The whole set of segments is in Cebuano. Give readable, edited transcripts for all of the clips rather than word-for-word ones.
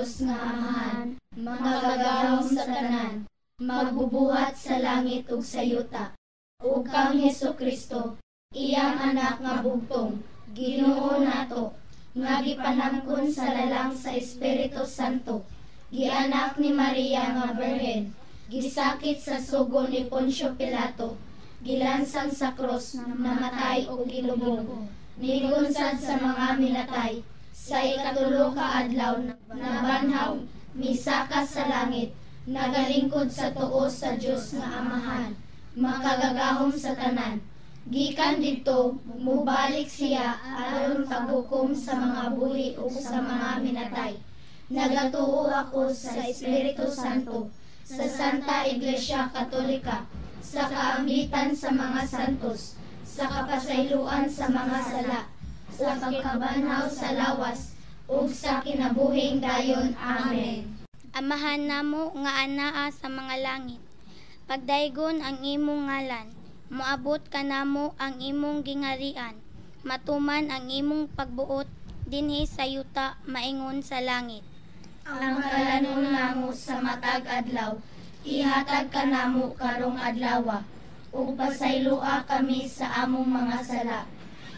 Dios nga Amahan, makagagahom sa tanan, magbubuhat sa langit ug sa yuta, ug kang Hesus Kristo, iyang anak nga bugtong, Ginoo nato, nga gipanangkon sa lalang sa Espiritu Santo, gianak ni Maria nga Birhen, gisakit sa sugo ni Poncio Pilato, gilansang sa krus, namatay ug gilubong, nigunsad sa mga minatay, sa ikatulo ka adlaw nabanhaw, misaka sa langit, nagalingkod sa tuo sa Dios nga Amahan, makagagahom sa tanan. Gikan didto mobalik siya aron paghukom sa mga buhi ug sa mga minatay. Nagatuo ako sa Espiritu Santo, sa Santa Iglesia Katolika, sa kaambitan sa mga santos, sa kapasayloan sa mga sala, sa pagkabanhaw sa lawas, ug sa kinabuhing dayon. Amen. Amahan namo nga anaa sa mga langit. Pagdaygon ang imong ngalan, moabot kanamo ang imong gingharian. Matuman ang imong pagbuot dinhi sa yuta maingon sa langit. Ang kalanon namo sa matag adlaw, ihatag kanamo karong adlawa, ug pasayloa kami sa among mga sala,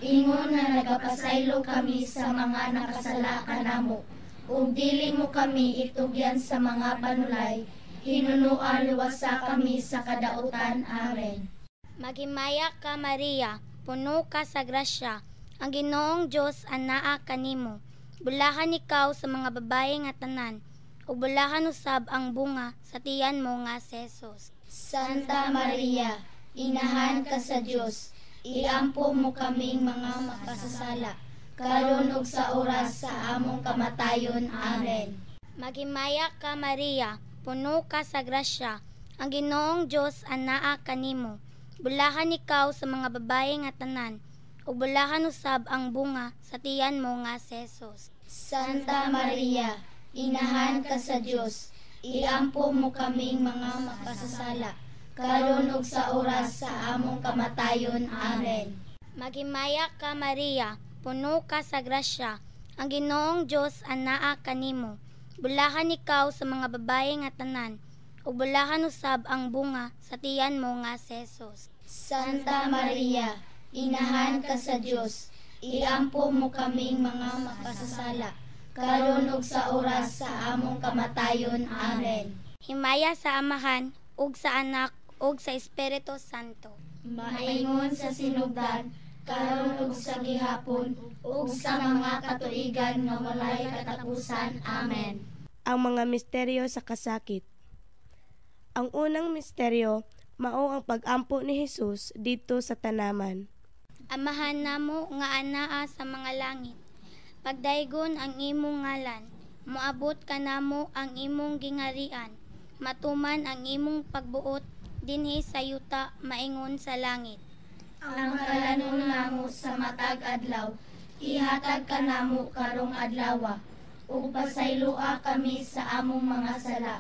ingon nga nagapasaylo kami sa mga nakasala kanamo. Ug dili mo kami itugyan sa mga panulay, hinunoa luwasa kami sa kadautan. Amen. Maghimaya ka, Maria, puno ka sa grasya. Ang Ginoong Dios anaa kanimo. Bulahan ikaw sa mga babaye nga tanan, ug bulahan usab ang bunga sa tiyan mo nga si Jesus. Santa Maria, inahan ka sa Dios, iampo mo kaming mga makasasala, karon ug sa oras sa among kamatayon. Amen. Maghimaya ka, Maria, puno ka sa grasya. Ang Ginoong Dios anaa kanimo. Bulahan ikaw sa mga babaye nga tanan, ug bulahan usab ang bunga sa tiyan mo nga si Jesus. Santa Maria, inahan ka sa Dios, iampo mo kaming mga makasasala, karon ug sa oras sa among kamatayon. Amen. Maghimaya ka, Maria, puno ka sa grasya. Ang Ginoong Dios anaa kanimo. Bulahan ikaw sa mga babaye nga tanan, ug bulahan usab ang bunga sa tiyan mo nga si Jesus. Santa Maria, inahan ka sa Dios, iampo mo kaming mga makasasala, karon ug sa oras sa among kamatayon. Amen. Himaya sa Amahan ug sa Anak ug sa Espiritu Santo. Maingon sa sinugdan, karon ug sa gihapon, ug sa mga katuigan nga walay katapusan. Amen. Ang mga misteryo sa kasakit. Ang unang misteryo mao ang pag-ampo ni Jesus didto sa tanaman. Amahan namo nga anaa sa mga langit. Pagdaygon ang imong ngalan, moabot kanamo ang imong gingharian. Matuman ang imong pagbuot dinhi sa yuta maingon sa langit. Ang kalanon namo sa matag adlaw, ihatag kanamo karong adlawa, ug pasayloa kami sa among mga sala,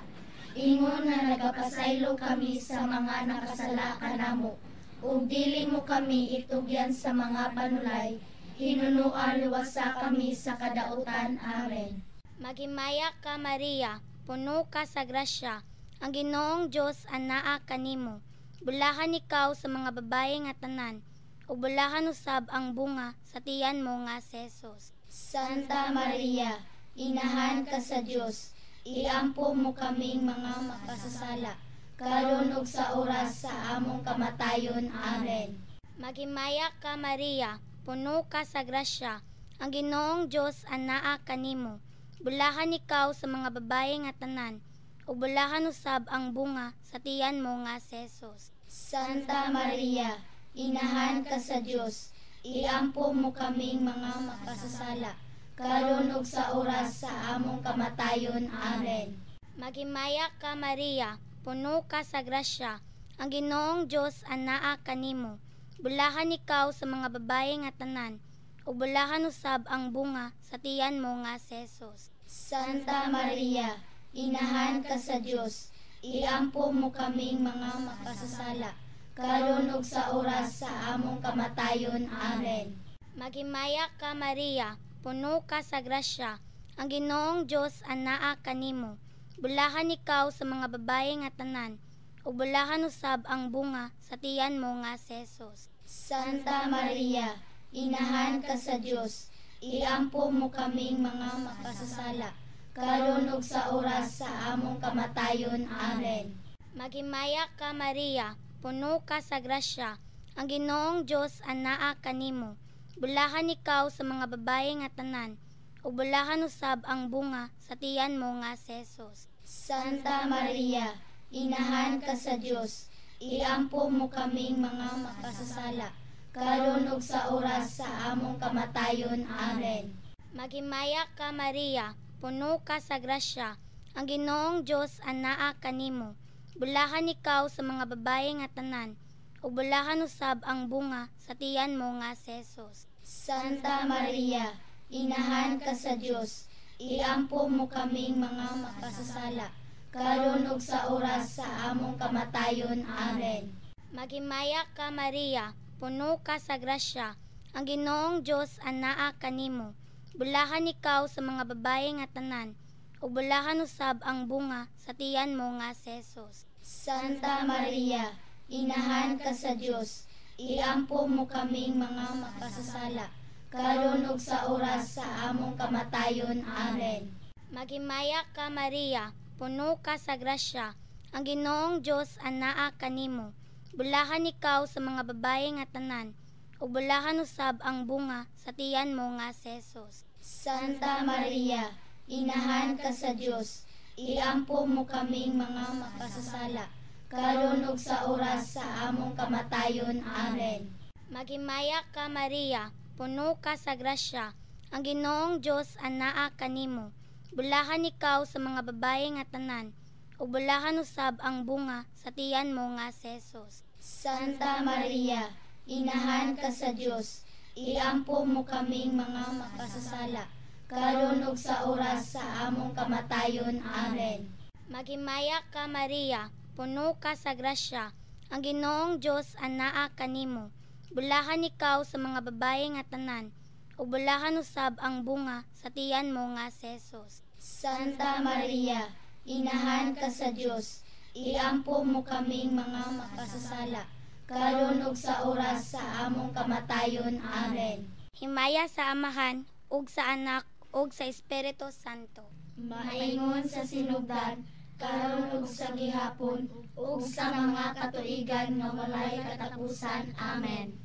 ingon nga nagapasaylo kami sa mga nakasala kanamo. Ug dili mo kami itugyan sa mga panulay, hinunoa luwasa kami sa kadautan. Amen. Maghimaya ka, Maria, puno ka sa grasya. Ang Ginoong Dios anaa kanimo. Bulahan ikaw sa mga babaye nga tanan, ug bulahan usab ang bunga sa tiyan mo nga si Jesus. Santa Maria, inahan ka sa Dios, iampo mo kaming mga makasasala, karon ug sa oras sa among kamatayon. Amen. Maghimaya ka, Maria, puno ka sa grasya. Ang Ginoong Dios anaa kanimo. Bulahan ikaw sa mga babaye nga tanan, ug bulahan usab ang bunga sa tiyan mo nga si Jesus. Santa Maria, inahan ka sa Dios, iampo mo kaming mga makasasala, karon ug sa oras sa among kamatayon. Amen. Maghimaya ka, Maria, puno ka sa grasya. Ang Ginoong Dios anaa kanimo. Bulahan ikaw sa mga babaye nga tanan, ug bulahan usab ang bunga sa tiyan mo nga si Jesus. Santa Maria, inahan ka sa Dios, iampo mo kaming mga makasasala, karon ug sa oras sa among kamatayon. Amen. Maghimaya ka, Maria, puno ka sa grasya. Ang Ginoong Dios anaa kanimo. Bulahan ikaw sa mga babae nga tanan, ug bulahan usab ang bunga sa tiyan mo nga si Jesus. Santa Maria, inahan ka sa Dios, iampo mo kaming mga makasasala, karon ug sa oras sa among kamatayon. Amen. Maghimaya ka Maria, puno ka sa grasya, ang Ginoong Dios anaa kanimo. Bulahan ikaw sa mga babae nga tanan, ug bulahan usab ang bunga sa tiyan mo nga si Jesus. Santa Maria, inahan ka sa Dios, iampo mo kaming mga makasasala, karon ug sa oras sa among kamatayon. Amen. Maghimaya ka Maria, puno ka sa grasya, ang Ginoong Dios anaa kanimo. Bulahan ikaw sa mga babae nga tanan, ug bulahan usab ang bunga sa tiyan mo nga si Jesus. Santa Maria, inahan ka sa Dios, iampo mo kaming mga makasasala, karon ug sa oras sa among kamatayon. Amen. Maghimaya ka Maria, puno ka sa grasya, ang Ginoong Dios anaa kanimo. Bulahan ikaw sa mga babae nga tanan, ug bulahan usab ang bunga sa tiyan mo nga si Jesus. Santa Maria, inahan ka sa Dios, iampo mo kaming mga makasasala, karon ug sa oras sa among kamatayon. Amen. Maghimaya ka Maria, puno ka sa grasya, ang Ginoong Dios anaa kanimo. Bulahan ikaw sa mga babae nga tanan, ug bulahan usab ang bunga sa tiyan mo nga si Jesus. Santa Maria, inahan ka sa Dios, iampo mo kaming mga makasasala, karon ug sa oras sa among kamatayon. Amen. Maghimaya ka Maria, puno ka sa grasya, ang Ginoong Dios anaa kanimo. Bulahan ikaw sa mga babae nga tanan, ug bulahan usab ang bunga sa tiyan mo nga si Jesus. Santa Maria, inahan ka sa Dios, iampo mo kaming mga makasasala, karon ug sa oras sa among kamatayon. Amen. Maghimaya ka Maria, puno ka sa grasya, ang Ginoong Dios anaa kanimo. Bulahan ikaw sa mga babae nga tanan, ug bulahan usab ang bunga sa tiyan mo nga si Jesus. Santa Maria, inahan ka sa Dios, iampo mo kaming mga makasasala, karon ug sa oras sa among kamatayon. Amen. Himaya sa Amahan, ug sa Anak, ug sa Espiritu Santo. Maingon sa sinugdan, karon ug sa gihapon, ug sa mga katuigan nga walay katapusan. Amen.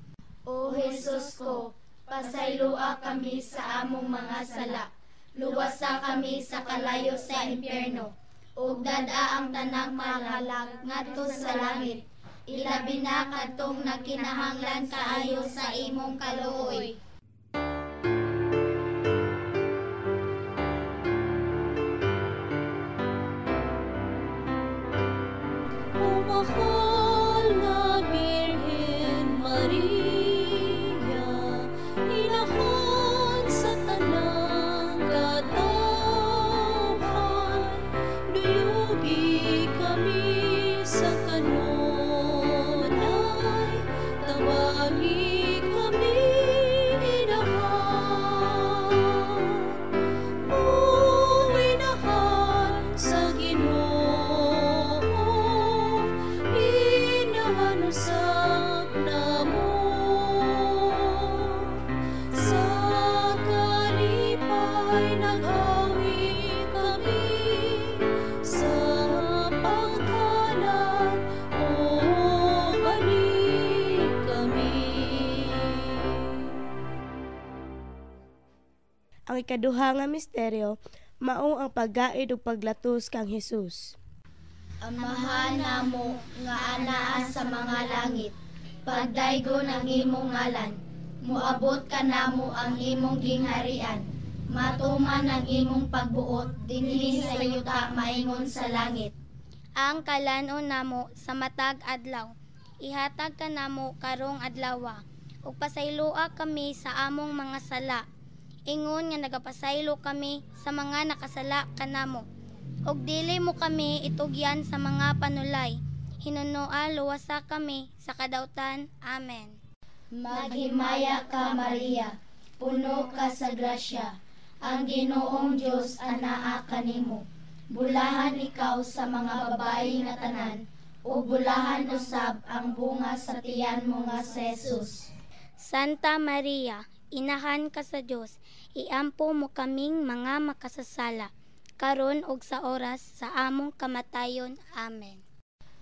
O Jesus ko, pasayloa kami sa among mga sala, luwasa kami sa kalayo sa impyerno, ug dad-a ang tanang malalag ngadto sa langit, ilabi na kadtong nagkinahanglan kaayo sa imong kaluoy. Mahal na Birhen Maria, inahan sa tanang katawhan, duyugi kami sa kanunay, tabangi kami inahan. O inahan sa Ginoo, usab namo sa kalipay nag-awit kami sa pagkalat o balik kami. Ang ikaduha nga misteryo mao ang paggaid ug paglatos kang Hesus. Amahan namo nga anaa sa mga langit, pagdaygon ang imong ngalan, moabot kanamo ang imong gingharian, matuman ang imong pagbuot dinhi sa yuta maingon sa langit. Ang kalan-on namo sa matag adlaw, ihatag kanamo karong adlawa, ug pasayloa kami sa among mga sala, ingon nga nagapasaylo kami sa mga nakasala kanamo. Ug dili mo kami itugyan sa mga panulay, hinunoa luwasa kami sa kadautan. Amen. Maghimaya ka Maria, puno ka sa grasya, Ang Ginoong Dios anaa kanimo. Bulahan ikaw sa mga babayi nga tanan, ug bulahan usab ang bunga sa tiyan mo nga si Jesus. Santa Maria, inahan ka sa Dios, iampo mo kaming mga makasasala, karon ug sa oras sa among kamatayon. Amen.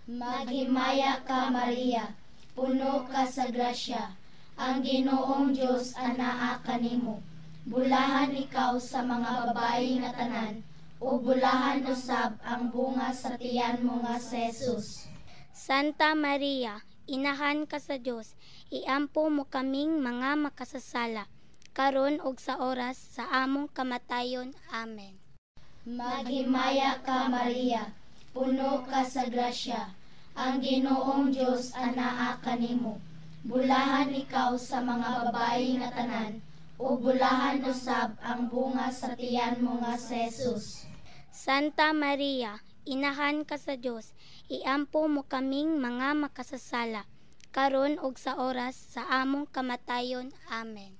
Maghimaya ka, Maria, puno ka sa grasya. Ang Ginoong Dios anaa kanimo. Bulahan ikaw sa mga babayi nga tanan, ug bulahan usab ang bunga sa tiyan mo nga si Jesus. Santa Maria, inahan ka sa Dios, iampo mo kaming mga makasasala, karon ug sa oras sa among kamatayon. Amen. Maghimaya ka, Maria, puno ka sa grasya. Ang Ginoong Dios anaa kanimo. Bulahan ikaw sa mga babayi nga tanan, ug bulahan usab ang bunga sa tiyan mo nga si Jesus. Santa Maria, inahan ka sa Dios, iampo mo kaming mga makasasala, karon ug sa oras sa among kamatayon. Amen.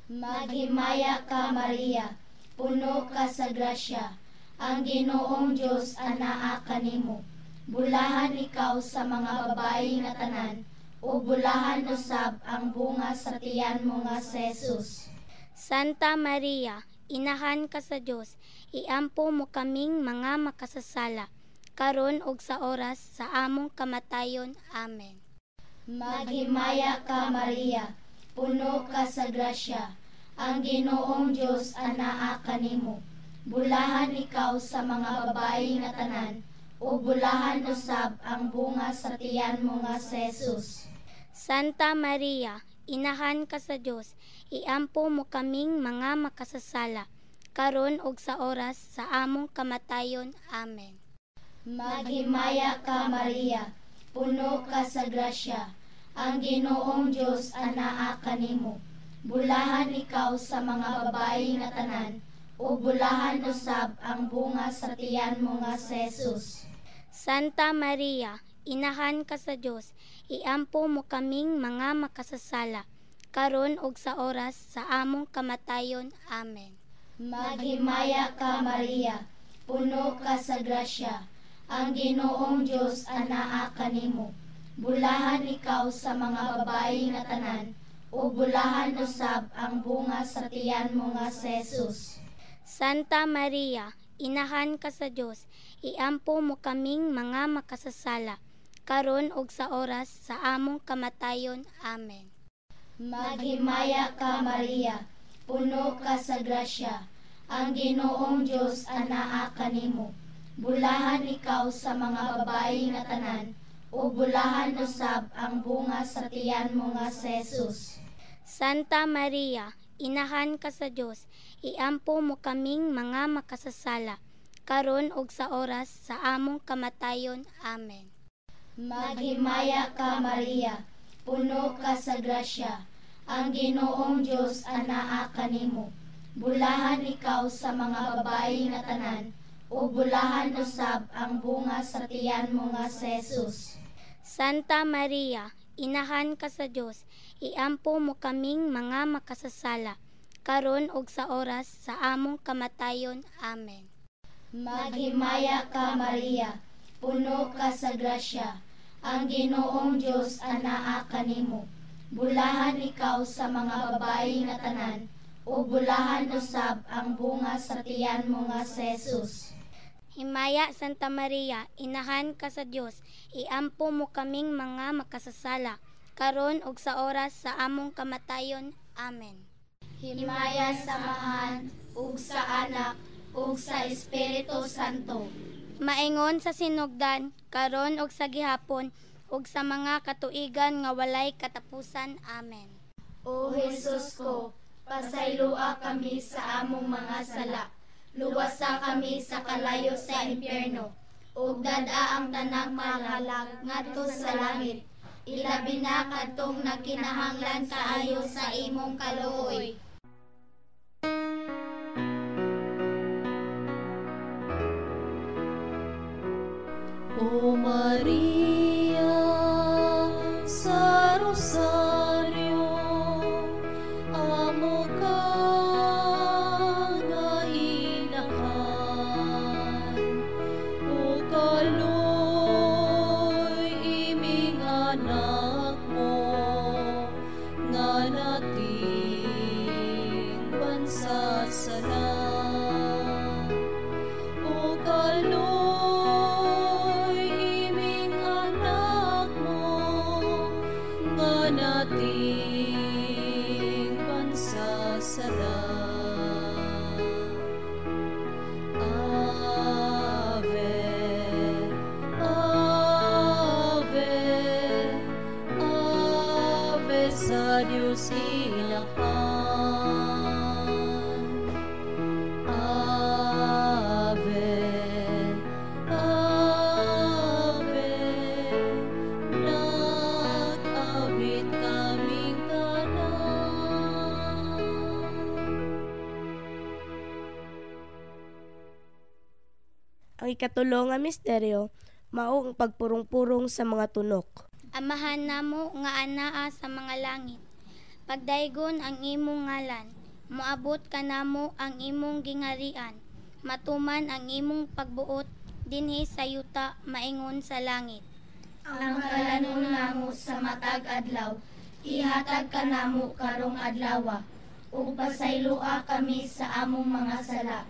Maghimaya ka, Maria, puno ka sa grasya. Ang Ginoong Dios anaa kanimo. Bulahan ikaw sa mga babayi nga tanan, ug bulahan usab ang bunga sa tiyan mo nga si Jesus. Santa Maria, inahan ka sa Dios, iampo mo kaming mga makasasala, karon ug sa oras sa among kamatayon. Amen. Maghimaya ka, Maria, puno ka sa grasya. Ang Ginoong Dios anaa kanimo. Bulahan ikaw sa mga babayi nga tanan, ug bulahan usab ang bunga sa tiyan mo nga si Jesus. Santa Maria, inahan ka sa Dios, iampo mo kaming mga makasasala, karon ug sa oras sa among kamatayon. Amen. Maghimaya ka, Maria, puno ka sa grasya. Ang Ginoong Dios anaa kanimo. Bulahan ikaw sa mga babayi nga tanan, ug bulahan usab ang bunga sa tiyan mo nga si Jesus. Santa Maria, inahan ka sa Dios, iampo mo kaming mga makasasala, karon ug sa oras sa among kamatayon. Amen. Maghimaya ka, Maria, puno ka sa grasya. Ang Ginoong Dios anaa kanimo. Bulahan ikaw sa mga babayi nga tanan, ug bulahan usab ang bunga sa tiyan mo nga si Jesus. Santa Maria, inahan ka sa Dios, iampo mo kaming mga makasasala, karon ug sa oras sa among kamatayon. Amen. Maghimaya ka, Maria, puno ka sa grasya. Ang Ginoong Dios anaa kanimo. Bulahan ikaw sa mga babayi nga tanan, ug bulahan usab ang bunga sa tiyan mo nga si Jesus. Santa Maria, inahan ka sa Dios, iampo mo kaming mga makasasala, karon ug sa oras sa among kamatayon. Amen. Maghimaya ka, Maria, puno ka sa grasya. Ang Ginoong Dios anaa kanimo. Bulahan ikaw sa mga babayi nga tanan, ug bulahan usab ang bunga sa tiyan mo nga si Jesus. Santa Maria, inahan ka sa Dios, iampo mo kaming mga makasasala, karon ug sa oras sa among kamatayon. Amen. Maghimaya ka, Maria, puno ka sa grasya. Ang Ginoong Dios anaa kanimo. Bulahan ikaw sa mga babayi nga tanan, ug bulahan usab ang bunga sa tiyan mo nga si Jesus. Himaya Santa Maria, inahan ka sa Dios, iampo mo kaming mga makasasala, karon ug sa oras sa among kamatayon. Amen. Himaya sa Amahan, ug sa Anak, ug sa Espiritu Santo. Maingon sa sinugdan, karon ug sa gihapon, ug sa mga katuigan nga walay katapusan. Amen. O Jesus ko, pasayloa kami sa among mga sala. Luwasa kami sa kalayo sa impyerno, ug dad-a ang tanang makalag ngadto sa langit. Ilabi na kadtong nagkinahanglan kaayo sa imong kaluoy. O Maria sa Rosario, amo ka nga Dios Inahan. Ave, Ave, nag-awit kaming tanan. Ang ikatulo nga misteryo mao ang pagpurong-purong sa mga tunok. Amahan namo nga anaa sa mga langit. Pagdaygon ang imong ngalan, moabot kanamo ang imong gingarian. Matuman ang imong pagbuot dinhi sa yuta maingon sa langit. Ang kalanon namo sa matag adlaw, ihatag kanamo karong adlawa, ug pasayloa kami sa among mga sala.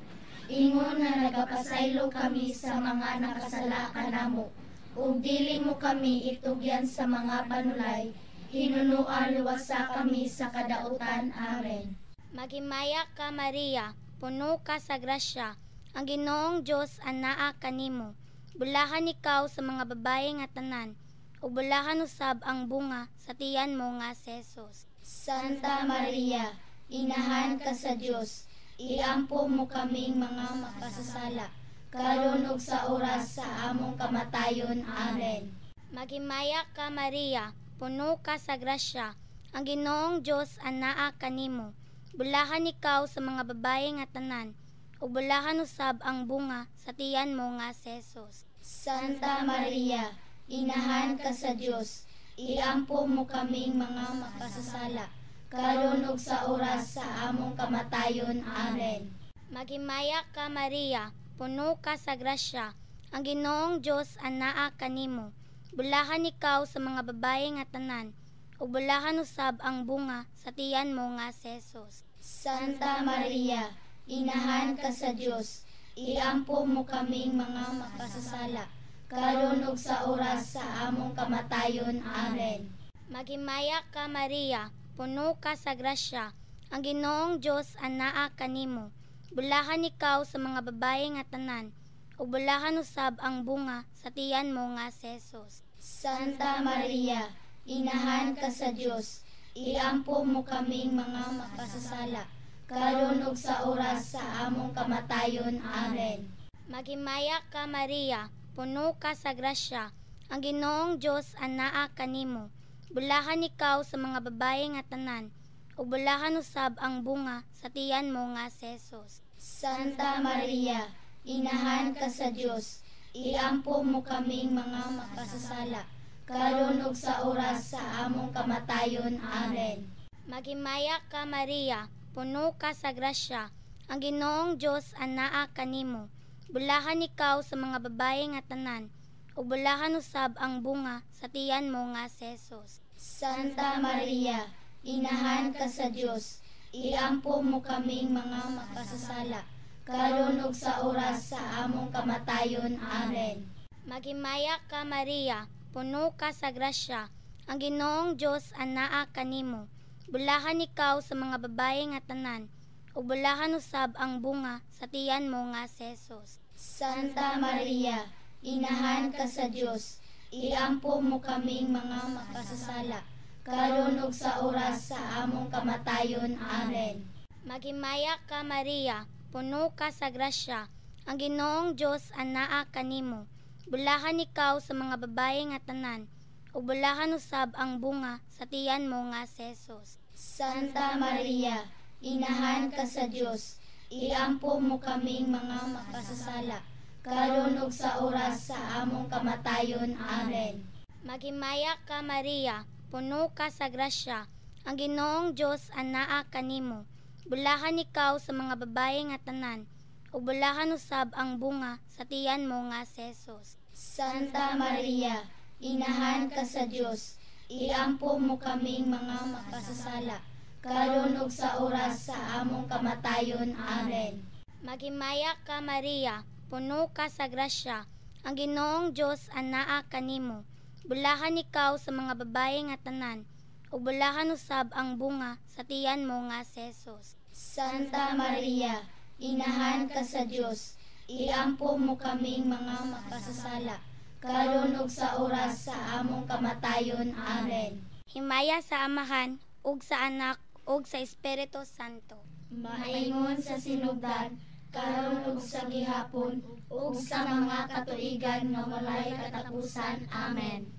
Ingon nga nagapasaylo kami sa mga nakasala kanamo, ug dili mo kami itugyan sa mga panulay, hinunua luwasa kami sa kadautan. Amen. Maghimaya ka Maria, puno ka sa grasya, ang Ginoong Dios anaa kanimo. Bulahan ikaw sa mga babaye nga tanan, ug bulahan usab ang bunga sa tiyan mo nga si Jesus. Santa Maria, inahan ka sa Dios, iampo mo kaming mga makasasala, karon ug sa oras sa among kamatayon. Amen. Maghimaya ka Maria, puno ka sa grasya, ang Ginoong Dios anaa kanimo. Bulahan ikaw sa mga babaye nga tanan, ug bulahan usab ang bunga sa tiyan mo nga si Jesus. Santa Maria, inahan ka sa Dios, iampo mo kaming mga makasasala, karon ug sa oras sa among kamatayon. Amen. Maghimaya ka Maria, puno ka sa grasya, ang Ginoong Dios anaa kanimo. Bulahan ikaw sa mga babaye nga tanan, ug bulahan usab ang bunga sa tiyan mo nga si Jesus. Santa Maria, inahan ka sa Dios, iampo mo kaming mga makasasala, karon ug sa oras sa among kamatayon. Amen. Maghimaya ka Maria, puno ka sa grasya, ang Ginoong Dios anaa kanimo. Bulahan ikaw sa mga babaye nga tanan, ug bulahan usab ang bunga sa tiyan mo nga si Jesus. Santa Maria, inahan ka sa Dios, iampo mo kaming mga makasasala, karon ug sa oras sa among kamatayon. Amen. Maghimaya ka Maria, puno ka sa grasya, ang Ginoong Dios anaa kanimo. Bulahan ikaw sa mga babaye nga tanan, ug bulahan usab ang bunga sa tiyan mo nga si Jesus. Santa Maria, inahan ka sa Dios, iampo mo kaming mga makasasala, karon ug sa oras sa among kamatayon. Amen. Maghimaya ka Maria, puno ka sa grasya, ang Ginoong Dios anaa kanimo. Bulahan ikaw sa mga babaye nga tanan, ug bulahan usab ang bunga sa tiyan mo nga si Jesus. Santa Maria, inahan ka sa Dios, iampo mo kaming mga makasasala, karon ug sa oras sa among kamatayon. Amen. Maghimaya ka Maria, puno ka sa grasya, ang Ginoong Dios anaa kanimo. Bulahan ikaw sa mga babaye nga tanan, ug bulahan usab ang bunga sa tiyan mo nga si Jesus. Santa Maria, inahan ka sa Dios, iampo mo kaming mga makasasala, karon ug sa oras sa among kamatayon. Amen. Maghimaya ka Maria, puno ka sa grasya, ang Ginoong Dios anaa kanimo. Bulahan ikaw sa mga babaye nga tanan, ug bulahan usab ang bunga sa tiyan mo nga si Jesus. Santa Maria, inahan ka sa Dios, iampo mo kaming mga makasasala, karon ug sa oras sa among kamatayon. Amen. Maghimaya ka Maria, puno ka sa grasya, ang Ginoong Dios anaa kanimo. Bulahan ikaw sa mga babaye nga tanan, ug bulahan usab ang bunga sa tiyan mo nga si Jesus. Santa Maria, inahan ka sa Dios, iampo mo kaming mga makasasala, karon ug sa oras sa among kamatayon. Amen. Maghimaya ka Maria, puno ka sa grasya, ang Ginoong Dios anaa kanimo. Bulahan ikaw sa mga babaye nga tanan, ug bulahan usab ang bunga sa tiyan mo nga si Jesus. Santa Maria, inahan ka sa Dios, iampo mo kaming mga makasasala, karon ug sa oras sa among kamatayon. Amen. Himaya sa Amahan ug sa Anak ug sa Espiritu Santo. Maingon sa sinugdan, karon ug sa gihapon, ug sa mga katuigan nga walay katapusan. Amen.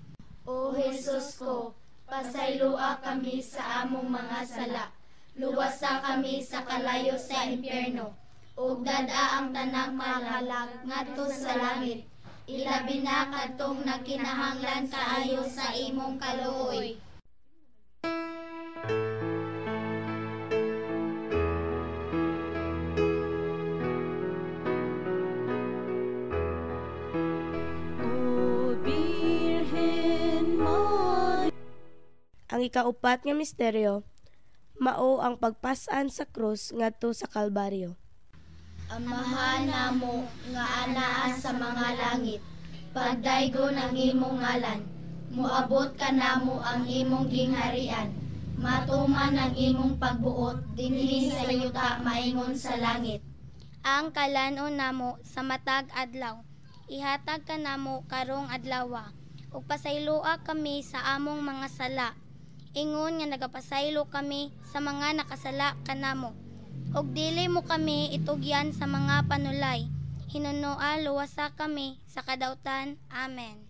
O Jesus ko, pasayloa kami sa among mga sala. Luwasa kami sa kalayo sa impyerno, ug dad-a ang tanang kalag ngadto sa langit. Ilabi na kadtong nagkinahanglan kaayo sa imong kaluoy. O Birhen Maria. Ang ikaupat nga misteryo mao ang pagpas-an sa krus ngadto sa Kalbaryo. Amahan namo nga anaa sa mga langit, pagdaygon ang imong ngalan, moabot kanamo ang imong gingharian, matuman ang imong pagbuot dinhi sa yuta maingon sa langit. Ang kalan-on namo sa matag adlaw, ihatag kanamo karong adlawa, ug pasayloa kami sa among mga sala, ingon nga nagapasaylo kami sa mga nakasala kanamo. Ug dili mo kami itugyan sa mga panulay, hinunoa luwasa kami sa kadautan. Amen.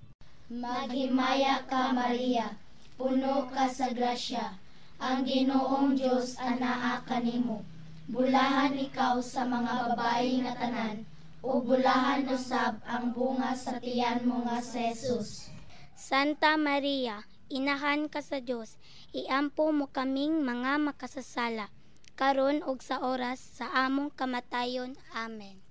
Maghimaya ka, Maria, puno ka sa grasya, ang Ginoong Dios anaa kanimo. Bulahan ikaw sa mga babae nga tanan, ug bulahan usab ang bunga sa tiyan mo nga si Jesus. Santa Maria, inahan ka sa Dios, iampo mo kaming mga makasasala, karon ug sa oras sa among kamatayon. Amen.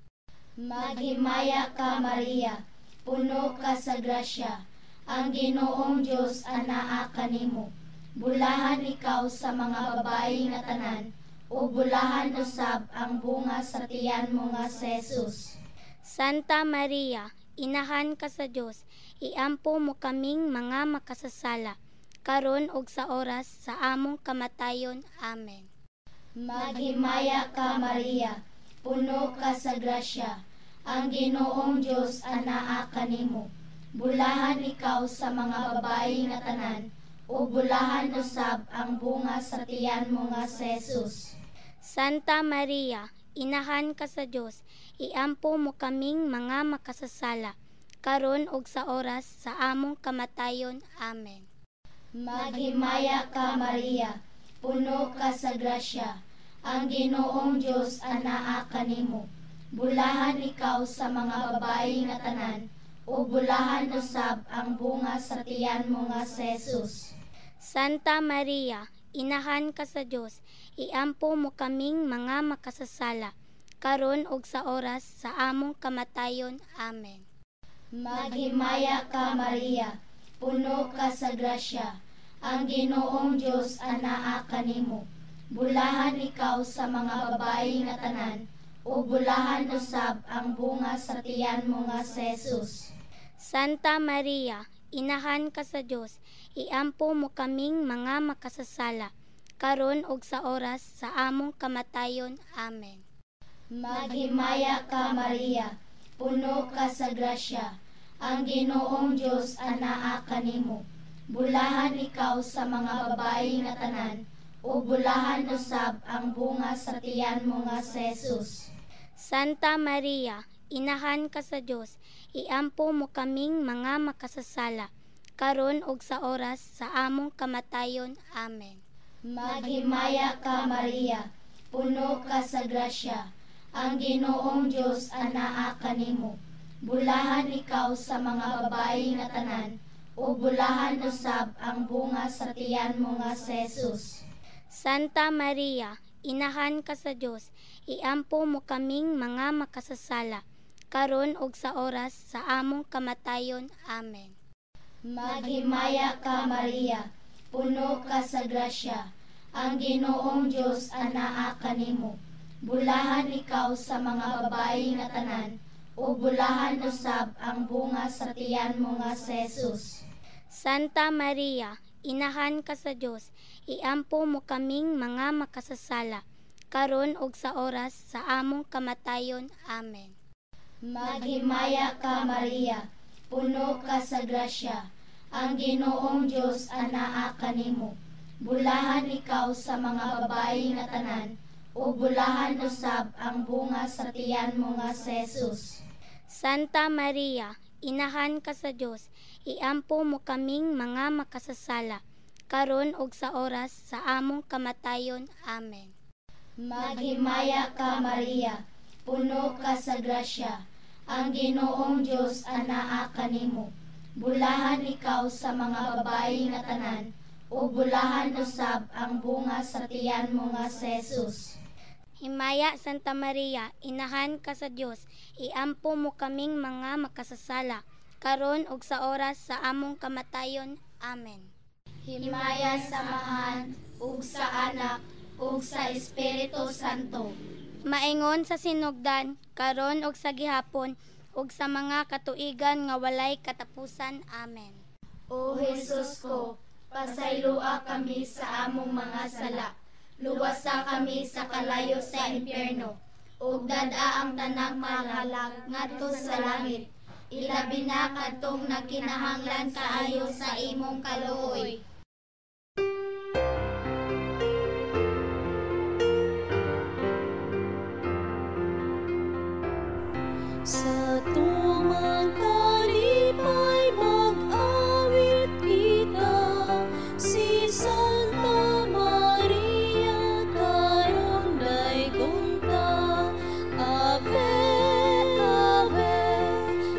Maghimaya ka, Maria, puno ka sa grasya, ang Ginoong Dios anaa kanimo. Bulahan ikaw sa mga babae nga tanan, ug bulahan usab ang bunga sa tiyan mo nga si Jesus. Santa Maria, inahan ka sa Dios, iampo mo kaming mga makasasala, karon ug sa oras sa among kamatayon. Amen. Maghimaya ka, Maria, puno ka sa grasya, ang Ginoong Dios anaa kanimo. Bulahan ikaw sa mga babae nga tanan, ug bulahan usab ang bunga sa tiyan mo nga si Jesus. Santa Maria, inahan ka sa Dios, iampo mo kaming mga makasasala, karon ug sa oras sa among kamatayon. Amen. Maghimaya ka, Maria, puno ka sa grasya, ang Ginoong Dios anaa kanimo. Bulahan ikaw sa mga babae nga tanan, ug bulahan usab ang bunga sa tiyan mo nga si Jesus. Santa Maria, inahan ka sa Dios, iampo mo kaming mga makasasala, karon ug sa oras sa among kamatayon. Amen. Maghimaya ka, Maria, puno ka sa grasya, ang Ginoong Dios anaa kanimo. Bulahan ikaw sa mga babae nga tanan, ug bulahan usab ang bunga sa tiyan mo nga si Jesus. Santa Maria, inahan ka sa Dios, iampo mo kaming mga makasasala, karon ug sa oras sa among kamatayon. Amen. Maghimaya ka, Maria, puno ka sa grasya, ang Ginoong Dios anaa kanimo. Bulahan ikaw sa mga babae nga tanan, ug bulahan usab ang bunga sa tiyan mo nga si Jesus. Santa Maria, inahan ka sa Dios, iampo mo kaming mga makasasala, karon ug sa oras sa among kamatayon. Amen. Maghimaya ka, Maria, puno ka sa grasya, ang Ginoong Dios anaa kanimo. Bulahan ikaw sa mga babae nga tanan, ug bulahan usab ang bunga sa tiyan mo nga si Jesus. Santa Maria, inahan ka sa Dios, iampo mo kaming mga makasasala, karon ug sa oras sa among kamatayon. Amen. Maghimaya ka, Maria, puno ka sa grasya, ang Ginoong Dios anaa kanimo. Bulahan ikaw sa mga babae nga tanan, ug bulahan usab ang bunga sa tiyan mo nga si Jesus. Santa Maria, inahan ka sa Dios, iampo mo kaming mga makasasala, karon ug sa oras sa among kamatayon. Amen. Maghimaya ka, Maria, puno ka sa grasya, ang Ginoong Dios anaa kanimo. Bulahan ikaw sa mga babayi nga tanan, ug bulahan usab ang bunga sa tiyan mo nga si Jesus. Santa Maria, inahan ka sa Dios, iampo mo kaming mga makasasala, karon ug sa oras sa among kamatayon. Amen. Maghimaya ka, Maria, puno ka sa grasya, ang Ginoong Dios anaa kanimo. Bulahan ikaw sa mga babayi nga tanan, ug bulahan usab ang bunga sa tiyan mo nga si Jesus. Himaya Santa Maria, inahan ka sa Dios, iampo mo kaming mga makasasala, karon ug sa oras sa among kamatayon. Amen. Himaya sa Amahan ug sa Anak ug sa Espiritu Santo. Maingon sa sinugdan, karon ug sa gihapon, ug sa mga katuigan nga walay katapusan. Amen. O Jesus ko, pasayloa kami sa among mga sala. Luwasa kami sa kalayo sa impyerno, ug dad-a ang tanang mahalag ngadto sa langit. Ilabi na kadtong nagkinahanglan kaayo sa imong kaluoy. Sa tumang talipay mag-awit kita, si Santa Maria karon daygon ta. Ave, Ave,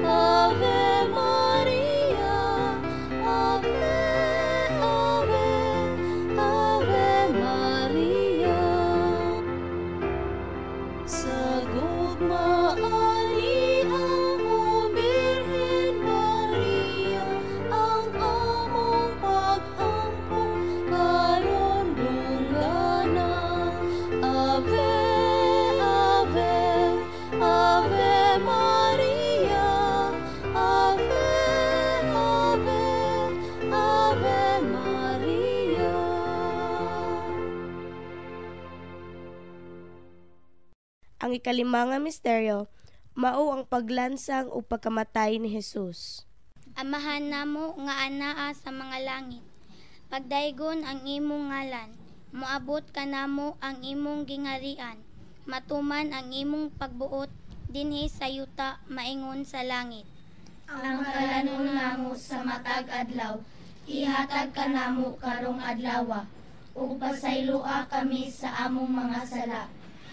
Ave Maria, Ave, Ave, Ave Maria. Sa gugma ani ang o Birhen Maria, ang among pag-ampo karon dunggana. Ave, Ave, Ave Maria, Ave, Ave, Ave Maria. Ang ikalima nga misteryo, mao ang paglansang ug pagkamatay ni Jesus. Amahan namo nga anaa sa mga langit, pagdaygon ang imong ngalan, moabot kanamo ang imong gingharian, matuman ang imong pagbuot dinhi sa yuta maingon sa langit. Ang kalanon namo sa matag adlaw, ihatag kanamo karong adlawa, ug pasayloa kami sa among mga sala,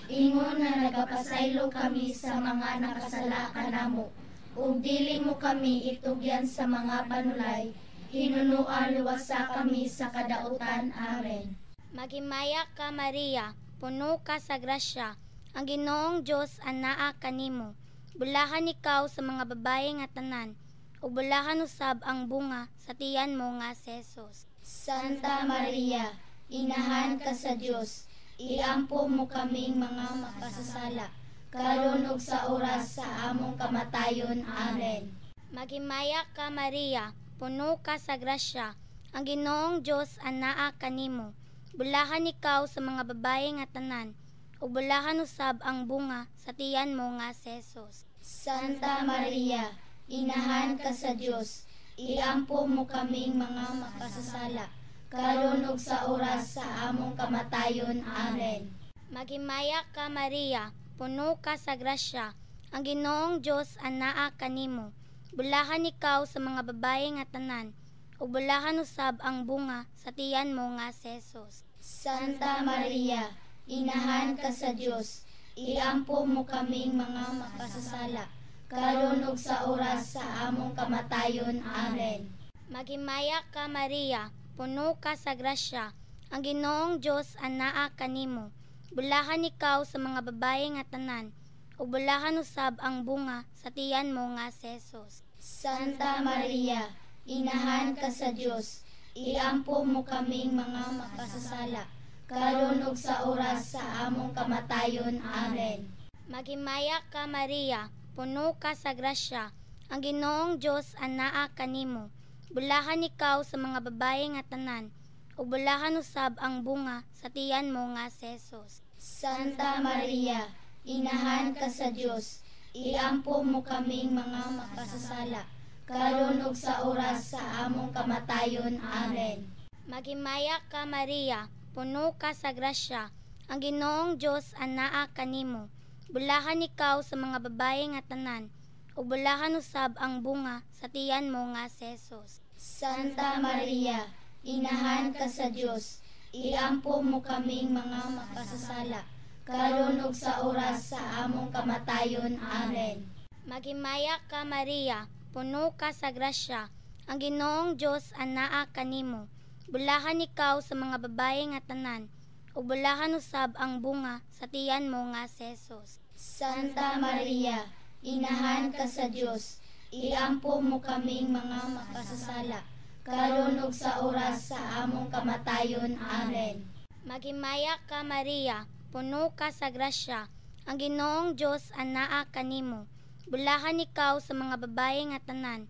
ingon nga nagapasaylo kami sa mga nakasala kanamo, ug dili mo kami itugyan sa mga panulay, hinunua luwasa kami sa kadautan. Amen. Maghimaya ka, Maria, puno ka sa grasya, ang Ginoong Dios anaa kanimo. Bulahan ikaw sa mga babaye nga tanan, ug bulahan usab ang bunga sa tiyan mo nga si Jesus. Santa Maria, inahan ka sa Dios, iampo mo kaming mga makasasala, karon ug sa oras sa among kamatayon. Amen. Maghimaya ka, Maria, puno ka sa grasya, ang Ginoong Dios anaa kanimo. Bulahan ikaw sa mga babaye nga tanan, ug bulahan usab ang bunga sa tiyan mo nga si Jesus. Santa Maria, inahan ka sa Dios, iampo mo kaming mga makasasala, karon ug sa oras sa among kamatayon. Amen. Maghimaya ka, Maria, puno ka sa grasya, ang Ginoong Dios anaa kanimo. Bulahan ikaw sa mga babaye nga tanan, ug bulahan usab ang bunga sa tiyan mo nga si Jesus. Santa Maria, inahan ka sa Dios, iampo mo kaming mga makasasala, karon ug sa oras sa among kamatayon. Amen. Maghimaya ka, Maria, puno ka sa grasya, ang Ginoong Dios anaa kanimo. Bulahan ikaw sa mga babaye nga tanan, ug bulahan usab ang bunga sa tiyan mo nga si Jesus. Santa Maria, inahan ka sa Dios, iampo mo kaming mga makasasala, karon ug sa oras sa among kamatayon. Amen. Maghimaya ka, Maria, puno ka sa grasya, ang Ginoong Dios anaa kanimo. Bulahan ikaw sa mga babaye nga tanan, ug bulahan usab ang bunga sa tiyan mo nga si Jesus. Santa Maria, inahan ka sa Dios, iampo mo kaming mga makasasala, karon ug sa oras sa among kamatayon. Amen. Maghimaya ka Maria, puno ka sa grasya, ang Ginoong Dios anaa kanimo. Bulahan ikaw sa mga babae nga tanan, ug bulahan usab ang bunga sa tiyan mo nga si Jesus. Santa Maria, inahan ka sa Dios, iampo mo kaming mga makasasala, karon ug sa oras sa among kamatayon. Amen. Maghimaya ka Maria, puno ka sa grasya, ang Ginoong Dios anaa kanimo. Bulahan ikaw sa mga babae nga tanan, ug bulahan usab ang bunga sa tiyan mo nga si Jesus. Santa Maria, inahan ka sa Dios, iampo mo kaming mga makasasala, karon ug sa oras sa among kamatayon. Amen. Maghimaya ka Maria, puno ka sa grasya, ang Ginoong Dios anaa kanimo. Bulahan ikaw sa mga babae nga tanan,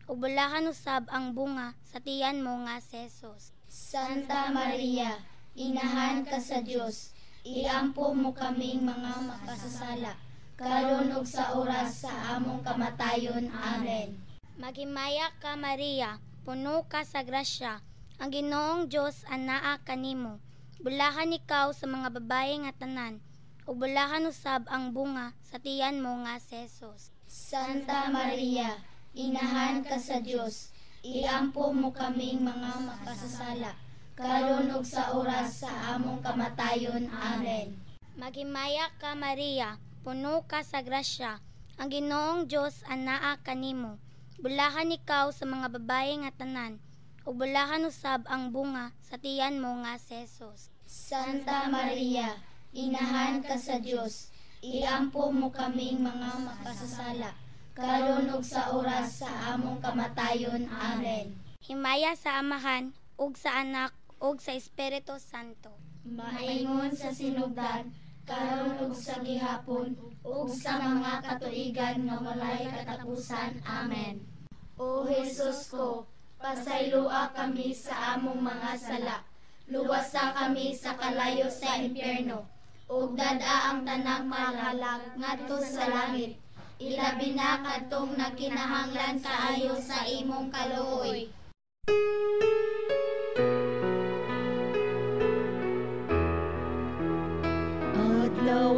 ug bulahan usab ang bunga sa tiyan mo nga si Jesus. Santa Maria, inahan ka sa Dios, iampo mo kaming mga makasasala, karon ug sa oras sa among kamatayon. Amen. Maghimaya ka Maria, puno ka sa grasya, ang Ginoong Dios anaa kanimo. Bulahan ikaw sa mga babae nga tanan, ug bulahan usab ang bunga sa tiyan mo nga si Jesus. Santa Maria, inahan ka sa Dios, iampo mo kaming mga makasasala, karon ug sa oras sa among kamatayon. Amen. Maghimaya ka Maria, puno ka sa grasya, ang Ginoong Dios anaa kanimo. Bulahan ikaw sa mga babae nga tanan, ug bulahan usab ang bunga sa tiyan mo nga si Jesus. Santa Maria, inahan ka sa Dios, iampo mo kaming mga makasasala, karon ug sa oras sa among kamatayon. Amen. Himaya sa Amahan, ug sa Anak, ug sa Espiritu Santo. Maingon sa sinugdan, karon ug sa gihapon, ug sa mga katuigan nga walay katapusan. Amen. O Jesus ko, pasayloa kami sa among mga sala, luwasa kami sa kalayo sa impyerno, ug dad-a ang tanang malalag ngadto sa langit. Ilabi na kadtong nagkinahanglan kaayo sa imong kaluoy.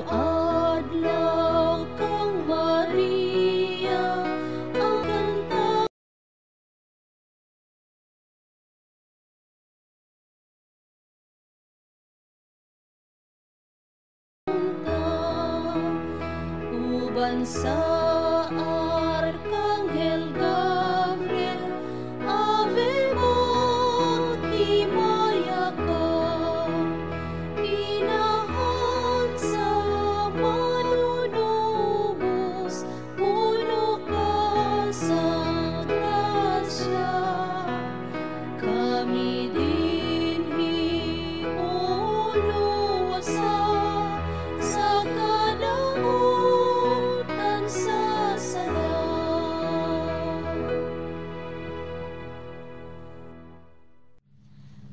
Adlaw-adlaw kang Maria, ang kanta uban sa Arkanghel Gabriel, Ave mo, himaya ka, inahan sa manunubos, puno ka sa grasya. Kami dinhi uluwasa sa kadautan sa sala.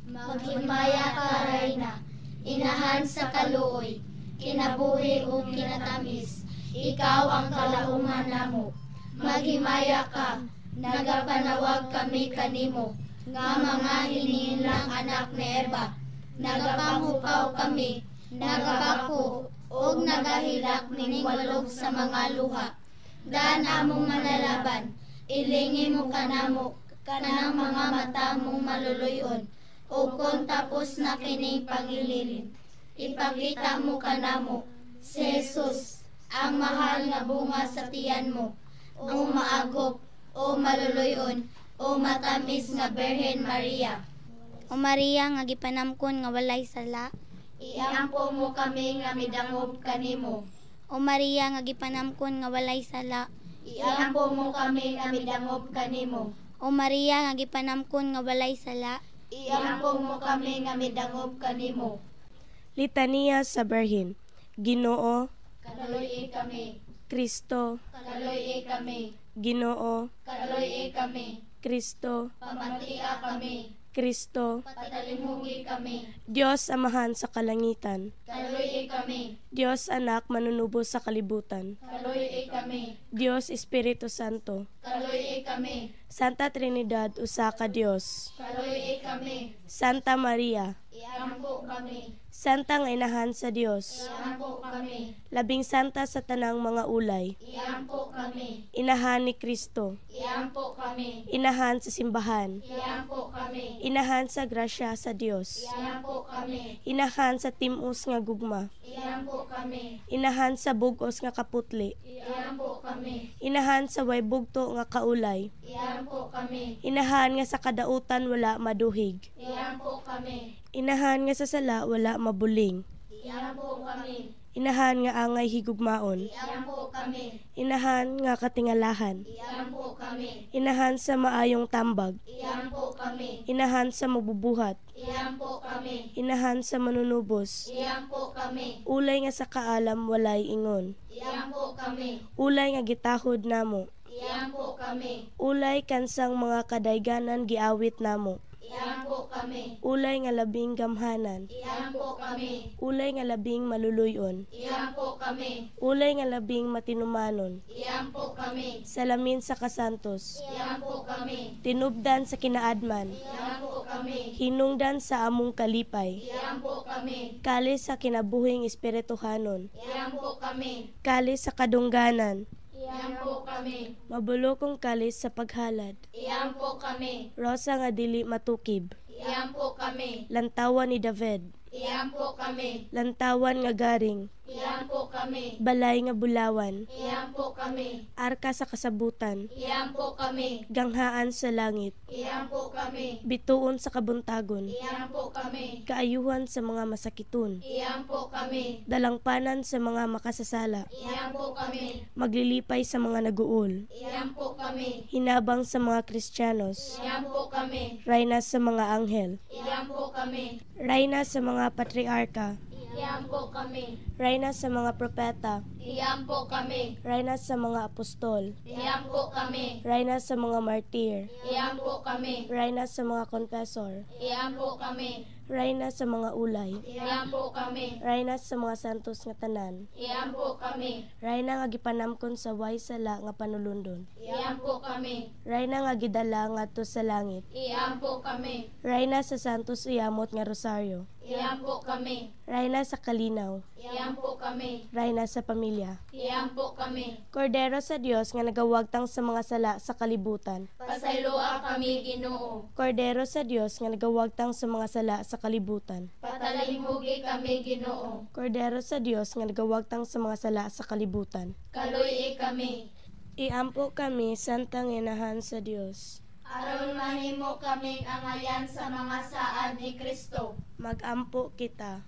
Maghimaya ka, Reyna, inahan sa kaluoy, kinabuhi ug kinatamis, ikaw ang kalauman namo. Maghimaya ka, nagapanawag kami kanimo, nga mga hinihinlang anak ni Eva. Nagapanghupaw kami, nagapako, ug nagahilak nining walog sa mga luha. Daan among manalaban, ilingi mo kanamo, kanang mga mata mong maluluyon, o kung tapos na kining pangililin, ipakita mo kanamo, si Jesus, ang mahal nga bunga sa tiyan mo, o maagop, o maluluyon, o matamis nga Birhen Maria. O Maria nga gipanamkon nga walay sala, iampo mo kami nga midangop kanimo. O Maria nga gipanamkon nga walay sala, iampo mo kami nga midangop kanimo. O Maria nga gipanamkon nga walay sala, iampo mo kami nga midangop kanimo. Litaniya sa Birhen. Ginoo, kaluoy kami. Kristo, kaluoy kami. Ginoo, kaluoy kami. Kristo, pamatia kami. Kristo, Patalimhugi kami. Dios Amahan sa kalangitan, Kaluy-i kami. Dios Anak manunubos sa kalibutan, Kaluy-i kami. Dios Espiritu Santo, Kaluy-i kami. Santa Trinidad usa ka Dios, Kaluy-i kami. Santa Maria, Iampo kami. Santa nga inahan sa Dios, Iampo kami. Labing santa sa tanang mga ulay, Iampo kami. Inahan ni Kristo, Iampo kami. Inahan sa simbahan, Iampo kami. Inahan sa grasya sa Dios, Iampo kami. Inahan sa timos nga gugma, Iampo kami. Inahan sa bugos nga kaputli, Iampo kami. Inahan sa way bugto nga kaulay, Iampo kami. Inahan nga sa kadautan wala maduhig, Iampo kami. Inahan nga sa sala wala mabuling, Iampo kami. Inahan nga angay higugmaon, Iampo kami. Inahan nga katingalahan, Iampo kami. Inahan sa maayong tambag, Iampo kami. Inahan sa mabubuhat, Iampo kami. Inahan sa manunubos, Iampo kami. Ulay nga sa kaalam walay ingon, Iampo kami. Ulay nga gitahod namo, Iampo kami. Ulay kansang mga kadayganan giawit namo, Iampo kami. Ulay nga labing gamhanan, Iampo kami. Ulay nga labing maluluyon, Iampo kami. Ulay nga labing matinumanon, Iampo kami. Salamin sa kasantos, Iampo kami. Tinubdan sa kinaadman, Iampo kami. Hinungdan sa among kalipay, Iampo kami. Kalis sa kinabuhing espirituhanon, Iampo kami. Kalis sa kadungganan, Iampo kami. Mabulokong kalis sa paghalad, Iampo kami. Rosa nga dili matukib, Iampo kami. Lantawan ni David, Iampo kami. Lantawan nga garing, Iampo kami. Balay nga bulawan, Iampo kami. Arka sa kasabutan, Iampo kami. Ganghaan sa langit, Iampo kami. Bituon sa kabuntagon, Iampo kami. Kaayuhan sa mga masakiton, Iampo kami. Dalangpanan sa mga makasasala, Iampo kami. Maglilipay sa mga naguol, Iampo kami. Hinabang sa mga Kristiyanos, Iampo kami. Rayna sa mga anghel, Iampo kami. Rayna sa mga patriarka, Iampo kami. Rayna sa mga propeta, Iampo kami. Rayna sa mga apostol, Iampo kami. Rayna sa mga martir, Iampo kami. Rayna sa mga confessor, Iampo kami. Rayna sa mga ulay, Iampo kami. Rayna sa mga santos nga tanan, Iampo kami. Rayna nga gipanamkon sa way sala nga panulundon, Iampo kami. Rayna nga gidala ngadto sa langit, Iampo kami. Rayna sa santos uyamot nga rosaryo, Iampo kami. Rayna sa kalinaw, Iampo kami. Rayna sa pamilya. Iampo kami. Kordero sa Dios nga nagawagtang sa mga sala sa kalibutan. Pasayloa kami, Ginoo. Kordero sa Dios nga nagawagtang sa mga sala sa kalibutan. Patalimhugi kami, Ginoo. Kordero sa Dios nga nagawagtang sa mga sala sa kalibutan. Kaluy-i kami. Iampo kami, Santang Inahan sa Dios. Aron mahimo kaming angayan sa mga saad ni Kristo. Magampo kita.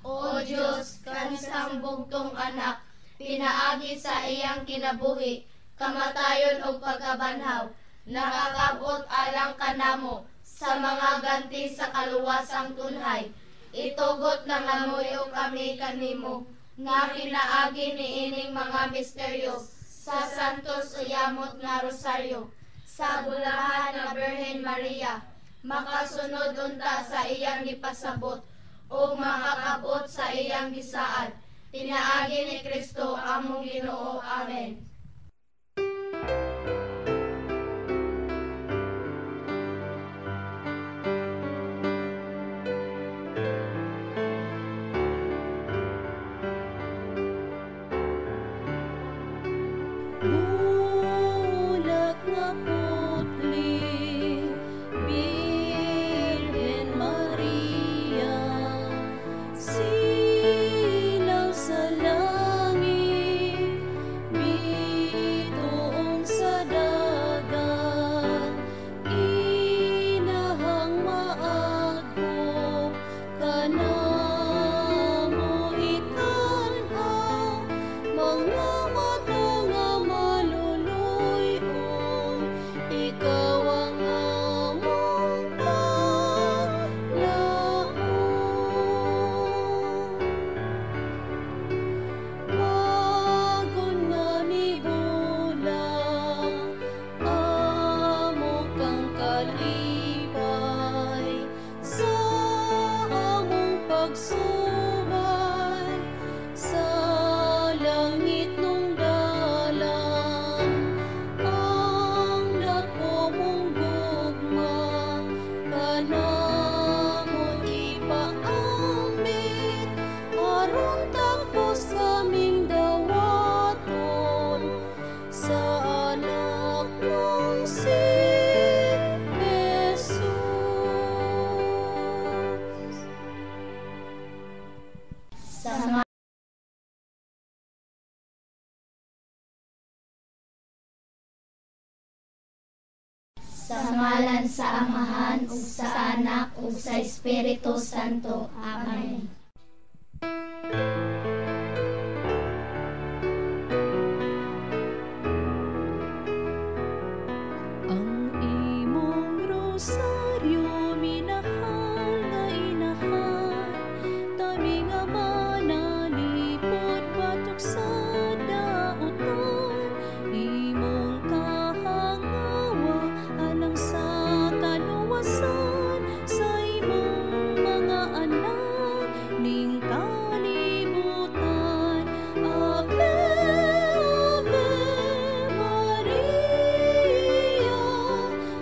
O Dios, kansang bugtong anak, pinaagi sa iyang kinabuhi, kamatayon ug pagkabanhaw, nakakabot alang kanamo sa mga ganti sa kaluwasang tunhay. Itugot nga namuyo kami kanimo, nga pinaagi niining mga misteryo sa Santos Uyamot nga Rosaryo, sa bulahan nga Birhen Maria, makasunod unta sa iyang gipasabot o makakabot sa iyang gisaad. Pinaagi ni Kristo among Ginoo. Amen. Bulak nga putli, Birhen Maria, silaw sa langit, bituon sa dagat, inahang maagom, kanamo itan-aw, mga mata nga maluluy-on, ikaw ang among paglaom. Bagon nga mibulang, amo kang kalipay, Sa ngalan sa Amahan ug sa Anak ug sa Espiritu Santo. Amen. Ang imong rosaryo minahal nga inahan, kami nga manalipod batok sa dautan, imong kahangawa alang sa kaluwasan sa imong mga anak ning kalibutan. Ave, Ave Maria,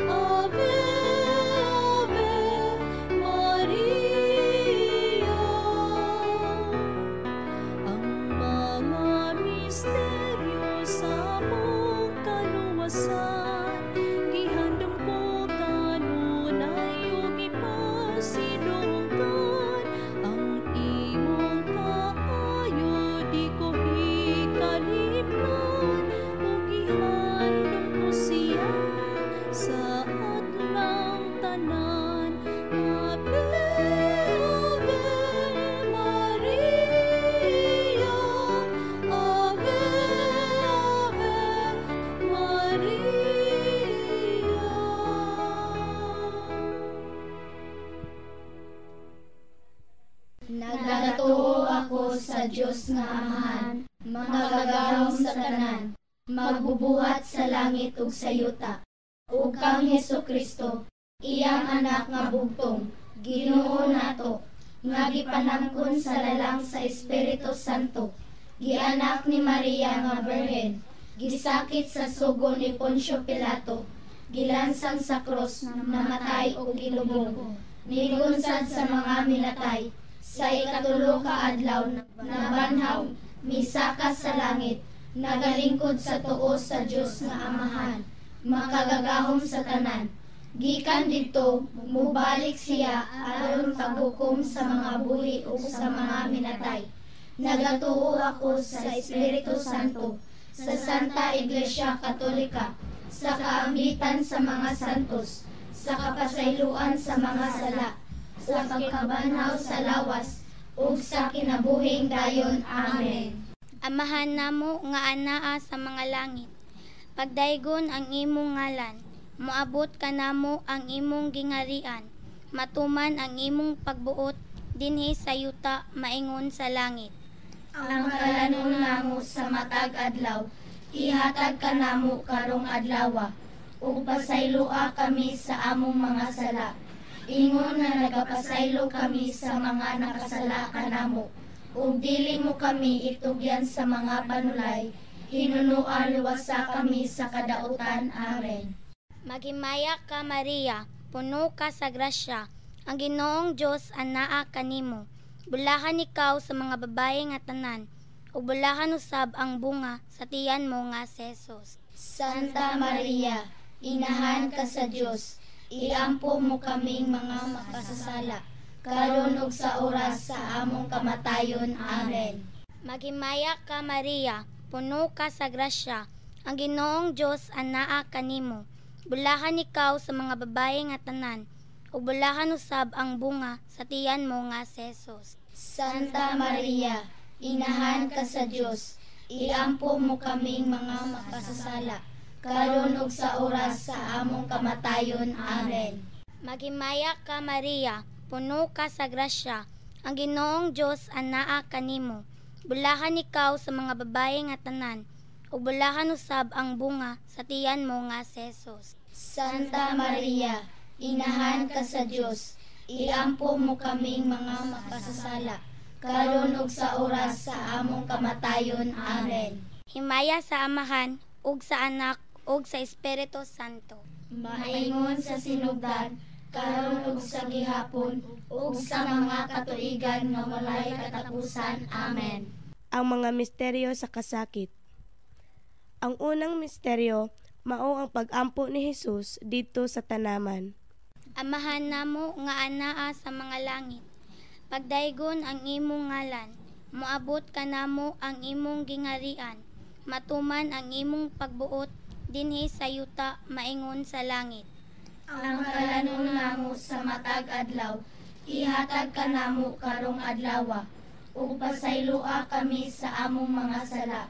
Ave, Ave Maria. Ang mga misteryo sa among kaluwasan, gihandom ko kanunay ug ipasidunggan. Ang imong kaayo di ko hikalimtan, ug gihandom ko siya sa adlaw tanan. Ave, Ave Maria, Ave, Ave Maria. Nagatuo ako sa Dios nga Amahan, makagagahom sa tanan, magbubuhat sa langit ug sa yuta, ug kang Hesus Kristo, iyang anak nga bugtong, Ginoo nato, nga gipanangkon sa lalang sa Espiritu Santo, gianak ni Maria nga Birhen, gisakit sa sugo ni Poncio Pilato, gilansang sa krus, namatay ug gilubong, nigunsad sa mga minatay, sa ikatulo ka adlaw nabanhaw, misaka sa langit, nagalingkod sa tuo sa Dios nga Amahan, makagagahom sa tanan. Gikan didto, mubalik siya aron paghukom sa mga buhi ug sa mga minatay. Nagatuo ako sa Espiritu Santo, sa Santa Iglesia Katolika, sa kaambitan sa mga santos, sa kapasayloan sa mga sala, sa pagkabanhaw sa lawas, ug sa kinabuhing dayon. Amen. Amahan namo nga anaa sa mga langit, pagdaygon ang imong ngalan, moabot kanamo ang imong gingarian, matuman ang imong pagbuot dinhi sa yuta maingon sa langit. Ang kalanon namo sa matag adlaw, ihatag kanamo karong adlawa, ug pasayloa kami sa among mga sala, ingon na nagapasaylo kami sa mga nakasala kanamo, ug dili mo kami itugyan sa mga panulay, hinunua luwasa kami sa kadautan. Amen. Maghimaya ka Maria, puno ka sa grasya, ang Ginoong Dios anaa kanimo. Bulahan ikaw sa mga babae nga tanan, ug bulahan usab ang bunga sa tiyan mo nga si Jesus. Santa Maria, inahan ka sa Dios, iampo mo kaming mga makasasala, karon ug sa oras sa among kamatayon. Amen. Maghimaya ka Maria, puno ka sa grasya, ang Ginoong Dios anaa kanimo. Bulahan ikaw sa mga babae nga tanan, ug bulahan usab ang bunga sa tiyan mo nga si Jesus. Santa Maria, inahan ka sa Dios, iampo mo kaming mga makasasala, karon ug sa oras sa among kamatayon. Amen. Maghimaya ka Maria, puno ka sa grasya, ang Ginoong Dios anaa kanimo. Bulahan ikaw sa mga babae nga tanan, ug bulahan usab ang bunga sa tiyan mo nga si Jesus. Santa Maria, inahan ka sa Dios, iampo mo kaming mga makasasala, karon ug sa oras sa among kamatayon. Amen. Himaya sa Amahan ug sa Anak ug sa Espiritu Santo. Maingon sa sinugdan, karon ug sa gihapon, ug sa mga katuigan nga walay katapusan. Amen. Ang mga misteryo sa kasakit. Ang unang misteryo mao ang pag-ampo ni Jesus didto sa tanaman. Amahan namo nga anaa sa mga langit, pagdaygon ang imong ngalan, moabot kanamo ang imong gingarian, matuman ang imong pagbuot dinhi sa yuta maingon sa langit. Ang kalanon namo sa matag adlaw, ihatag kanamo karong adlawa, ug pasayloa kami sa among mga sala,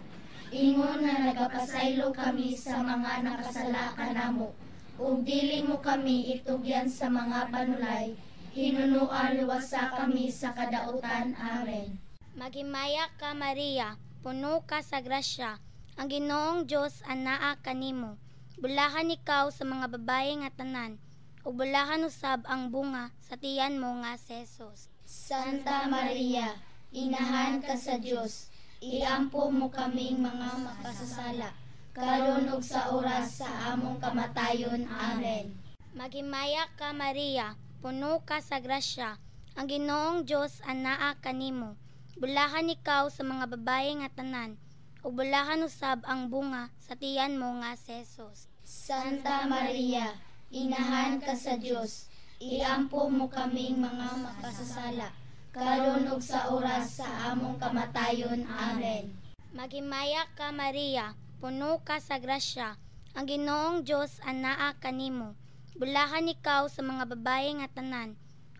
ingon nga nagapasaylo kami sa mga nakasala kanamo, ug dili mo kami itugyan sa mga panulay, hinunoa luwasa kami sa kadautan. Amen. Maghimaya ka Maria, puno ka sa grasya, ang Ginoong Dios anaa kanimo. Bulahan ikaw sa mga babae nga tanan, ug bulahan usab ang bunga sa tiyan mo nga si Jesus. Santa Maria, inahan ka sa Dios, iampo mo kaming mga makasasala, karon ug sa oras sa among kamatayon. Amen. Maghimaya ka Maria, puno ka sa grasya, ang Ginoong Dios anaa kanimo. Bulahan ikaw sa mga babae nga tanan, ug bulahan usab ang bunga sa tiyan mo nga si Jesus. Santa Maria, inahan ka sa Dios, iampo mo kaming mga makasasala, karon ug sa oras sa among kamatayon. Amen. Maghimaya ka Maria, puno ka sa grasya, ang Ginoong Dios anaa kanimo. Bulahan ikaw sa mga babae nga tanan,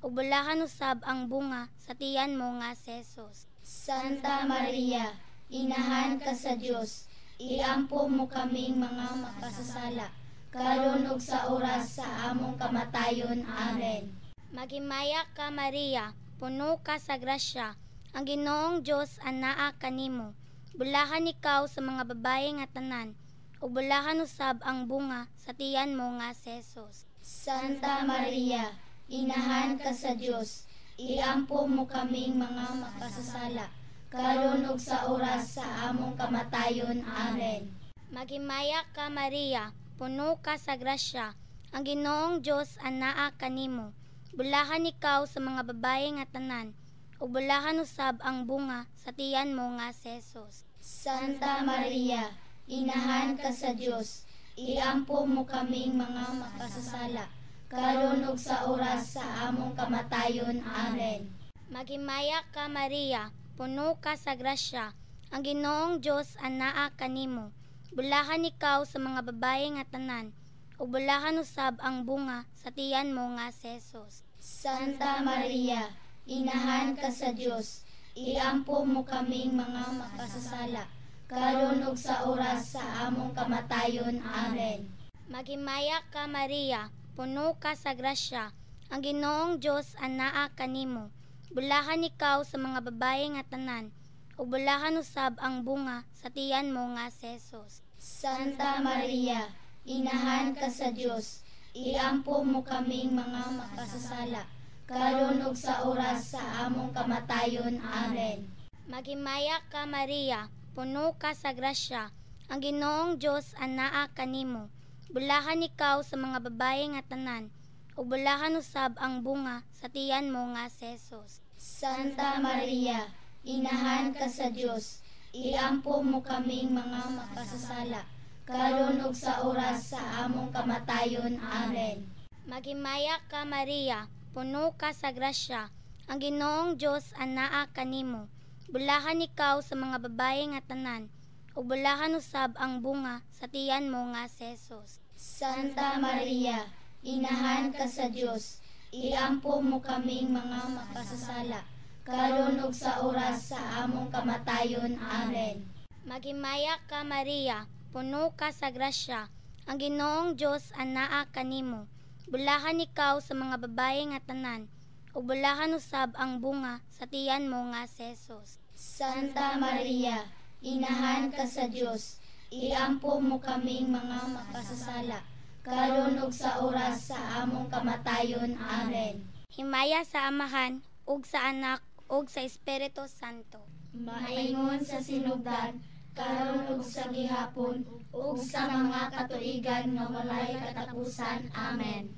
ug bulahan usab ang bunga sa tiyan mo nga si Jesus. Santa Maria, inahan ka sa Dios, iampo mo kaming mga makasasala, karon ug sa oras sa among kamatayon. Amen. Maghimaya ka Maria, puno ka sa grasya, ang Ginoong Dios anaa kanimo. Bulahan ikaw sa mga babae nga tanan, ug bulahan usab ang bunga sa tiyan mo nga si Jesus. Santa Maria, inahan ka sa Dios, iampo mo kaming mga makasasala, karon ug sa oras sa among kamatayon. Amen. Maghimaya ka Maria, puno ka sa grasya, ang Ginoong Dios anaa kanimo. Bulahan ikaw sa mga babae nga tanan, ug bulahan usab ang bunga sa tiyan mo nga si Jesus. Santa Maria, inahan ka sa Dios, iampo mo kaming mga makasasala, karon ug sa oras sa among kamatayon. Amen. Maghimaya ka Maria, puno ka sa grasya, ang Ginoong Dios anaa kanimo. Bulahan ikaw sa mga babae nga tanan, ug bulahan usab ang bunga sa tiyan mo nga si Jesus. Santa Maria, inahan ka sa Dios, iampo mo kaming mga makasasala, karon ug sa oras sa among kamatayon. Amen. Maghimaya ka Maria, puno ka sa grasya, ang Ginoong Dios anaa kanimo. Bulahan ikaw sa mga babae nga tanan, ug bulahan usab ang bunga sa tiyan mo nga si Jesus. Santa Maria, inahan ka sa Dios, iampo mo kaming mga makasasala, karon ug sa oras sa among kamatayon. Amen. Maghimaya ka Maria, puno ka sa grasya, ang Ginoong Dios anaa kanimo. Bulahan ikaw sa mga babae nga tanan, ug bulahan usab ang bunga sa tiyan mo nga si Jesus. Santa Maria, inahan ka sa Dios, iampo mo kaming mga makasasala, karon ug sa oras sa among kamatayon. Amen. Maghimaya ka Maria, puno ka sa grasya, ang Ginoong Dios anaa kanimo. Bulahan ikaw sa mga babae nga tanan, ug bulahan usab ang bunga sa tiyan mo nga si Jesus. Santa Maria, inahan ka sa Dios, iampo mo kaming mga makasasala, karon ug sa oras sa among kamatayon. Amen. Maghimaya ka Maria, puno ka sa grasya, ang Ginoong Dios anaa kanimo. Bulahan ikaw sa mga babae nga tanan, ug bulahan usab ang bunga sa tiyan mo nga si Jesus. Santa Maria, inahan ka sa Dios, iampo mo kaming mga makasasala, karon ug sa oras sa among kamatayon. Amen. Himaya sa Amahan, ug sa Anak, ug sa Espiritu Santo. Maingon sa sinugdan, karon ug sa gihapon, ug sa mga katuigan nga walay katapusan. Amen.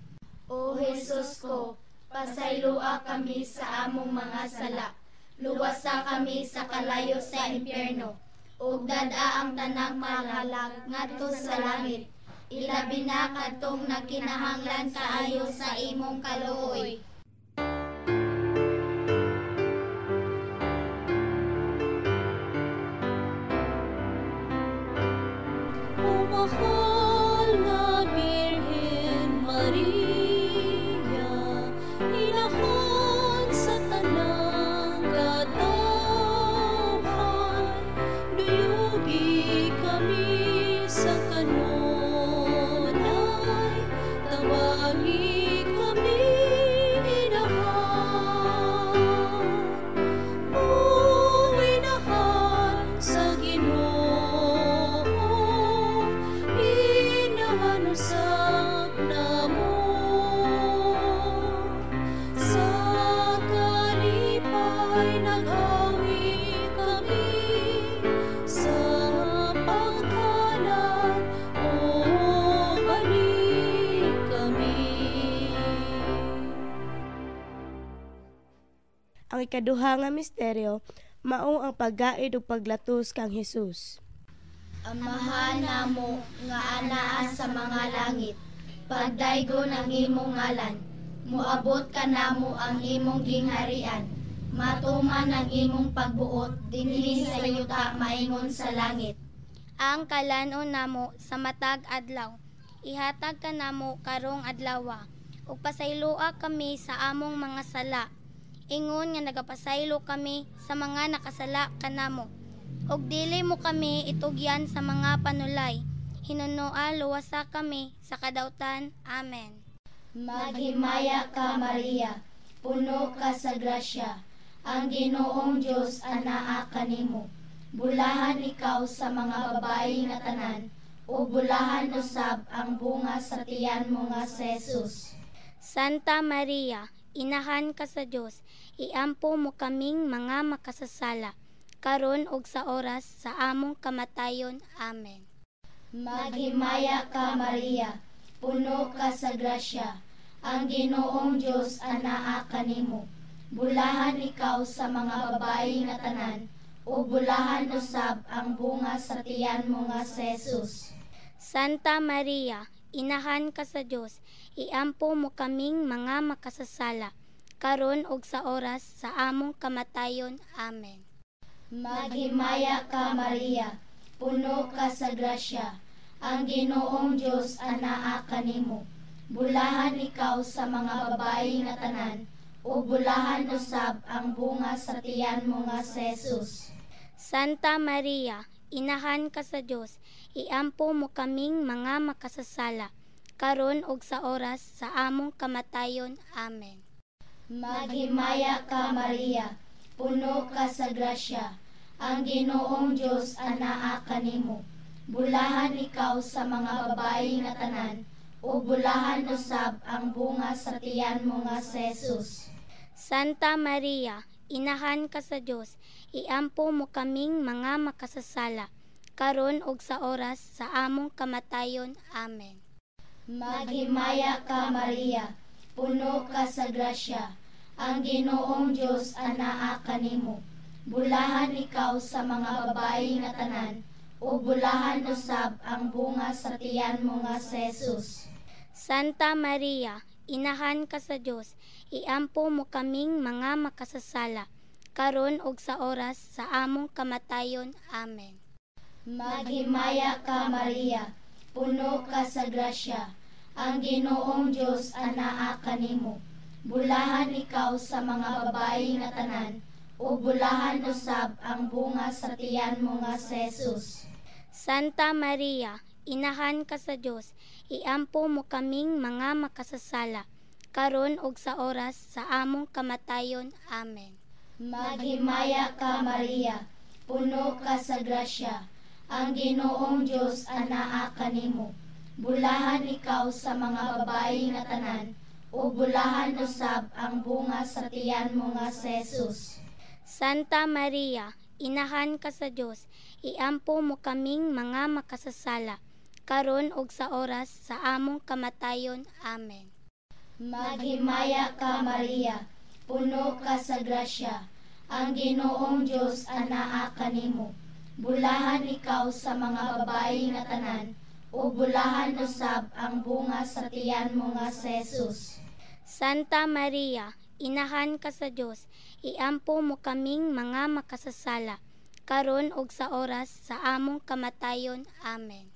O Jesus ko, pasayloa kami sa among mga sala, luwasa kami sa kalayo sa impyerno, ug dad-a ang tanang malag ngadto sa langit, ilabi na kadtong nagkinahanglan kaayo sa imong kaluoy. O mahal na Birhen Maria, Tabangi kami, Inahan. O Inahan sa Ginoo, Inahan usab namo. Sa kalipay nag-awit kami, sa paghalad, o balik kami. Ang ikaduha nga misteryo mao ang paggaid ug paglatos kang Hesus. Amahan namo nga anaa sa mga langit, pagdaygon ang imong ngalan, moabot kanamo ang imong gingharian, matuman ang imong pagbuot dinhi sa yuta maingon sa langit. Ang kalanon namo sa matag adlaw, ihatag kanamo karong adlawa, ug pasayloa kami sa among mga sala, ingon nga nagapasaylo kami sa mga nakasala kanamo. Ug dili mo kami itugyan sa mga panulay, hinunoa luwasa kami sa kadautan. Amen. Maghimaya ka, Maria, puno ka sa grasya, ang Ginoong Dios anaa kanimo. Bulahan ikaw sa mga babae nga tanan, ug bulahan usab ang bunga sa tiyan mo nga si Jesus. Santa Maria, Inahan ka sa Dios, iampo mo kaming mga makasasala, karon ug sa oras sa among kamatayon. Amen. Maghimaya ka, Maria, puno ka sa grasya, ang Ginoong Dios anaa kanimo. Bulahan ikaw sa mga babae nga tanan, ug bulahan usab ang bunga sa tiyan mo nga si Jesus. Santa Maria, Inahan ka sa Dios, iampo mo kaming mga makasasala, karon ug sa oras sa among kamatayon. Amen. Maghimaya ka, Maria, puno ka sa grasya, ang Ginoong Dios anaa kanimo. Bulahan ikaw sa mga babae nga tanan, ug bulahan usab ang bunga sa tiyan mo nga si Jesus. Santa Maria, Inahan ka sa Dios, iampo mo kaming mga makasasala, karon ug sa oras sa among kamatayon. Amen. Maghimaya ka, Maria, puno ka sa grasya, ang Ginoong Dios anaa kanimo. Bulahan ikaw sa mga babae nga tanan, ug bulahan usab ang bunga sa tiyan mo nga si Jesus. Santa Maria, Inahan ka sa Dios, iampo mo kaming mga makasasala, karon ug sa oras sa among kamatayon. Amen. Maghimaya ka, Maria, puno ka sa grasya, ang Ginoong Dios anaa kanimo. Bulahan ikaw sa mga babae nga tanan, ug bulahan usab ang bunga sa tiyan mo nga si Jesus. Santa Maria, Inahan ka sa Dios, iampo mo kaming mga makasasala, karon ug sa oras sa among kamatayon. Amen. Maghimaya ka, Maria, puno ka sa grasya, ang Ginoong Dios anaa kanimo. Bulahan ikaw sa mga babae nga tanan, ug bulahan usab ang bunga sa tiyan mo nga si Jesus. Santa Maria, Inahan ka sa Dios, iampo mo kaming mga makasasala, karon ug sa oras sa among kamatayon. Amen. Maghimaya ka, Maria, puno ka sa grasya, ang Ginoong Dios anaa kanimo. Bulahan ikaw sa mga babae nga tanan, ug bulahan usab ang bunga sa tiyan mo nga si Jesus. Santa Maria, Inahan ka sa Dios, iampo mo kaming mga makasasala, karon ug sa oras sa among kamatayon. Amen. Maghimaya ka, Maria, puno ka sa grasya, ang Ginoong Dios anaa kanimo. Bulahan ikaw sa mga babae nga tanan, ug bulahan usab ang bunga sa tiyan mo nga si Jesus. Santa Maria, Inahan ka sa Dios, iampo mo kaming mga makasasala, karon ug sa oras sa among kamatayon. Amen.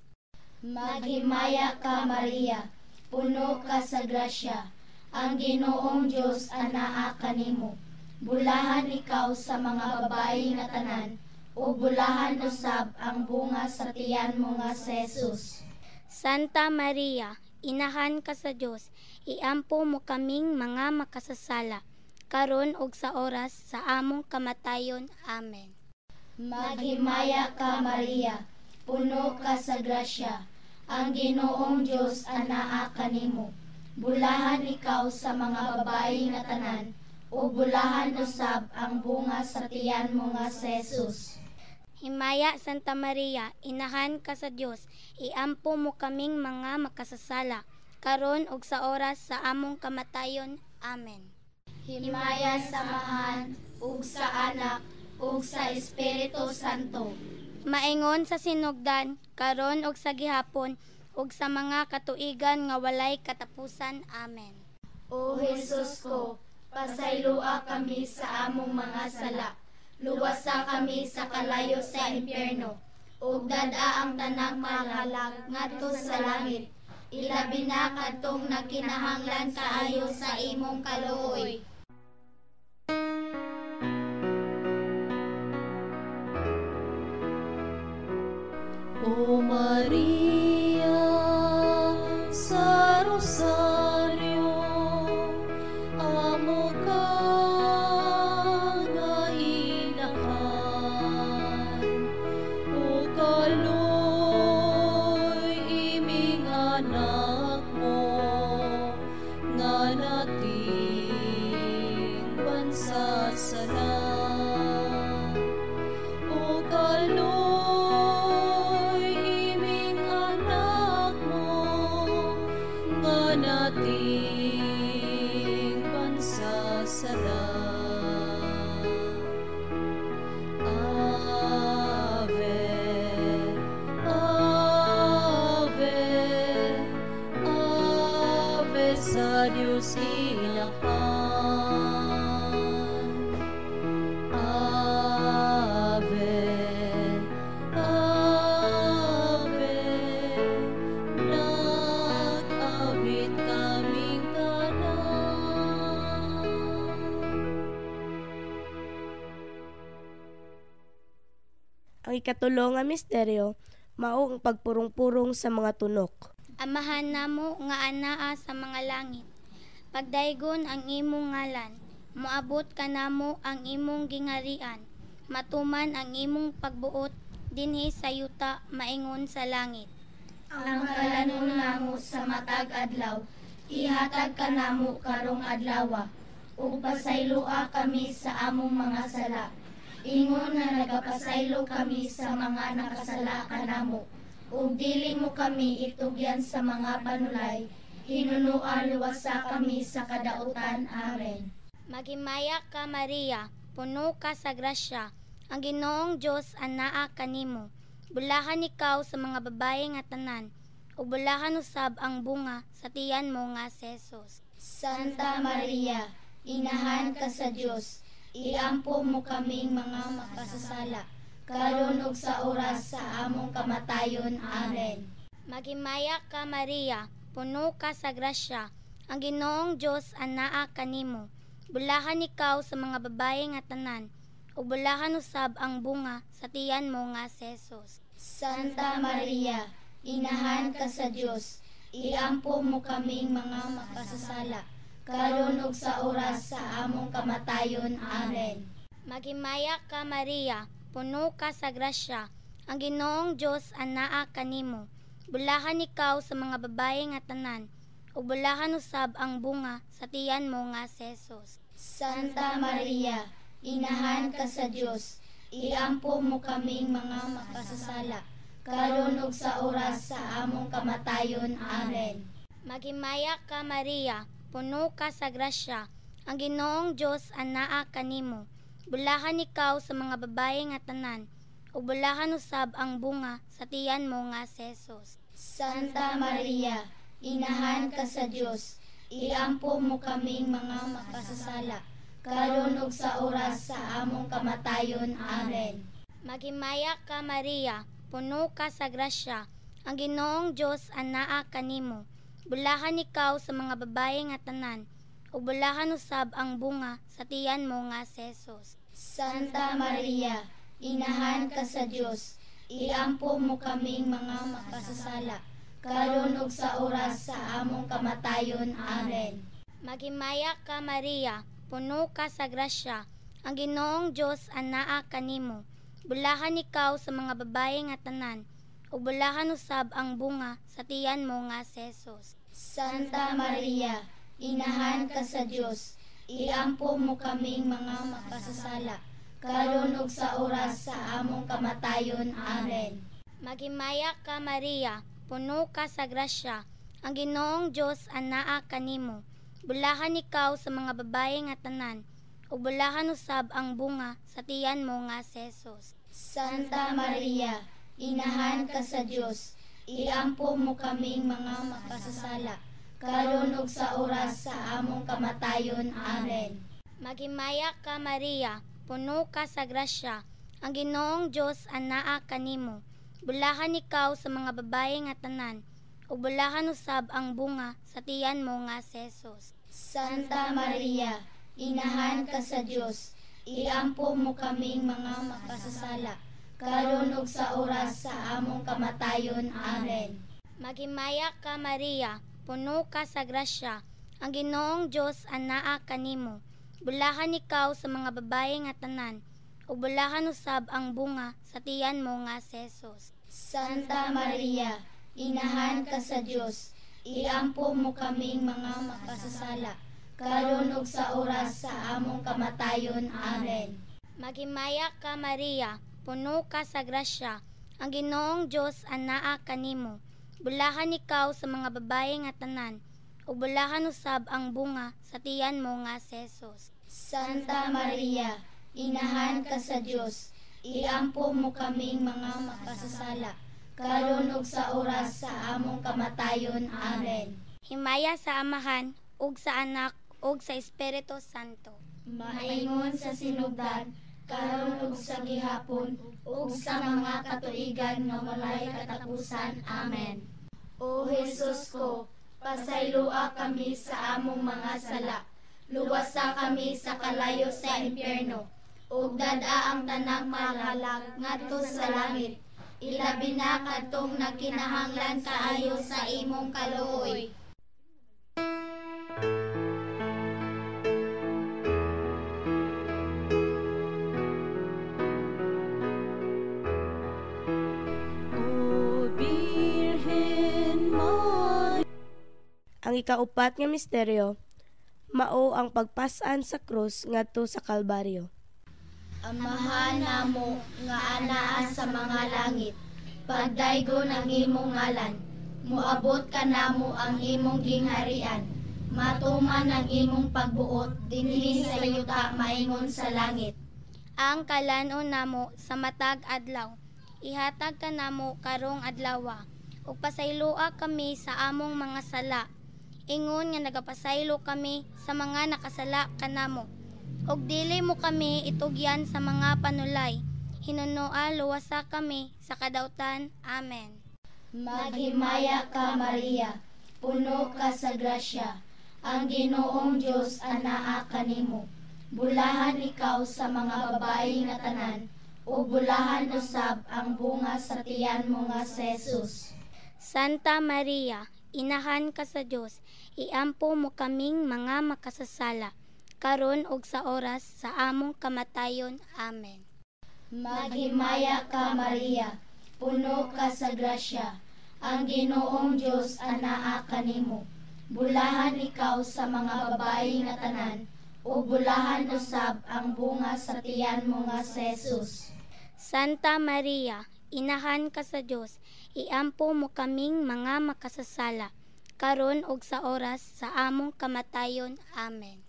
Maghimaya ka, Maria, puno ka sa grasya, ang Ginoong Dios anaa kanimo. Bulahan ikaw sa mga babae nga tanan, ug bulahan usab ang bunga sa tiyan mo nga si Jesus. Santa Maria, Inahan ka sa Dios, iampo mo kaming mga makasasala, karon ug sa oras sa among kamatayon. Amen. Maghimaya ka, Maria, puno ka sa grasya, ang Ginoong Dios anaa kanimo. Bulahan ikaw sa mga babae nga tanan, ug bulahan usab ang bunga sa tiyan mo nga si Jesus. Himaya Santa Maria, inahan ka sa Dios, iampo mo kaming mga makasasala, karon ug sa oras sa among kamatayon. Amen. Himaya sa Amahan, ug sa Anak, ug sa Espiritu Santo. Maingon sa sinugdan, karon ug sa gihapon, ug sa mga katuigan nga walay katapusan. Amen. O Jesus ko, pasayloa kami sa among mga sala. Luwasa kami sa kalayo sa impyerno, ug dad-a ang tanang kalag ngadto sa langit. Ilabi na kadtong nagkinahanglan kaayo sa imong kaluoy. O Maria sa Rosario, amo ka nga inahan, o kaloy iming anak mo, nga nating bansasala. O kaloy iming anak mo, nga nating bansasala. Ave, Ave, Ave sa Diyos Inahan. Ave, Ave, nag-awit kaming tanan. Ang ikatulo nga misteryo mao ang pagpurong-purong sa mga tunok. Amahan namo nga anaa sa mga langit, pagdaygon ang imong ngalan, moabot kanamo ang imong gingarian, matuman ang imong pagbuot dinhi sa yuta maingon sa langit. Ang kalanon namo sa matag adlaw, ihatag kanamo karong adlawa, ug pasayloa kami sa among mga sala, ingon nga nagapasaylo kami sa mga nakasala kanamo, ug dili mo kami itugyan sa mga panulay, hinunoa luwasa kami sa kadautan. Amen. Maghimaya ka, Maria, puno ka sa grasya, ang Ginoong Dios anaa kanimo. Bulahan ikaw sa mga babae nga tanan, ug bulahan usab ang bunga sa tiyan mo nga si Jesus. Santa Maria, inahan ka sa Dios, iampo mo kaming mga makasasala, karon ug sa oras sa among kamatayon. Amen. Maghimaya ka, Maria, puno ka sa grasya, ang Ginoong Dios anaa kanimo. Bulahan ikaw sa mga babae nga tanan, ug bulahan usab ang bunga sa tiyan mo nga si Jesus. Santa Maria, inahan ka sa Dios, iampo mo kaming mga makasasala, karon ug sa oras sa among kamatayon. Amen. Maghimaya ka, Maria, puno ka sa grasya, ang Ginoong Dios anaa kanimo. Bulahan ikaw sa mga babae nga tanan, ug bulahan usab ang bunga sa tiyan mo nga si Jesus. Santa Maria, inahan ka sa Dios, iampo mo kaming mga makasasala, karon ug sa oras sa among kamatayon. Amen. Maghimaya ka, Maria, puno ka sa grasya, ang Ginoong Dios anaa kanimo. Bulahan ikaw sa mga babae nga tanan, ug bulahan usab ang bunga sa tiyan mo nga si Jesus. Santa Maria, inahan ka sa Dios, iampo mo kaming mga makasasala, karon ug sa oras sa among kamatayon. Amen. Maghimaya ka, Maria, puno ka sa grasya, ang Ginoong Dios anaa kanimo. Bulahan ikaw sa mga babae nga tanan, ug bulahan usab ang bunga sa tiyan mo nga si Jesus. Santa Maria, inahan ka sa Dios, iampo mo kaming mga makasasala, karon ug sa oras sa among kamatayon. Amen. Maghimaya ka Maria, puno ka sa grasya, ang Ginoong Dios anaa kanimo. Bulahan ikaw sa mga babae nga tanan, ug bulahan usab ang bunga sa tiyan mo nga si Jesus. Santa Maria, inahan ka sa Dios, iampo mo kaming mga makasasala, karon ug sa oras sa among kamatayon. Amen. Maghimaya ka Maria, puno ka sa grasya, ang Ginoong Dios anaa kanimo. Bulahan ikaw sa mga babae nga tanan, ug bulahan usab ang bunga sa tiyan mo nga si Jesus. Santa Maria, inahan ka sa Dios, iampo mo kaming mga makasasala, karon ug sa oras sa among kamatayon. Amen. Maghimaya ka Maria, puno ka sa grasya, ang Ginoong Dios anaa kanimo. Bulahan ikaw sa mga babae nga tanan, ug bulahan usab ang bunga sa tiyan mo nga si Jesus. Santa Maria, inahan ka sa Dios, iampo mo kaming mga makasasala, karon ug sa oras sa among kamatayon. Amen. Maghimaya ka Maria, puno ka sa grasya, ang Ginoong Dios anaa kanimo. Bulahan ikaw sa mga babae nga tanan, ug bulahan usab ang bunga sa tiyan mo nga si Jesus. Santa Maria, inahan ka sa Dios, iampo mo kaming mga makasasala, karon ug sa oras sa among kamatayon. Amen. Maghimaya ka Maria, puno ka sa grasya, ang Ginoong Dios anaa kanimo. Bulahan ikaw sa mga babae nga tanan, ug bulahan usab ang bunga sa tiyan mo nga si Jesus. Santa Maria, inahan ka sa Dios, iampo mo kaming mga makasasala, karon ug sa oras sa among kamatayon. Amen. Himaya sa Amahan, ug sa Anak, ug sa Espiritu Santo. Maingon sa sinugdan, karon ug sa gihapon, ug sa mga katuigan nga walay katapusan. Amen. O Jesus ko, pasayloa kami sa among mga sala, luwasa kami sa kalayo sa impyerno, ug dad-a ang tanang malalag ngadto sa langit. Ilabi na kadtong nagkinahanglan kaayo sa imong kaluoy. O Birhen Maria. Ang ikaupat nga misteryo, mao ang pagpas-an sa krus ngadto sa Kalbaryo. Amahan namo nga anaa sa mga langit, pagdaygon ang imong ngalan, moabot kanamo ang imong gingharian, matuman ang imong pagbuot dinhi sa yuta maingon sa langit. Ang kalan-on namo sa matag adlaw, ihatag kanamo karong adlawa, ug pasayloa kami sa among mga sala, ingon nga nagapasaylo kami sa mga nakasala kanamo. Ug dili mo kami itugyan sa mga panulay, hinunoa luwasa kami sa kadautan. Amen. Maghimaya ka Maria, puno ka sa grasya, ang Ginoong Dios anaa kanimo. Bulahan ikaw sa mga babae nga tanan, ug bulahan usab ang bunga sa tiyan mo nga si Jesus. Santa Maria, inahan ka sa Dios, iampo mo kaming mga makasasala, karon ug sa oras sa among kamatayon. Amen. Maghimaya ka Maria, puno ka sa grasya, ang Ginoong Dios anaa kanimo. Bulahan ikaw sa mga babae nga tanan, ug bulahan usab ang bunga sa tiyan mo nga si Jesus. Santa Maria, inahan ka sa Dios, iampo mo kaming mga makasasala, karon ug sa oras sa among kamatayon. Amen.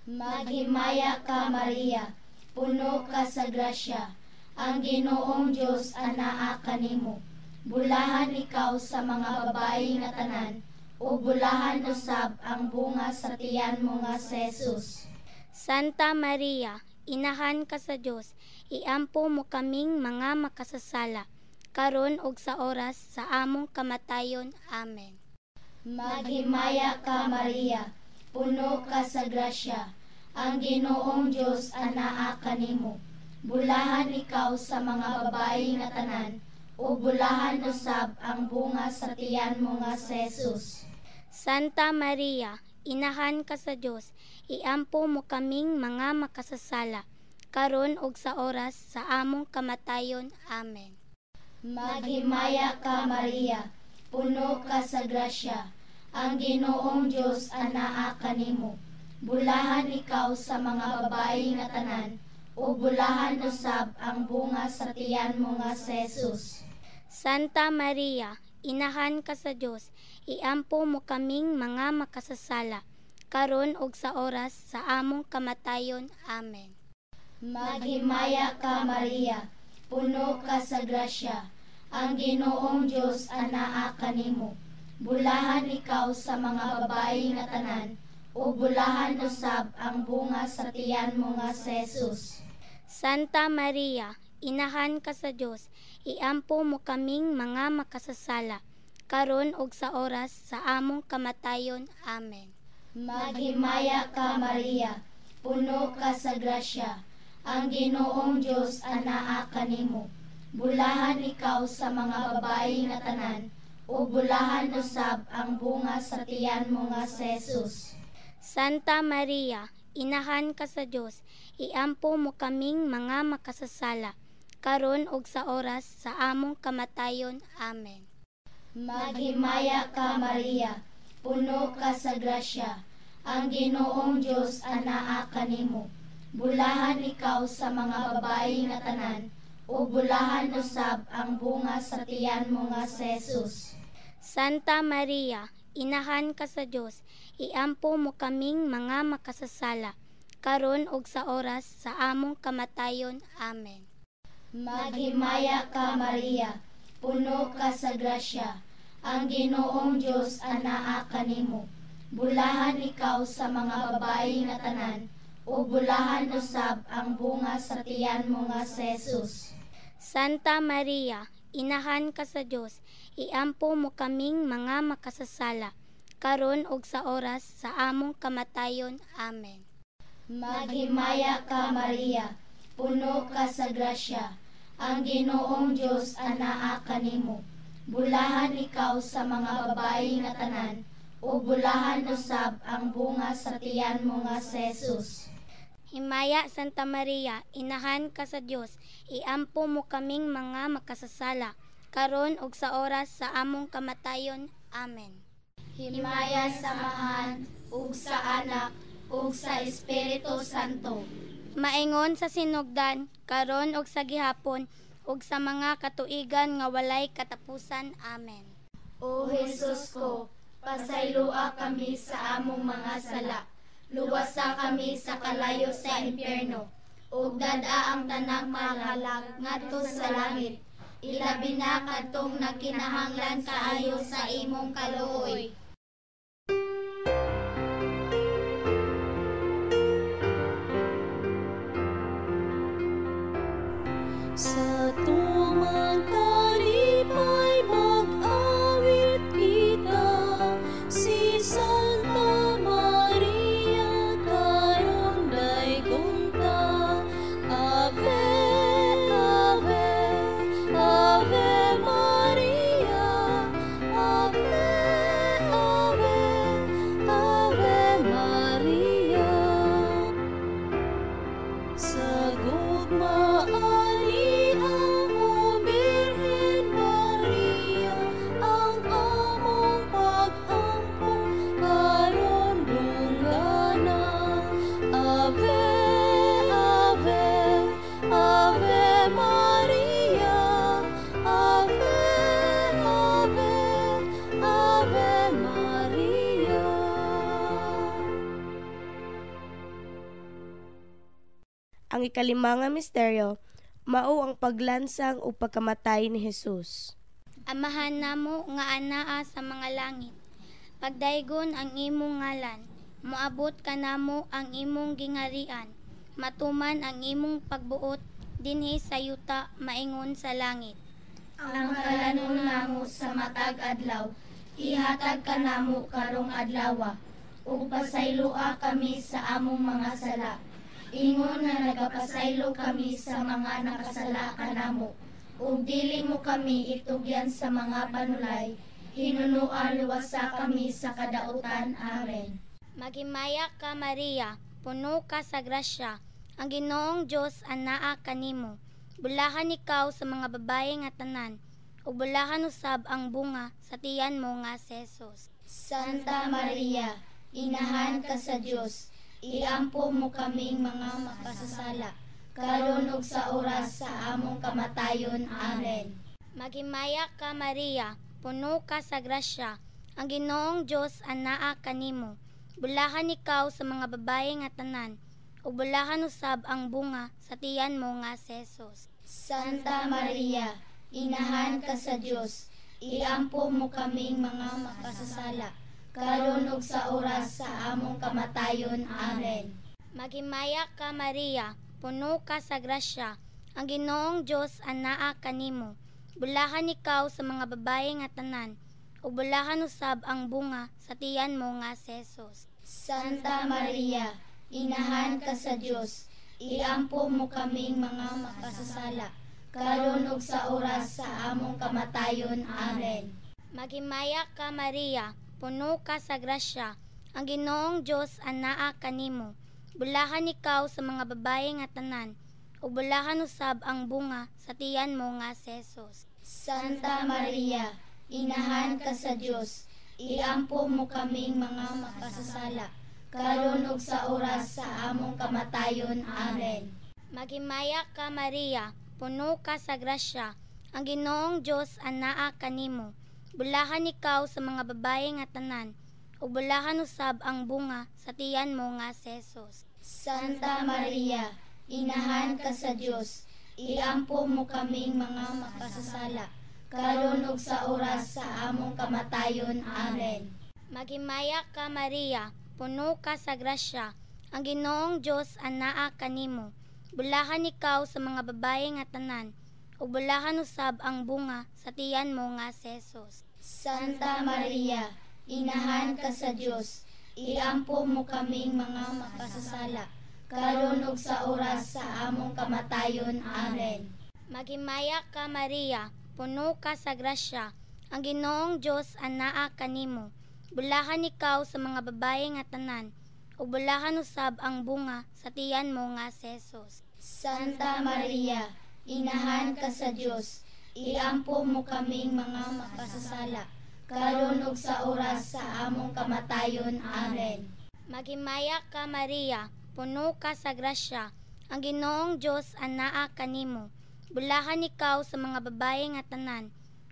Maghimaya ka Maria, puno ka sa grasya, ang Ginoong Dios anaa kanimo. Bulahan ikaw sa mga babae nga tanan, ug bulahan usab ang bunga sa tiyan mo nga si Jesus. Santa Maria, inahan ka sa Dios, iampo mo kaming mga makasasala, karon ug sa oras sa among kamatayon. Amen. Maghimaya ka Maria, puno ka sa grasya, ang Ginoong Dios anaa kanimo. Bulahan ikaw sa mga babae nga tanan, ug bulahan usab ang bunga sa tiyan mo nga si Jesus. Santa Maria, inahan ka sa Dios, iampo mo kaming mga makasasala, karon ug sa oras sa among kamatayon. Amen. Maghimaya ka, Maria, puno ka sa grasya, ang Ginoong Dios anaa kanimo. Bulahan ikaw sa mga babae nga tanan, ug bulahan usab ang bunga sa tiyan mo nga si Jesus. Santa Maria, inahan ka sa Dios, iampo mo kaming mga makasasala, karon ug sa oras sa among kamatayon. Amen. Maghimaya ka, Maria, puno ka sa grasya, ang Ginoong Dios anaa kanimo. Bulahan ikaw sa mga babae nga tanan, ug bulahan usab ang bunga sa tiyan mo nga si Jesus. Santa Maria, inahan ka sa Dios, iampo mo kaming mga makasasala, karon ug sa oras sa among kamatayon. Amen. Maghimaya ka, Maria, puno ka sa grasya, ang Ginoong Dios anaa kanimo. Bulahan ikaw sa mga babae nga tanan, ug bulahan usab ang bunga sa tiyan mo nga si Jesus. Santa Maria, inahan ka sa Dios, iampo mo kaming mga makasasala, karon ug sa oras sa among kamatayon. Amen. Maghimaya ka, Maria, puno ka sa grasya, ang Ginoong Dios anaa kanimo. Bulahan ikaw sa mga babae nga tanan, ug bulahan usab ang bunga sa tiyan mo nga si Jesus. Santa Maria, inahan ka sa Dios, iampo mo kaming mga makasasala, karon ug sa oras sa among kamatayon. Amen. Maghimaya ka, Maria, puno ka sa grasya, ang Ginoong Dios anaa kanimo. Bulahan ikaw sa mga babae nga tanan, ug bulahan usab ang bunga sa tiyan mo nga si Jesus. Santa Maria, inahan ka sa Dios, iampo mo kaming mga makasasala, karon ug sa oras sa among kamatayon. Amen. Maghimaya ka, Maria, puno ka sa grasya, ang Ginoong Dios anaa kanimo. Bulahan ikaw sa mga babae nga tanan, ug bulahan usab ang bunga sa tiyan mo nga si Jesus. Himaya Santa Maria, inahan ka sa Dios, iampo mo kaming mga makasasala, karon ug sa oras sa among kamatayon. Amen. Himaya sa Amahan ug sa Anak ug sa Espiritu Santo. Maingon sa sinugdan, karon ug sa gihapon, ug sa mga katuigan nga walay katapusan. Amen. O Jesus ko, pasayloa kami sa among mga sala. Luwasa kami sa kalayo sa impyerno, ug dad-a ang tanang mahalag ngadto sa langit. Ilabi na kadtong nagkinahanglan kaayo sa imong kaluoy. Sa tumang talipay mag-awit kita, si Santa Maria karon daygon ta. Ave, Ave, Ave Maria, Ave, Ave, Ave Maria. Sa gugma ani ang o Birhen Maria, ang among pag-ampo karon dunggana. Ave, Ave, Ave Maria, Ave, Ave, Ave Maria. Ang ikalima nga misteryo, mao ang paglansang o pagkamatay ni Jesus. Amahan namo nga anaa sa mga langit, pagdaygon ang imong ngalan, moabot kanamo ang imong gingarian, matuman ang imong pagbuot dinhi sa yuta maingon sa langit. Ang kalanon namo sa matag adlaw, ihatag kanamo karong adlawa, ug pasayloa kami sa among mga sala. Ingon nga nagapasaylo kami sa mga nakasala kanamo, Ug dili mo kami itugyan sa mga panulay, hinunua luwasa kami sa kadautan. Amen. Maghimaya ka Maria, puno ka sa grasya, ang Ginoong Dios anaa kanimo. Bulahan ikaw sa mga babae nga tanan, ug bulahan usab ang bunga sa tiyan mo nga si Jesus. Santa Maria, inahan ka sa Dios, iampo mo kaming mga makasasala, karon ug sa oras sa among kamatayon. Amen. Maghimaya ka Maria, puno ka sa grasya, ang Ginoong Dios anaa kanimo. Bulahan ikaw sa mga babae nga tanan, ug bulahan usab ang bunga sa tiyan mo nga si Jesus. Santa Maria, inahan ka sa Dios, iampo mo kaming mga makasasala, karon ug sa oras sa among kamatayon. Amen. Maghimaya ka Maria, puno ka sa grasya, ang Ginoong Dios anaa kanimo. Bulahan ikaw sa mga babae nga tanan, ug bulahan usab ang bunga sa tiyan mo nga si Jesus. Santa Maria, inahan ka sa Dios, iampo mo kaming mga makasasala, karon ug sa oras sa among kamatayon. Amen. Maghimaya ka Maria, puno ka sa grasya, ang Ginoong Dios anaa kanimo. Bulahan ikaw sa mga babae nga tanan, ug bulahan usab ang bunga sa tiyan mo nga si Jesus. Santa Maria, inahan ka sa Dios, iampo mo kaming mga makasasala, karon ug sa oras sa among kamatayon. Amen. Maghimaya ka Maria, puno ka sa grasya, ang Ginoong Dios anaa kanimo. Bulahan ikaw sa mga babae nga tanan, ug bulahan usab ang bunga sa tiyan mo nga si Jesus. Santa Maria, inahan ka sa Dios, iampo mo kaming mga makasasala, karon ug sa oras sa among kamatayon. Amen. Maghimaya ka Maria, puno ka sa grasya, ang Ginoong Dios anaa kanimo. Bulahan ikaw sa mga babae nga tanan, ug bulahan usab ang bunga sa tiyan mo nga si Jesus. Santa Maria, inahan ka sa Dios, iampo mo kaming mga makasasala, karon ug sa oras sa among kamatayon. Amen. Maghimaya ka Maria, puno ka sa grasya, ang Ginoong Dios anaa kanimo. Bulahan ikaw sa mga babae nga tanan, ug bulahan usab ang bunga sa tiyan mo nga si Jesus. Santa Maria, inahan ka sa Dios, iampo mo kaming mga makasasala, karon ug sa oras sa among kamatayon. Amen. Maghimaya ka Maria, puno ka sa grasya, ang Ginoong Dios anaa kanimo. Bulahan ikaw sa mga babae nga tanan,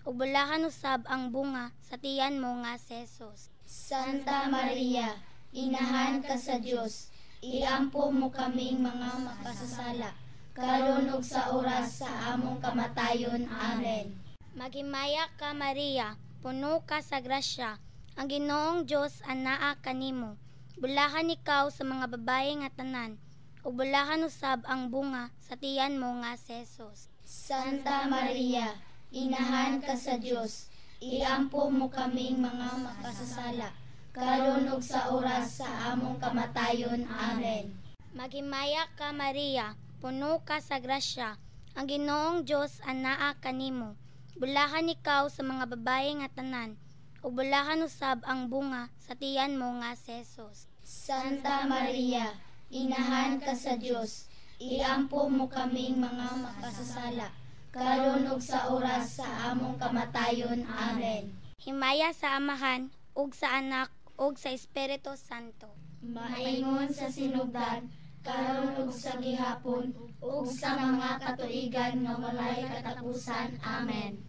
ug bulahan usab ang bunga sa tiyan mo nga si Jesus. Santa Maria, inahan ka sa Dios, iampo mo kaming mga makasasala, karon ug sa oras sa among kamatayon. Amen. Maghimaya ka Maria, puno ka sa grasya, ang Ginoong Dios anaa kanimo. Bulahan ikaw sa mga babae nga tanan, ug bulahan usab ang bunga sa tiyan mo nga si Jesus. Santa Maria, inahan ka sa Dios, iampo mo kaming mga makasasala, karon ug sa oras sa among kamatayon. Amen. Maghimaya ka Maria, puno ka sa grasya, ang Ginoong Dios anaa kanimo. Bulahan ikaw sa mga babae nga tanan, ug bulahan usab ang bunga sa tiyan mo nga si Jesus. Santa Maria, inahan ka sa Dios, iampo mo kaming mga makasasala, karon ug sa oras sa among kamatayon. Amen. Himaya sa Amahan, ug sa Anak, ug sa Espiritu Santo. Maingon sa sinugdan, karon ug sa gihapon, ug sa mga katuigan nga walay katapusan. Amen.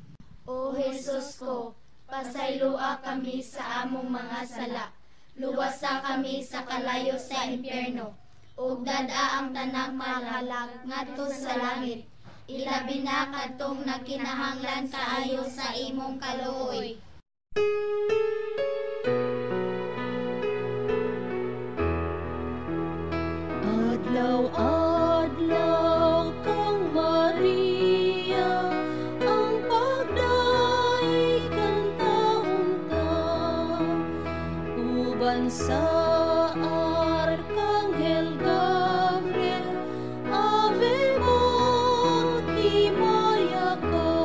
O Jesus ko, pasayloa kami sa among mga sala, luwasa kami sa kalayo sa impyerno, ug dad-a ang tanang malalag ngadto sa langit, ilabi na kadtong nagkinahanglan kaayo sa imong kaluoy. Adlaw-adlaw kang Maria, ang pagdaig kang taon-ta, uban sa Arkanghel Gabriel, Ave mo, himaya ka.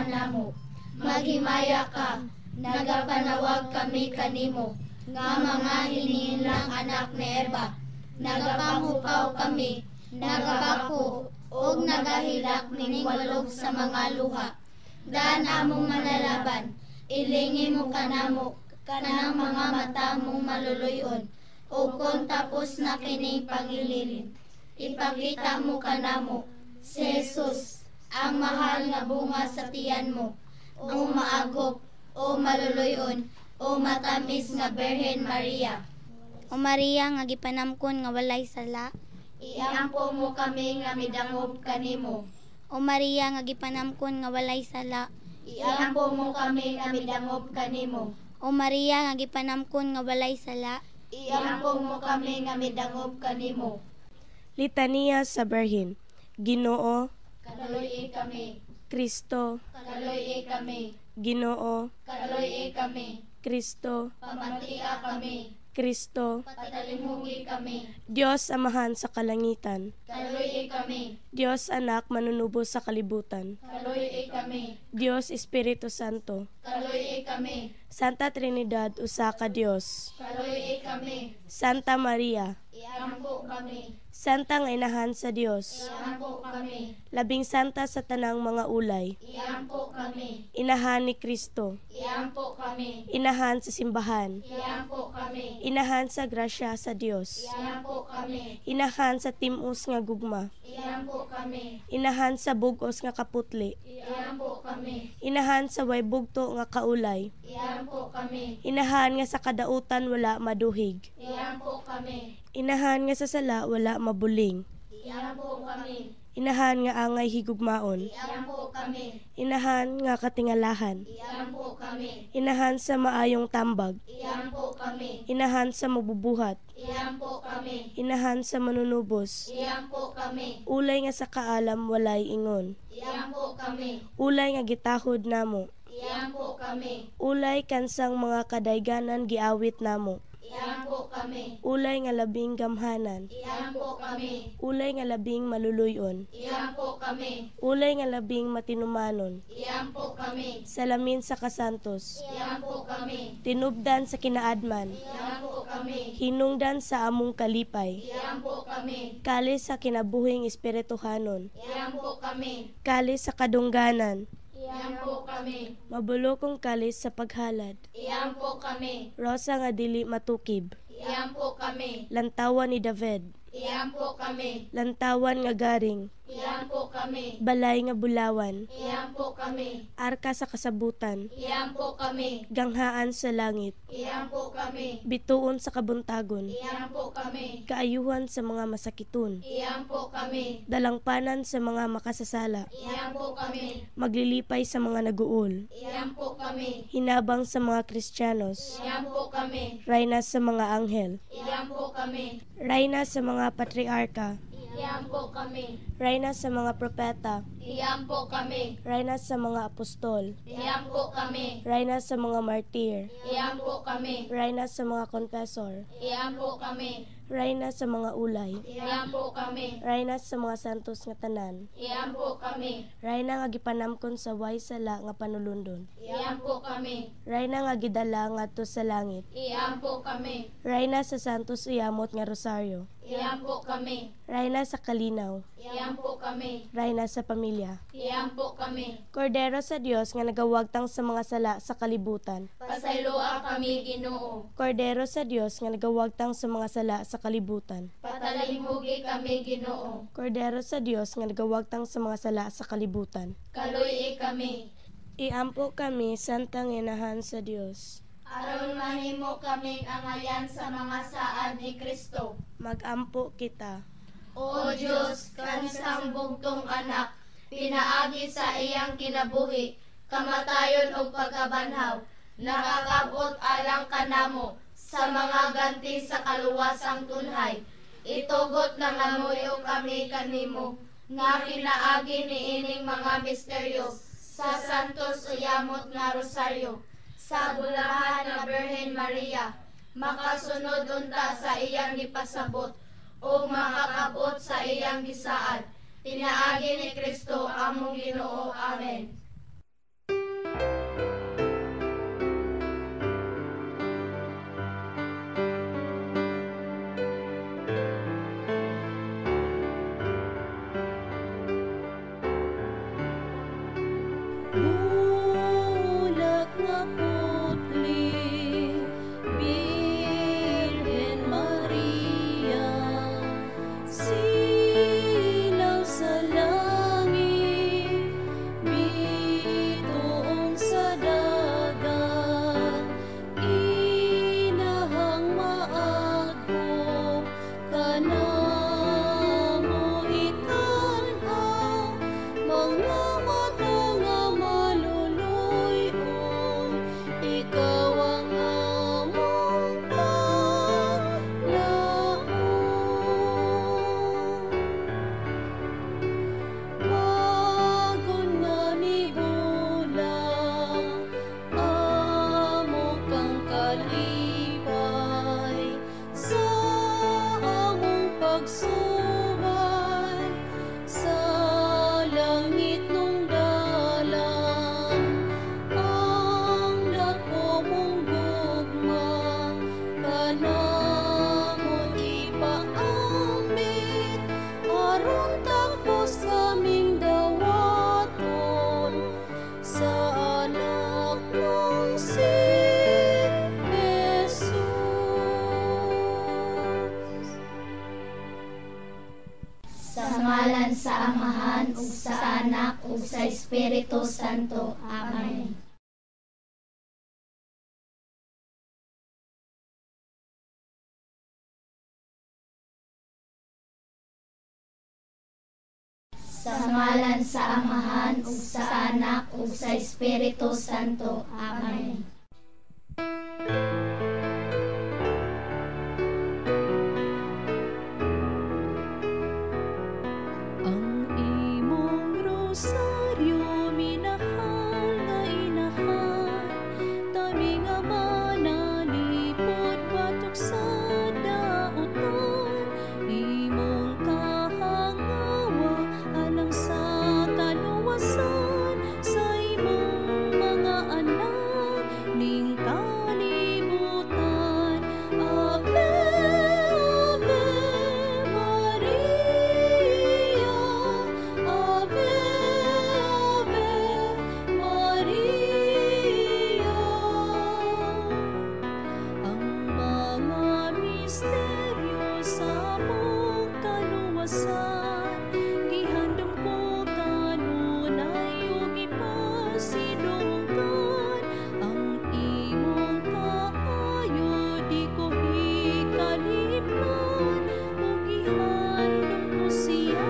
kanamo. Maghimaya ka, nagapanawag kami kanimo, nga mga hinihinlang anak ni Eva. Nagapanghupaw kami, nagabako, ug nagahilak nining walog sa mga luha. Daan among manlalaban, ilingi mo kanamo, kanang mga mata mong maluluyon, ug kon tapos na kining pangililin, ipakita mo kanamo, si Jesus, ang mahal nga bunga sa tiyan mo, o maagop, o maluluyon, o matamis nga Birhen Maria. O Maria nga gipanamkon nga walay sala, iampo mo kami nga midangop kanimo. O Maria nga gipanamkon nga walay sala, iampo mo kami nga midangop kanimo. O Maria nga gipanamkon nga walay sala, iampo mo kami nga midangop kanimo. Litaniya sa Birhen. Ginoo, kaluy-i kami. Kristo, kaluy-i kami. Ginoo, kaluy-i kami. Kristo, pamatia kami. Kristo, patalimugi kami. Dios Amahan sa kalangitan, kaluy-i kami. Dios Anak manunubos sa kalibutan, kaluy-i kami. Dios Espiritu Santo, kaluy-i kami. Santa Trinidad usa ka Dios, kaluy-i kami. Santa Maria, iampo kami. Santa nga inahan sa Dios, iampo kami. Labing santa sa tanang mga ulay, iampo kami. Inahan ni Kristo, iampo kami. Inahan sa simbahan, iampo kami. Inahan sa grasya sa Dios, iampo kami. Inahan sa timos nga gugma, iampo kami. Inahan sa bug-os nga kaputli, iampo kami. Inahan sa way bugto nga kaulay, iampo kami. Inahan nga sa kadautan wala maduhig, iampo kami. Inahan nga sa sala wala mabuling, iampo kami. Inahan nga angay higugmaon, iampo kami. Inahan nga katingalahan, iampo kami. Inahan sa maayong tambag, iampo kami. Inahan sa mabubuhat, iampo kami. Inahan sa manunubos, iampo kami. Ulay nga sa kaalam walay ingon, iampo kami. Ulay nga gitahod namo, iampo kami. Ulay kansang mga kadayganan giawit namo, iampo kami. Ulay nga labing gamhanan, iampo kami. Ulay nga labing maluluyon, iampo kami. Ulay nga labing matinumanon, iampo kami. Salamin sa kasantos, iampo kami. Tinubdan sa kinaadman, iampo kami. Hinungdan sa among kalipay, iampo kami. Kalis sa kinabuhing espirituhanon, iampo kami. Kalis sa kadungganan, iampo kami. Mabulokong kalis sa paghalad, iampo kami. Rosa nga dili matukib, iampo kami. Lantawan ni David, iampo kami. Lantawan nga garing, iampo kami. Balay nga bulawan, iampo kami. Arka sa kasabutan, iampo kami. Ganghaan sa langit, iampo kami. Bituon sa kabuntagon, iampo kami. Kaayuhan sa mga masakiton, iampo kami. Dalangpanan sa mga makasasala, iampo kami. Maglilipay sa mga naguol, iampo kami. Hinabang sa mga Kristiyanos, iampo kami. Rayna sa mga anghel, iampo kami. Rayna sa mga patriarka, iampo kami. Rayna sa mga propeta, iampo kami. Rayna sa mga apostol, iampo kami. Rayna sa mga martir, iampo kami. Rayna sa mga confessor, iampo kami. Rayna sa mga ulay, iampo kami. Rayna sa mga santos nga tanan, iampo kami. Rayna nga gipanamkon sa way sala nga panulundon, iampo kami. Rayna nga gidala ngadto sa langit, iampo kami. Rayna sa santos uyamot nga rosaryo, iampo kami. Rayna sa kalinaw, iampo kami. Rayna sa pamilya, iampo kami. Kordero sa Dios nga nagawagtang sa mga sala sa kalibutan, pasayloa kami Ginoo. Kordero sa Dios nga nagawagtang sa mga sala sa kalibutan, patalimhugi kami Ginoo. Kordero sa Dios nga nagawagtang sa mga sala sa kalibutan, kaluy-i kami. Iampo kami, Santang Inahan sa Dios, aron mahimo kaming angayan sa mga saad ni Kristo. Magampo kita. O Dios, kansang bugtong anak, pinaagi sa iyang kinabuhi, kamatayon ug pagkabanhaw, nakakabot alang kanamo sa mga ganti sa kaluwasang tunhay. Itugot na namuyo kami kanimo, nga pinaagi niining mga misteryo sa Santos Uyamot nga Rosaryo, sa bulahan na Birhen Maria, makasunod unta sa iyang gipasabot o makakabot sa iyang gisaad. Pinaagi ni Kristo among Ginoo. Amen. ug sa Anak ug sa Espiritu Santo. Amen. Sa ngalan sa Amahan ug sa Anak ug sa Espiritu Santo. Amen. Ang imong rosaryo minahal nga inahan, kami nga manalipod batok sa dautan, imong kahangawa alang sa kaluwasan sa imong mga anak ning kalibutan. Ave, Ave Maria, Ave, Ave Maria. Ang mga misteryo sa among kaluwasan, gihandom ko kanunay ug ipasidunggan. Ang imong kaayo di ko hikalimtan, ug gihandom ko siya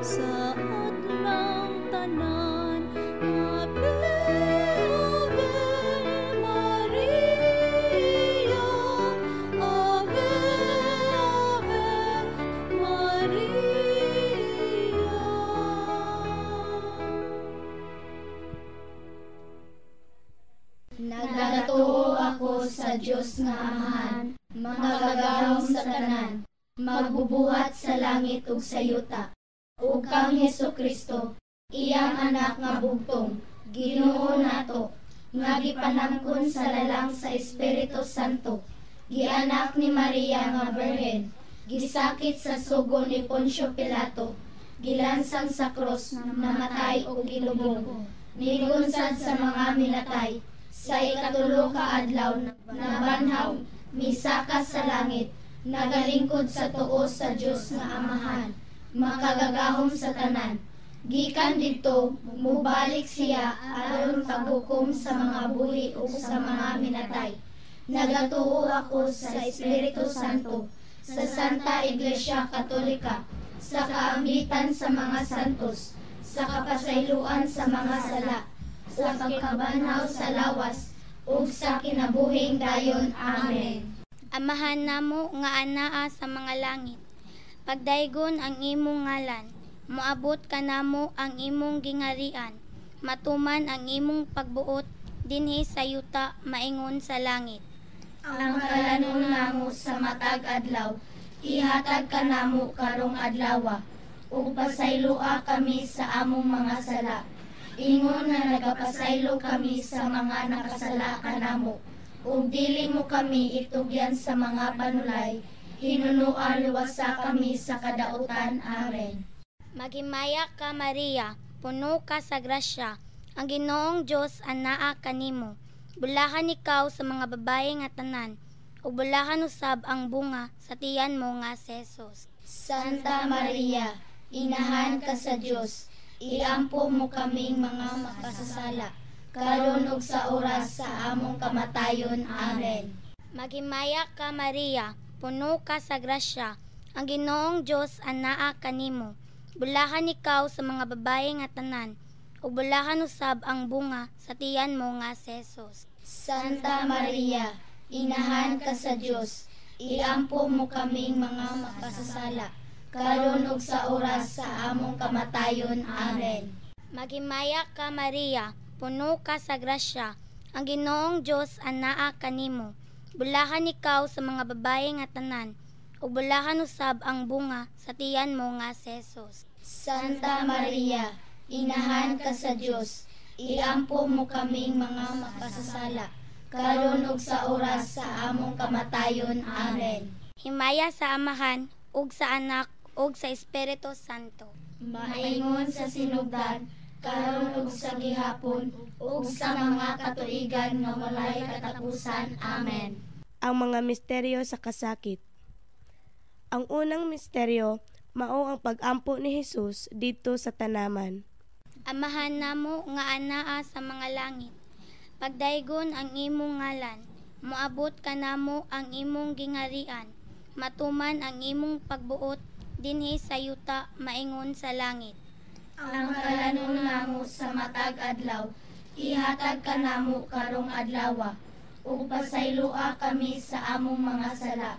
sa adlawng tanan. Ave, Ave Maria, Ave, Ave Maria. Nagatuo ako sa Dios nga Amahan, makagagahom sa tanan, magbubuhat sa langit ug sa yuta, ug kang Hesukristo, iyang anak nga bugtong, Ginoo nato, nga gipanangkon sa lalang sa Espiritu Santo, gianak ni Maria nga Birhen, gisakit sa sugo ni Poncio Pilato, gilansang sa krus, namatay ug gilubong, nigunsad sa mga minatay, sa ikatulo ka adlaw nabanhaw, misaka sa langit, nagalingkod sa tuo sa Dios nga Amahan, makagagahom sa tanan. Gikan didto, mubalik siya aron paghukom sa mga buhi ug sa mga minatay. Nagatuo ako sa Espiritu Santo, sa Santa Iglesia Katolika, sa kaambitan sa mga santos, sa kapasayloan sa mga sala, sa pagkabanhaw sa lawas, ug sa kinabuhing dayon. Amen. Amahan namo nga anaa sa mga langit, pagdaygon ang imong ngalan, moabot kanamo ang imong gingarian, matuman ang imong pagbuot dinhi sa yuta maingon sa langit. Ang kalanon namo sa matag adlaw, ihatag kanamo karong adlawa, ug pasayloa kami sa among mga sala, ingon nga nagapasaylo kami sa mga nakasala kanamo, ug dili mo kami itugyan sa mga panulay, hinunua luwasa kami sa kadautan. Amen. Maghimaya ka Maria, puno ka sa grasya, ang Ginoong Dios anaa kanimo. Bulahan ikaw sa mga babae nga tanan, ug bulahan usab ang bunga sa tiyan mo nga si Jesus. Santa Maria, inahan ka sa Dios, iampo mo kaming mga makasasala, karon ug sa oras sa among kamatayon. Amen. Maghimaya ka Maria, puno ka sa grasya, ang Ginoong Dios anaa kanimo. Bulahan ikaw sa mga babae nga tanan, ug bulahan usab ang bunga sa tiyan mo nga si Jesus. Santa Maria, inahan ka sa Dios, iampo mo kaming mga makasasala, karon ug sa oras sa among kamatayon. Amen. Maghimaya ka Maria, puno ka sa grasya, ang Ginoong Dios anaa kanimo. Bulahan ikaw sa mga babae nga tanan, ug bulahan usab ang bunga sa tiyan mo nga si Jesus. Santa Maria, inahan ka sa Dios, iampo mo kaming mga makasasala, karon ug sa oras sa among kamatayon. Amen. Himaya sa Amahan ug sa Anak ug sa Espiritu Santo. Maingon sa sinugdan, karon ug sa gihapon, ug sa mga katuigan nga walay katapusan. Amen. Ang mga misteryo sa kasakit. Ang unang misteryo, mao ang pag-ampo ni Hesus didto sa tanaman. Amahan namo nga anaa sa mga langit, pagdaygon ang imong ngalan, moabot kanamo ang imong gingharian, matuman ang imong pagbuot dinhi sa yuta maingon sa langit. Ang kalanon namo sa matag adlaw, ihatag kanamo karong adlawa, ug pasayloa kami sa among mga sala,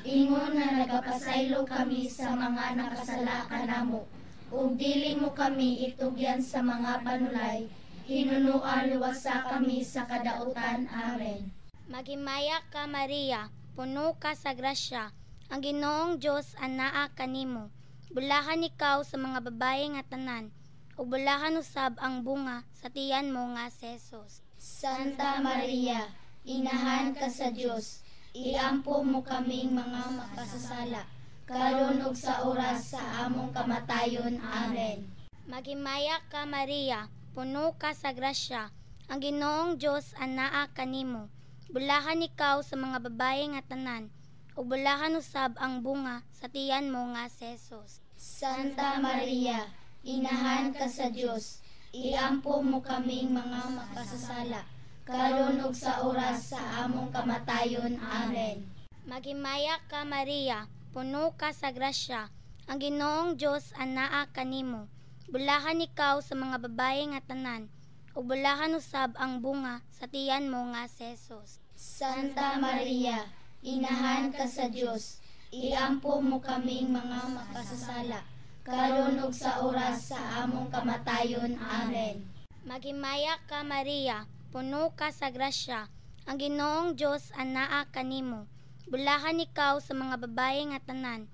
ingon nga nagapasaylo kami sa mga nakasala kanamo, ug dili mo kami itugyan sa mga panulay, hinunoa luwasa kami sa kadautan. Amen. Maghimaya ka, Maria, puno ka sa grasya, ang Ginoong Dios anaa kanimo. Bulahan ikaw sa mga babaye nga tanan, ug bulahan usab ang bunga sa tiyan mo nga si Jesus. Santa Maria, inahan ka sa Dios, iampo mo kaming mga makasasala, karon ug sa oras sa among kamatayon. Amen. Maghimaya ka, Maria, puno ka sa grasya, ang Ginoong Dios anaa kanimo. Bulahan ikaw sa mga babaye nga tanan, ug bulahan usab ang bunga sa tiyan mo nga si Jesus. Santa Maria, inahan ka sa Dios, iampo mo kaming mga makasasala, karon ug sa oras sa among kamatayon. Amen. Maghimaya ka, Maria, puno ka sa grasya, ang Ginoong Dios anaa kanimo. Bulahan ikaw sa mga babaye nga tanan, ug bulahan usab ang bunga sa tiyan mo nga si Jesus. Santa Maria, inahan ka sa Dios, iampo mo kaming mga makasasala, karon ug sa oras sa among kamatayon. Amen. Maghimaya ka, Maria, puno ka sa grasya, ang Ginoong Dios anaa kanimo. Bulahan ikaw sa mga babaye nga tanan,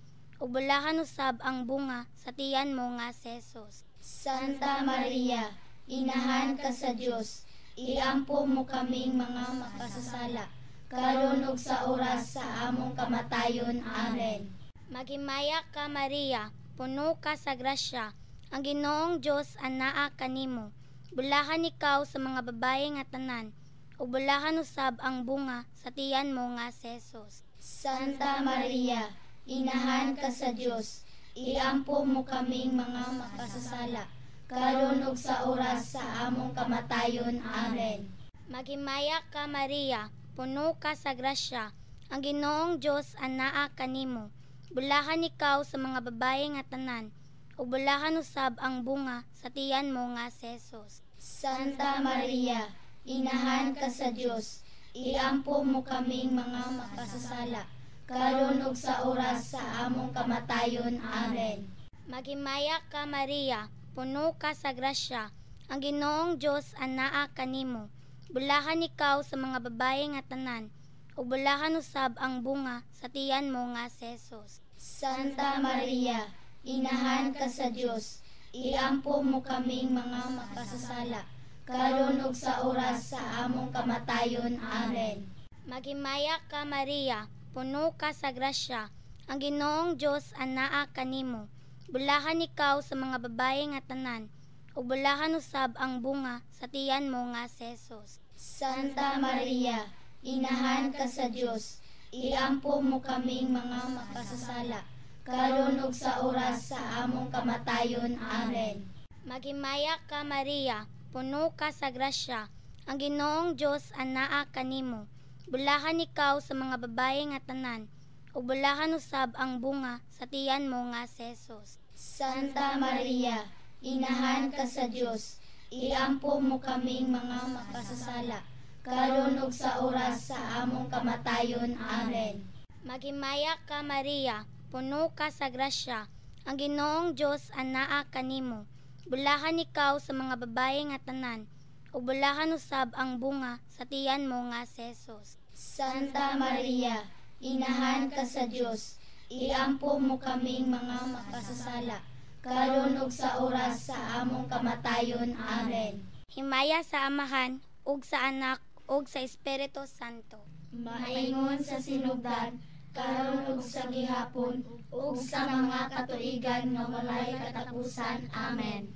ug bulahan usab ang bunga sa tiyan mo nga si Jesus. Santa Maria, inahan ka sa Dios, iampo mo kaming mga makasasala, karon ug sa oras sa among kamatayon. Amen. Maghimaya ka, Maria, puno ka sa grasya, ang Ginoong Dios anaa kanimo. Bulahan ikaw sa mga babaye nga tanan, ug bulahan usab ang bunga sa tiyan mo nga si Jesus. Santa Maria, inahan ka sa Dios, iampo mo kaming mga makasasala, karon ug sa oras sa among kamatayon. Amen. Maghimaya ka, Maria, puno ka sa grasya, ang Ginoong Dios anaa kanimo. Bulahan ikaw sa mga babaye nga tanan, ug bulahan usab ang bunga sa tiyan mo nga si Jesus. Santa Maria, inahan ka sa Dios, iampo mo kaming mga makasasala, karon ug sa oras sa among kamatayon. Amen. Maghimaya ka, Maria, puno ka sa grasya, ang Ginoong Dios anaa kanimo. Bulahan ikaw sa mga babaye nga tanan, ug bulahan usab ang bunga sa tiyan mo nga si Jesus. Santa Maria, inahan ka sa Dios, iampo mo kaming mga makasasala, karon ug sa oras sa among kamatayon. Amen. Maghimaya ka, Maria, puno ka sa grasya, ang Ginoong Dios anaa kanimo. Bulahan ikaw sa mga babaye nga tanan, ug bulahan usab ang bunga sa tiyan mo nga si Jesus. Santa Maria, inahan ka sa Dios, iampo mo kaming mga makasasala, karon ug sa oras sa among kamatayon. Amen. Maghimaya ka, Maria, puno ka sa grasya, ang Ginoong Dios anaa kanimo. Bulahan ikaw sa mga babaye nga tanan, ug bulahan usab ang bunga sa tiyan mo nga si Jesus. Santa Maria, inahan ka sa Dios, iampo mo kaming mga makasasala, karon ug sa oras sa among kamatayon. Amen. Maghimaya ka, Maria, puno ka sa grasya, ang Ginoong Dios anaa kanimo. Bulahan ikaw sa mga babaye nga tanan, ug bulahan usab ang bunga sa tiyan mo nga si Jesus. Santa Maria, inahan ka sa Dios, iampo mo kaming mga makasasala, karon ug sa oras sa among kamatayon. Amen. Himaya sa Amahan, ug sa Anak, ug sa Espiritu Santo. Maingon sa sinugdan, karon ug sa gihapon, ug sa mga katuigan nga walay katapusan. Amen.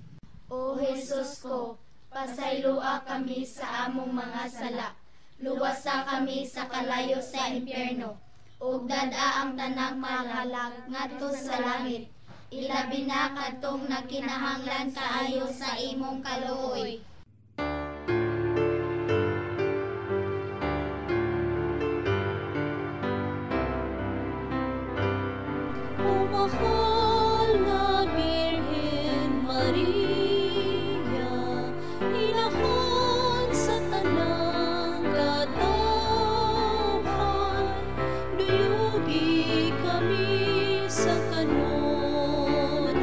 O Jesus ko, pasayloa kami sa among mga sala, luwasa kami sa kalayo sa impyerno, ug dad-a ang tanang mga kalag ngadto sa langit, Ilabi na kadtong nagkinahanglan kaayo sa imong kaluoy. O mahal nga Birhen Maria, inahan sa tanang katawhan, duyugi kami sa kanunay,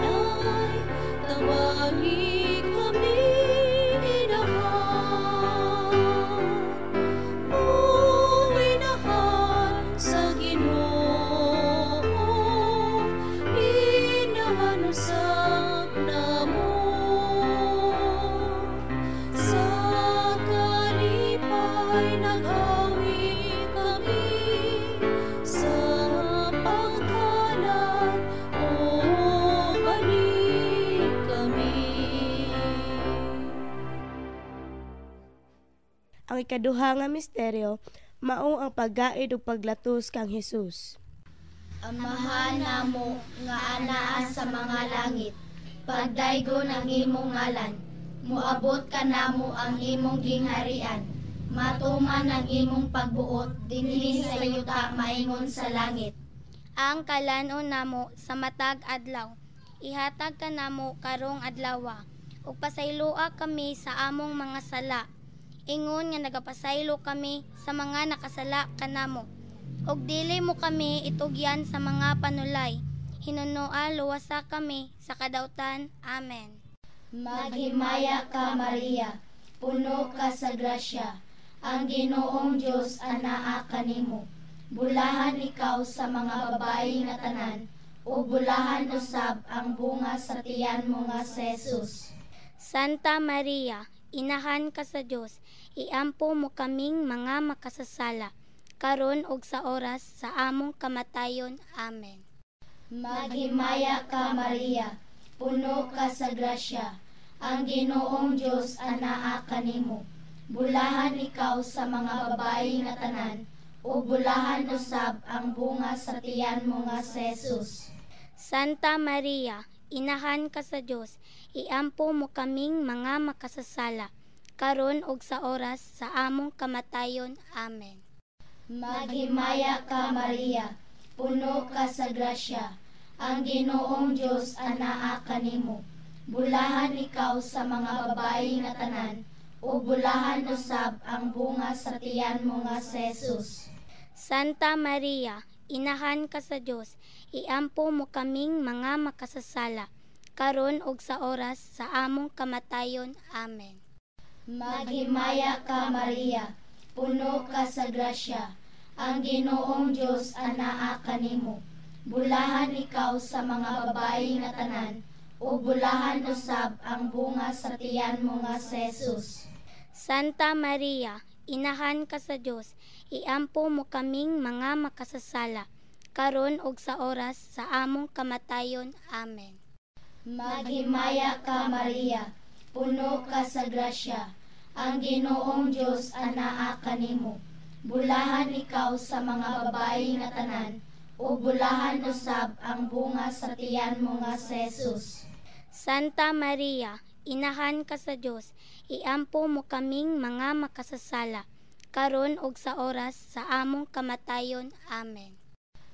tabangi kami inahan. O inahan sa Ginoo, inahan usab namo. Sa kalipay nag-awit kami, sa pagkalat o balik kami. Ang ikaduha nga misteryo mao ang paggaid ug paglatos kang Hesus. Amahan namo nga anaa sa mga langit, pagdaygon ang imong ngalan, moabot kanamo ang imong gingharian, matuman ang imong pagbuot dinhi sa yuta maingon sa langit. Ang kalan-on namo sa matag adlaw, ihatag kanamo karong adlawa, ug pasayloa kami sa among mga sala, ingon nga nagapasaylo kami sa mga nakasala kanamo. Ug dili mo kami itugyan sa mga panulay, hinunoa luwasa kami sa kadautan. Amen. Maghimaya ka Maria, puno ka sa grasya, ang Ginoong Dios anaa kanimo. Bulahan ikaw sa mga babae nga tanan, ug bulahan usab ang bunga sa tiyan mo nga si Jesus. Santa Maria, inahan ka sa Dios, iampo mo kaming mga makasasala, karon ug sa oras sa among kamatayon. Amen. Maghimaya ka Maria, puno ka sa grasya, ang Ginoong Dios anaa kanimo. Bulahan ikaw sa mga babae nga tanan, ug bulahan usab ang bunga sa tiyan mo nga si Jesus. Santa Maria, inahan ka sa Dios, iampo mo kaming mga makasasala, karon ug sa oras sa among kamatayon. Amen. Maghimaya ka Maria, puno ka sa grasya, ang Ginoong Dios anaa kanimo. Bulahan ikaw sa mga babae nga tanan, ug bulahan usab ang bunga sa tiyan mo nga si Jesus. Santa Maria, inahan ka sa Dios, iampo mo kaming mga makasasala, karon ug sa oras sa among kamatayon. Amen. Maghimaya ka Maria, puno ka sa grasya, ang Ginoong Dios anaa kanimo. Bulahan ikaw sa mga babae nga tanan, ug bulahan usab ang bunga sa tiyan mo nga si Jesus. Santa Maria, inahan ka sa Dios, iampo mo kaming mga makasasala, karon ug sa oras sa among kamatayon. Amen. Maghimaya ka Maria, puno ka sa grasya, ang Ginoong Dios anaa kanimo. Bulahan ikaw sa mga babae nga tanan, ug bulahan usab ang bunga sa tiyan mo nga si Jesus. Santa Maria, inahan ka sa Dios, iampo mo kaming mga makasasala, karon ug sa oras sa among kamatayon. Amen.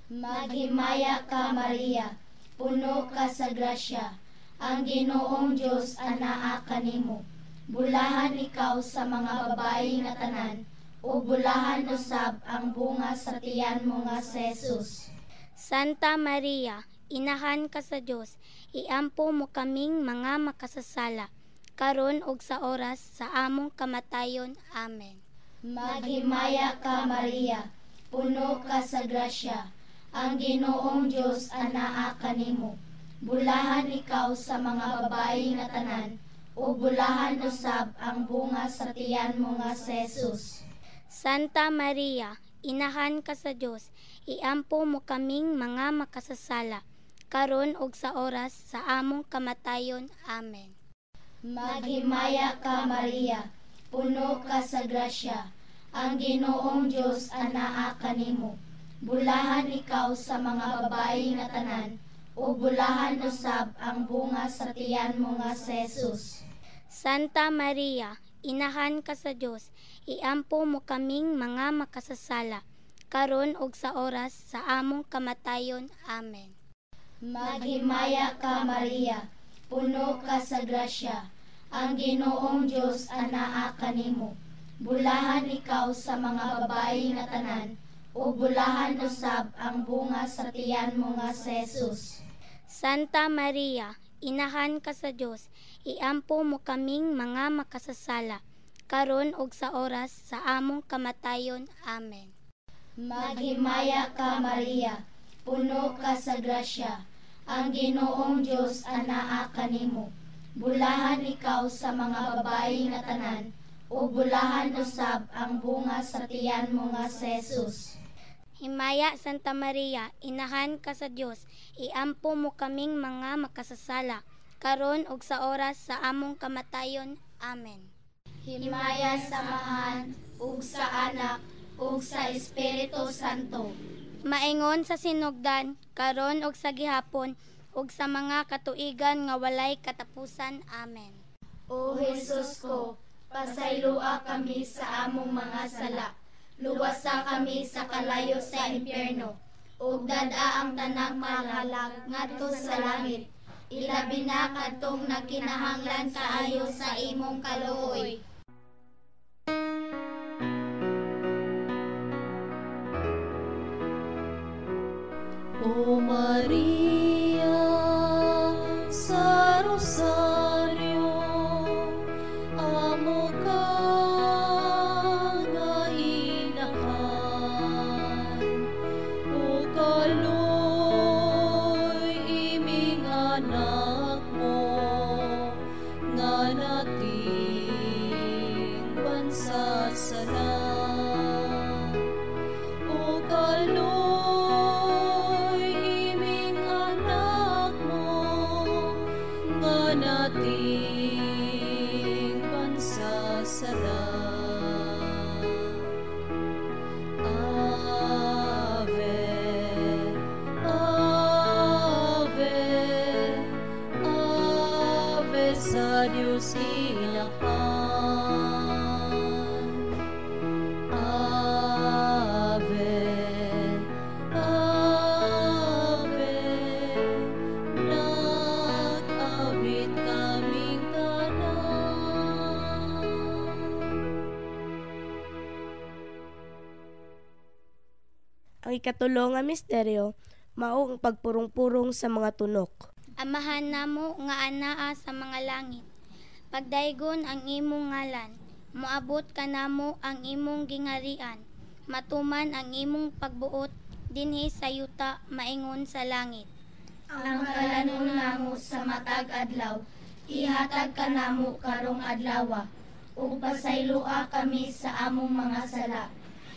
Maghimaya ka Maria, puno ka sa grasya, ang Ginoong Dios anaa kanimo. Bulahan ikaw sa mga babae nga tanan, ug bulahan usab ang bunga sa tiyan mo nga si Jesus. Santa Maria, inahan ka sa Dios, iampo mo kaming mga makasasala, karon ug sa oras sa among kamatayon. Amen. Maghimaya ka Maria, puno ka sa grasya, ang Ginoong Dios anaa kanimo. Bulahan ikaw sa mga babae nga tanan, ug bulahan usab ang bunga sa tiyan mo nga si Jesus. Santa Maria, inahan ka sa Dios, iampo mo kaming mga makasasala, karon ug sa oras sa among kamatayon. Amen. Maghimaya ka Maria, puno ka sa grasya, ang Ginoong Dios anaa kanimo. Bulahan ikaw sa mga babae nga tanan, ug bulahan usab ang bunga sa tiyan mo nga si Jesus. Santa Maria, inahan ka sa Dios, iampo mo kaming mga makasasala, karon ug sa oras sa among kamatayon. Amen. Maghimaya ka, Maria, puno ka sa grasya, ang Ginoong Dios anaa kanimo. Bulahan ikaw sa mga babayi nga tanan, ug bulahan usab ang bunga sa tiyan mo nga si Jesus. Santa Maria, inahan ka sa Dios, iampo mo kaming mga makasasala, karon ug sa oras sa among kamatayon. Amen. Maghimaya ka, Maria, puno ka sa grasya, ang Ginoong Dios anaa kanimo. Bulahan ikaw sa mga babayi nga tanan, ug bulahan usab ang bunga sa tiyan mo nga si Jesus. Himaya Santa Maria, inahan ka sa Dios, iampo mo kaming mga makasasala, karon ug sa oras sa among kamatayon. Amen. Himaya sa Amahan, ug sa Anak, ug sa Espiritu Santo. Maingon sa sinugdan, karon ug sa gihapon, ug sa mga katuigan nga walay katapusan. Amen. O Jesus ko, pasayloa kami sa among mga sala, luwasa kami sa kalayo sa impyerno, ug dad-a ang tanang kalag ngadto sa langit, ilabi na kadtong nagkinahanglan kaayo sa imong kaluoy. O Maria sa Rosario, amo ka nga inahan, o kaloy iming anak mo, nga nating pansasala. O kaloy iming anak mo, nga nating pansasala. Ave, Ave, Ave sa Dios Inahan. Ave, Ave, nag-awit kaming tanan. Ang ikatulo nga misteryo mao ang pagpurong-purong sa mga tunok. Amahan namo nga anaa sa mga langit, pagdaygon ang imong ngalan, moabot kanamo ang imong gingarian, matuman ang imong pagbuot dinhi sa yuta maingon sa langit. Ang kalanon namo sa matag adlaw, ihatag kanamo karong adlawa, ug pasayloa kami sa among mga sala,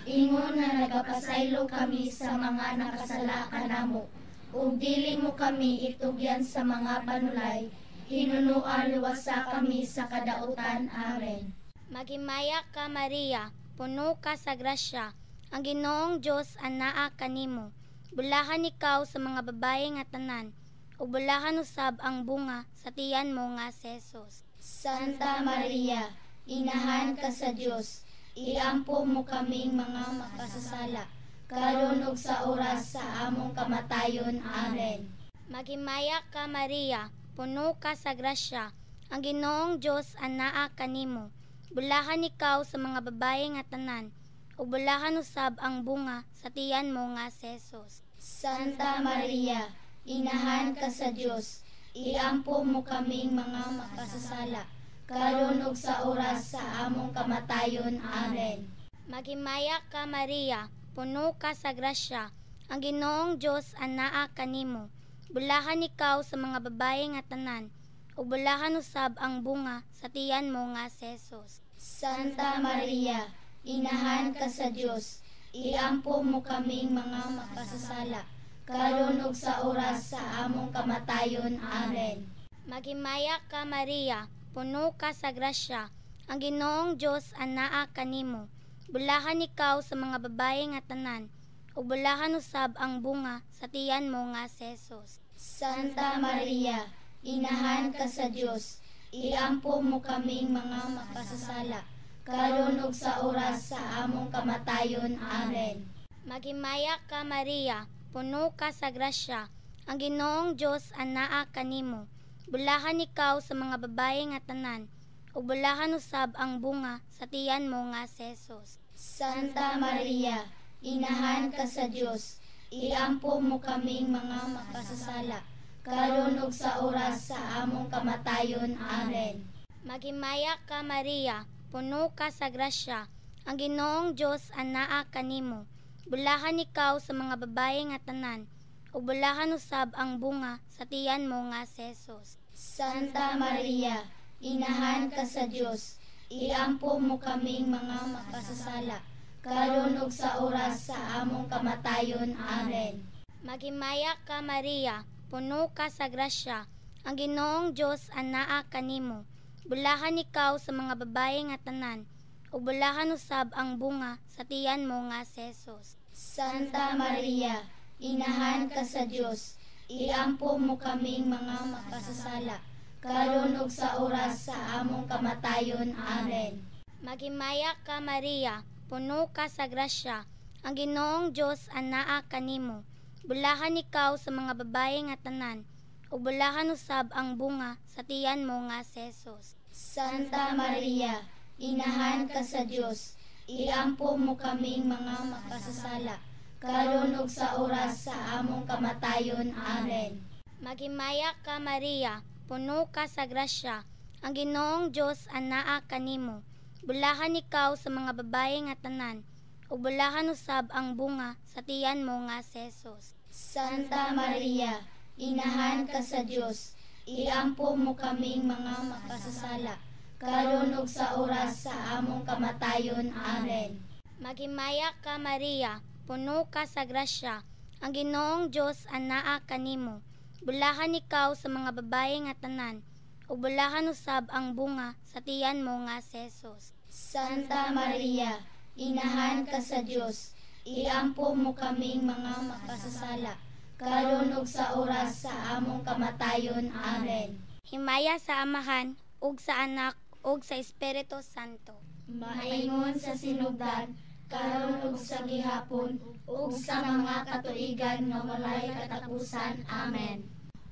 ingon nga nagapasaylo kami sa mga nakasala kanamo, ug dili mo kami itugyan sa mga panulay, hinunoa luwasa kami sa kadautan. Amen. Maghimaya ka, Maria, puno ka sa grasya, ang Ginoong Dios anaa kanimo. Bulahan ikaw sa mga babaye nga tanan, ug bulahan usab ang bunga sa tiyan mo nga si Jesus. Santa Maria, inahan ka sa Dios, iampo mo kaming mga makasasala, karon ug sa oras sa among kamatayon. Amen. Maghimaya ka, Maria, puno ka sa grasya, ang Ginoong Dios anaa kanimo. Bulahan ikaw sa mga babaye nga tanan, ug bulahan usab ang bunga sa tiyan mo nga si Jesus. Santa Maria, inahan ka sa Dios, iampo mo kaming mga makasasala, karon ug sa oras sa among kamatayon. Amen. Maghimaya ka, Maria, puno ka sa grasya, ang Ginoong Dios anaa kanimo. Bulahan ikaw sa mga babaye nga tanan, ug bulahan usab ang bunga sa tiyan mo nga si Jesus. Santa Maria, inahan ka sa Dios, iampo mo kaming mga makasasala, karon ug sa oras sa among kamatayon. Amen. Maghimaya ka, Maria, puno ka sa grasya, ang Ginoong Dios anaa kanimo. Bulahan ikaw sa mga babaye nga tanan, ug bulahan usab ang bunga sa tiyan mo nga si Jesus. Santa Maria, Inahan ka sa Dios, iampo mo kaming mga makasasala, karon ug sa oras sa among kamatayon. Amen. Maghimaya ka Maria, puno ka sa grasya, ang Ginoong Dios anaa kanimo. Bulahan ikaw sa mga babae nga tanan, ug bulahan usab ang bunga sa tiyan mo nga si Jesus. Santa Maria, Inahan ka sa Dios, iampo mo kaming mga makasasala, karon ug sa oras sa among kamatayon. Amen. Maghimaya ka Maria, puno ka sa grasya, ang Ginoong Dios anaa kanimo. Bulahan ikaw sa mga babae nga tanan, ug bulahan usab ang bunga sa tiyan mo nga si Jesus. Santa Maria, Inahan ka sa Dios, iampo mo kaming mga makasasala, karon ug sa oras sa among kamatayon. Amen. Maghimaya ka Maria, puno ka sa grasya, ang Ginoong Dios anaa kanimo. Bulahan ikaw sa mga babae nga tanan, ug bulahan usab ang bunga sa tiyan mo nga si Jesus. Santa Maria, Inahan ka sa Dios, iampo mo kaming mga makasasala, karon ug sa oras sa among kamatayon. Amen. Maghimaya ka Maria, puno ka sa grasya, ang Ginoong Dios anaa kanimo. Bulahan ikaw sa mga babae nga tanan, ug bulahan usab ang bunga sa tiyan mo nga si Jesus. Santa Maria, Inahan ka sa Dios, iampo mo kaming mga makasasala, karon ug sa oras sa among kamatayon. Amen. Maghimaya ka Maria, puno ka sa grasya, ang Ginoong Dios anaa kanimo. Bulahan ikaw sa mga babae nga tanan, ug bulahan usab ang bunga sa tiyan mo nga si Jesus. Santa Maria, Inahan ka sa Dios, iampo mo kaming mga makasasala, karon ug sa oras sa among kamatayon. Amen. Maghimaya ka Maria, puno ka sa grasya, ang Ginoong Dios anaa kanimo. Bulahan ikaw sa mga babae nga tanan, ug bulahan usab ang bunga sa tiyan mo nga si Jesus. Santa Maria, Inahan ka sa Dios, iampo mo kaming mga makasasala, karon ug sa oras sa among kamatayon. Amen. Himaya sa Amahan, ug sa Anak, ug sa Espiritu Santo. Maingon sa sinugdan, karon ug sa gihapon, ug sa mga katuigan nga walay katapusan. Amen.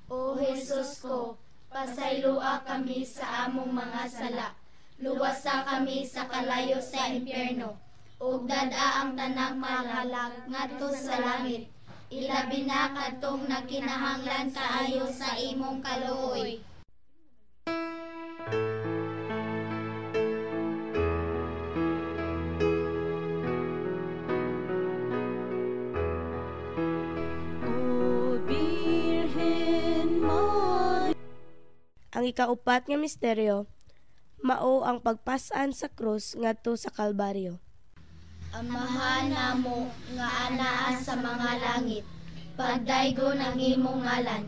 O Jesus ko, pasayloa kami sa among mga sala, luwasa kami sa kalayo sa impyerno, ug dad-a ang tanang malalag ngadto sa langit, ilabi na kadtong nagkinahanglan kaayo sa imong kaluoy. O Birhen Maria. Ang ikaupat nga misteryo, mao ang pagpas-an sa krus ngadto sa Kalbaryo. Amahan namo nga anaa sa mga langit, pagdaygon ang imong ngalan,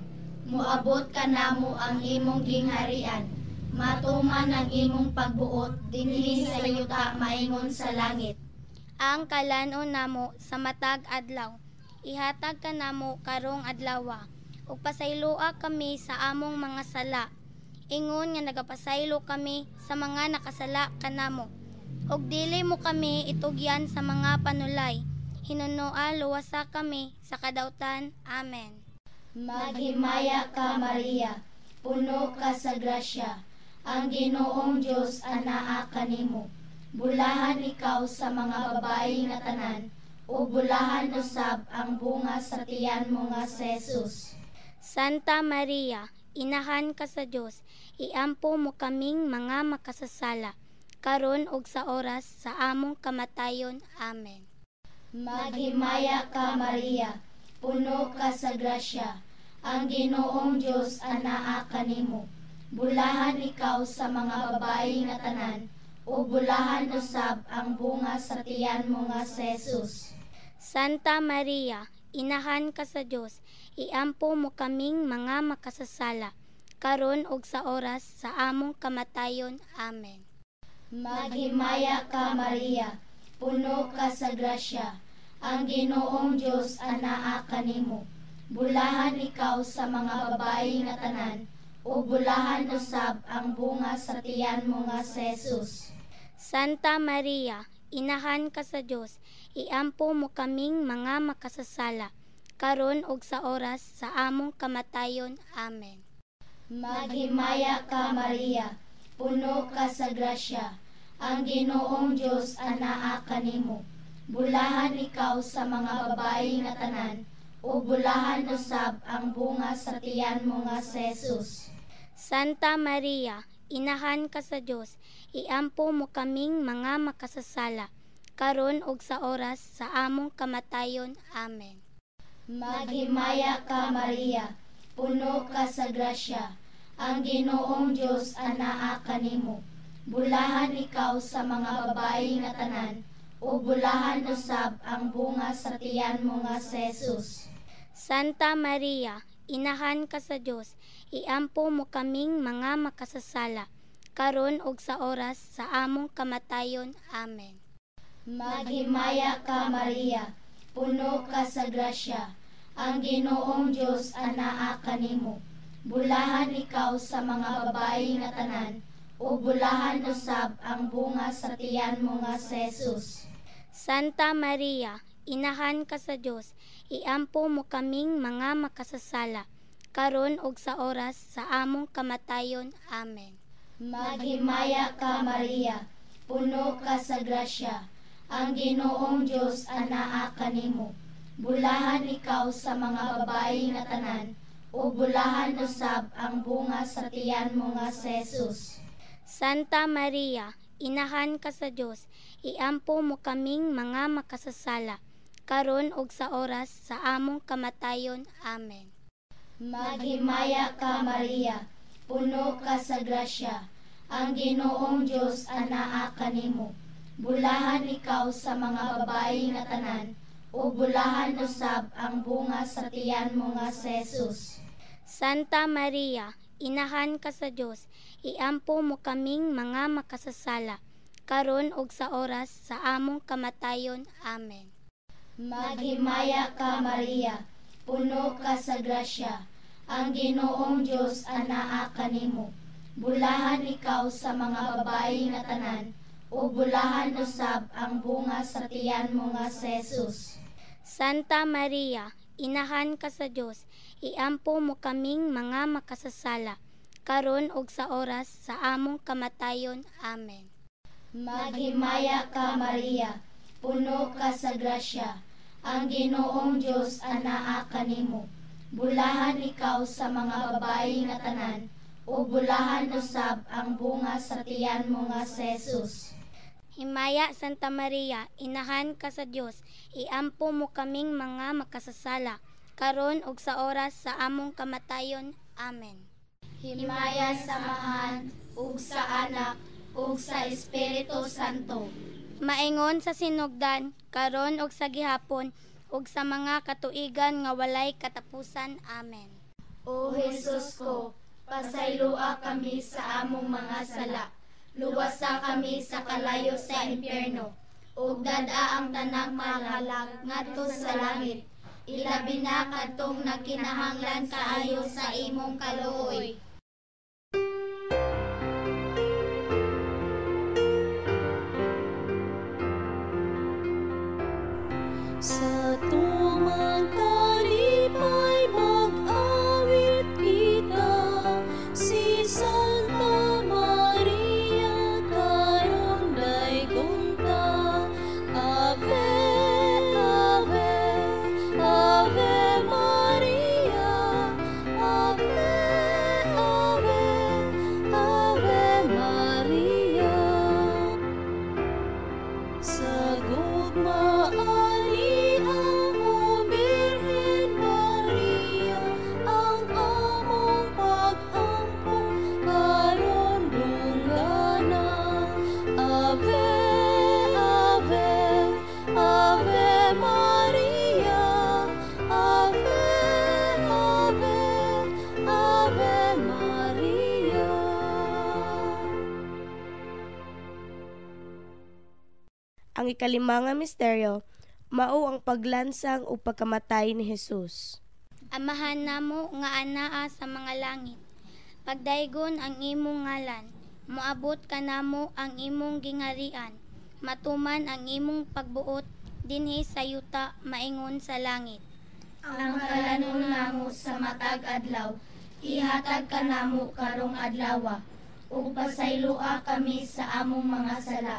moabot kanamo ang imong gingharian, matuman ang imong pagbuot dinhi sa yuta maingon sa langit. Ang kalan-on namo sa matag adlaw, ihatag kanamo karong adlawa, ug pasayloa kami sa among mga sala, ingon nga nagapasaylo kami sa mga nakasala kanamo. Ug dili mo kami itugyan sa mga panulay, hinunoa luwasa kami sa kadautan. Amen. Maghimaya ka Maria, puno ka sa grasya, ang Ginoong Dios anaa kanimo. Bulahan ikaw sa mga babae nga tanan, ug bulahan usab ang bunga sa tiyan mo nga si Jesus. Santa Maria, Inahan ka sa Dios, iampo mo kaming mga makasasala, karon ug sa oras sa among kamatayon. Amen. Maghimaya ka Maria, puno ka sa grasya, ang Ginoong Dios anaa kanimo. Bulahan ikaw sa mga babae nga tanan, ug bulahan usab ang bunga sa tiyan mo nga si Jesus. Santa Maria, Inahan ka sa Dios, iampo mo kaming mga makasasala, karon ug sa oras sa among kamatayon. Amen. Maghimaya ka Maria, puno ka sa grasya, ang Ginoong Dios anaa kanimo. Bulahan ikaw sa mga babayi nga tanan, ug bulahan usab ang bunga sa tiyan mo nga si Jesus. Santa Maria, inahan ka sa Dios, iampo mo kaming mga makasasala, karon ug sa oras sa among kamatayon. Amen. Maghimaya ka, Maria, puno ka sa grasya, ang Ginoong Dios anaa kanimo. Bulahan ikaw sa mga babayi nga tanan, ug bulahan usab ang bunga sa tiyan mo nga si Jesus. Santa Maria, inahan ka sa Dios, iampo mo kaming mga makasasala, karon ug sa oras sa among kamatayon. Amen. Maghimaya ka, Maria, puno ka sa grasya, ang Ginoong Dios anaa kanimo. Bulahan ikaw sa mga babayi nga tanan, ug bulahan usab ang bunga sa tiyan mo nga si Jesus. Santa Maria, inahan ka sa Dios, iampo mo kaming mga makasasala, karon ug sa oras sa among kamatayon. Amen. Maghimaya ka, Maria, puno ka sa grasya, ang Ginoong Dios anaa kanimo. Bulahan ikaw sa mga babayi nga tanan, ug bulahan usab ang bunga sa tiyan mo nga si Jesus. Santa Maria, inahan ka sa Dios, iampo mo kaming mga makasasala, karon ug sa oras sa among kamatayon. Amen. Maghimaya ka, Maria, puno ka sa grasya, ang Ginoong Dios anaa kanimo. Bulahan ikaw sa mga babayi nga tanan, ug bulahan usab ang bunga sa tiyan mo nga si Jesus. Santa Maria, inahan ka sa Dios, iampo mo kaming mga makasasala, karon ug sa oras sa among kamatayon. Amen. Maghimaya ka, Maria, puno ka sa grasya, ang Ginoong Dios anaa kanimo. Bulahan ikaw sa mga babayi nga tanan, ug bulahan usab ang bunga sa tiyan mo nga si Jesus. Santa Maria, inahan ka sa Dios, iampo mo kaming mga makasasala, karon ug sa oras sa among kamatayon. Amen. Maghimaya ka, Maria, puno ka sa grasya, ang Ginoong Dios anaa kanimo. Bulahan ikaw sa mga babayi nga tanan, ug bulahan usab ang bunga sa tiyan mo nga si Jesus. Santa Maria, inahan ka sa Dios, iampo mo kaming mga makasasala, karon ug sa oras sa among kamatayon. Amen. Maghimaya ka, Maria, puno ka sa grasya, ang Ginoong Dios anaa kanimo. Bulahan ikaw sa mga babayi nga tanan, ug bulahan usab ang bunga sa tiyan mo nga si Jesus. Himaya, Santa Maria, inahan ka sa Dios, iampo mo kaming mga makasasala, karon ug sa oras sa among kamatayon. Amen. Himaya sa Amahan, ug sa Anak, ug sa Espiritu Santo. Maingon sa sinugdan, karon ug sa gihapon, ug sa mga katuigan nga walay katapusan. Amen. O Jesus ko, pasayloa kami sa among mga sala. Luwasa kami sa kalayo sa impyerno, ug dad-a ang tanang mahalag ngadto sa langit. Ilabi na kadtong nagkinahanglan kaayo sa imong kaluoy. Sa tumang kalipay mag-awit kita, si Santa Maria karon daygon ta. Ave, Ave, Ave Maria, Ave, Ave, Ave Maria. Sa gugma ani ang o Birhen Maria, ang among pag-ampo karon dunggana. Ave, Ave, Ave Maria, Ave, Ave, Ave Maria. Ang ikalima nga misteryo, mao ang paglansang ug pagkamatay ni Jesus. Amahan namo nga anaa sa mga langit. Pagdaygon ang imong ngalan, moabot kanamo ang imong gingharian. Matuman ang imong pagbuot dinhi sa yuta maingon sa langit. Ang kalanon namo sa matag adlaw, ihatag kanamo karong adlawa, ug pasayloa kami sa among mga sala,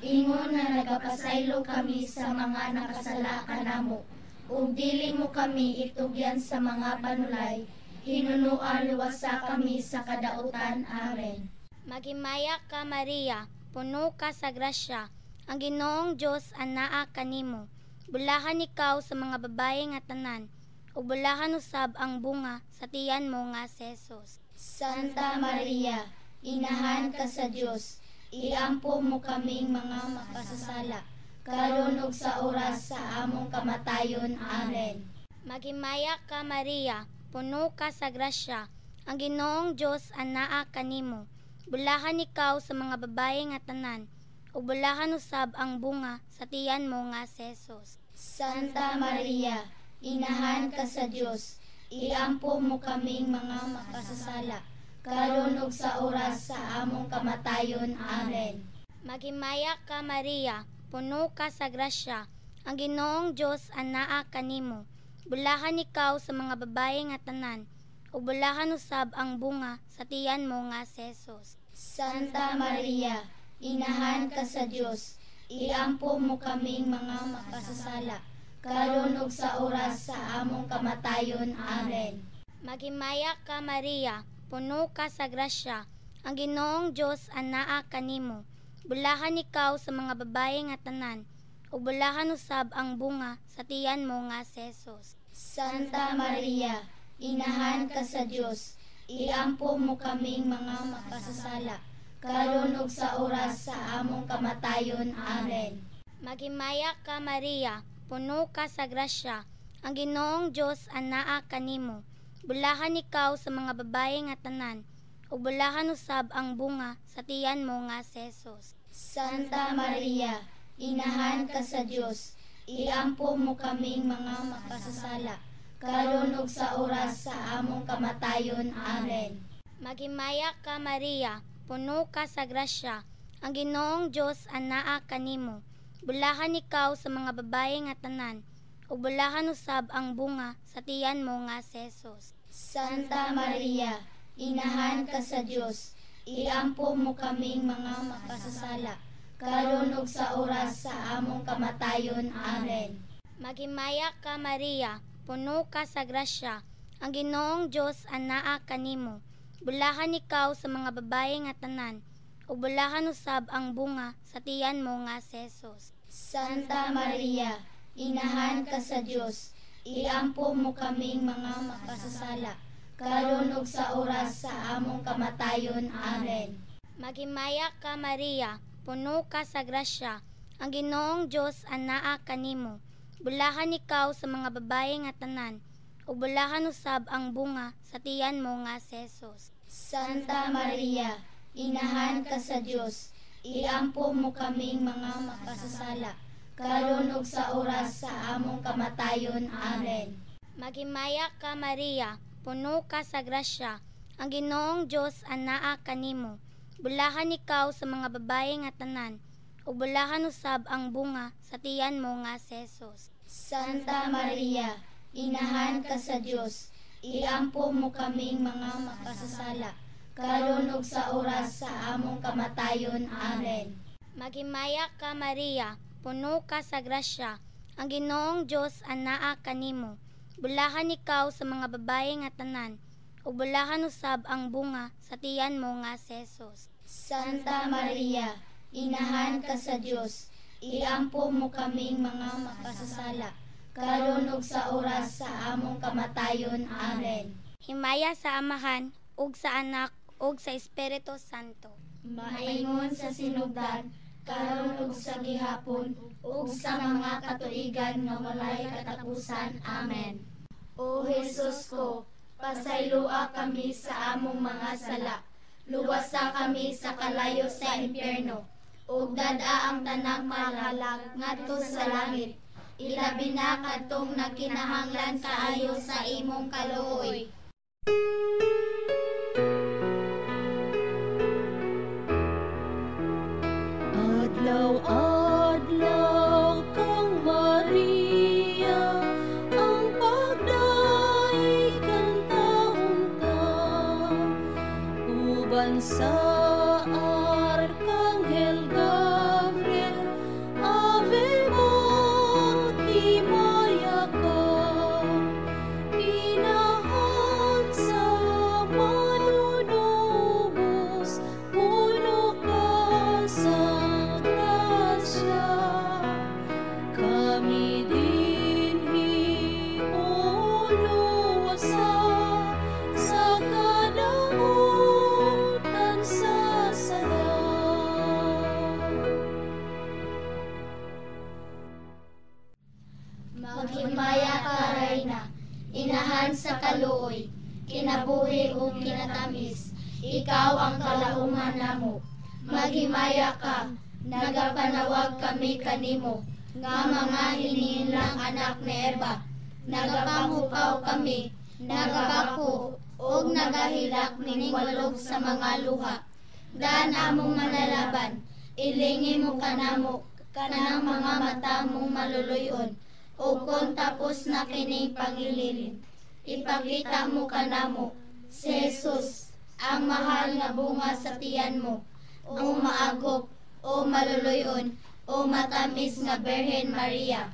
ingon nga nagapasaylo kami sa mga nakasala kanamo, ug dili mo kami itugyan sa mga panulay, hinunua luwasa kami sa kadautan. Amen. Maghimaya ka, Maria, puno ka sa grasya, ang Ginoong Dios anaa kanimo. Bulahan ikaw sa mga babae nga tanan, ug bulahan usab ang bunga sa tiyan mo nga si Jesus. Santa Maria, inahan ka sa Dios, iampo mo kaming mga makasasala, karon ug sa oras sa among kamatayon. Amen. Maghimaya ka, Maria, puno ka sa grasya, ang Ginoong Dios anaa kanimo. Bulahan ikaw sa mga babae nga tanan, ug bulahan usab ang bunga sa tiyan mo nga si Jesus. Santa Maria, inahan ka sa Dios, iampo mo kaming mga makasasala, karon ug sa oras sa among kamatayon. Amen. Maghimaya ka, Maria, puno ka sa grasya, ang Ginoong Dios anaa kanimo. Bulahan ikaw sa mga babae nga tanan, ug bulahan usab ang bunga sa tiyan mo nga si Jesus. Santa Maria, inahan ka sa Dios, iampo mo kaming mga makasasala, karon ug sa oras sa among kamatayon. Amen. Maghimaya ka, Maria, puno ka sa grasya, ang Ginoong Dios anaa kanimo. Bulahan ikaw sa mga babae nga tanan, ug bulahan usab ang bunga sa tiyan mo nga si Jesus. Santa Maria, inahan ka sa Dios, iampo mo kaming mga makasasala, karon ug sa oras sa among kamatayon. Amen. Maghimaya ka, Maria, puno ka sa grasya, ang Ginoong Dios anaa kanimo. Bulahan ikaw sa mga babae nga tanan, ug bulahan usab ang bunga sa tiyan mo nga si Jesus. Santa Maria, inahan ka sa Dios, iampo mo kaming mga makasasala, karon ug sa oras sa among kamatayon. Amen. Maghimaya ka, Maria, puno ka sa grasya, ang Ginoong Dios anaa kanimo. Bulahan ikaw sa mga babae nga tanan, ug bulahan usab ang bunga sa tiyan mo nga si Jesus. Santa Maria, inahan ka sa Dios, iampo mo kaming mga makasasala, karon ug sa oras sa among kamatayon. Amen. Maghimaya ka, Maria, puno ka sa grasya, ang Ginoong Dios anaa kanimo. Bulahan ikaw sa mga babae nga tanan, ug bulahan usab ang bunga sa tiyan mo nga si Jesus. Santa Maria, inahan ka sa Dios, iampo mo kaming mga makasasala, karon ug sa oras sa among kamatayon. Amen. Maghimaya ka, Maria, puno ka sa grasya, ang Ginoong Dios anaa kanimo. Bulahan ikaw sa mga babae nga tanan, ug bulahan usab ang bunga sa tiyan mo nga si Jesus. Santa Maria, inahan ka sa Dios, iampo mo kaming mga makasasala, karon ug sa oras sa among kamatayon. Amen. Maghimaya ka, Maria, puno ka sa grasya, ang Ginoong Dios anaa kanimo. Bulahan ikaw sa mga babae nga tanan, ug bulahan usab ang bunga sa tiyan mo nga si Jesus. Santa Maria, inahan ka sa Dios, iampo mo kaming mga makasasala, karon ug sa oras sa among kamatayon. Amen. Maghimaya ka, Maria, puno ka sa grasya, ang Ginoong Dios anaa kanimo. Bulahan ikaw sa mga babae nga tanan, ug bulahan usab ang bunga sa tiyan mo nga si Jesus. Santa Maria, inahan ka sa Dios, iampo mo kaming mga makasasala, karon ug sa oras sa among kamatayon. Amen. Himaya sa Amahan, ug sa Anak, ug sa Espiritu Santo. Maingon sa sinugdan, karon ug sa gihapon, ug sa mga katuigan nga walay katapusan. Amen. O Jesus ko, pasayloa kami sa among mga sala, luwasa kami sa kalayo sa impyerno, ug dad-a ang tanang malag ngadto sa langit, Ilabi na kadtong nagkinahanglan kaayo sa imong kaluoy. Adlaw-adlaw kang Maria, ang pagdaig kantahon ta, uban sa Arkanghel Gabriel, Ave mo, himaya ka, inahan sa manunubos, puno ka sa grasya. Kami dinhi uluwasa sa kadautan sa sala. Maghimaya ka, Reyna, inahan sa kaluoy, kinabuhi ug kinatamis, ikaw ang kalauman namo. Maghimaya ka, nagapanawag kami kanimo, nga mga hinihinlang anak ni Eva. Nagapanghupaw kami, nagapako, ug nagahilak nining walog sa mga luha. Daan among manalaban, ilingi mo kanamo, kanang mga mata mong maluluyon, ug kon tapos na kining pangililin, ipakita mo kanamo, si Jesus, ang mahal nga bunga sa tiyan mo, o maagop, o maluluyon, o matamis nga Birhen Maria.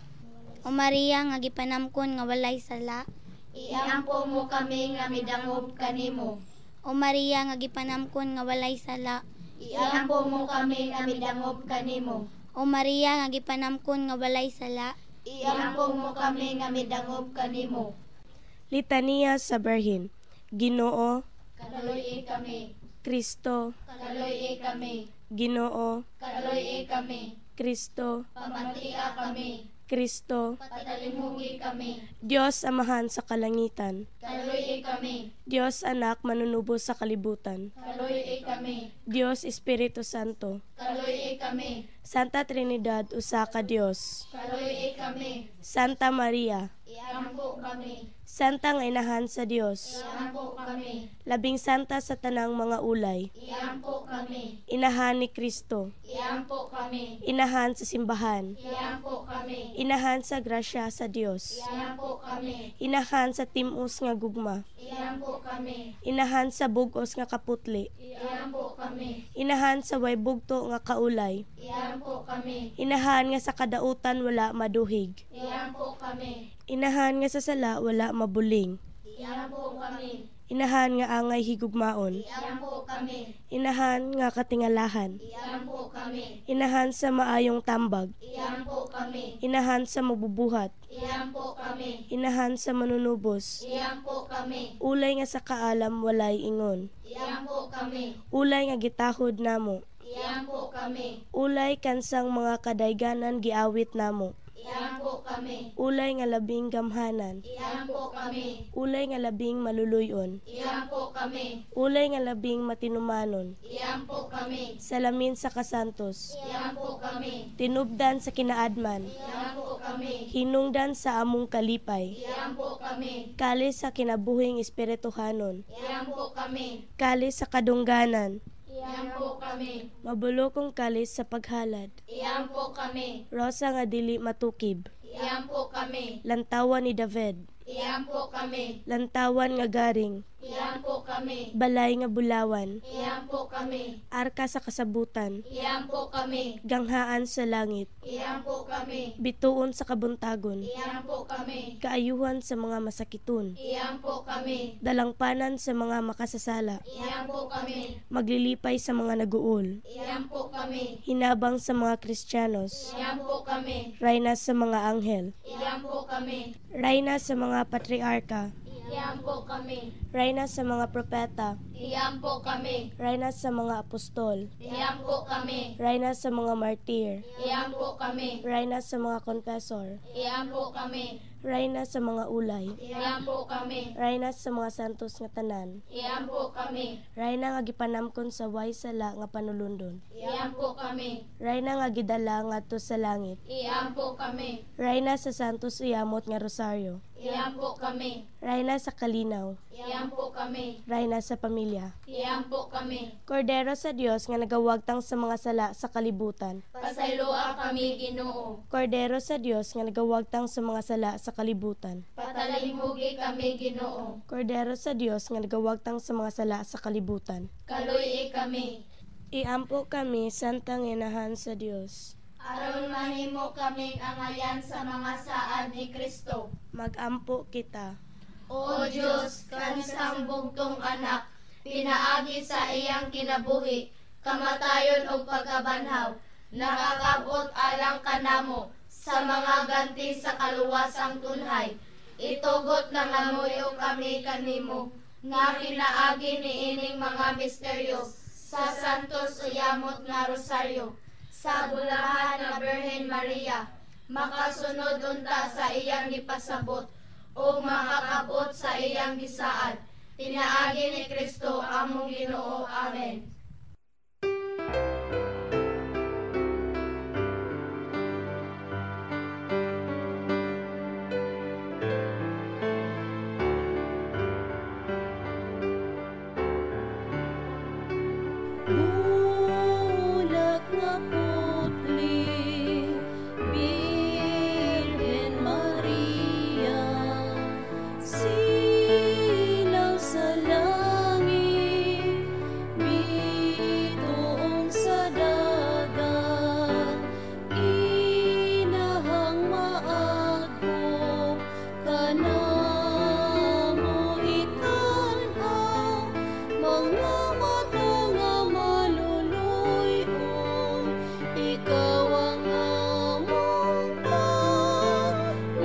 O Maria nga gipanamkon nga walay sala, Iampo mo kami nga midangop kanimo. O Maria nga gipanamkon nga walay sala, Iampo mo kami nga midangop kanimo. O Maria nga gipanamkon nga walay sala, Iampo mo kami nga midangop kanimo. Litaniya sa Birhen. Ginoo, Kaluoy kami. Kristo, Kaluoy kami. Ginoo, Kaluoy kami. Kristo, Pamatia kami. Kristo, Patalimugi kami. Diyos Amahan sa kalangitan, Kaluoy kami. Diyos Anak manunubos sa kalibutan, Kaluoy kami. Diyos Espiritu Santo, Kaluoy kami. Santa Trinidad usa ka Dios, Kaluoy kami. Santa Maria, Iampo kami. Santa nga inahan sa Dios, Iampo kami. Labing santa sa tanang mga ulay, Iampo kami. Inahan ni Kristo, Iampo kami. Inahan sa simbahan, Iampo kami. Inahan sa grasya sa Dios, Iampo kami. Inahan sa timos nga gugma, Iampo kami. Inahan sa bugos nga kaputli, Iampo kami. Inahan sa way bugto nga kaulay, Iampo kami. Inahan nga sa kadautan wala maduhig, Iampo kami. Inahan nga sa sala wala mabuling, Iampo kami. Inahan nga angay higugmaon, Iampo kami. Inahan nga katingalahan, Iampo kami. Inahan sa maayong tambag, Iampo kami. Inahan sa mabubuhat, Iampo kami. Inahan sa manunubos, Iampo kami. Ulay nga sa kaalam walay ingon, Iampo kami. Ulay nga gitahod namo, Iampo kami. Ulay kansang mga kadayganan giawit namo, Iampo kami. Ulay nga labing gamhanan, Iampo kami. Ulay nga labing maluluyon, Iampo kami. Ulay nga labing matinumanon, Iampo kami. Salamin sa kasantos, Iampo kami. Tinubdan sa kinaadman, Iampo kami. Hinungdan sa among kalipay, Iampo kami. Kalis sa kinabuhing espirituhanon, Iampo kami. Kalis sa kadungganan, Iampo kami. Mabulokong kalis sa paghalad, Iampo kami. Rosa nga dili matukib, Iampo kami. Lantawan ni David, Iampo kami. Lantawan nga garing, Iampo kami. Balay nga bulawan, Iampo kami. Arka sa kasabutan, Iampo kami. Ganghaan sa langit, Iampo kami. Bituon sa kabuntagon, Iampo kami. Kaayuhan sa mga masakiton, Iampo kami. Dalangpanan sa mga makasasala, Iampo kami. Maglilipay sa mga naguol, Iampo kami. Hinabang sa mga Kristiyanos, Iampo kami. Rayna sa mga anghel, Iampo kami. Rayna sa mga patriarka, Iampo kami. Rayna sa mga propeta, Iampo kami. Rayna sa mga apostol, Iampo kami. Rayna sa mga martir, Iampo kami. Rayna sa mga confessor, Iampo kami. Rayna sa mga ulay, Iampo kami. Rayna sa mga santos nga tanan, Iampo kami. Rayna nga gipanamkon sa way sala nga panulundon, Iampo kami. Rayna nga gidala ngadto sa langit, Iampo kami. Rayna sa santos uyamot nga rosaryo, Iampo kami. Rayna sa kalinaw, Iampo kami. Rayna sa pamilya. Iampo kami. Kordero sa Dios nga nagawagtang sa mga sala sa kalibutan. Pasayloa kami, Ginoo. Kordero sa Dios nga nagawagtang sa mga sala sa kalibutan. Patalimhugi kami, Ginoo. Kordero sa Dios nga nagawagtang sa mga sala sa kalibutan. Kaluy-i kami. Iampo kami, Santang Inahan sa Dios. Aron mahimo kaming angayan sa mga saad ni Kristo. Magampo kita. O Dios, kanisang bugtong anak, pinaagi sa iyang kinabuhi, kamatayon ug pagkabanhaw, nakakabot alang kanamo sa mga ganti sa kaluwasang tunhay. Itugot nga namuyo kami kanimo, nga pinaagi niining mga misteryo sa Santos Uyamot nga Rosaryo, sa bulahan nga Birhen Maria, makasunod unta sa iyang gipasabot o makakabot sa iyang gisaad. Pinaagi ni Kristo among Ginoo. Amen. Bulak nga putli, Birhen Maria, silaw sa langit, bituon sa dagat, inahang maagom, kanamo itan-aw, mga mata nga maluluy-on, ikaw ang among paglaom.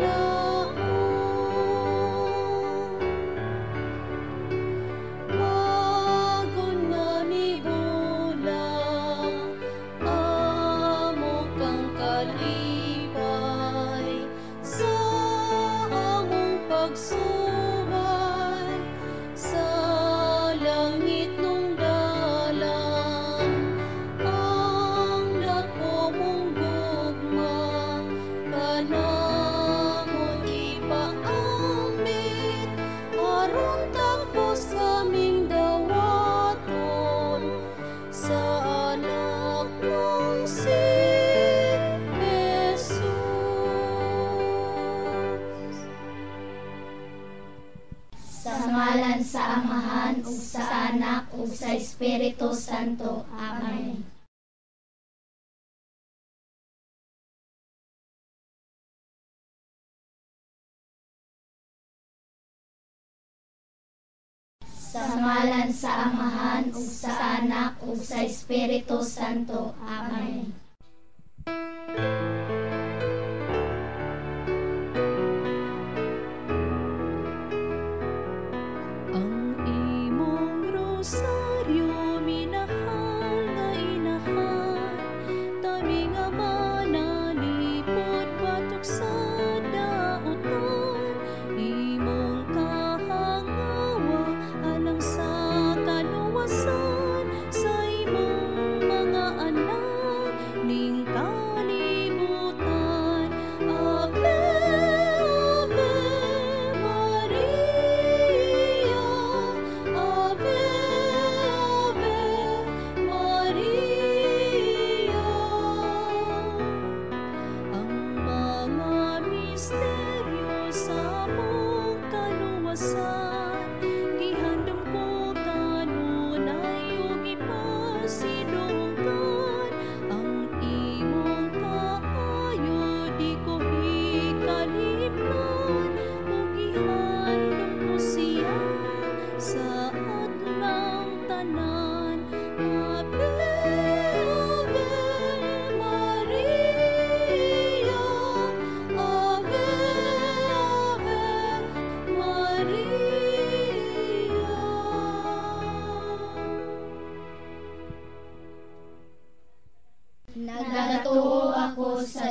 Bagon nga mibulang, amo kang kalipay sa among pagsuway, sa langit nung dalan, ang dako mong gugma, kanamo ipaambit, aron takos kaming dawaton, sa anak mong si Jesus. Sa ngalan sa Amahan ug sa Anak ug sa Espiritu Santo. Amen. Sa ngalan sa Amahan ug sa Anak ug sa Espiritu Santo. Amen. Ang imong rosaryo minahal nga inahan, tami nga manalipod batok sa dautan, imong kahangawa alang sa kaluwasan sa imong mga anak ning kalibutan.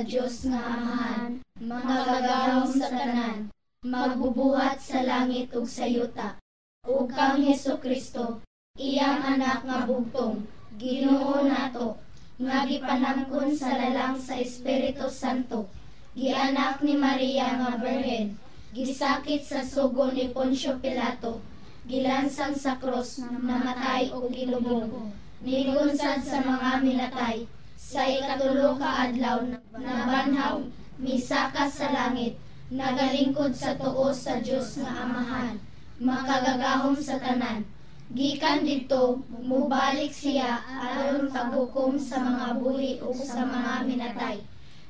Dios nga Amahan, makagagahom sa tanan, magbubuhat sa langit ug sa yuta, ug kang Hesus Kristo, iyang anak nga bugtong, Ginoo nato, nga gipanangkon sa lalang sa Espiritu Santo, gianak ni Maria nga Birhen, gisakit sa sugo ni Poncio Pilato, gilansang sa krus, namatay ug gilubong, nigunsad sa mga minatay, sa ikatulo ka adlaw nabanhaw, misaka sa langit, nagalingkod sa tuo sa Dios nga Amahan, makagagahom sa tanan. Gikan didto, mubalik siya aron paghukom sa mga buhi ug sa mga minatay.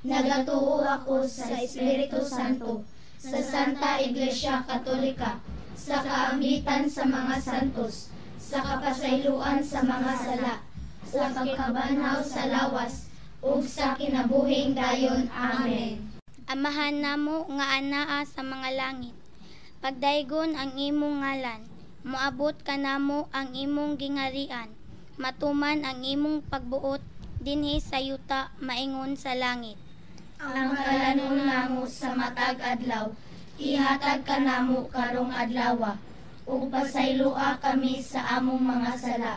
Nagatuo ako sa Espiritu Santo, sa Santa Iglesia Katolika, sa kaambitan sa mga santos, sa kapasayloan sa mga sala, sa pagkabanhaw sa lawas, ug sa kinabuhing dayon. Amen. Amahan namo nga anaa sa mga langit, pagdaygon ang imong ngalan, moabot kanamo ang imong gingarian, matuman ang imong pagbuot dinhi sa yuta maingon sa langit. Ang kalanon namo sa matag adlaw, ihatag kanamo karong adlawa, ug pasayloa kami sa among mga sala,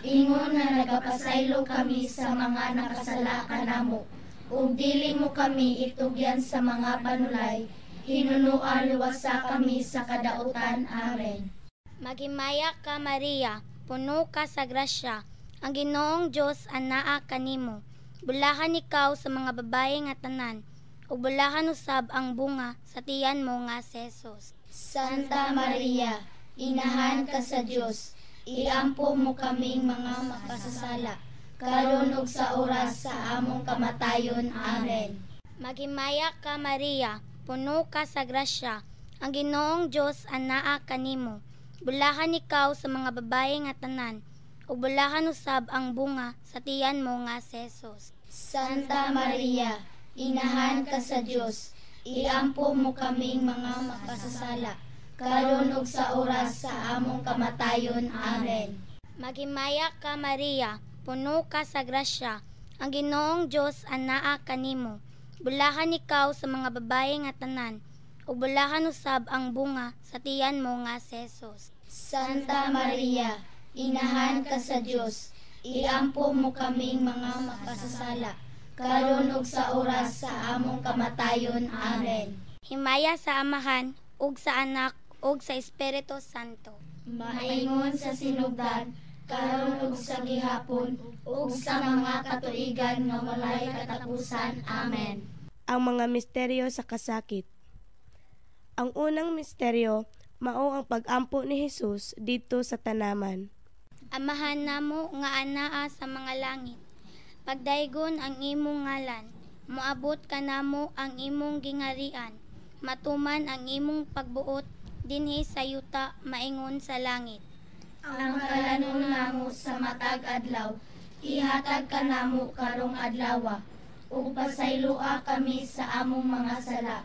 ingon nga nagapasaylo kami sa mga nakasala kanamo, ug dili mo kami itugyan sa mga panulay, hinunoa luwasa kami sa kadautan. Amen. Maghimaya ka Maria, puno ka sa grasya, ang Ginoong Dios anaa kanimo. Bulahan ikaw sa mga babae nga tanan, ug bulahan usab ang bunga sa tiyan mo nga si Jesus. Santa Maria, inahan ka sa Dios, iampo mo kaming mga makasasala, karon ug sa oras sa among kamatayon. Amen. Maghimaya ka Maria, puno ka sa grasya, ang Ginoong Dios anaa kanimo. Bulahan ikaw sa mga babae nga tanan, ug bulahan usab ang bunga sa tiyan mo nga si Jesus. Santa Maria, inahan ka sa Dios, iampo mo kaming mga makasasala, karon ug sa oras sa among kamatayon. Amen. Maghimaya ka Maria, puno ka sa grasya, ang Ginoong Dios anaa kanimo. Bulahan ikaw sa mga babae nga tanan, ug bulahan usab ang bunga sa tiyan mo nga si Jesus. Santa Maria, inahan ka sa Dios, iampo mo kaming mga makasasala, karon ug sa oras sa among kamatayon. Amen. Himaya sa Amahan, ug sa Anak, ug sa Espiritu Santo. Maingon sa sinugdan, karon ug sa gihapon, ug sa mga katuigan nga walay katapusan. Amen. Ang mga misteryo sa kasakit. Ang unang misteryo, mao ang pag-ampo ni Jesus didto sa tanaman. Amahan namo nga anaa sa mga langit, pagdaygon ang imong ngalan, moabot kanamo ang imong gingarian, matuman ang imong pagbuot dinhi sa yuta maingon sa langit. Ang kalanon namo sa matag adlaw, ihatag kanamo karong adlawa, ug pasayloa kami sa among mga sala,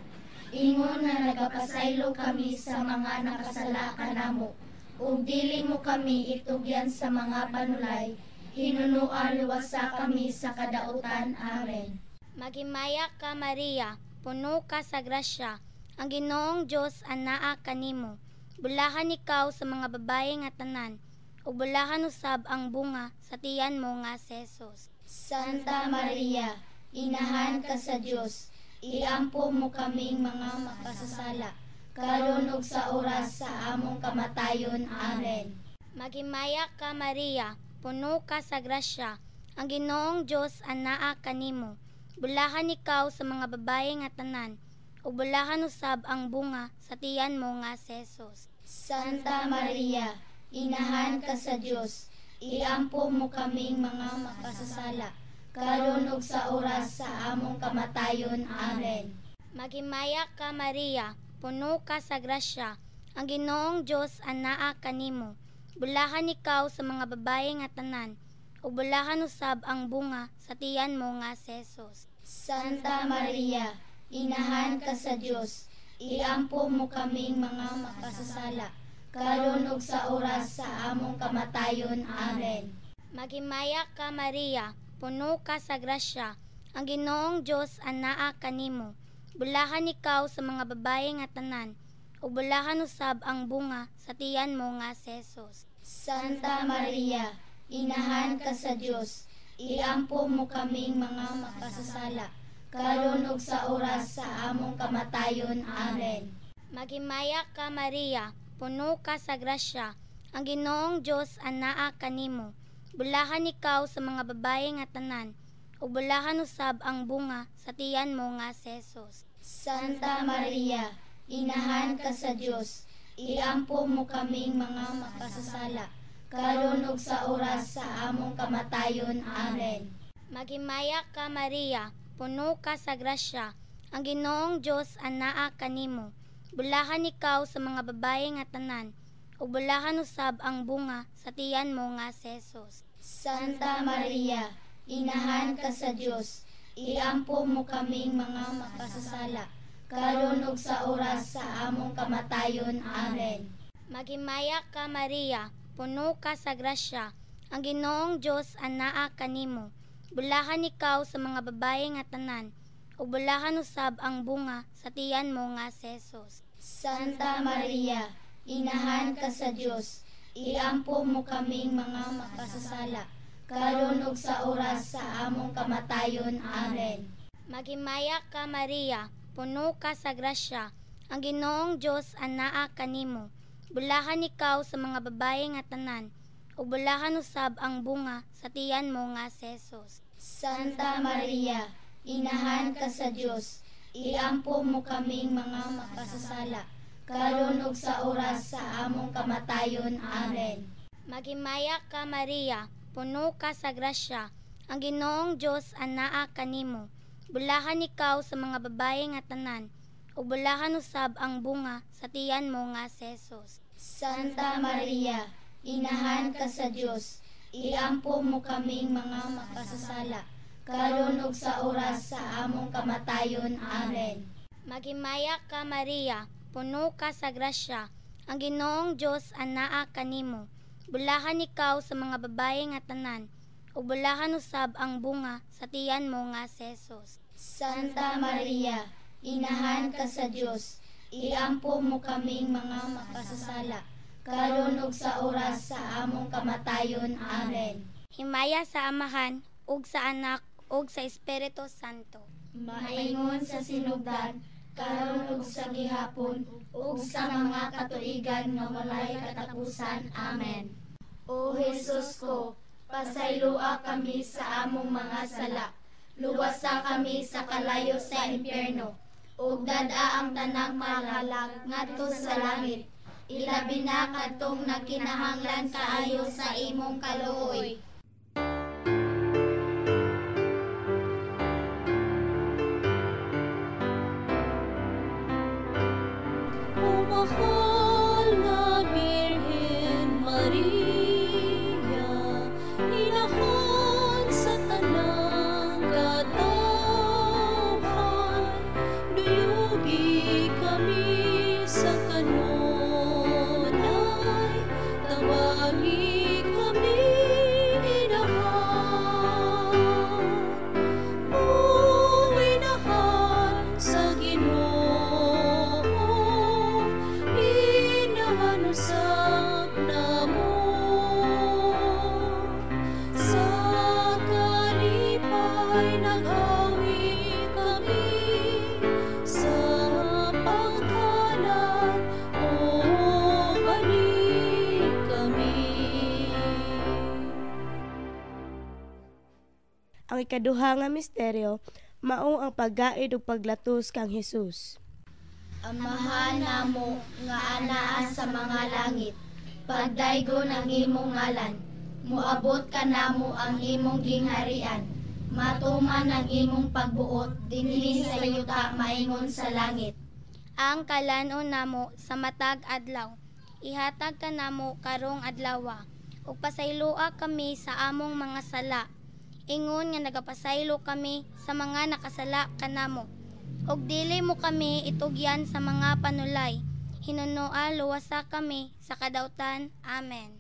ingon nga nagapasaylo kami sa mga nakasala kanamo, ug dili mo kami itugyan sa mga panulay, hinunoa luwasa kami sa kadautan. Amen. Maghimaya ka Maria, puno ka sa grasya, ang Ginoong Dios anaa kanimo. Bulahan ikaw sa mga babae nga tanan, ug bulahan usab ang bunga sa tiyan mo nga si Jesus. Santa Maria, inahan ka sa Dios, iampo mo kaming mga makasasala, karon ug sa oras sa among kamatayon. Amen. Maghimaya ka Maria, puno ka sa grasya, ang Ginoong Dios anaa kanimo. Bulahan ikaw sa mga babae nga tanan, ug bulahan usab ang bunga sa tiyan mo nga si Jesus. Santa Maria, inahan ka sa Dios, iampo mo kaming mga makasasala, karon ug sa oras sa among kamatayon. Amen. Maghimaya ka Maria, puno ka sa grasya, ang Ginoong Dios anaa kanimo. Bulahan ikaw sa mga babae nga tanan, ug bulahan usab ang bunga sa tiyan mo nga si Jesus. Santa Maria, inahan ka sa Dios, iampo mo kaming mga makasasala, karon ug sa oras sa among kamatayon. Amen. Maghimaya ka Maria, puno ka sa grasya, Ang Ginoong Dios anaa kanimo. Bulahan ikaw sa mga babaye nga tanan, ug bulahan usab ang bunga sa tiyan mo nga si Jesus. Santa Maria, inahan ka sa Dios, iampo mo kaming mga makasasala, karon ug sa oras sa among kamatayon. Amen. Maghimaya ka Maria, puno ka sa grasya, ang Ginoong Dios anaa kanimo. Bulahan ikaw sa mga babaye nga tanan, ug bulahan usab ang bunga sa tiyan mo nga si Jesus. Santa Maria, inahan ka sa Dios, iampo mo kaming mga makasasala, karon ug sa oras sa among kamatayon. Amen. Maghimaya ka Maria, puno ka sa grasya, ang Ginoong Dios anaa kanimo. Bulahan ikaw sa mga babaye nga tanan, ug bulahan usab ang bunga sa tiyan mo nga si Jesus. Santa Maria, inahan ka sa Dios, iampo mo kaming mga makasasala, karon ug sa oras sa among kamatayon. Amen. Maghimaya ka Maria, puno ka sa grasya, ang Ginoong Dios anaa kanimo. Bulahan ikaw sa mga babaye nga tanan, ug bulahan usab ang bunga sa tiyan mo nga si Jesus. Santa Maria, inahan ka sa Dios, iampo mo kaming mga makasasala, karon ug sa oras sa among kamatayon. Amen. Maghimaya ka Maria, puno ka sa grasya, ang Ginoong Dios anaa kanimo. Bulahan ikaw sa mga babaye nga tanan, ug bulahan usab ang bunga sa tiyan mo nga si Jesus. Santa Maria, inahan ka sa Dios, iampo mo kaming mga makasasala, karon ug sa oras sa among kamatayon. Amen. Maghimaya ka Maria, puno ka sa grasya, ang Ginoong Dios anaa kanimo. Bulahan ikaw sa mga babaye nga tanan, ug bulahan usab ang bunga sa tiyan mo nga si Jesus. Santa Maria, inahan ka sa Dios, iampo mo kaming mga makasasala, karon ug sa oras sa among kamatayon. Amen. Maghimaya ka Maria, puno ka sa grasya, ang Ginoong Dios anaa kanimo. Bulahan ikaw sa mga babaye nga tanan, ug bulahan usab ang bunga sa tiyan mo nga si Jesus. Santa Maria, inahan ka sa Dios, iampo mo kaming mga makasasala, karon ug sa oras sa among kamatayon. Amen. Himaya sa Amahan, ug sa Anak, ug sa Espiritu Santo. Maingon sa sinugdan, karon ug sa gihapon, ug sa mga katuigan nga walay katapusan. Amen. O Jesus ko, pasayloa kami sa among mga sala, luwasa kami sa kalayo sa impyerno, ug dad-a ang tanang malalag ngadto sa langit, ilabi na kadtong nagkinahanglan kaayo sa imong kaluoy. O mahal na Birhen Maria, inahan sa tanang katawhan, duyugi kami sa kanunay, tabangi kami inahan. O inahan sa Ginoo, inahan usab namo. Sa kalipay nag-awit kami, sa pagkalat o balik kami. Ang ikaduha nga misteryo mao ang paggaid ug paglatos kang Hesus. Amahan namo nga anaa sa mga langit, pagdaygon ang imong ngalan, moabot kanamo ang imong gingharian, matuman ang imong pagbuot dinhi sa yuta maingon sa langit. Ang kalan-on namo sa matag adlaw, ihatag kanamo karong adlawa, ug pasayloa kami sa among mga sala, ingon nga nagapasaylo kami sa mga nakasala kanamo. Ug dili mo kami itugyan sa mga panulay, hinunoa luwasa kami sa kadautan. Amen.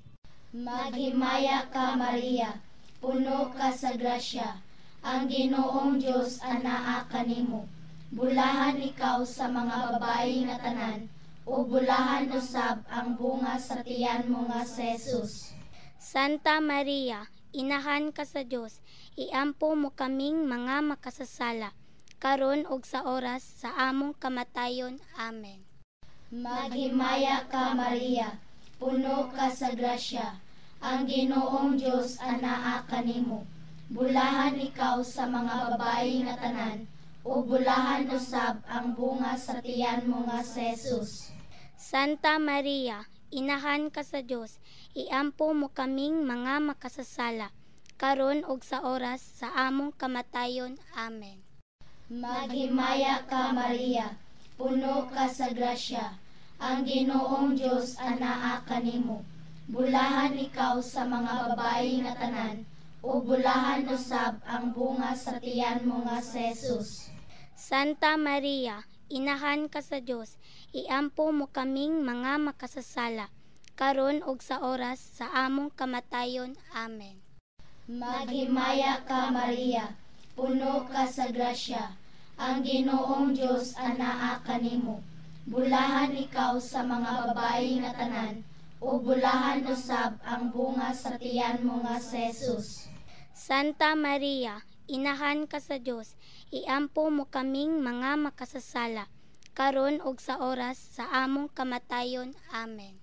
Maghimaya ka Maria, puno ka sa grasya, Ang Ginoong Dios anaa kanimo. Bulahan ikaw sa mga babayi nga tanan, ug bulahan usab ang bunga sa tiyan mo nga si Jesus. Santa Maria, inahan ka sa Dios, iampo mo kaming mga makasasala, karon ug sa oras sa among kamatayon. Amen. Maghimaya ka, Maria, puno ka sa grasya. Ang Ginoong Dios anaa kanimo. Bulahan ikaw sa mga babayi nga tanan, ug bulahan usab ang bunga sa tiyan mo nga si Jesus. Santa Maria, inahan ka sa Dios, iampo mo kaming mga makasasala, karon ug sa oras sa among kamatayon. Amen. Maghimaya ka, Maria, puno ka sa grasya. Ang Ginoong Dios anaa kanimo. Bulahan ikaw sa mga babayi nga tanan, ug bulahan usab ang bunga sa tiyan mo nga si Jesus. Santa Maria, inahan ka sa Dios, iampo mo kaming mga makasasala, karon ug sa oras sa among kamatayon. Amen. Maghimaya ka, Maria, puno ka sa grasya. Ang Ginoong Dios anaa kanimo. Bulahan ikaw sa mga babayi nga tanan, ug bulahan usab ang bunga sa tiyan mo nga si Jesus. Santa Maria, inahan ka sa Dios, iampo mo kaming mga makasasala, karon ug sa oras sa among kamatayon. Amen.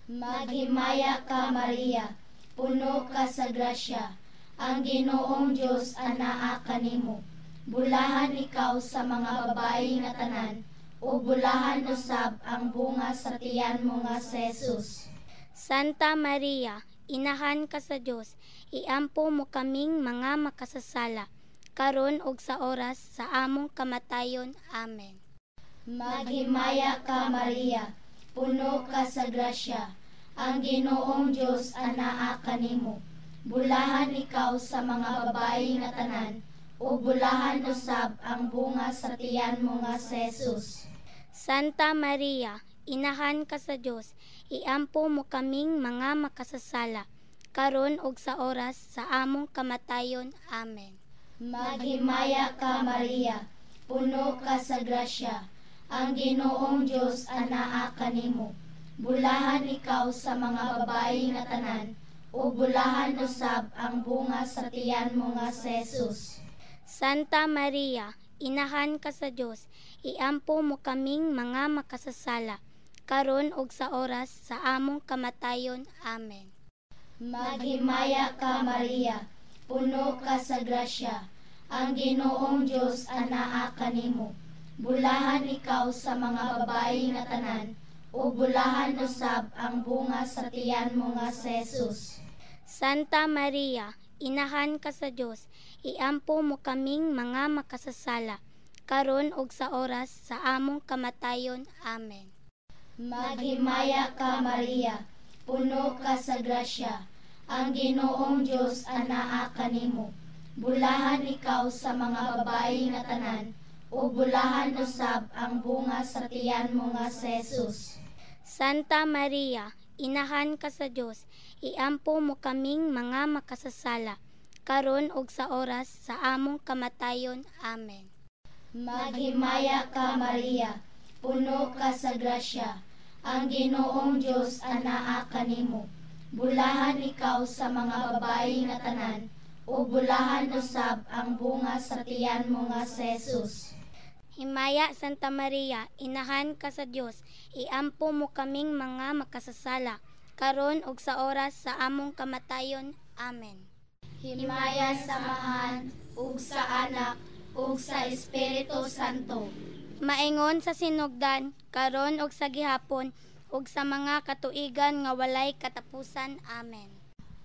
Maghimaya ka, Maria, puno ka sa grasya. Ang Ginoong Dios anaa kanimo. Bulahan ikaw sa mga babayi nga tanan, ug bulahan usab ang bunga sa tiyan mo nga si Jesus. Santa Maria, inahan ka sa Dios, iampo mo kaming mga makasasala, karon ug sa oras sa among kamatayon. Amen. Maghimaya ka, Maria, puno ka sa grasya. Ang Ginoong Dios anaa kanimo. Bulahan ikaw sa mga babayi nga tanan, ug bulahan usab ang bunga sa tiyan mo nga si Jesus. Santa Maria, inahan ka sa Dios, iampo mo kaming mga makasasala, karon ug sa oras sa among kamatayon. Amen. Maghimaya ka, Maria, puno ka sa grasya. Ang Ginoong Dios anaa kanimo. Bulahan ikaw sa mga babayi nga tanan, ug bulahan usab ang bunga sa tiyan mo nga si Jesus. Santa Maria, inahan ka sa Dios, iampo mo kaming mga makasasala, karon ug sa oras sa among kamatayon. Amen. Maghimaya ka, Maria, puno ka sa grasya. Ang Ginoong Dios anaa kanimo. Bulahan ikaw sa mga babayi nga tanan, ug bulahan usab ang bunga sa tiyan mo nga si Jesus. Santa Maria, inahan ka sa Dios, iampo mo kaming mga makasasala, karon ug sa oras sa among kamatayon. Amen. Maghimaya ka, Maria, puno ka sa grasya. Ang Ginoong Dios anaa kanimo. Bulahan ikaw sa mga babayi nga tanan, ug bulahan usab ang bunga sa tiyan mo nga si Jesus. Santa Maria, inahan ka sa Dios, iampo mo kaming mga makasasala, karon ug sa oras sa among kamatayon. Amen. Maghimaya ka, Maria, puno ka sa grasya. Ang Ginoong Dios anaa kanimo. Bulahan ikaw sa mga babayi nga tanan, ug bulahan usab ang bunga sa tiyan mo nga si Jesus. Himaya Santa Maria, inahan ka sa Dios, iampo mo kaming mga makasasala, karon ug sa oras sa among kamatayon. Amen. Himaya sa Amahan ug sa Anak ug sa Espiritu Santo. Maingon sa sinugdan, karon ug sa gihapon, ug sa mga katuigan nga walay katapusan. Amen.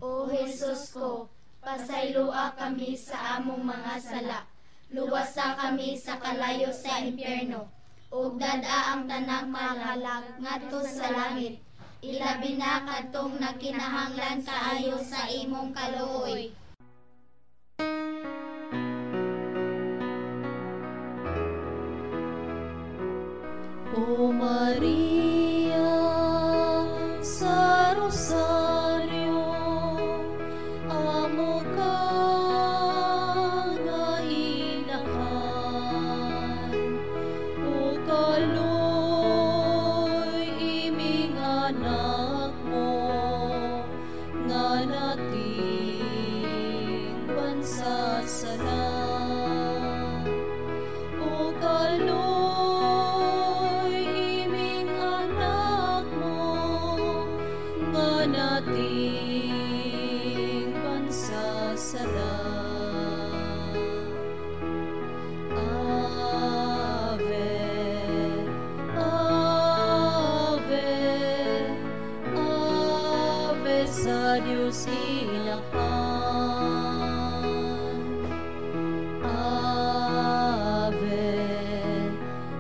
O Jesus ko, pasayloa kami sa among mga sala. Luwasa kami sa kalayo sa impyerno, ug dad-a ang tanang mahalag ngadto sa langit. Ilabi na kadtong nagkinahanglan kaayo sa imong kaluoy. O Maria sa Rosario, amo ka nga Dios Inahan. Ave,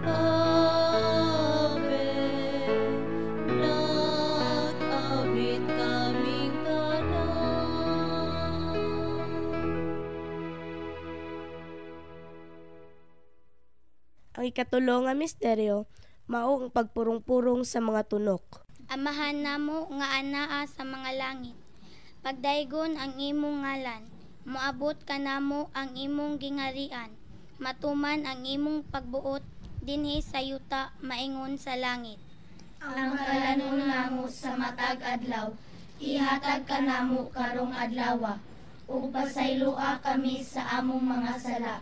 Ave, nag-abit kaming tanan. Ang ikatulo nga misteryo mao ang pagpurong-purong sa mga tunok. Amahan namo nga anaa sa mga langit, pagdaygon ang imong ngalan, moabot kanamo ang imong gingarian, matuman ang imong pagbuot dinhi sa yuta maingon sa langit. Ang kalanon namo sa matag adlaw, ihatag kanamo karong adlawa, ug pasayloa kami sa among mga sala,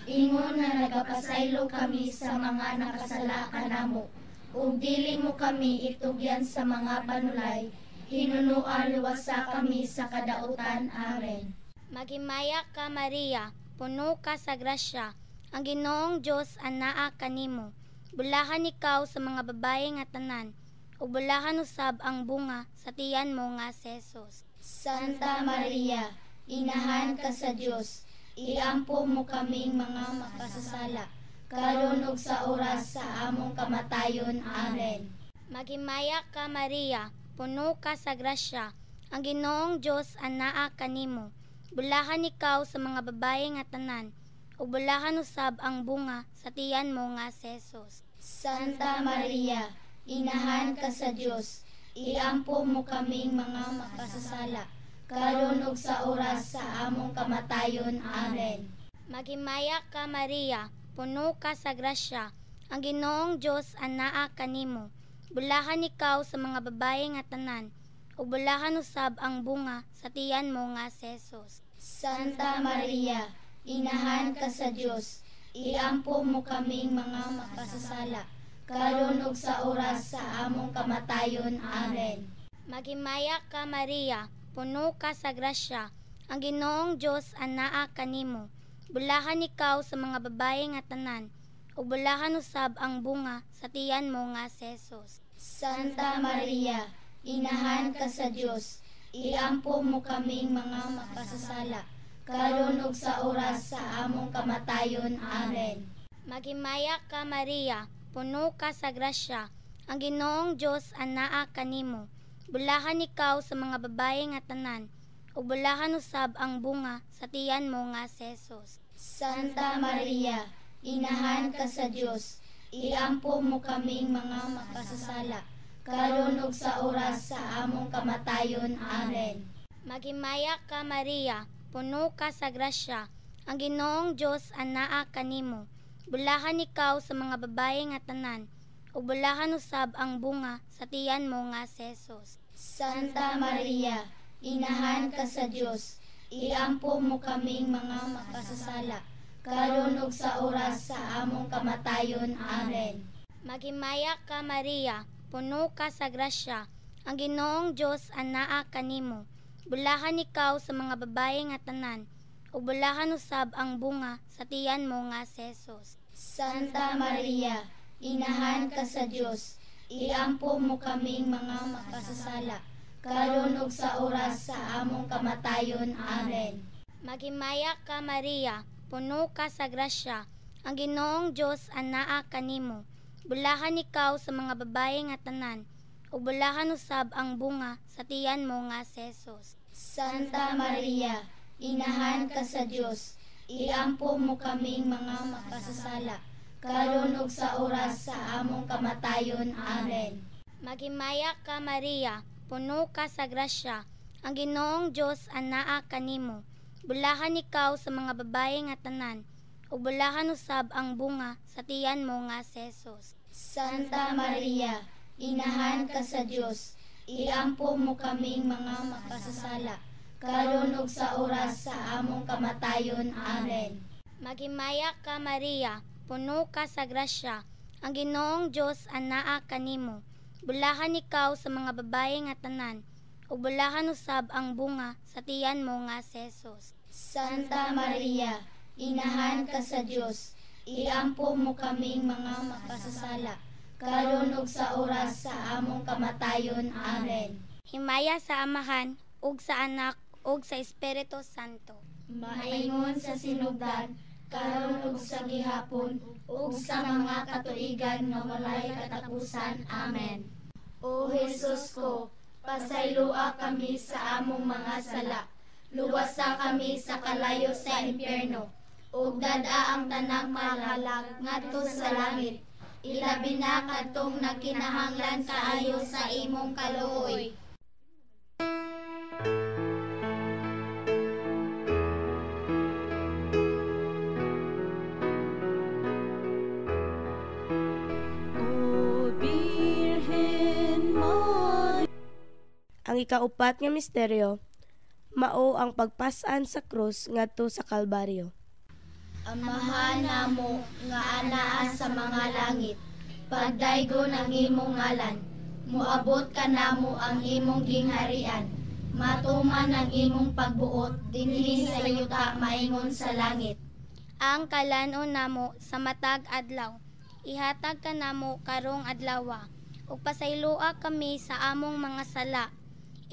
ingon nga nagapasaylo kami sa mga nakasala kanamo, ug dili mo kami itugyan sa mga panulay, hinunoa luwasa kami sa kadautan. Amen. Maghimaya ka Maria, puno ka sa grasya, ang Ginoong Dios anaa kanimo. Bulahan ikaw sa mga babae nga tanan, ug bulahan usab ang bunga sa tiyan mo nga si Jesus. Santa Maria, inahan ka sa Dios, iampo mo kaming mga makasasala, karon ug sa oras sa among kamatayon. Amen. Maghimaya ka Maria, puno ka sa grasya, ang Ginoong Dios anaa kanimo. Bulahan ikaw sa mga babae nga tanan, ug bulahan usab ang bunga sa tiyan mo nga si Jesus. Santa Maria, inahan ka sa Dios, iampo mo kaming mga makasasala, karon ug sa oras sa among kamatayon. Amen. Maghimaya ka Maria, puno ka sa grasya, ang Ginoong Dios anaa kanimo. Bulahan ikaw sa mga babae nga tanan, ug bulahan usab ang bunga sa tiyan mo nga si Jesus. Santa Maria, inahan ka sa Dios, iampo mo kaming mga makasasala, karon ug sa oras sa among kamatayon. Amen. Maghimaya ka Maria, puno ka sa grasya, ang Ginoong Dios anaa kanimo. Bulahan ikaw sa mga babae nga tanan, ug bulahan usab ang bunga sa tiyan mo nga si Jesus. Santa Maria, inahan ka sa Dios, iampo mo kaming mga makasasala, karon ug sa oras sa among kamatayon. Amen. Maghimaya ka Maria, puno ka sa grasya, ang Ginoong Dios anaa kanimo. Bulahan ikaw sa mga babae nga tanan, ug bulahan usab ang bunga sa tiyan mo nga si Jesus. Santa Maria, inahan ka sa Dios, iampo mo kaming mga makasasala, karon ug sa oras sa among kamatayon. Amen. Maghimaya ka Maria, puno ka sa grasya, ang Ginoong Dios anaa kanimo. Bulahan ikaw sa mga babae nga tanan, ug bulahan usab ang bunga sa tiyan mo nga si Jesus. Santa Maria, inahan ka sa Dios, iampo mo kaming mga makasasala, karon ug sa oras sa among kamatayon. Amen. Maghimaya ka Maria, puno ka sa grasya, ang Ginoong Dios anaa kanimo. Bulahan ikaw sa mga babae nga tanan, ug bulahan usab ang bunga sa tiyan mo nga si Jesus. Santa Maria, inahan ka sa Dios, iampo mo kaming mga makasasala, karon ug sa oras sa among kamatayon. Amen. Maghimaya ka Maria, puno ka sa grasya, ang Ginoong Dios anaa kanimo. Bulahan ikaw sa mga babae nga tanan, ug bulahan usab ang bunga sa tiyan mo nga si Jesus. Santa Maria, inahan ka sa Dios, iampo mo kaming mga makasasala, karon ug sa oras sa among kamatayon. Amen. Maghimaya ka Maria, puno ka sa grasya, ang Ginoong Dios anaa kanimo. Bulahan ikaw sa mga babae nga tanan, ug bulahan usab ang bunga sa tiyan mo nga si Jesus. Santa Maria, inahan ka sa Dios, iampo mo kaming mga makasasala, karon ug sa oras sa among kamatayon. Amen. Maghimaya ka Maria, puno ka sa grasya, ang Ginoong Dios anaa kanimo. Bulahan ikaw sa mga babae nga tanan, ug bulahan usab ang bunga sa tiyan mo nga si Jesus. Santa Maria, inahan ka sa Dios, iampo mo kaming mga makasasala, karon ug sa oras sa among kamatayon. Amen. Himaya sa Amahan, ug sa Anak, ug sa Espiritu Santo. Maingon sa sinugdan, karon ug sa gihapon, ug sa mga katuigan nga walay katapusan. Amen. O Jesus ko, pasayloa kami sa among mga sala. Luwasa kami sa kalayo sa impyerno, ug dad-a ang tanang kalag ngadto sa langit. Ilabi na kadtong nagkinahanglan kaayo sa imong kaluoy. O Birhen Maria. Ang ikaupat nga misteryo mao ang pagpas-an sa krus ngadto sa Kalbaryo. Amahan namo nga anaa sa mga langit, pagdaygon ang imong ngalan, moabot kanamo ang imong gingharian, matuman ang imong pagbuot dinhi sa yuta maingon sa langit. Ang kalan-on namo sa matag adlaw, ihatag kanamo karong adlawa, ug pasayloa kami sa among mga sala,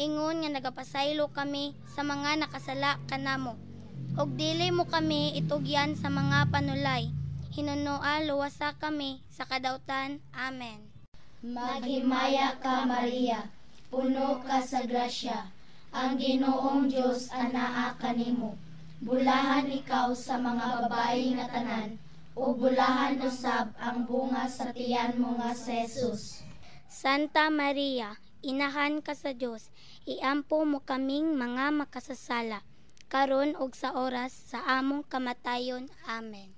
ingon nga nagapasaylo kami sa mga nakasala kanamo. Ug dili mo kami itugyan sa mga panulay, hinunoa luwasa kami sa kadautan. Amen. Maghimaya ka, Maria, puno ka sa grasya, ang Ginoong Dios anaa kanimo. Bulahan ikaw sa mga babae nga tanan, ug bulahan usab ang bunga sa tiyan mo nga si Jesus. Santa Maria, inahan ka sa Dios, iampo mo kaming mga makasasala, karon ug sa oras sa among kamatayon. Amen.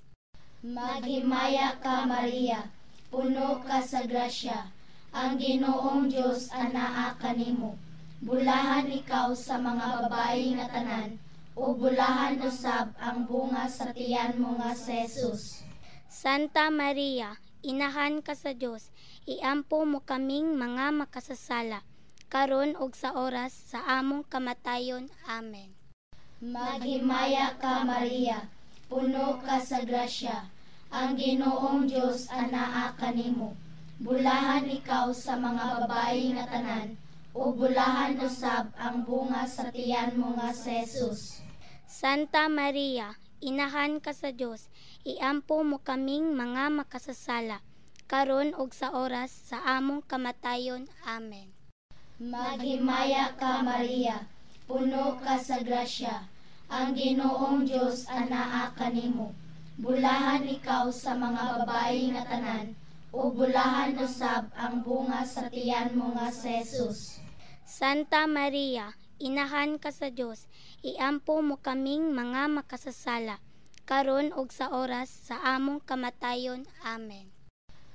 Maghimaya ka, Maria, puno ka sa grasya, ang Ginoong Dios anaa kanimo. Bulahan ikaw sa mga babae nga tanan, ug bulahan usab ang bunga sa tiyan mo nga si Jesus. Santa Maria, inahan ka sa Dios, iampo mo kaming mga makasasala, karon ug sa oras sa among kamatayon. Amen. Maghimaya ka, Maria, puno ka sa grasya, ang Ginoong Dios anaa kanimo. Bulahan ikaw sa mga babae nga tanan, ug bulahan usab ang bunga sa tiyan mo nga si Jesus. Santa Maria, inahan ka sa Dios, iampo mo kaming mga makasasala, karon ug sa oras sa among kamatayon. Amen. Maghimaya ka, Maria, puno ka sa grasya, ang Ginoong Dios anaa kanimo. Bulahan ikaw sa mga babae nga tanan, ug bulahan usab ang bunga sa tiyan mo nga si Jesus. Santa Maria, inahan ka sa Dios, iampo mo kaming mga makasasala, karon ug sa oras sa among kamatayon. Amen.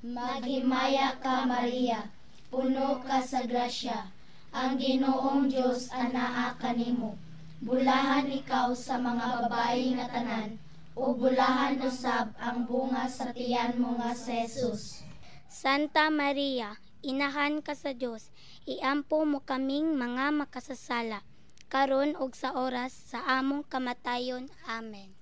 Maghimaya ka, Maria, puno ka sa grasya, ang Ginoong Dios anaa kanimo. Bulahan ikaw sa mga babae nga tanan, ug bulahan usab ang bunga sa tiyan mo nga si Jesus. Santa Maria, inahan ka sa Dios, iampo mo kaming mga makasasala, karon ug sa oras sa among kamatayon. Amen.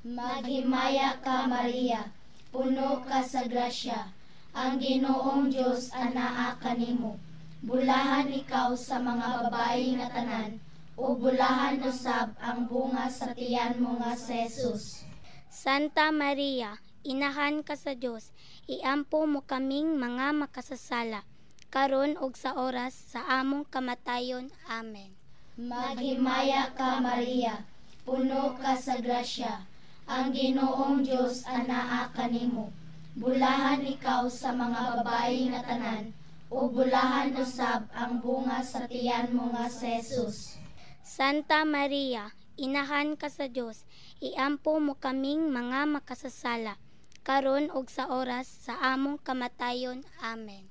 Maghimaya ka, Maria, puno ka sa grasya, ang Ginoong Dios anaa kanimo. Bulahan ikaw sa mga babae nga tanan, ug bulahan usab ang bunga sa tiyan mo nga si Jesus. Santa Maria, inahan ka sa Dios, iampo mo kaming mga makasasala, karon ug sa oras sa among kamatayon. Amen. Maghimaya ka, Maria, puno ka sa grasya, ang Ginoong Dios anaa kanimo. Bulahan ikaw sa mga babae nga tanan, ug bulahan usab ang bunga sa tiyan mo nga si Jesus. Santa Maria, inahan ka sa Dios, iampo mo kaming mga makasasala, karon ug sa oras sa among kamatayon. Amen.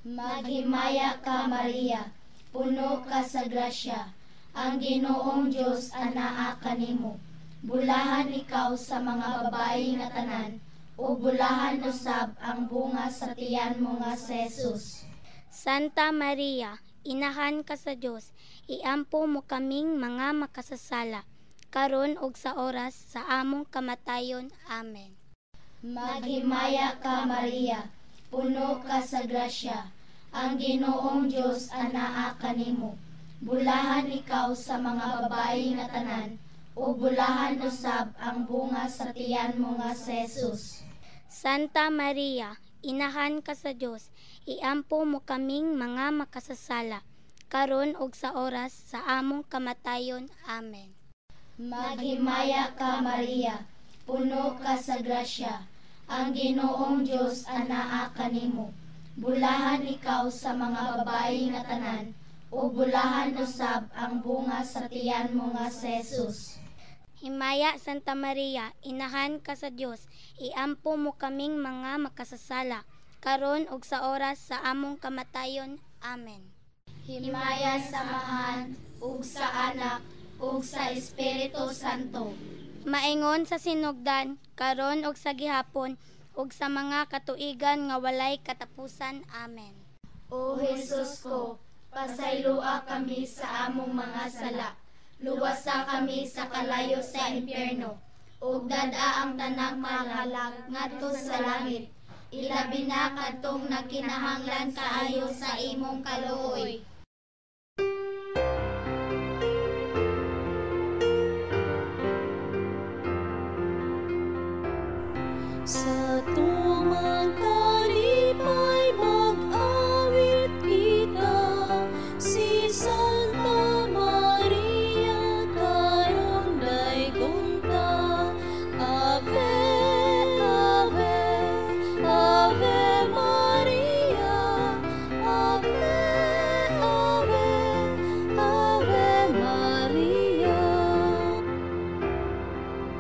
Maghimaya ka, Maria, puno ka sa grasya, ang Ginoong Dios anaa kanimo. Bulahan ikaw sa mga babae nga tanan, ug bulahan usab ang bunga sa tiyan mo nga si Jesus. Santa Maria, inahan ka sa Dios, iampo mo kaming mga makasasala, karon ug sa oras sa among kamatayon. Amen. Maghimaya ka, Maria, puno ka sa grasya, ang Ginoong Dios anaa kanimo. Bulahan ikaw sa mga babayi nga tanan, ug bulahan usab ang bunga sa tiyan mo nga si Jesus. Santa Maria, inahan ka sa Dios, iampo mo kaming mga makasasala, karon ug sa oras sa among kamatayon. Amen. Maghimaya ka, Maria, puno ka sa grasya, ang Ginoong Dios anaa kanimo. Bulahan ikaw sa mga babayi nga tanan, ug bulahan usab ang bunga sa tiyan mo nga si Jesus. Himaya Santa Maria, inahan ka sa Dios, iampo mo kaming mga makasasala, karon ug sa oras sa among kamatayon. Amen. Himaya sa Amahan ug sa Anak ug sa Espiritu Santo. Maingon sa sinugdan, karon ug sa gihapon, ug sa mga katuigan nga walay katapusan. Amen. O Jesus ko, pasayloa kami sa among mga sala. Luwasa kami sa kalayo sa impyerno, ug dad-a ang tanang malalag ngadto sa langit. Ilabi na kadtong nagkinahanglan kaayo sa imong kaluoy. Sa tumang kalipay mag-awit kita, si Santa Maria karon daygon ta. Ave, Ave, Ave Maria, Ave, Ave, Ave Maria.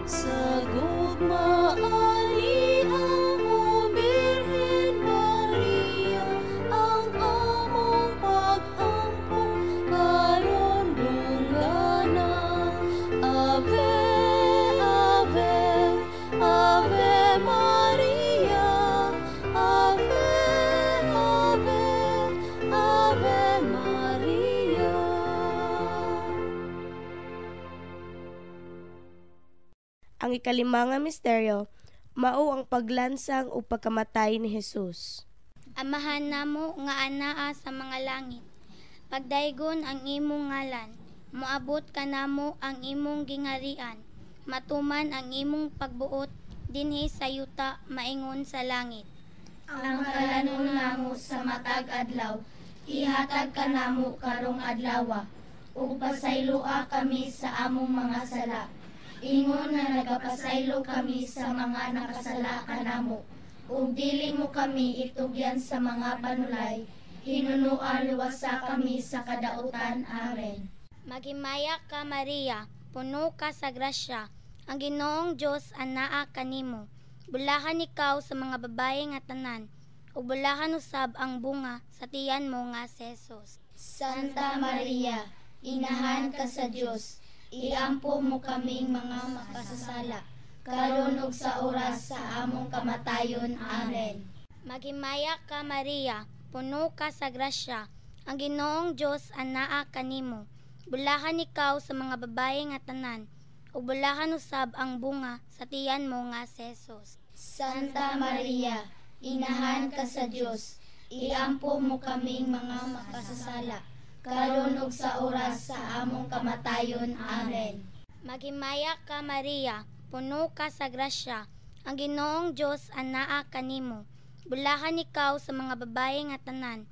Sa gugma ani ang o Birhen Maria, ang among pag-ampo karon dunggana. Ave, Ave, Ave Maria, Ave, Ave, Ave Maria. Ang ikalima nga misteryo, mao ang paglansang ug pagkamatay ni Jesus. Amahan namo nga anaa sa mga langit, pagdaygon ang imong ngalan, moabot kanamo ang imong gingharian, matuman ang imong pagbuot dinhi sa yuta maingon sa langit. Ang kalanon namo sa matag adlaw, ihatag kanamo karong adlawa, ug pasayloa kami sa among mga sala, ingon nga nagapasaylo kami sa mga nakasala kanamo, ug dili mo kami itugyan sa mga panulay, hinunoa luwasa kami sa kadautan. Amen. Maghimaya ka, Maria, puno ka sa grasya, ang Ginoong Dios anaa kanimo. Bulahan ikaw sa mga babayi nga tanan, ug bulahan usab ang bunga sa tiyan mo nga si Jesus. Santa Maria, inahan ka sa Dios, iampo mo kaming mga makasasala, karon ug sa oras sa among kamatayon. Amen. Maghimaya ka, Maria, puno ka sa grasya, ang Ginoong Dios anaa kanimo. Bulahan ikaw sa mga babayi nga tanan, ug bulahan usab ang bunga sa tiyan mo nga si Jesus. Santa Maria, inahan ka sa Dios, iampo mo kaming mga makasasala, karon ug sa oras sa among kamatayon. Amen. Maghimaya ka, Maria, puno ka sa grasya, ang Ginoong Dios anaa kanimo. Bulahan ikaw sa mga babayi nga tanan,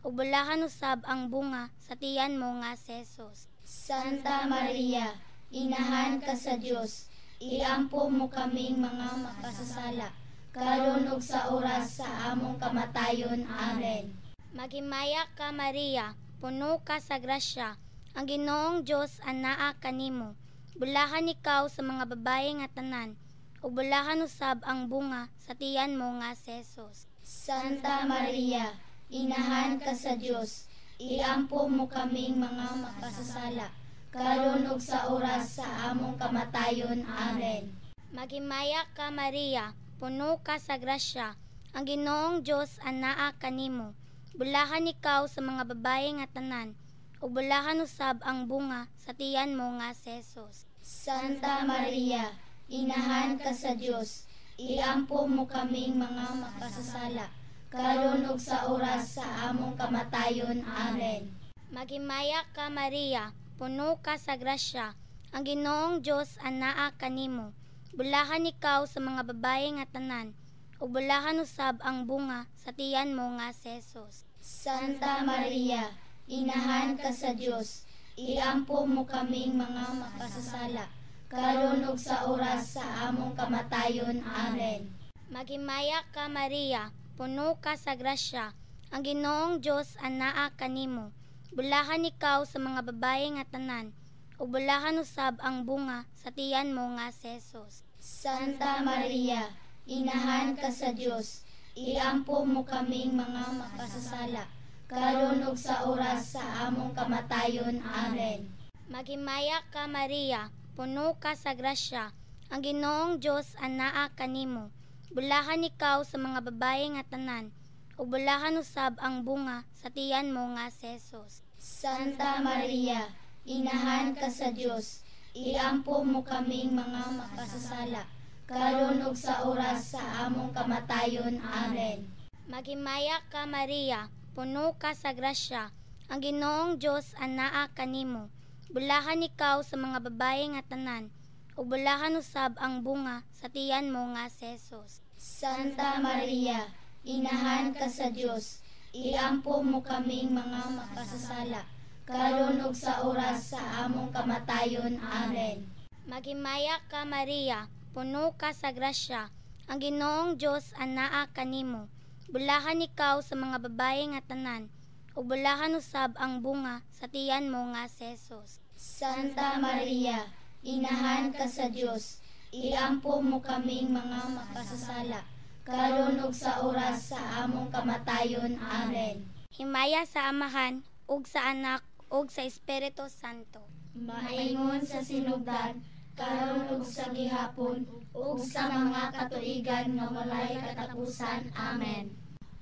ug bulahan usab ang bunga sa tiyan mo nga si Jesus. Santa Maria, inahan ka sa Dios, iampo mo kaming mga makasasala, karon ug sa oras sa among kamatayon. Amen. Maghimaya ka, Maria, puno ka sa grasya, ang Ginoong Dios anaa kanimo. Bulahan ikaw sa mga babayi nga tanan, ug bulahan usab ang bunga sa tiyan mo nga si Jesus. Santa Maria, inahan ka sa Dios, iampo mo kaming mga makasasala, karon ug sa oras sa among kamatayon. Amen. Maghimaya ka, Maria, puno ka sa grasya, ang Ginoong Dios anaa kanimo. Bulahan ikaw sa mga babayi nga tanan, ug bulahan usab ang bunga sa tiyan mo nga si Jesus. Santa Maria, inahan ka sa Dios, iampo mo kaming mga makasasala, karon ug sa oras sa among kamatayon. Amen. Maghimaya ka Maria, puno ka sa grasya, ang Ginoong Dios anaa kanimo. Bulahan ikaw sa mga babae nga tanan, ug bulahan usab ang bunga sa tiyan mo nga si Jesus. Santa Maria, inahan ka sa Dios, iampo mo kaming mga makasasala, karon ug sa oras sa among kamatayon. Amen. Maghimaya ka Maria, puno ka sa grasya, ang Ginoong Dios anaa kanimo. Bulahan ikaw sa mga babae nga tanan, ug bulahan usab ang bunga sa tiyan mo nga si Jesus. Santa Maria, inahan ka sa Dios, iampo mo kaming mga makasasala, karon ug sa oras sa among kamatayon. Amen. Maghimaya ka Maria, puno ka sa grasya, ang Ginoong Dios anaa kanimo. Bulahan ikaw sa mga babae nga tanan, ug bulahan usab ang bunga sa tiyan mo nga si Jesus. Santa Maria, inahan ka sa Dios, iampo mo kaming mga makasasala, karon ug sa oras sa among kamatayon. Amen. Maghimaya ka Maria, puno ka sa grasya, ang Ginoong Dios anaa kanimo. Bulahan ikaw sa mga babae nga tanan, ug bulahan usab ang bunga sa tiyan mo nga si Jesus. Santa Maria, inahan ka sa Dios, iampo mo kaming mga makasasala, karon ug sa oras sa among kamatayon. Amen. Maghimaya ka Maria, puno ka sa grasya, ang Ginoong Dios anaa kanimo. Bulahan ikaw sa mga babae nga tanan, ug bulahan usab ang bunga sa tiyan mo nga si Jesus. Santa Maria, inahan ka sa Dios, iampo mo kaming mga makasasala, karon ug sa oras sa among kamatayon. Amen. Himaya sa Amahan, ug sa Anak, ug sa Espiritu Santo. Maingon sa sinugdan, karon ug sa gihapon, ug sa mga katuigan nga walay katapusan. Amen.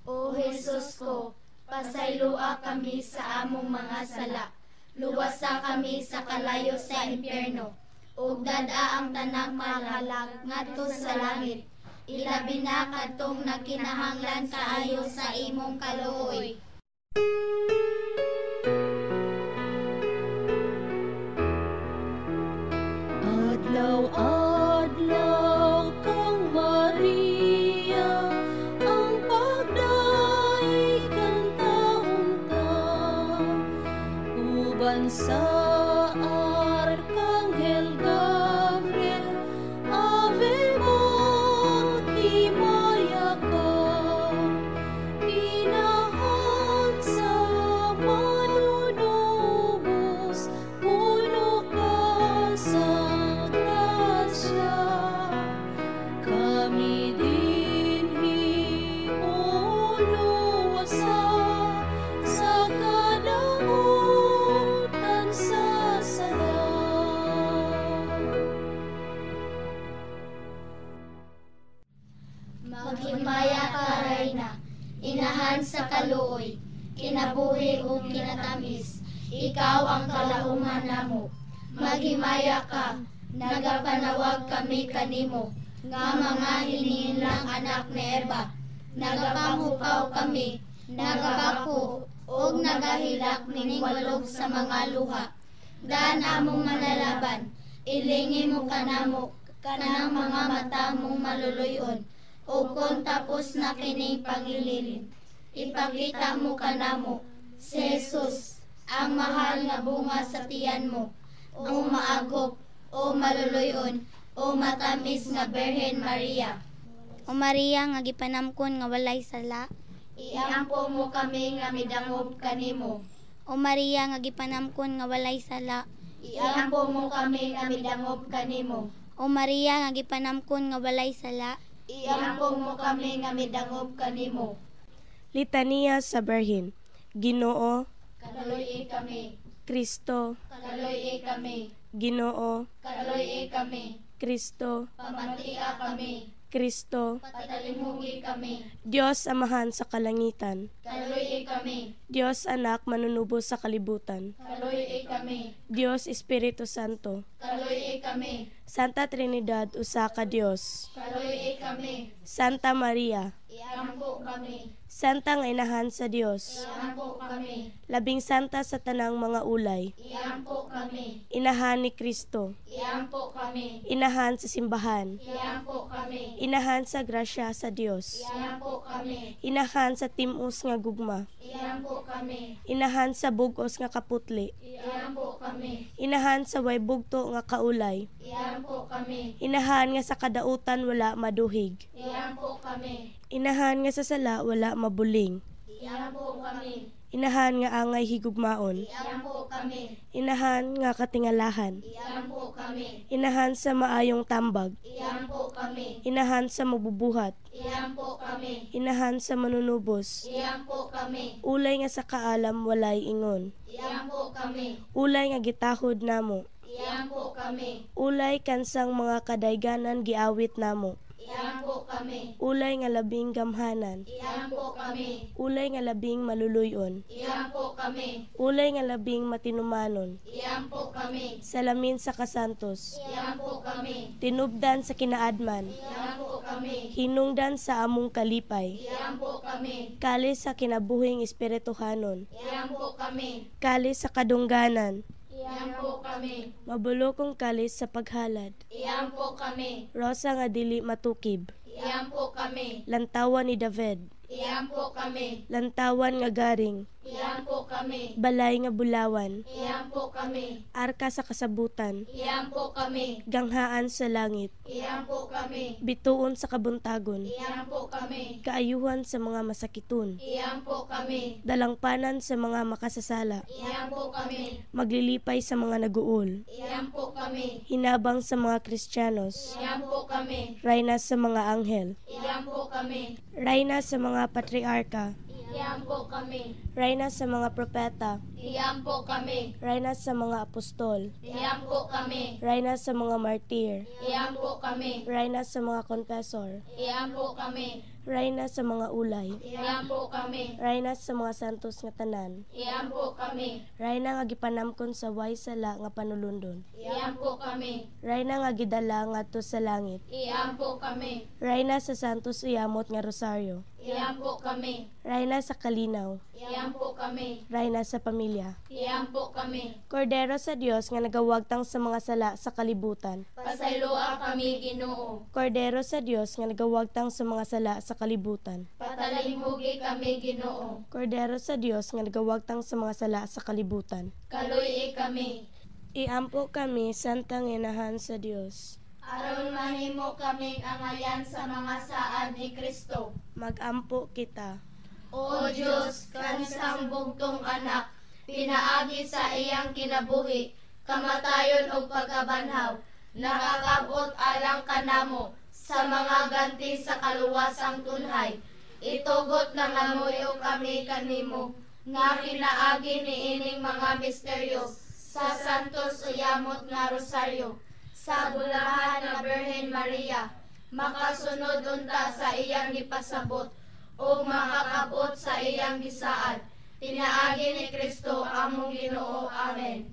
O Jesus ko, pasayloa kami sa among mga sala, luwasa kami sa kalayo sa impyerno, ug dad-a ang tanang mahalag ngadto sa langit. Ilabi na kadtong nagkinahanglan kaayo sa imong kaluoy. Adlaw-adlaw kang Maria, ang pagdaig kang taon ta, uban sa Arkanghel Gabriel, Ave mo, himaya ka, inahan sa manunubos, puno ka sa grasya. Kami dinhi uluwasa sa kadautan sa sala. Maghimaya ka, Reyna, inahan sa kaluoy, kinabuhi ug kinatamis, ikaw ang kalauman namo. Maghimaya ka, nagapanawag kami kanimo, nga mga hinihinlang anak ni Eva. Nagapangupaw kami, nagapako, ug nagahilak nining walog sa mga luha. Daan among manalaban, ilingi mo kanamo, kanang mga mata mong maluluyon, o kung tapos na kining pangililin, ipakita mo kanamo, si Jesus, ang mahal nga bunga sa tiyan mo, o maagop, o maluluyon, o matamis nga Birhen Maria. O Maria nga gipanamkon nga walay sala, iampo mo kami nga midangop kanimo. O Maria nga gipanamkon nga walay sala, iampo mo kami nga midangop kanimo. O Maria nga gipanamkon nga walay sala, iampo mo kami nga midangop kanimo. Litaniya sa Birhen. Ginoo, kaluoy kami. Kristo, kaluoy kami. Ginoo, kaluoy kami. Kristo, pamatia kami. Kristo, patalimugi kami. Dios Amahan sa kalangitan, kaluoy kami. Dios Anak manunubos sa kalibutan, kaluoy kami. Dios Espiritu Santo, kaluoy kami. Santa Trinidad usa ka Dios, kaluoy kami. Santa Maria, Iampo kami. Santa nga inahan sa Dios. Iampo kami. Labing santa sa tanang mga ulay. Iampo kami. Inahan ni Kristo. Iampo kami. Inahan sa simbahan. Iampo kami. Inahan sa grasya sa Dios. Iampo kami. Inahan sa timos nga gugma. Iampo kami. Inahan sa bugos nga kaputli. Iampo kami. Inahan sa way bugto nga kaulay. Iampo kami. Inahan nga sa kadautan wala maduhig. Iampo kami. Inahan nga sa sala wala mabuling. Iampo kami. Inahan nga angay higugmaon. Iampo kami. Inahan nga katingalahan. Iampo kami. Inahan sa maayong tambag. Iampo kami. Inahan sa mabubuhat. Iampo kami. Inahan sa manunubos. Iampo kami. Ulay nga sa kaalam walay ingon. Iampo kami. Ulay nga gitahod namo. Iampo kami. Ulay kansang mga kadayganan giawit namo. Iampo kami. Ulay nga labing gamhanan. Iampo kami. Ulay nga labing maluluyon. Iampo kami. Ulay nga labing matinumanon. Iampo kami. Salamin sa kasantos. Iampo kami. Tinubdan sa kinaadman. Iampo kami. Hinungdan sa among kalipay. Iampo kami. Kalis sa kinabuhing espirituhanon. Iampo kami. Kalis sa kadungganan. Iampo kami. Mabulokong kalis sa paghalad. Iampo kami. Rosa nga dili matukib. Iampo kami. Lantawan ni David. Iampo kami. Lantawan nga garing. Iampo kami. Balay nga bulawan. Iampo kami. Arka sa kasabutan. Iampo kami. Ganghaan sa langit. Iampo kami. Bituon sa kabuntagon. Iampo kami. Kaayuhan sa mga masakiton. Iampo kami. Dalangpanan sa mga makasasala. Iampo kami. Maglilipay sa mga naguol. Iampo kami. Hinabang sa mga Kristiyanos. Iampo kami. Rayna sa mga anghel. Iampo kami. Rayna sa mga patriarka. Iampo kami. Rayna sa mga propeta. Iampo kami. Rayna sa mga apostol. Iampo kami. Rayna sa mga martir. Iampo kami. Rayna sa mga confessor. Iampo kami. Rayna sa mga ulay. Iampo kami. Rayna sa mga santos nga tanan. Iampo kami. Rayna nga gipanamkon sa way sala nga panulundon. Iampo kami. Rayna nga gidala ngadto sa langit. Iampo kami. Rayna sa santos uyamot nga rosaryo. Iampo kami. Rayna sa kalinaw. Iampo kami. Rayna sa pamilya. Iampo kami. Kordero sa Dios nga nagawagtang sa mga sala sa kalibutan. Pasayloa kami, Ginoo. Kordero sa Dios nga nagawagtang sa mga sala sa kalibutan. Patalimhugi kami, Ginoo. Kordero sa Dios nga nagawagtang sa mga sala sa kalibutan. Kaluy-i kami. Iampo kami, Santang Inahan sa Dios. Aron mahimo kaming angayan sa mga saad ni Kristo. Magampo kita. O Dios, kansang bugtong anak, pinaagi sa iyang kinabuhi, kamatayon ug pagkabanhaw, nakakabot alang kanamo sa mga ganti sa kaluwasang tunhay. Itugot na namuyo kami kanimo, nga pinaagi niining mga misteryo sa Santos Uyamot nga Rosaryo, sa bulahan na Birhen Maria, makasunod unta sa iyang gipasabot o makakabot sa iyang gisaad. Pinaagi ni Kristo among Ginoo. Amen.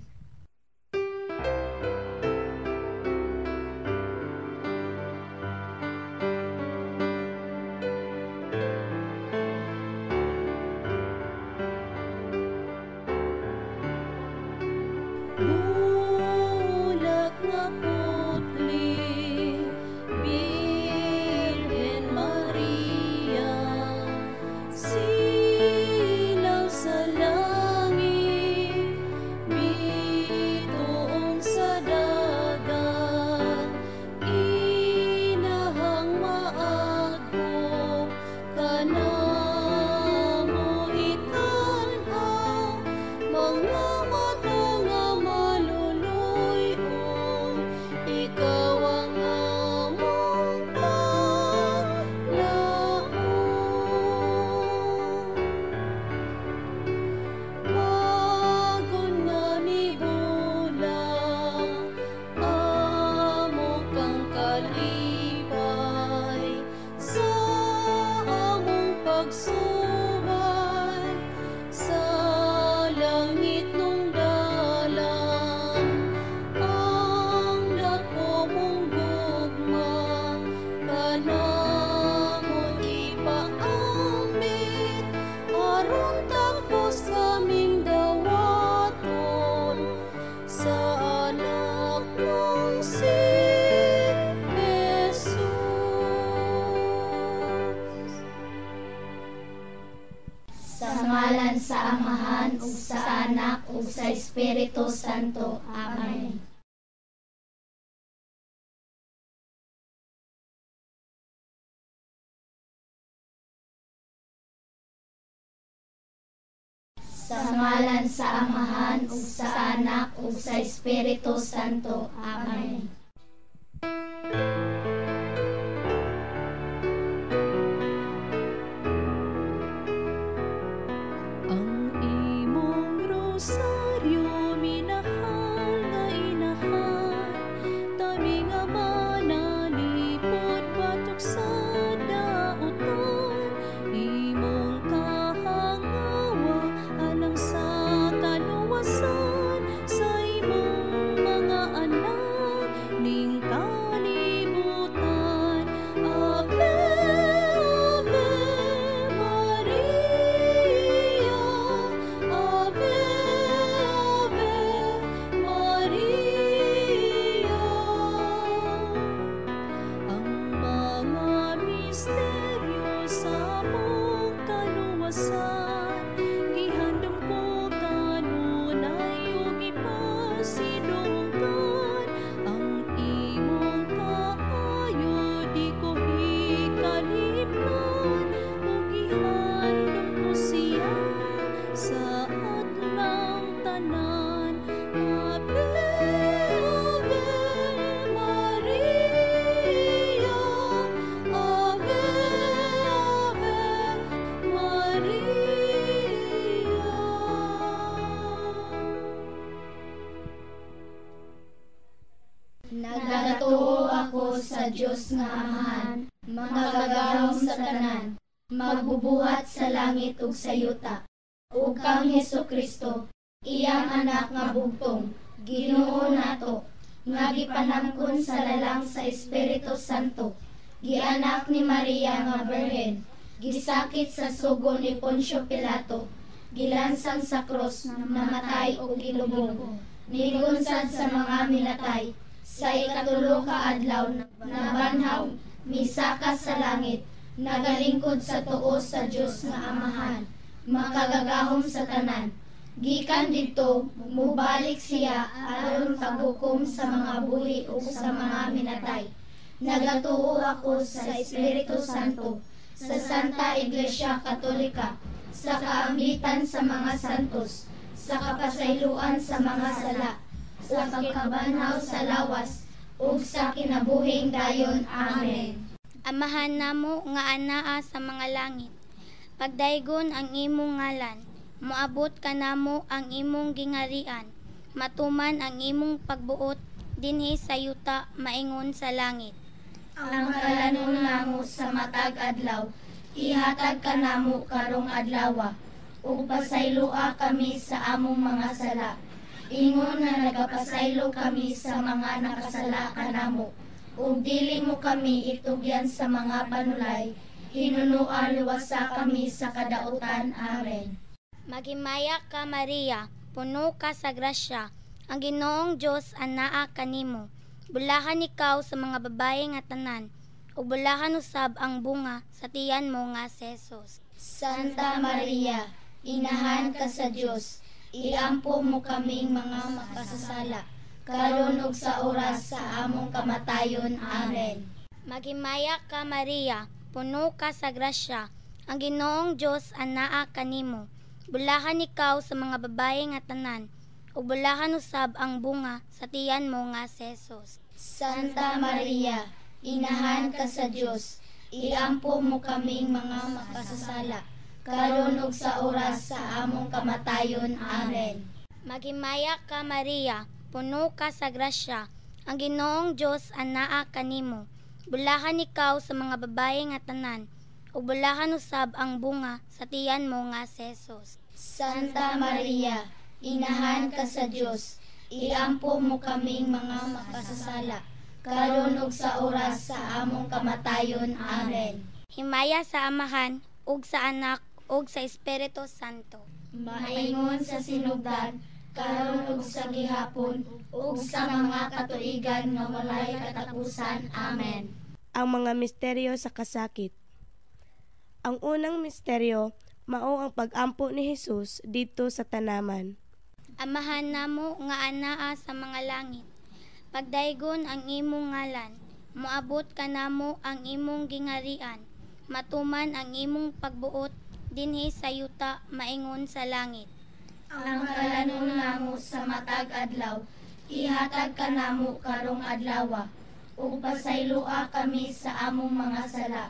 Bulak nga putli, Birhen Maria, silaw sa langit, bituon sa dagat, inahang maagko, kanamo itan-aw, mga mata nga maluluy-on, ikaw ang among paglaom. Sa ngalan sa Amahan ug sa Anak ug sa Espiritu Santo. Amen. Sa ngalan sa Amahan ug sa Anak ug sa Espiritu Santo. Amen. Ang imong rosaryo minahal nga inahan, tabi nga manalipod batok sa dautan, imong kahangawa alang sa kaluwasan sa imong mga anak ning kalibutan. Ave, Ave Maria, Ave, Ave Maria. Ang mga misteryo sa among kaluwasan, gihandom ko kanunay ug ipasidunggan. Ang imong kaayo di ko hikalipdan, ug gihandom ko siya sa adlaw tanan. Ave, Ave Maria, Ave, Ave Maria. Nagatuo ako sa Dios nga Amahan, makagagahom sa tanan, magbubuhat sa langit ug sa yuta, ug kang Hesus Kristo, iyang anak nga bugtong, Ginoo nato, nga gipanangkon sa lalang sa Espiritu Santo, gianak ni Maria nga Birhen, gisakit sa sugo ni Poncio Pilato, gilansang sa krus, namatay ug gilubong, nigunsad sa mga minatay, sa ikatulo ka adlaw nabanhaw, misaka sa langit, nagalingkod sa tuo sa Dios nga Amahan, makagagahom sa tanan. Gikan didto, mubalik siya aron paghukom sa mga buhi ug sa mga minatay. Nagatuo ako sa Espiritu Santo, sa Santa Iglesia Katolika, sa kaambitan sa mga santos, sa kapasayloan sa mga sala, sa pagkabanhaw sa lawas, ug sa kinabuhing dayon. Amen. Amahan namo nga anaa sa mga langit, pagdaygon ang imong ngalan, moabot kanamo ang imong gingarian, matuman ang imong pagbuot dinhi sa yuta maingon sa langit. Ang kalanon namo sa matag adlaw, ihatag kanamo karong adlawa, ug pasayloa kami sa among mga sala, ingon nga nagapasaylo kami sa mga nakasala kanamo, ug dili mo kami itugyan sa mga panulay, hinunoa luwasa kami sa kadautan. Amen. Maghimaya ka Maria, puno ka sa grasya, ang Ginoong Dios anaa kanimo. Bulahan ikaw sa mga babae nga tanan, ug bulahan usab ang bunga sa tiyan mo nga si Jesus. Santa Maria, inahan ka sa Dios, iampo mo kaming mga makasasala, karon ug sa oras sa among kamatayon. Amen. Maghimaya ka Maria, puno ka sa grasya, ang Ginoong Dios anaa kanimo. Bulahan ikaw sa mga babae nga tanan, ug bulahan usab ang bunga sa tiyan mo nga si Jesus. Santa Maria, inahan ka sa Dios, iampo mo kaming mga makasasala, karon ug sa oras sa among kamatayon. Amen. Maghimaya ka Maria, puno ka sa grasya, ang Ginoong Dios anaa kanimo. Bulahan ikaw sa mga babae nga tanan, ug bulahan usab ang bunga sa tiyan mo nga si Jesus. Santa Maria, inahan ka sa Dios, iampo mo kaming mga makasasala, karon ug sa oras sa among kamatayon. Amen. Himaya sa Amahan ug sa Anak ug sa Espiritu Santo. Maingon sa sinugdan, karon ug sa gihapon, ug sa mga katuigan nga walay katapusan. Amen. Ang mga misteryo sa kasakit. Ang unang misteryo mao ang pag-ampo ni Hesus didto sa tanaman. Amahan namo nga anaa sa mga langit, pagdaygon ang imong ngalan, moabot kanamo ang imong gingarian, matuman ang imong pagbuot dinhi sa yuta maingon sa langit. Ang kalanon namo sa matag adlaw, ihatag kanamo karong adlawa, ug pasayloa kami sa among mga sala,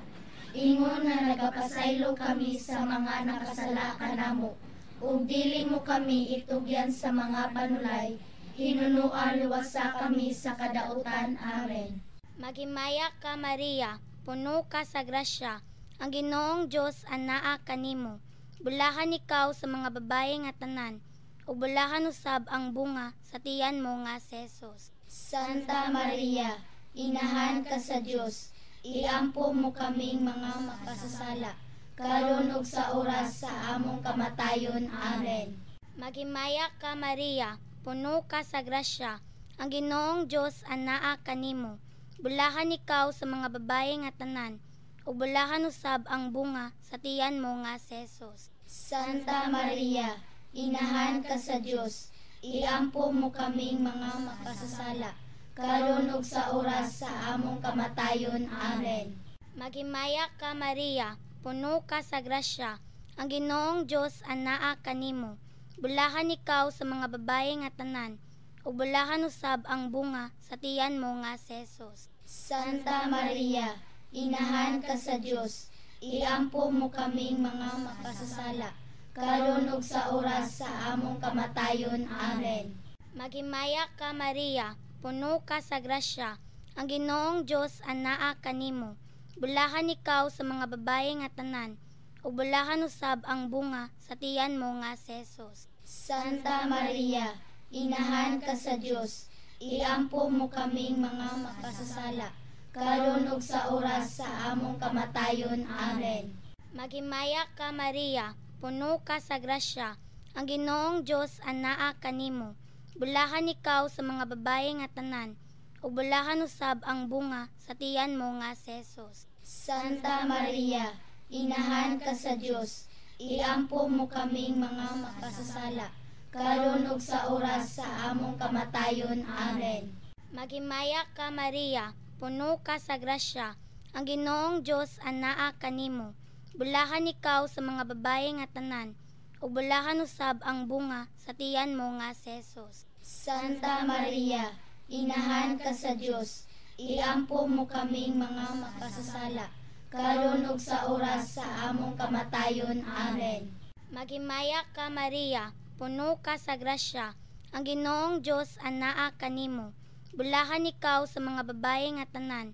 ingon nga nagapasaylo kami sa mga nakasala kanamo, ug dili mo kami itugyan sa mga panulay, hinunoa luwasa kami sa kadautan. Amen. Maghimaya ka Maria, puno ka sa grasya, ang Ginoong Dios anaa kanimo. Bulahan ikaw sa mga babaye nga tanan, ug bulahan usab ang bunga sa tiyan mo nga si Jesus. Santa Maria, inahan ka sa Dios, iampo mo kaming mga makasasala, karon ug sa oras sa among kamatayon. Amen. Maghimaya ka Maria, puno ka sa grasya, ang Ginoong Dios anaa kanimo. Bulahan ikaw sa mga babaye nga tanan, ug bulahan usab ang bunga sa tiyan mo nga si Jesus. Santa Maria, inahan ka sa Dios, iampo mo kaming mga makasasala, karon ug sa oras sa among kamatayon. Amen. Maghimaya ka Maria, puno ka sa grasya, ang Ginoong Dios anaa kanimo. Bulahan ikaw sa mga babaye nga tanan, ug bulahan usab ang bunga sa tiyan mo nga si Jesus. Santa Maria, inahan ka sa Dios, iampo mo kaming mga makasasala, karon ug sa oras sa among kamatayon. Amen. Maghimaya ka Maria, puno ka sa grasya, ang Ginoong Dios anaa kanimo. Bulahan ikaw sa mga babaye nga tanan, ug bulahan usab ang bunga sa tiyan mo nga si Jesus. Santa Maria, inahan ka sa Dios, iampo mo kaming mga makasasala, karon ug sa oras sa among kamatayon. Amen. Maghimaya ka Maria, puno ka sa grasya, ang Ginoong Dios anaa kanimo. Bulahan ikaw sa mga babaye nga tanan, ug bulahan usab ang bunga sa tiyan mo nga si Jesus. Santa Maria, inahan ka sa Dios, iampo mo kaming mga makasasala, karon ug sa oras sa among kamatayon. Amen. Maghimaya ka Maria, puno ka sa grasya, ang Ginoong Dios anaa kanimo. Bulahan ikaw sa mga babaye nga tanan, ug bulahan usab ang bunga sa tiyan mo nga si Jesus. Santa Maria, inahan ka sa Dios, iampo mo kaming mga makasasala, karon ug sa oras sa among kamatayon. Amen. Maghimaya ka Maria, puno ka sa grasya, ang Ginoong Dios anaa kanimo. Bulahan ikaw sa mga babaye nga tanan,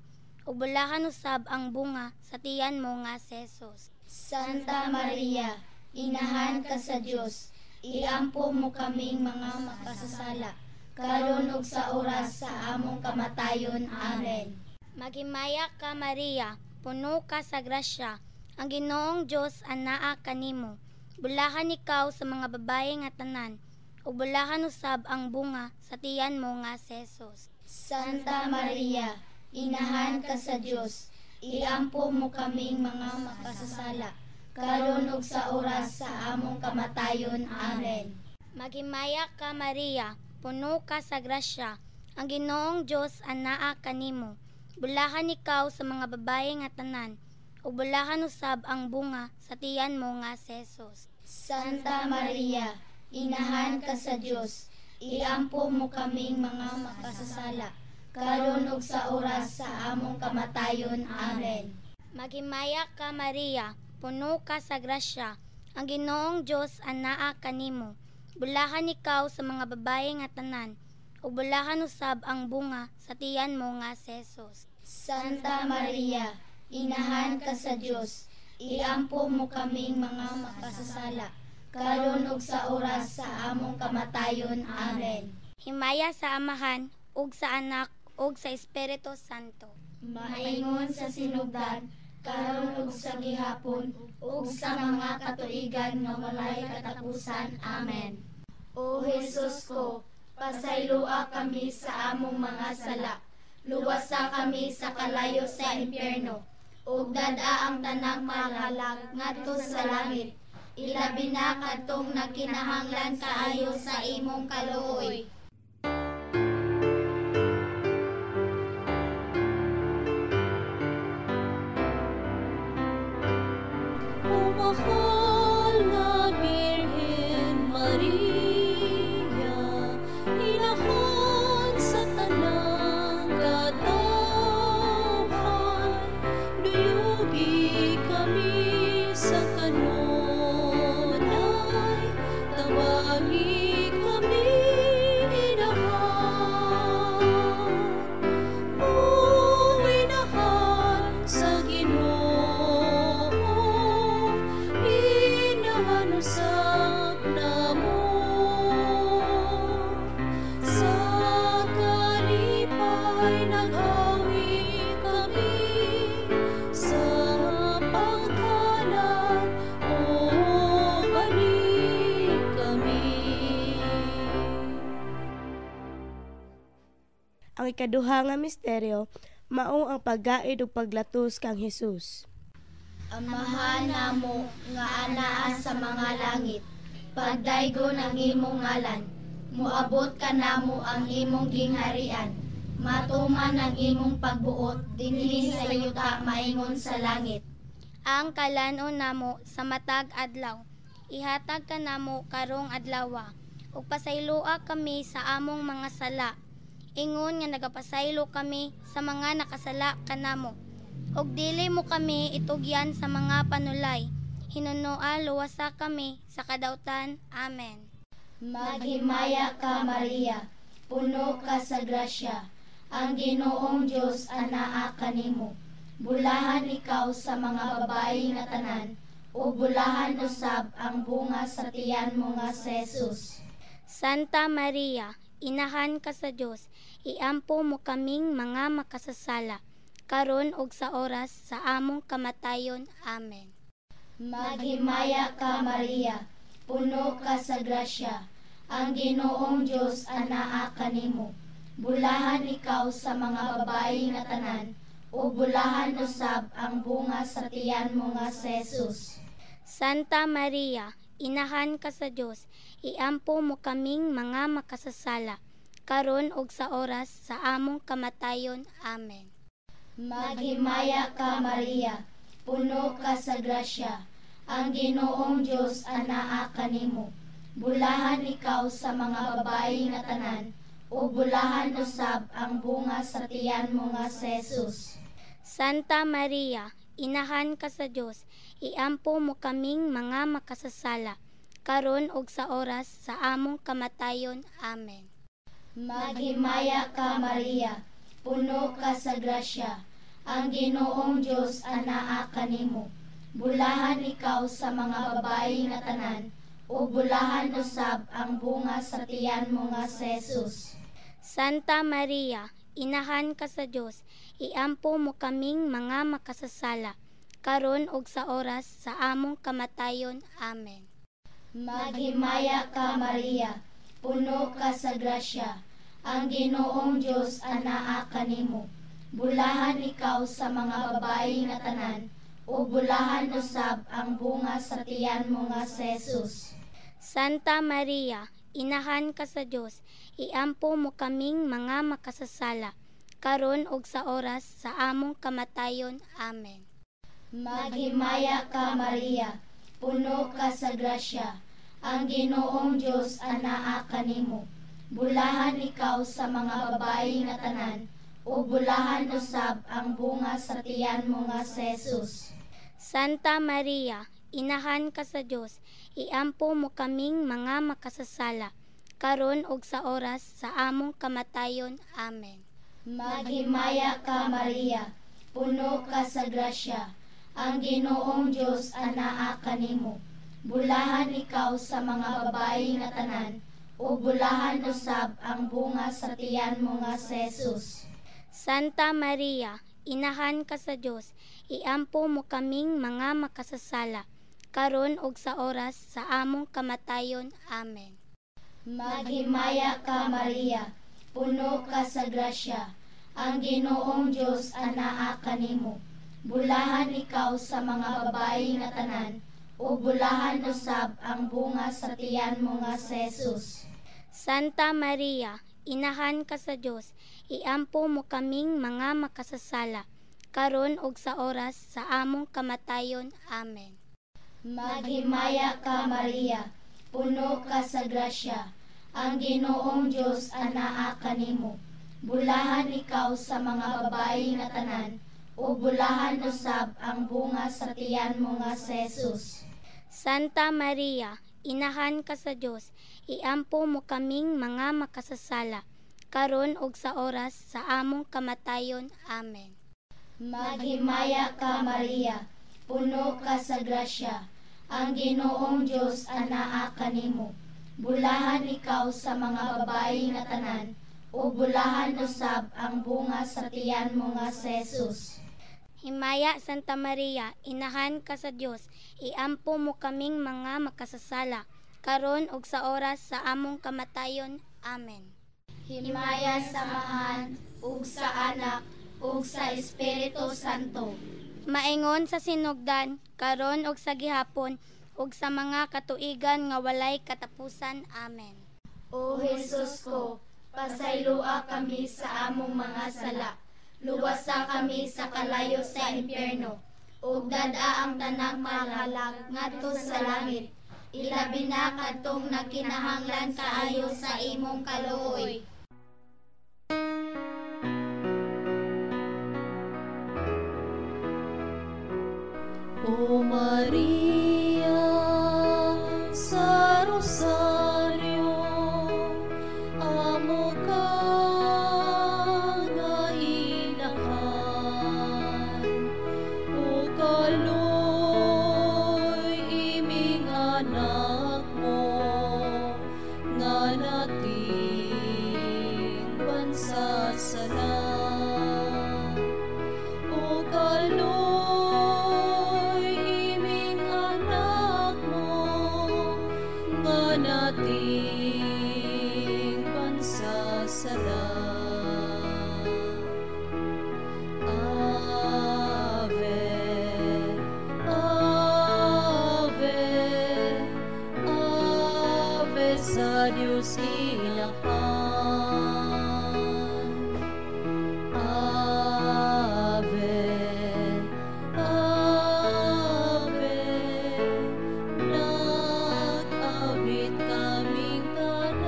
ug bulahan usab ang bunga sa tiyan mo nga si Jesus. Santa Maria, inahan ka sa Dios, iampo mo kaming mga makasasala, karon ug sa oras sa among kamatayon. Amen. Maghimaya ka Maria, puno ka sa grasya, ang Ginoong Dios anaa kanimo. Bulahan ikaw sa mga babaye nga tanan, ug bulahan usab ang bunga sa tiyan mo nga si Jesus. Santa Maria, inahan ka sa Dios, iampo mo kaming mga makasasala, karon ug sa oras sa among kamatayon. Amen. Maghimaya ka Maria, puno ka sa grasya, ang Ginoong Dios anaa kanimo. Bulahan ikaw sa mga babaye nga tanan, ug bulahan usab ang bunga sa tiyan mo nga si Jesus. Santa Maria, inahan ka sa Dios, iampo mo kaming mga makasasala, karon ug sa oras sa among kamatayon. Amen. Maghimaya ka Maria, puno ka sa grasya, ang Ginoong Dios anaa kanimo. Bulahan ikaw sa mga babaye nga tanan, ug bulahan usab ang bunga sa tiyan mo nga si Jesus. Santa Maria, inahan ka sa Dios, iampo mo kaming mga makasasala, karon ug sa oras sa among kamatayon. Amen. Himaya sa Amahan ug sa Anak ug sa Espiritu Santo. Maingon sa sinugdan, karon ug sa gihapon, ug sa mga katuigan nga walay katapusan. Amen. O Jesus ko, pasayloa kami sa among mga sala, luwasa kami sa kalayo sa impyerno, ug dad-a ang tanang mga kalag ngadto sa langit, Ilabi na kadtong nagkinahanglan kaayo sa imong kaluoy. O mahal nga Birhen Maria, inahan sa tanang katawhan, duyugi kami sa kanunay, tabangi kami inahan. O inahan sa Ginoo, inahan usab namo. Sa kalipay nag-awit kami, sa pagkalat o balik kami. Ang ikaduha nga misteryo mao ang paggaid ug paglatos kang Hesus. Amahan namo nga anaa sa mga langit, pagdaygon ang imong ngalan, moabot kanamo ang imong gingharian, matuman ang imong pagbuot dinhi sa yuta maingon sa langit. Ang kalan-on namo sa matag adlaw, ihatag kanamo karong adlawa, ug pasayloa kami sa among mga sala, ingon nga nagapasaylo kami sa mga nakasala kanamo. Ug dili mo kami itugyan sa mga panulay, hinunoa luwasa kami sa kadautan. Amen. Maghimaya ka Maria, puno ka sa grasya, ang Ginoong Dios anaa kanimo. Bulahan ikaw sa mga babae nga tanan, ug bulahan usab ang bunga sa tiyan mo nga si Jesus. Santa Maria, inahan ka sa Dios, iampo mo kaming mga makasasala, karon ug sa oras sa among kamatayon. Amen. Maghimaya ka Maria, puno ka sa grasya, ang Ginoong Dios anaa kanimo. Bulahan ikaw sa mga babae nga tanan, ug bulahan usab ang bunga sa tiyan mo nga si Jesus. Santa Maria, inahan ka sa Dios, iampo mo kaming mga makasasala, karon ug sa oras sa among kamatayon. Amen. Maghimaya ka Maria, puno ka sa grasya, ang Ginoong Dios anaa kanimo. Bulahan ikaw sa mga babae nga tanan, ug bulahan usab ang bunga sa tiyan mo nga si Jesus. Santa Maria, inahan ka sa Dios, iampo mo kaming mga makasasala, karon ug sa oras sa among kamatayon. Amen. Maghimaya ka Maria, puno ka sa grasya, ang Ginoong Dios anaa kanimo. Bulahan ikaw sa mga babae nga tanan, ug bulahan usab ang bunga sa tiyan mo nga si Jesus. Santa Maria, inahan ka sa Dios, iampo mo kaming mga makasasala, karon ug sa oras sa among kamatayon. Amen. Maghimaya ka Maria, puno ka sa grasya, ang Ginoong Dios anaa kanimo. Bulahan ikaw sa mga babae nga tanan, ug bulahan usab ang bunga sa tiyan mo nga si Jesus. Santa Maria, inahan ka sa Dios, iampo mo kaming mga makasasala, karon ug sa oras sa among kamatayon. Amen. Maghimaya ka Maria, puno ka sa grasya, ang Ginoong Dios anaa kanimo. Bulahan ikaw sa mga babae nga tanan, ug bulahan usab ang bunga sa tiyan mo nga si Jesus. Santa Maria, inahan ka sa Dios, iampo mo kaming mga makasasala, karon ug sa oras sa among kamatayon. Amen. Maghimaya ka Maria, puno ka sa grasya, ang Ginoong Dios anaa kanimo. Bulahan ikaw sa mga babae nga tanan, ug bulahan usab ang bunga sa tiyan mo nga si Jesus. Santa Maria, inahan ka sa Dios, iampo mo kaming mga makasasala, karon ug sa oras sa among kamatayon. Amen. Maghimaya ka Maria, puno ka sa grasya, ang Ginoong Dios anaa kanimo. Bulahan ikaw sa mga babae nga tanan, ug bulahan usab ang bunga sa tiyan mo nga si Jesus. Santa Maria, inahan ka sa Dios, iampo mo kaming mga makasasala, karon ug sa oras sa among kamatayon. Amen. Maghimaya ka, Maria, puno ka sa grasya, ang Ginoong Dios anaa kanimo. Bulahan ikaw sa mga babae nga tanan, ug bulahan usab ang bunga sa tiyan mo nga si Jesus. Santa Maria, inahan ka sa Dios, iampo mo kaming mga makasasala, karon ug sa oras sa among kamatayon. Amen. Maghimaya ka, Maria, puno ka sa grasya, ang Ginoong Dios anaa kanimo. Bulahan ikaw sa mga babae nga tanan, ug bulahan usab ang bunga sa tiyan mo nga si Jesus. Himaya Santa Maria, inahan ka sa Dios, iampo mo kaming mga makasasala, karon ug sa oras sa among kamatayon. Amen. Himaya sa Amahan ug sa Anak ug sa Espiritu Santo. Maingon sa sinugdan, karon ug sa gihapon, ug sa mga katuigan nga walay katapusan. Amen. O Jesus ko, pasayloa kami sa among mga sala. Luwasa kami sa kalayo sa impyerno, ug dad-a ang tanang makalag ngadto sa langit. Ilabi na kadtong nagkinahanglan kaayo sa imong kaluoy. O Maria sa Rosario, amo ka nga inahan, o kaloy iming anak mo, nga nating bansa sala. O kaloy iming anak mo, nga nating bansa sala. Ave, Ave, Ave sa Dios Inahan. Ave, Ave, nag-abit kaming tanan.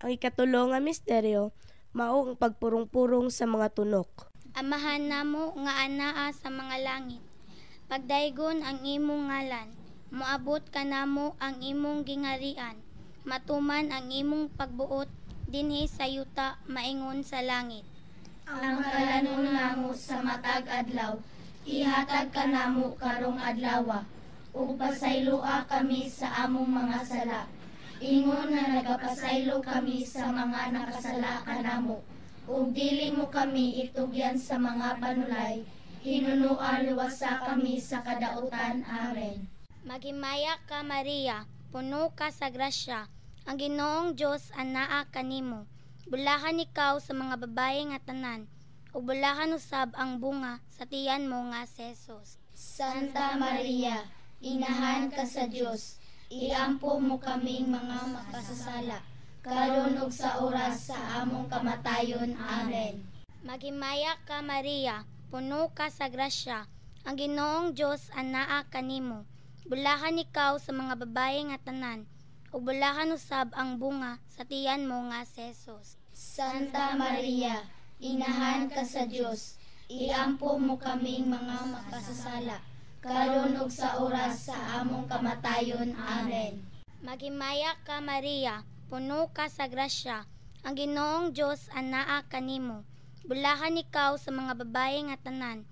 Ang ikatulo nga misteryo mao ang pagpurong-purong sa mga tunok. Amahan namo nga anaa sa mga langit, pagdaygon ang imong ngalan, moabot kanamo ang imong gingharian, matuman ang imong pagbuot dinhi sa yuta maingon sa langit. Ang kalanon namo sa matag adlaw, ihatag kanamo karong adlawa, ug pasayloa kami sa among mga sala, ingon nga nagapasaylo kami sa mga nakasala kanamo, ug dili mo kami itugyan sa mga panulay, hinunoa luwasa kami sa kadautan. Amen. Maghimaya ka, Maria, puno ka sa grasya, ang Ginoong Dios anaa kanimo. Bulahan ikaw sa mga babae nga tanan, ug bulahan usab ang bunga sa tiyan mo nga si Jesus. Santa Maria, inahan ka sa Dios, iampo mo kaming mga makasasala, karon ug sa oras sa among kamatayon. Amen. Maghimaya ka, Maria, puno ka sa grasya, ang Ginoong Dios anaa kanimo. Bulahan ikaw sa mga babae nga tanan, ug bulahan usab ang bunga sa tiyan mo nga si Jesus. Santa Maria, inahan ka sa Dios, iampo mo kaming mga makasasala, karon ug sa oras sa among kamatayon. Amen. Maghimaya ka, Maria, puno ka sa grasya, ang Ginoong Dios anaa kanimo. Bulahan ikaw sa mga babae nga tanan,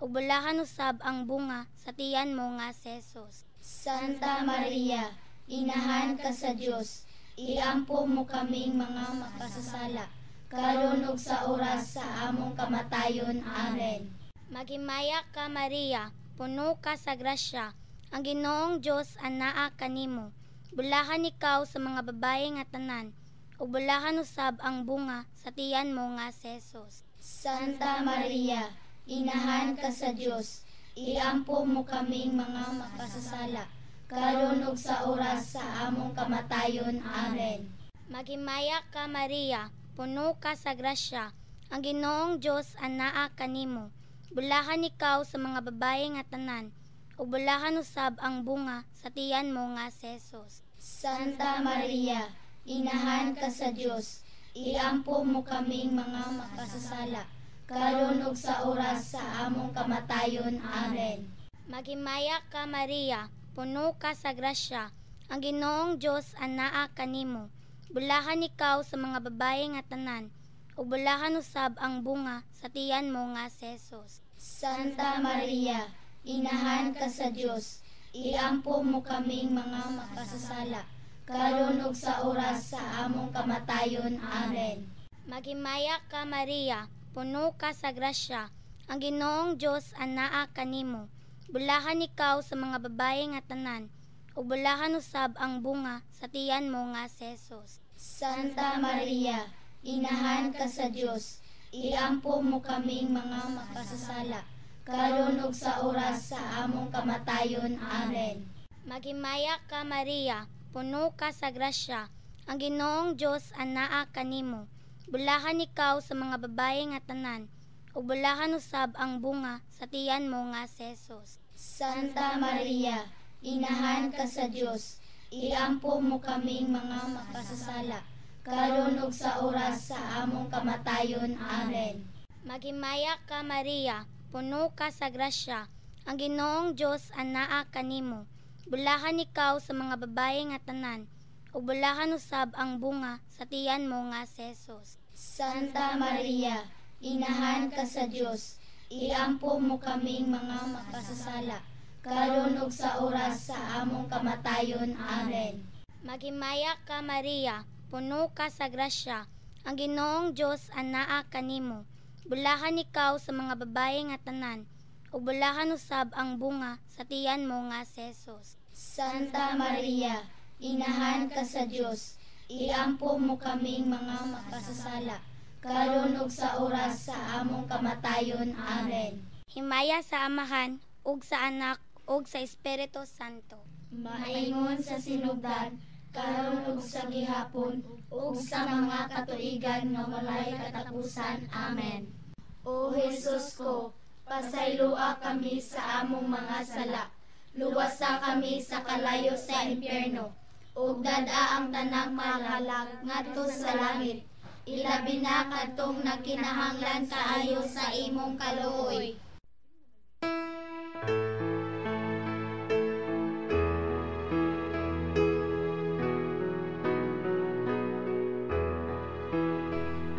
ug bulahan usab ang bunga sa tiyan mo nga si Jesus. Santa Maria, inahan ka sa Dios, iampo mo kaming mga makasasala, karon ug sa oras sa among kamatayon. Amen. Maghimaya ka, Maria, puno ka sa grasya, ang Ginoong Dios anaa kanimo. Bulahan ikaw sa mga babae nga tanan, ug bulahan usab ang bunga sa tiyan mo nga si Jesus. Santa Maria, inahan ka sa Dios, iampo mo kaming mga makasasala, karon ug sa oras sa among kamatayon. Amen. Maghimaya ka Maria, puno ka sa grasya, ang Ginoong Dios anaa kanimo. Bulahan ikaw sa mga babae nga tanan, ug bulahan usab ang bunga sa tiyan mo nga si Jesus. Santa Maria, inahan ka sa Dios, iampo mo kaming mga makasasala, karon ug sa oras sa among kamatayon. Amen. Maghimaya ka Maria, puno ka sa grasya, ang Ginoong Dios anaa kanimo. Bulahan ikaw sa mga babae nga tanan, ug bulahan usab ang bunga sa tiyan mo nga si Jesus. Santa Maria, inahan ka sa Dios, iampo mo kaming mga makasasala, karon ug sa oras sa among kamatayon. Amen. Maghimaya ka Maria, puno ka sa grasya, ang Ginoong Dios anaa kanimo. Bulahan ikaw sa mga babae nga tanan, ug bulahan usab ang bunga sa tiyan mo nga si Jesus. Santa Maria, inahan ka sa Dios, iampo mo kaming mga makasasala, karon ug sa oras sa among kamatayon. Amen. Maghimaya ka Maria, puno ka sa grasya, ang Ginoong Dios anaa kanimo. Bulahan ikaw sa mga babae nga tanan, ug bulahan usab ang bunga sa tiyan mo nga si Jesus. Santa Maria, inahan ka sa Dios, iampo mo kaming mga makasasala, karon ug sa oras sa among kamatayon. Amen. Maghimaya ka Maria, puno ka sa grasya, ang Ginoong Dios anaa kanimo. Bulahan ikaw sa mga babae nga tanan, ug bulahan usab ang bunga sa tiyan mo nga si Jesus. Santa Maria, inahan ka sa Dios, iampo mo kaming mga makasasala, karon ug sa oras sa among kamatayon. Amen. Maghimaya ka Maria, puno ka sa grasya, ang Ginoong Dios anaa kanimo. Bulahan ikaw sa mga babae nga tanan, ug bulahan usab ang bunga sa tiyan mo nga si Jesus. Santa Maria, inahan ka sa Dios, iampo mo kaming mga makasasala, karon ug sa oras sa among kamatayon. Amen. Himaya sa Amahan, ug sa Anak, ug sa Espiritu Santo. Maingon sa sinugdan, karon ug sa gihapon, ug sa mga katuigan nga walay katapusan. Amen. O Jesus ko, pasayloa kami sa among mga sala, luwasa kami sa kalayo sa impyerno, ug dad-a ang tanang mahalag ngadto sa langit. Ilabi na kadtong nagkinahanglan kaayo sa imong kaluoy.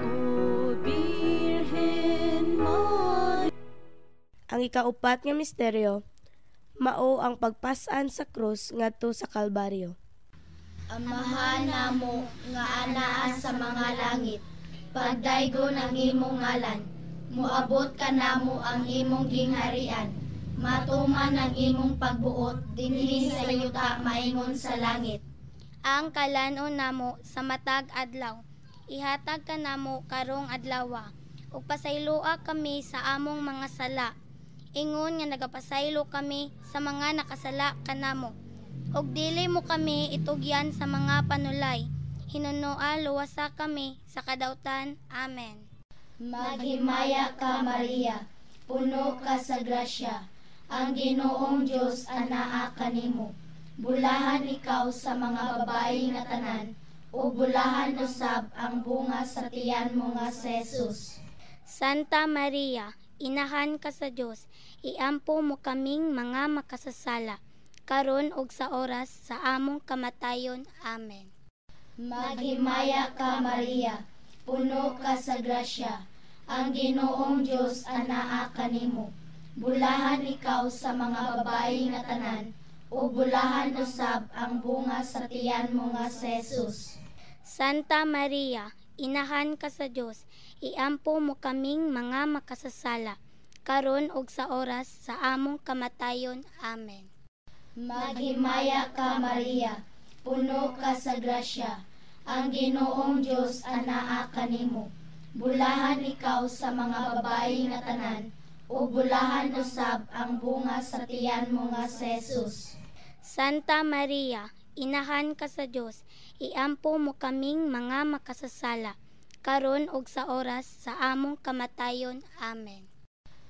O Birhen Maria, Ang ikaupat nga misteryo, mao ang pagpas-an sa krus ngadto sa Kalbaryo. Amahan namo nga anaa sa mga langit, pagdaygon ang imong ngalan, moabot kanamo ang imong gingharian, matuman ang imong pagbuot dinhi sa yuta maingon sa langit. Ang kalan-on namo sa matag adlaw, ihatag kanamo karong adlawa, ug pasayloa kami sa among mga sala, ingon nga nagapasaylo kami sa mga nakasala kanamo. Ug dili mo kami itugyan sa mga panulay, hinunoa luwasa kami sa kadautan. Amen. Maghimaya ka Maria, puno ka sa grasya, ang Ginoong Dios anaa kanimo. Bulahan ikaw sa mga babae nga tanan, ug bulahan usab ang bunga sa tiyan mo nga si Jesus. Santa Maria, inahan ka sa Dios, iampo mo kaming mga makasasala, karon ug sa oras sa among kamatayon. Amen. Maghimaya ka Maria, puno ka sa grasya, ang Ginoong Dios anaa kanimo. Bulahan ikaw sa mga babae nga tanan, ug bulahan usab ang bunga sa tiyan mo nga si Jesus. Santa Maria, inahan ka sa Dios, iampo mo kaming mga makasasala, karon ug sa oras sa among kamatayon. Amen. Maghimaya ka Maria, puno ka sa grasya, ang Ginoong Dios anaa kanimo. Bulahan ikaw sa mga babayi nga tanan, ug bulahan usab ang bunga sa tiyan mo nga si Jesus. Santa Maria, inahan ka sa Dios, iampo mo kaming mga makasasala, karon ug sa oras sa among kamatayon. Amen.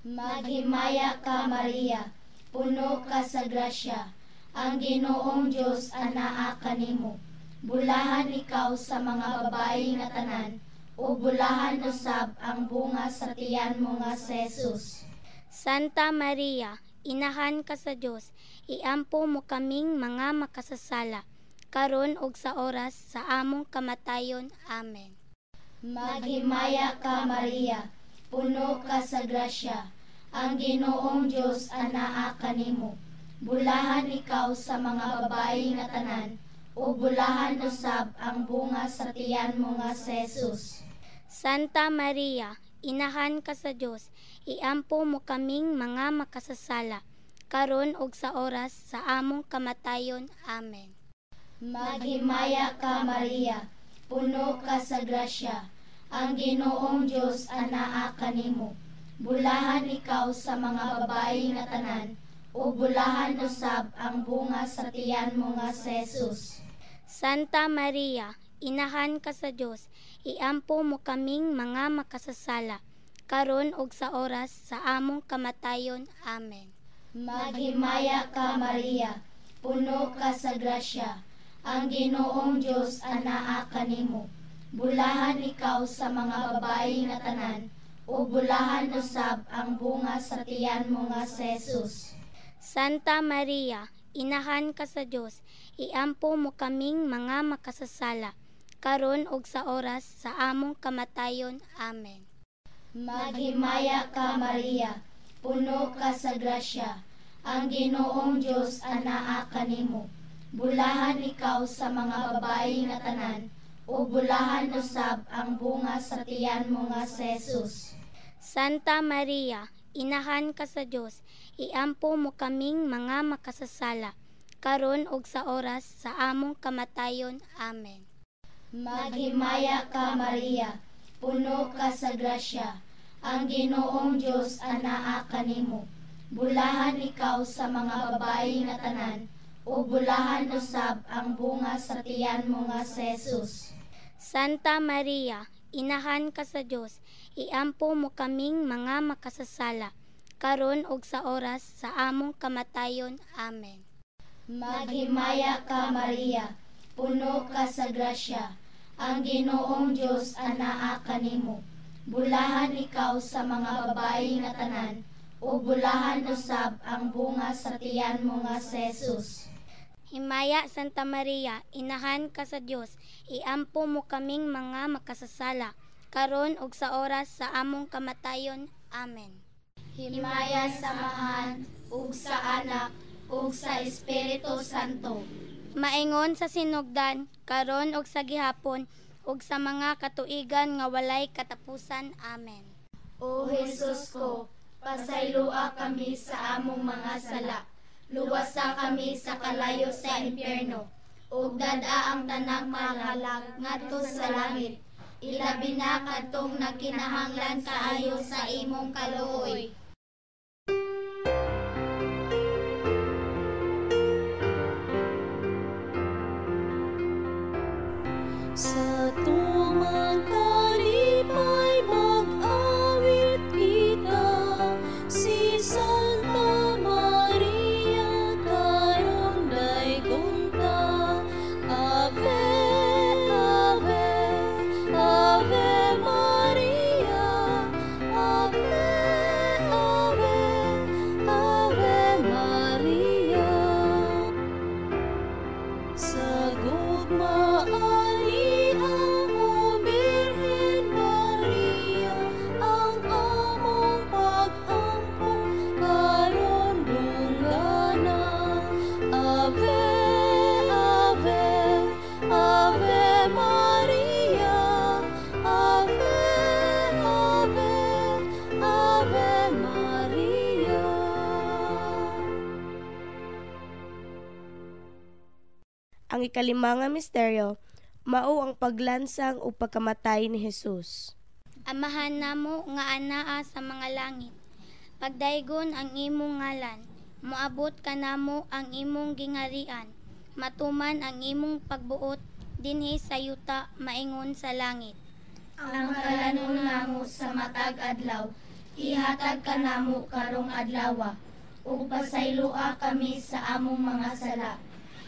Maghimaya ka, Maria, puno ka sa grasya, ang Ginoong Dios anaa kanimo. Bulahan ikaw sa mga babayi nga tanan, ug bulahan usab ang bunga sa tiyan mo nga si Jesus. Santa Maria, inahan ka sa Dios, iampo mo kaming mga makasasala, karon ug sa oras sa among kamatayon. Amen. Maghimaya ka, Maria, puno ka sa grasya, ang Ginoong Dios anaa kanimo. Bulahan ikaw sa mga babayi nga tanan, ug bulahan usab ang bunga sa tiyan mo nga si Jesus. Santa Maria, inahan ka sa Dios, iampo mo kaming mga makasasala, karon ug sa oras sa among kamatayon. Amen. Maghimaya ka, Maria, puno ka sa grasya, ang Ginoong Dios anaa kanimo. Bulahan ikaw sa mga babayi nga tanan, ug bulahan usab ang bunga sa tiyan mo nga si Jesus. Santa Maria, inahan ka sa Dios, iampo mo kaming mga makasasala, karon ug sa oras sa among kamatayon. Amen. Maghimaya ka, Maria, puno ka sa grasya, ang Ginoong Dios anaa kanimo. Bulahan ikaw sa mga babayi nga tanan, ug bulahan usab ang bunga sa tiyan mo nga si Jesus. Santa Maria, inahan ka sa Dios, iampo mo kaming mga makasasala, karon ug sa oras sa among kamatayon. Amen. Maghimaya ka, Maria, puno ka sa grasya, ang Ginoong Dios anaa kanimo. Bulahan ikaw sa mga babayi nga tanan, ug bulahan usab ang bunga sa tiyan mo nga si Jesus. Santa Maria, inahan ka sa Dios, iampo mo kaming mga makasasala, karon ug sa oras sa among kamatayon. Amen. Maghimaya ka, Maria, puno ka sa grasya, ang Ginoong Dios anaa kanimo. Bulahan ikaw sa mga babayi nga tanan, ug bulahan usab ang bunga sa tiyan mo nga si Jesus. Santa Maria, inahan ka sa Dios, iampo mo kaming mga makasasala, karon ug sa oras sa among kamatayon. Amen. Maghimaya ka, Maria, puno ka sa grasya, ang Ginoong Dios anaa kanimo. Bulahan ikaw sa mga babayi nga tanan, ug bulahan usab ang bunga sa tiyan mo nga si Jesus. Himaya Santa Maria, inahan ka sa Dios, iampo mo kaming mga makasasala, karon ug sa oras sa among kamatayon. Amen. Himaya sa Amahan, ug sa Anak, ug sa Espiritu Santo. Maingon sa sinugdan, karon ug sa gihapon, ug sa mga katuigan nga walay katapusan. Amen. O Jesus ko, pasayloa kami sa among mga sala. Luwasa kami sa kalayo sa impyerno, ug dad-a ang tanang makalag ngadto sa langit. Ilabi na kadtong nagkinahanglan kaayo sa imong kaluoy. Sa tumang kalipay mag-awit kita, si Santa Maria karon daygon ta. Ave, Ave, Ave Maria, Ave, Ave, Ave Maria. Sa gugma ani ang o Birhen Maria, ang among pag-ampo karon dunggana. Ave, Ave, Ave Maria, Ave, Ave, Ave Maria. Ang ikalima nga misteryo, mao ang paglansang o pagkamatay ni Jesus. Amahan namo nga anaa sa mga langit. Pagdaygon ang imong ngalan, moabot kanamo ang imong gingharian. Matuman ang imong pagbuot dinhi sa yuta maingon sa langit. Ang kalanon namo sa matag adlaw, ihatag kanamo karong adlawa, ug pasayloa kami sa among mga sala,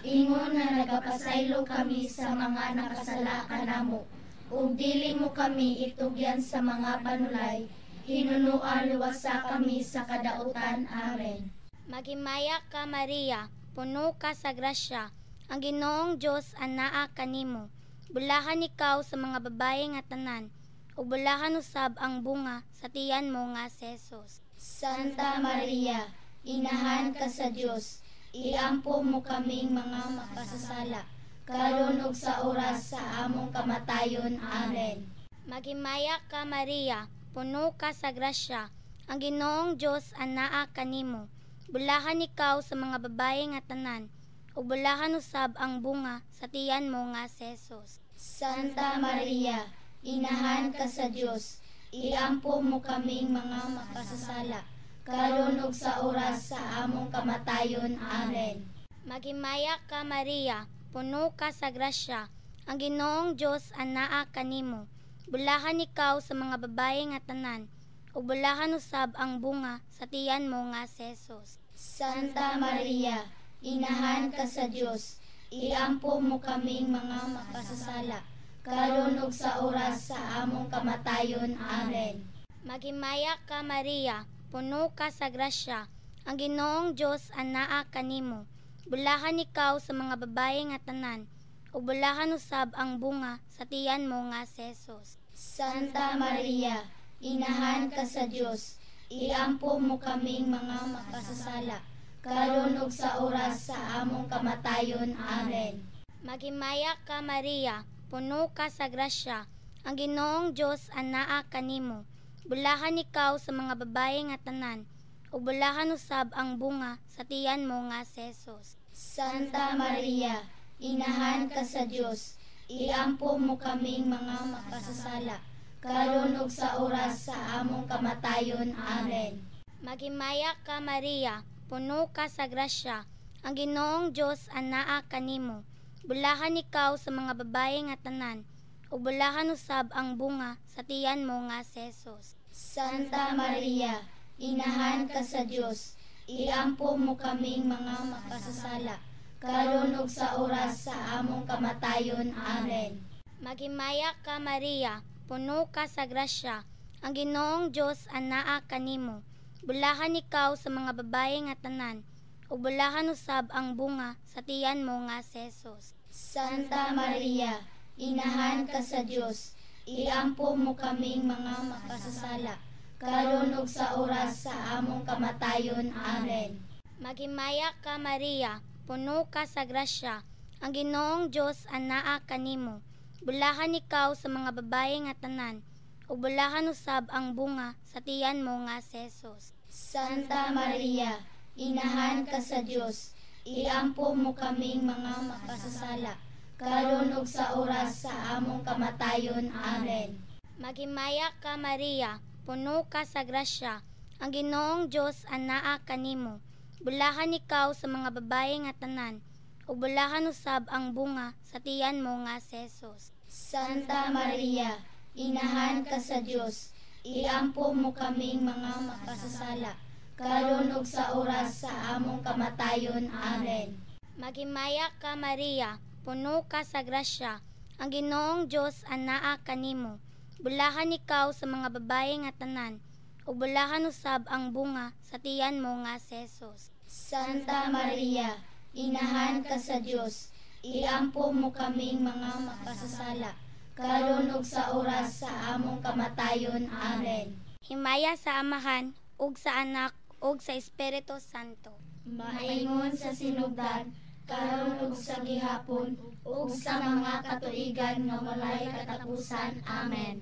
ingon nga nagapasaylo kami sa mga nakasala kanamo, ug dili mo kami itugyan sa mga panulay, hinunoa luwasa kami sa kadautan. Amen. Maghimaya ka, Maria, puno ka sa grasya, ang Ginoong Dios anaa kanimo. Bulahan ikaw sa mga babae nga tanan, ug bulahan usab ang bunga sa tiyan mo nga si Jesus. Santa Maria, inahan ka sa Dios, iampo mo kaming mga makasasala, karon ug sa oras sa among kamatayon. Amen. Maghimaya ka, Maria, puno ka sa grasya, ang Ginoong Dios anaa kanimo. Bulahan ikaw sa mga babae nga tanan, ug bulahan usab ang bunga sa tiyan mo nga si Jesus. Santa Maria, inahan ka sa Dios, iampo mo kaming mga makasasala, karon ug sa oras sa among kamatayon. Amen. Maghimaya ka, Maria, puno ka sa grasya, ang Ginoong Dios anaa kanimo. Bulahan ikaw sa mga babae nga tanan, ug bulahan usab ang bunga sa tiyan mo nga si Jesus. Santa Maria, inahan ka sa Dios, iampo mo kaming mga makasasala, karon ug sa oras sa among kamatayon. Amen. Maghimaya ka, Maria, puno ka sa grasya, ang Ginoong Dios anaa kanimo. Bulahan ikaw sa mga babae nga tanan, ug bulahan usab ang bunga sa tiyan mo nga si Jesus. Santa Maria, inahan ka sa Dios, iampo mo kaming mga makasasala, karon ug sa oras sa among kamatayon. Amen. Maghimaya ka, Maria, puno ka sa grasya, ang Ginoong Dios anaa kanimo. Bulahan ikaw sa mga babae nga tanan, ug bulahan usab ang bunga sa tiyan mo nga si Jesus. Santa Maria, inahan ka sa Dios, iampo mo kaming mga makasasala, karon ug sa oras sa among kamatayon. Amen. Maghimaya ka, Maria, puno ka sa grasya, ang Ginoong Dios anaa kanimo. Bulahan ikaw sa mga babae nga tanan, ug bulahan usab ang bunga sa tiyan mo nga si Jesus. Santa Maria, inahan ka sa Dios, iampo mo kaming mga makasasala, karon ug sa oras sa among kamatayon. Amen. Maghimaya ka, Maria, puno ka sa grasya, ang Ginoong Dios anaa kanimo. Bulahan ikaw sa mga babae nga tanan, ug bulahan usab ang bunga sa tiyan mo nga si Jesus. Santa Maria, inahan ka sa Dios, iampo mo kaming mga makasasala, karon ug sa oras sa among kamatayon. Amen. Maghimaya ka, Maria, puno ka sa grasya, ang Ginoong Dios anaa kanimo. Bulahan ikaw sa mga babae nga tanan, ug bulahan usab ang bunga sa tiyan mo nga si Jesus. Santa Maria, inahan ka sa Dios, iampo mo kaming mga makasasala, karon ug sa oras sa among kamatayon. Amen. Maghimaya ka, Maria, puno ka sa grasya, ang Ginoong Dios anaa kanimo. Bulahan ikaw sa mga babae nga tanan, ug bulahan usab ang bunga sa tiyan mo nga si Jesus. Santa Maria, inahan ka sa Dios, iampo mo kaming mga makasasala, karon ug sa oras sa among kamatayon. Amen. Maghimaya ka, Maria, puno ka sa grasya, ang Ginoong Dios anaa kanimo. Bulahan ikaw sa mga babae nga tanan, ug bulahan usab ang bunga sa tiyan mo nga si Jesus. Santa Maria, inahan ka sa Dios, iampo mo kaming mga makasasala, karon ug sa oras sa among kamatayon. Amen. Himaya sa Amahan, ug sa Anak, ug sa Espiritu Santo. Maingon sa sinugdan, karon ug sa gihapon, ug sa mga katuigan nga walay katapusan. Amen.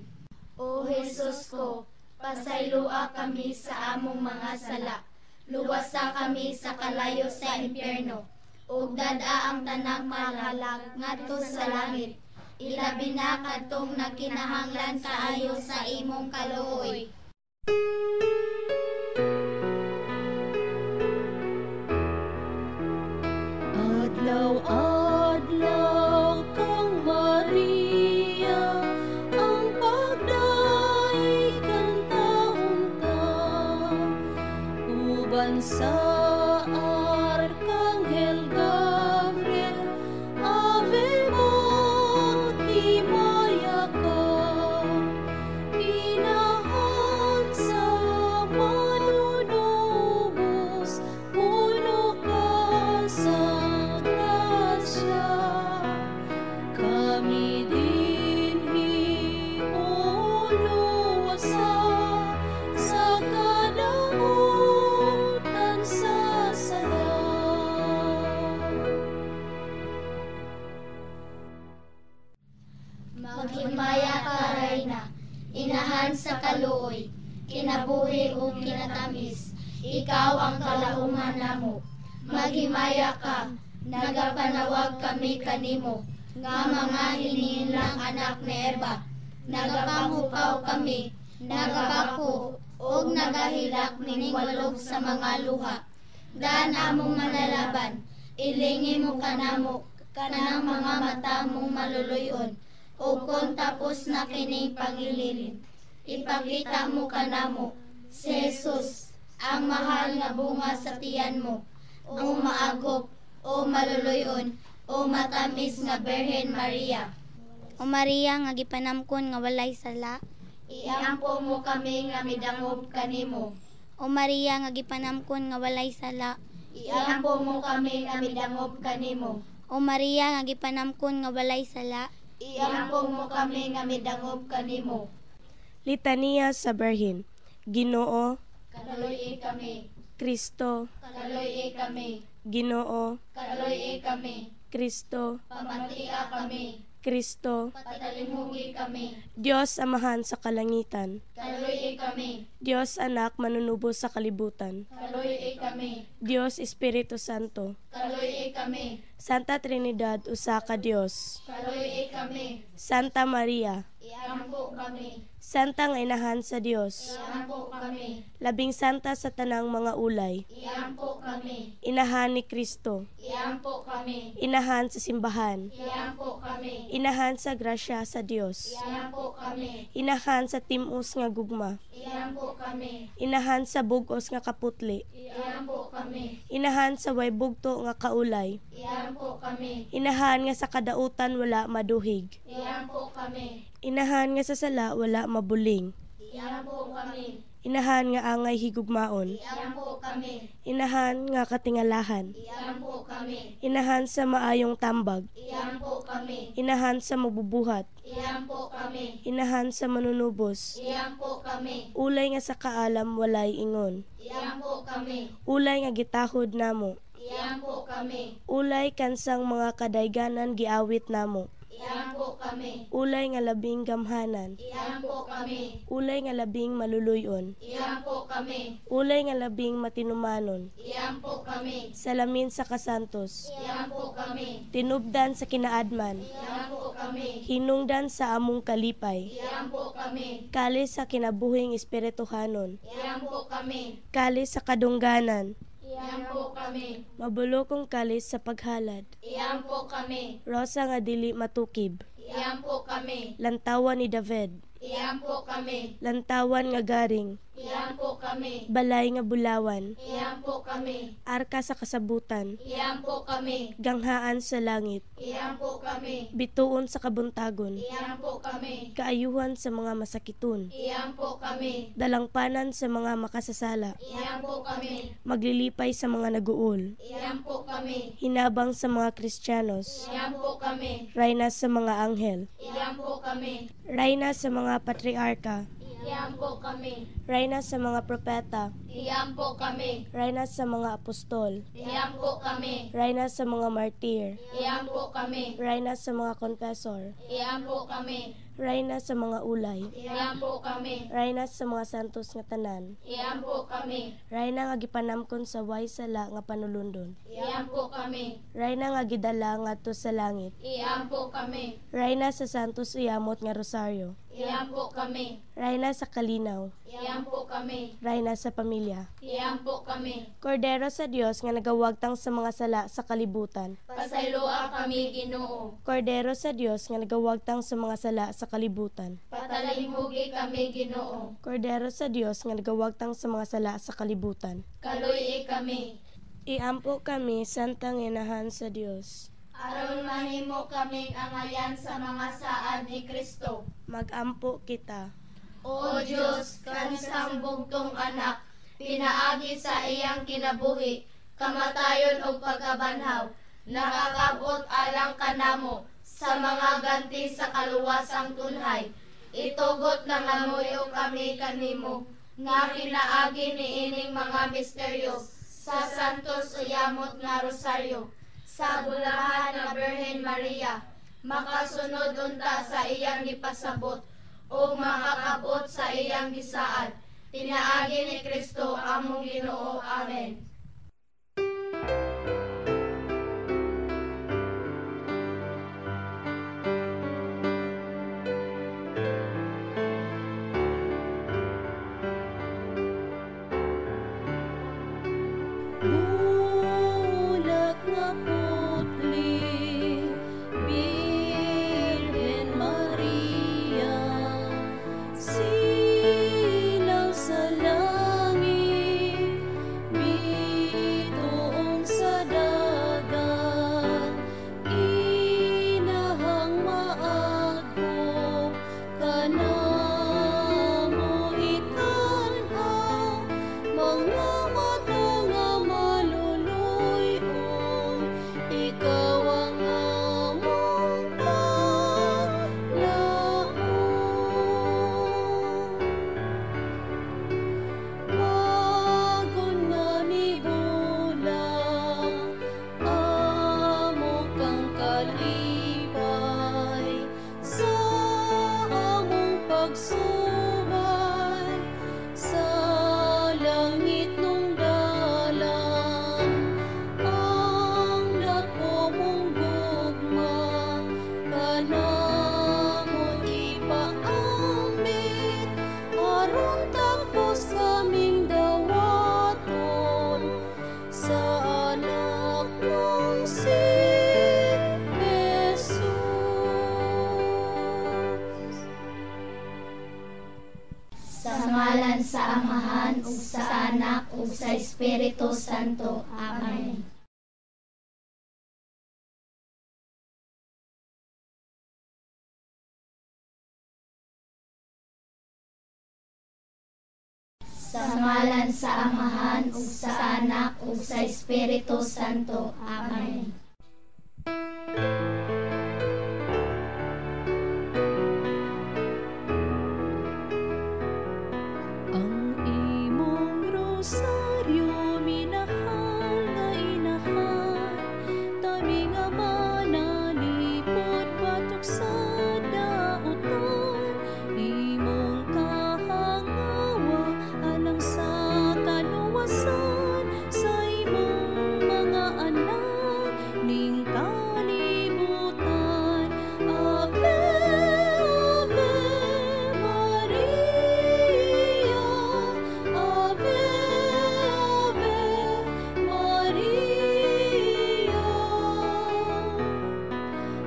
O Jesus ko, pasayloa kami sa among mga sala, luwasa kami sa kalayo sa impyerno, ug dad-a ang tanang mahalag ngadto sa langit, Ilabi na kadtong nagkinahanglan kaayo sa imong kaluoy. Adlaw-adlaw kang Maria, ang pagdaig kang taon ta, uban sa Arkanghel Gabriel, Ave mo, himaya ka, inahan sa manunubos, puno ka sa grasya. Kami dinhi uluwasa sa kadautan sa sala. Maghimaya ka, Reyna, inahan sa kaluoy, kinabuhi ug kinatamis, ikaw ang kalauman namo. Maghimaya ka, nagapanawag kami kanimo, nga mga hinihinlang anak ni Eva. Nagapangupaw kami, nagapako, ug nagahilak nining walog sa mga luha. Daan among manalaban, ilingi mo kanamo, kanang mga mata mong maluluyon, o kung tapos na kining pangililin, ipakita mo kanamo, si Jesus, ang mahal nga bunga sa tiyan mo, o maagop, o maluluyon, o matamis nga Birhen Maria. O Maria nga gipanamkon nga walay sala, Iampo mo kami nga midangop kanimo. O Maria nga gipanamkon nga walay sala, Iampo mo kami nga midangop kanimo. O Maria nga gipanamkon nga walay sala, Iampo mo kami nga midangop kanimo. Litaniya sa Birhen. Ginoo, Kaluoy kami. Kristo, Kaluoy kami. Ginoo, Kaluoy kami. Kristo, Pamatia kami. Kristo, Patalimugi kami. Diyos Amahan sa kalangitan, Kaluoy kami. Diyos Anak manunubos sa kalibutan, Kaluoy kami. Diyos Espiritu Santo, Kaluoy kami. Santa Trinidad usa ka Dios, Kaluoy kami. Santa Maria, Iampo kami. Santa nga inahan sa Dios, Iampo kami. Labing santa sa tanang mga ulay, Iampo kami. Inahan ni Kristo, Iampo kami. Inahan sa simbahan, Iampo kami. Inahan sa grasya sa Dios, Iampo kami. Inahan sa timos nga gugma, Iampo kami. Inahan sa bugos nga kaputli, Iampo kami. Inahan sa way bugto nga kaulay, Iampo kami. Inahan nga sa kadautan wala maduhig, Iampo kami. Inahan nga sa sala wala mabuling, Iampo kami. Inahan nga angay higugmaon, Iampo kami. Inahan nga katingalahan, Iampo kami. Inahan sa maayong tambag, Iampo kami. Inahan sa mabubuhat, Iampo kami. Inahan sa manunubos, Iampo kami. Ulay nga sa kaalam walay ingon, Iampo kami. Ulay nga gitahod namo, Iampo kami. Ulay kansang mga kadayganan giawit namo, Iampo kami. Ulay nga labing gamhanan, Iampo kami. Ulay nga labing maluluyon, Iampo kami. Ulay nga labing matinumanon, Iampo kami. Salamin sa kasantos, Iampo kami. Tinubdan sa kinaadman, Iampo kami. Hinungdan sa among kalipay, Iampo kami. Kalis sa kinabuhing espirituhanon, Iampo kami. Kalis sa kadungganan, Iampo kami. Mabulokong kalis sa paghalad, Iampo kami. Rosa nga dili matukib, Iampo kami. Lantawan ni David, Iampo kami. Lantawan nga garing, Iampo kami. Balay nga bulawan, Iampo kami. Arka sa kasabutan, Iampo kami. Ganghaan sa langit, Iampo kami. Bituon sa kabuntagon, Iampo kami. Kaayuhan sa mga masakiton, Iampo kami. Dalangpanan sa mga makasasala, Iampo kami. Maglilipay sa mga naguol, Iampo kami. Hinabang sa mga Kristiyanos, Iampo kami. Rayna sa mga anghel, Iampo kami. Rayna sa mga patriarka, Iampo kami. Rayna sa mga propeta, Iampo kami. Rayna sa mga apostol, Iampo kami. Rayna sa mga martir, Iampo kami. Rayna sa mga confessor, Iampo kami. Rayna sa mga ulay. Iampo kami. Rayna sa mga santos nga tanan. Iampo kami. Rayna nga gipanamkon sa way sala nga panulundon. Iampo kami. Rayna nga gidala ngadto sa langit. Iampo kami. Rayna sa Santos Uyamot nga Rosaryo. Iampo kami. Rayna sa kalinaw. Iampo kami. Rayna sa pamilya. Iampo kami. Kordero sa Dios nga nagawagtang sa mga sala sa kalibutan. Pasayloa kami, Ginoo. Kordero sa Dios nga nagawagtang sa mga sala sa kalibutan. Patalimhugi kami, Ginoo. Kordero sa Dios nga nagawagtang sa mga sala sa kalibutan. Kaluy-i kami. Iampo kami, Santang Inahan sa Dios. Aron mahimo kaming angayan sa mga saad ni Kristo. Magampo kita. O Dios, kanisang bugtong anak, pinaagi sa iyang kinabuhi, kamatayon ug pagkabanhaw, nakakabot alang kanamo sa mga ganti sa kaluwasang tunhay. Itugot na namuyo kami kanimo, nga pinaagi niining mga misteryo sa Santos Uyamot nga Rosaryo, sa bulahan na Birhen Maria, makasunod unta sa iyang gipasabot o makakabot sa iyang gisaad. Pinaagi ni Kristo among Ginoo. Amen. Bulak nga putli, Birhen Maria, silaw sa langit, bituon sa dagat, inahang maagom, kanamo itan-aw, mga mata nga maluluy-on, ikaw ang among paglaom. Bagon nga migulang, amo kang kalipay, sa among pagsubay, sa langit nung dalan, ang dako mong gugma, kanamo ipaambit, aron takos kaming dawaton, sa anak mong si Jesus. Sa ngalan sa Amahan ug sa Anak ug sa Espiritu Santo. Amen. Sa ngalan sa Amahan ug sa Anak ug sa Espiritu Santo. Amen. Ang imong rosaryo minahal nga inahan, kami nga manalipod batok sa dautan, imong kahangawa alang sa kaluwasan sa imong mga anak ning kalibutan. Ave, Ave Maria, Ave, Ave Maria.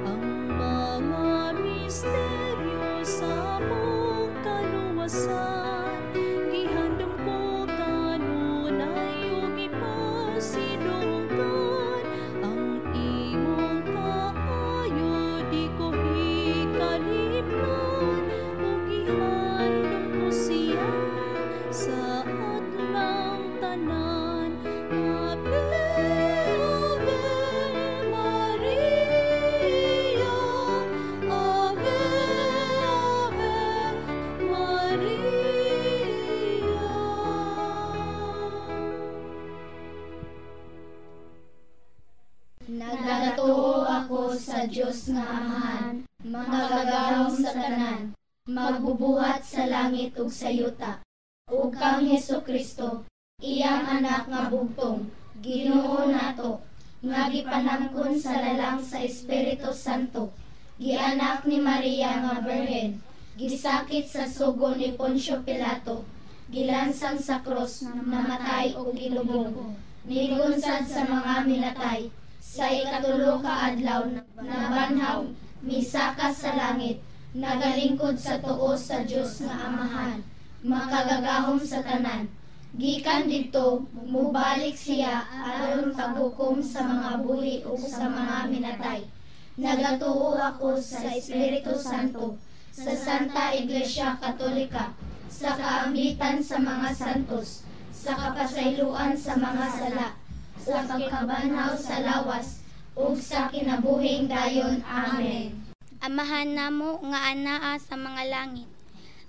Ang mga misteryo sa among kaluwasan, gihandom ko kanunay ug ipasidunggan. Ang imong kaayo di ko hikalipdan, ug gihandom ko siya sa adlaw tanan. Ave, Ave Maria, Ave, Ave Maria. Nagatuo ako sa Dios nga Amahan, Makagagahom sa tanan, magbubuhat sa langit ug sa yuta, ug kang Hesukristo, iyang anak nga bugtong, Ginoo nato, nga gipanangkon sa lalang sa Espiritu Santo, gianak ni Maria nga Birhen, gisakit sa sugo ni Poncio Pilato, gilansang sa krus, namatay ug gilubong, nigunsad sa mga minatay, sa ikatulo ka adlaw nabanhaw, misaka sa langit, nagalingkod sa tuo sa Dios nga Amahan, makagagahom sa tanan. Gikan didto, mubalik siya aron paghukom sa mga buhi ug sa mga minatay. Nagatuo ako sa Espiritu Santo, sa Santa Iglesia Katolika, sa kaambitan sa mga santos, sa kapasayloan sa mga sala, sa pagkabanhaw sa lawas, ug sa kinabuhing dayon. Amen. Amahan namo nga anaa sa mga langit,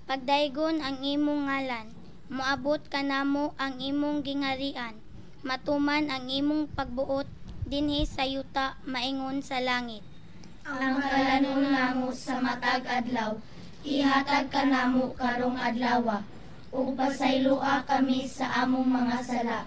pagdaygon ang imong ngalan, moabot kanamo ang imong gingharian, matuman ang imong pagbuot dinhi sa yuta maingon sa langit. Ang kalanon namo sa matag adlaw, ihatag kanamo karong adlawa, ug pasayloa kami sa among mga sala,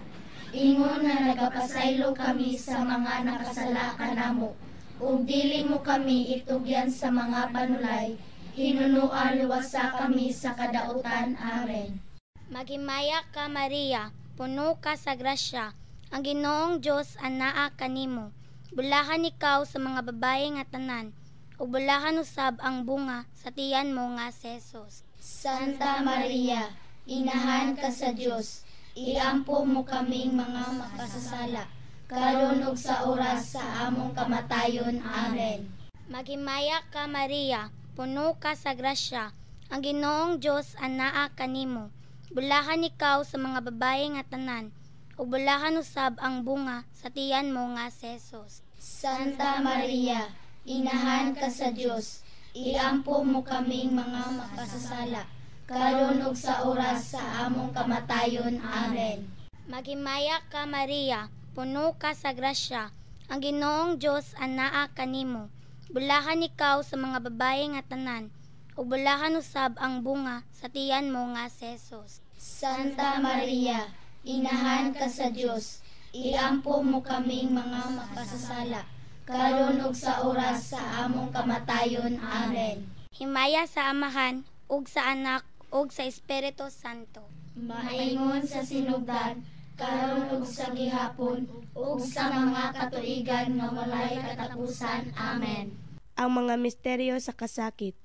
ingon nga nagapasaylo kami sa mga nakasala kanamo, ug dili mo kami itugyan sa mga panulay, hinunua luwasa kami sa kadautan. Amen. Maghimaya ka, Maria, puno ka sa grasya, ang Ginoong Dios anaa kanimo. Bulahan ikaw sa mga babae nga tanan, ug bulahan usab ang bunga sa tiyan mo nga si Jesus. Santa Maria, inahan ka sa Dios, iampo mo kaming mga makasasala, karon ug sa oras sa among kamatayon. Amen. Maghimaya ka, Maria, puno ka sa grasya, ang Ginoong Dios anaa kanimo. Bulahan ikaw sa mga babae nga tanan, ug bulahan usab ang bunga sa tiyan mo nga si Jesus. Santa Maria, inahan ka sa Dios, iampo mo kaming mga makasasala, karon ug sa oras sa among kamatayon. Amen. Maghimaya ka, Maria, puno ka sa grasya, ang Ginoong Dios anaa kanimo. Bulahan ikaw sa mga babae nga tanan, ug bulahan usab ang bunga sa tiyan mo nga si Jesus. Santa Maria, inahan ka sa Dios, iampo mo kaming mga makasasala, karon ug sa oras sa among kamatayon. Amen. Himaya sa Amahan, ug sa Anak, ug sa Espiritu Santo. Maingon sa sinugdan, karon ug sa gihapon, ug sa mga katuigan nga walay katapusan. Amen. Ang mga misteryo sa kasakit.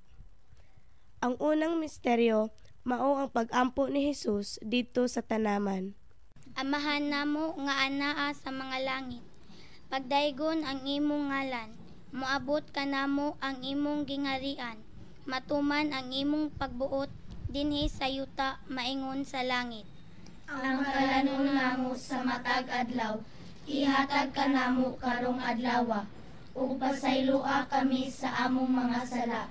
Ang unang misteryo, mao ang pag-ampo ni Jesus didto sa tanaman. Amahan namo nga anaa sa mga langit, pagdaygon ang imong ngalan, moabot kanamo ang imong gingharian, matuman ang imong pagbuot dinhi sa yuta maingon sa langit. Ang kalanon namo sa matag adlaw, ihatag kanamo karong adlawa, ug pasayloa kami sa among mga sala,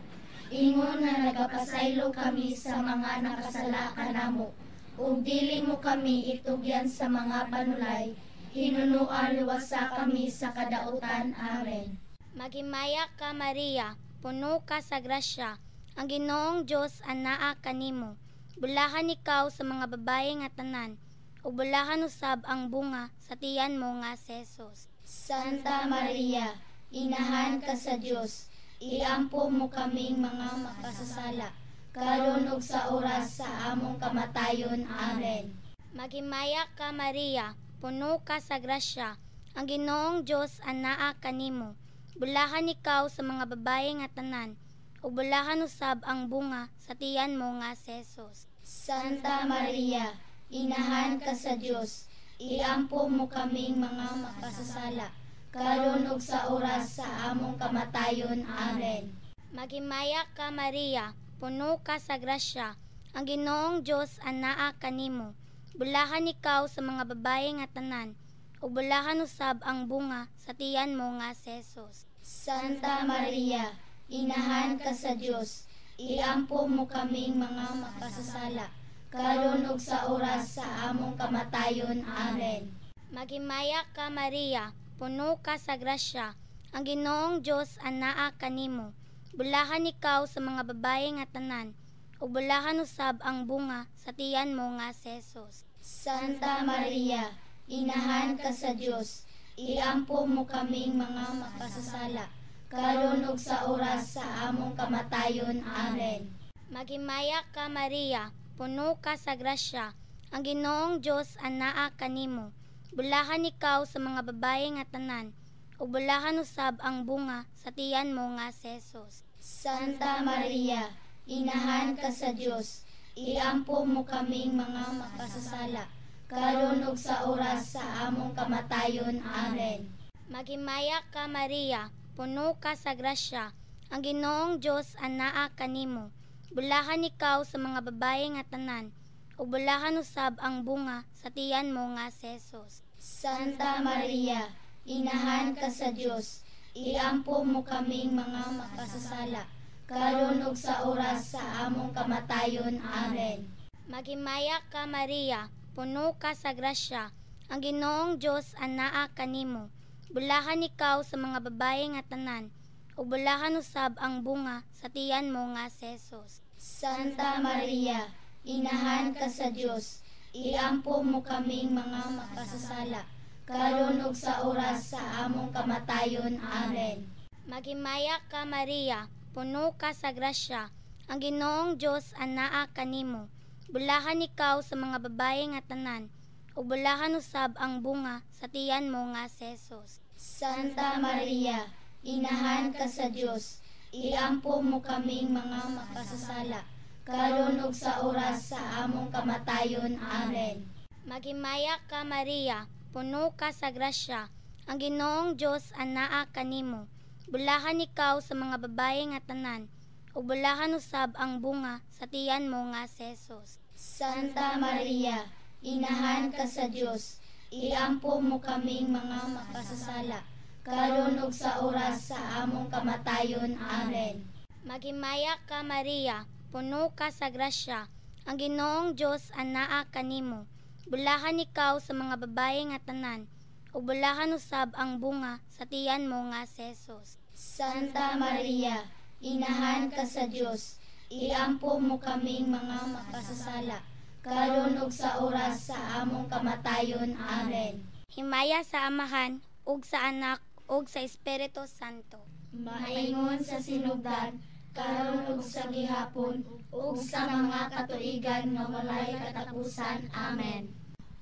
ingon nga nagapasaylo kami sa mga nakasala kanamo, ug dili mo kami itugyan sa mga panulay, hinunua luwasa kami sa kadautan. Amen. Maghimaya ka, Maria, puno ka sa grasya, ang Ginoong Dios anaa kanimo. Bulahan ikaw sa mga babae nga tanan, ug bulahan usab ang bunga sa tiyan mo nga si Jesus. Santa Maria, inahan ka sa Dios, iampo mo kaming mga makasasala, karon ug sa oras sa among kamatayon. Amen. Maghimaya ka, Maria, puno ka sa grasya, ang Ginoong Dios anaa kanimo. Bulahan ikaw sa mga babae nga tanan, ug bulahan usab ang bunga sa tiyan mo nga si Jesus. Santa Maria, inahan ka sa Dios, iampo mo kaming mga makasasala, karon ug sa oras sa among kamatayon. Amen. Maghimaya ka, Maria, puno ka sa grasya, ang Ginoong Dios anaa kanimo. Bulahan ikaw sa mga babae nga tanan, ug bulahan usab ang bunga sa tiyan mo nga si Jesus. Santa Maria, inahan ka sa Dios, iampo mo kaming mga makasasala, karon ug sa oras sa among kamatayon. Amen. Maghimaya ka, Maria, puno ka sa grasya, ang Ginoong Dios anaa kanimo. Bulahan ikaw sa mga babae nga tanan, ug bulahan usab ang bunga sa tiyan mo nga si Jesus. Santa Maria, inahan ka sa Dios, iampo mo kaming mga makasasala, karon ug sa oras sa among kamatayon. Amen. Maghimaya ka Maria, puno ka sa grasya, ang Ginoong Dios anaa kanimo. Bulahan ikaw sa mga babae nga tanan, ug bulahan usab ang bunga sa tiyan mo nga si Jesus. Santa Maria, inahan ka sa Dios, iampo mo kaming mga makasasala, karon ug sa oras sa among kamatayon. Amen. Maghimaya ka Maria, puno ka sa grasya, ang Ginoong Dios anaa kanimo. Bulahan ikaw sa mga babae nga tanan, ug bulahan usab ang bunga sa tiyan mo nga si Jesus. Santa Maria, inahan ka sa Dios, iampo mo kaming mga makasasala, karon ug sa oras sa among kamatayon. Amen. Maghimaya ka Maria, puno ka sa grasya, ang Ginoong Dios anaa kanimo. Bulahan ikaw sa mga babae nga tanan, ug bulahan usab ang bunga sa tiyan mo nga si Jesus. Santa Maria, inahan ka sa Dios, iampo mo kaming mga makasasala, karon ug sa oras sa among kamatayon. Amen. Maghimaya ka Maria, puno ka sa grasya, ang Ginoong Dios anaa kanimo. Bulahan ikaw sa mga babae nga tanan, ug bulahan usab ang bunga sa tiyan mo nga si Jesus. Santa Maria, inahan ka sa Dios, iampo mo kaming mga makasasala, karon ug sa oras sa among kamatayon. Amen. Maghimaya ka Maria, puno ka sa grasya, ang Ginoong Dios anaa kanimo. Bulahan ikaw sa mga babae nga tanan, ug bulahan usab ang bunga sa tiyan mo nga si Jesus. Santa Maria, inahan ka sa Dios, iampo mo kaming mga makasasala, karon ug sa oras sa among kamatayon. Amen. Maghimaya ka Maria, puno ka sa grasya, ang Ginoong Dios anaa kanimo. Bulahan ikaw sa mga babae nga tanan, ug bulahan usab ang bunga sa tiyan mo nga si Jesus. Santa Maria, inahan ka sa Dios, iampo mo kaming mga makasasala, karon ug sa oras sa among kamatayon. Amen. Himaya sa Amahan, ug sa Anak, ug sa Espiritu Santo. Maingon sa sinugdan, karon ug sa gihapon, ug sa mga katuigan nga walay katapusan. Amen.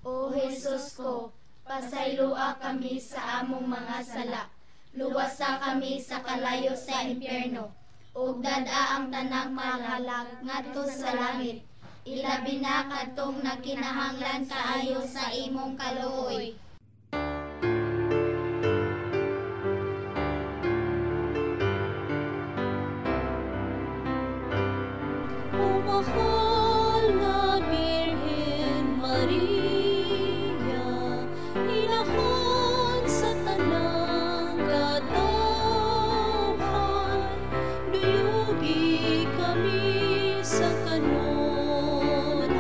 O Jesus ko, pasayloa kami sa among mga sala, luwasa kami sa kalayo sa impyerno, ug dad-a ang tanang malalag ngadto sa langit, ilabi na kadtong nagkinahanglan kaayo sa imong kaluoy. O mahal na Birhen Maria, inahan sa tanang katawhan, duyugi kami sa kanunay,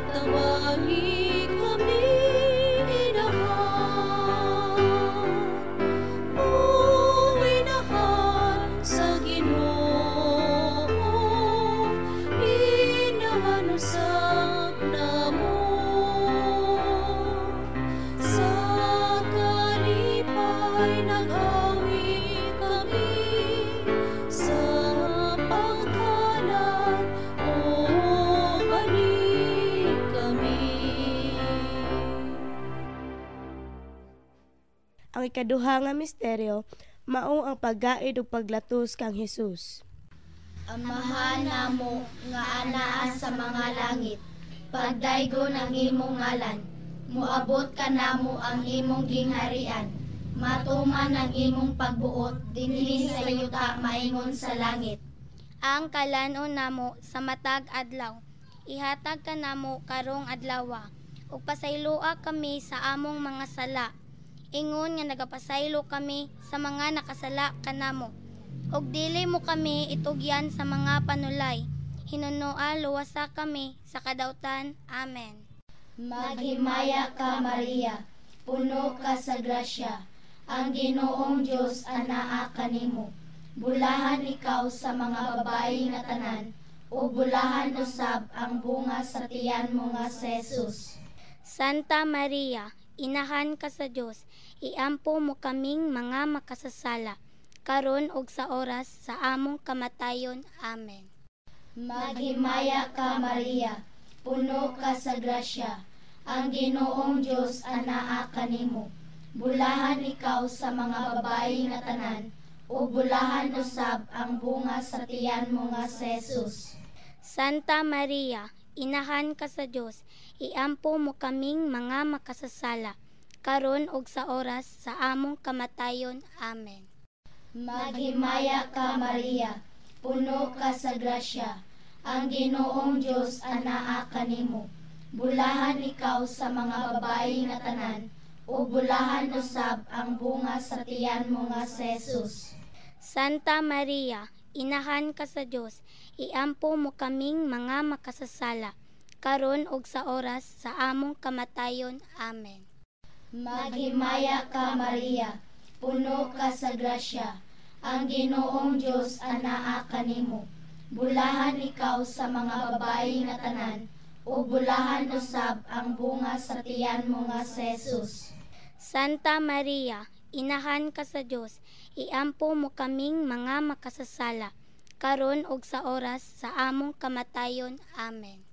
tabangi kami inahan. O inahan sa Ginoo, inahan usab namo. Sa kalipay nag-awit kami, sa pagkalat o balik kami. Ang ikaduha nga misteryo mao ang paggaid ug paglatos kang Hesus. Amahan namo nga anaa sa mga langit, pagdaygon ang imong ngalan, moabot kanamo ang imong gingharian, matuman ang imong pagbuot dinhi sa yuta maingon sa langit. Ang kalan-on namo sa matag adlaw, ihatag kanamo karong adlawa, ug pasayloa kami sa among mga sala, ingon nga nagapasaylo kami sa mga nakasala kanamo. Ug dili mo kami itugyan sa mga panulay, hinunoa luwasa kami sa kadautan. Amen. Maghimaya ka Maria, puno ka sa grasya, ang Ginoong Dios anaa kanimo. Bulahan ikaw sa mga babayi nga tanan, ug bulahan usab ang bunga sa tiyan mo nga si Jesus. Santa Maria, inahan ka sa Dios, iampo mo kaming mga makasasala, karon ug sa oras sa among kamatayon. Amen. Maghimaya ka, Maria, puno ka sa grasya, ang Ginoong Dios anaa kanimo. Bulahan ikaw sa mga babayi nga tanan, ug bulahan usab ang bunga sa tiyan mo nga si Jesus. Santa Maria, inahan ka sa Dios, iampo mo kaming mga makasasala, karon ug sa oras sa among kamatayon. Amen. Maghimaya ka, Maria, puno ka sa grasya, ang Ginoong Dios anaa kanimo. Bulahan ikaw sa mga babayi nga tanan, ug bulahan usab ang bunga sa tiyan mo nga si Jesus. Santa Maria, inahan ka sa Dios, iampo mo kaming mga makasasala, karon ug sa oras sa among kamatayon. Amen. Maghimaya ka, Maria, puno ka sa grasya, ang Ginoong Dios anaa kanimo. Bulahan ikaw sa mga babayi nga tanan, ug bulahan usab ang bunga sa tiyan mo nga si Jesus. Santa Maria, inahan ka sa Dios, iampo mo kaming mga makasasala, karon ug sa oras sa among kamatayon. Amen.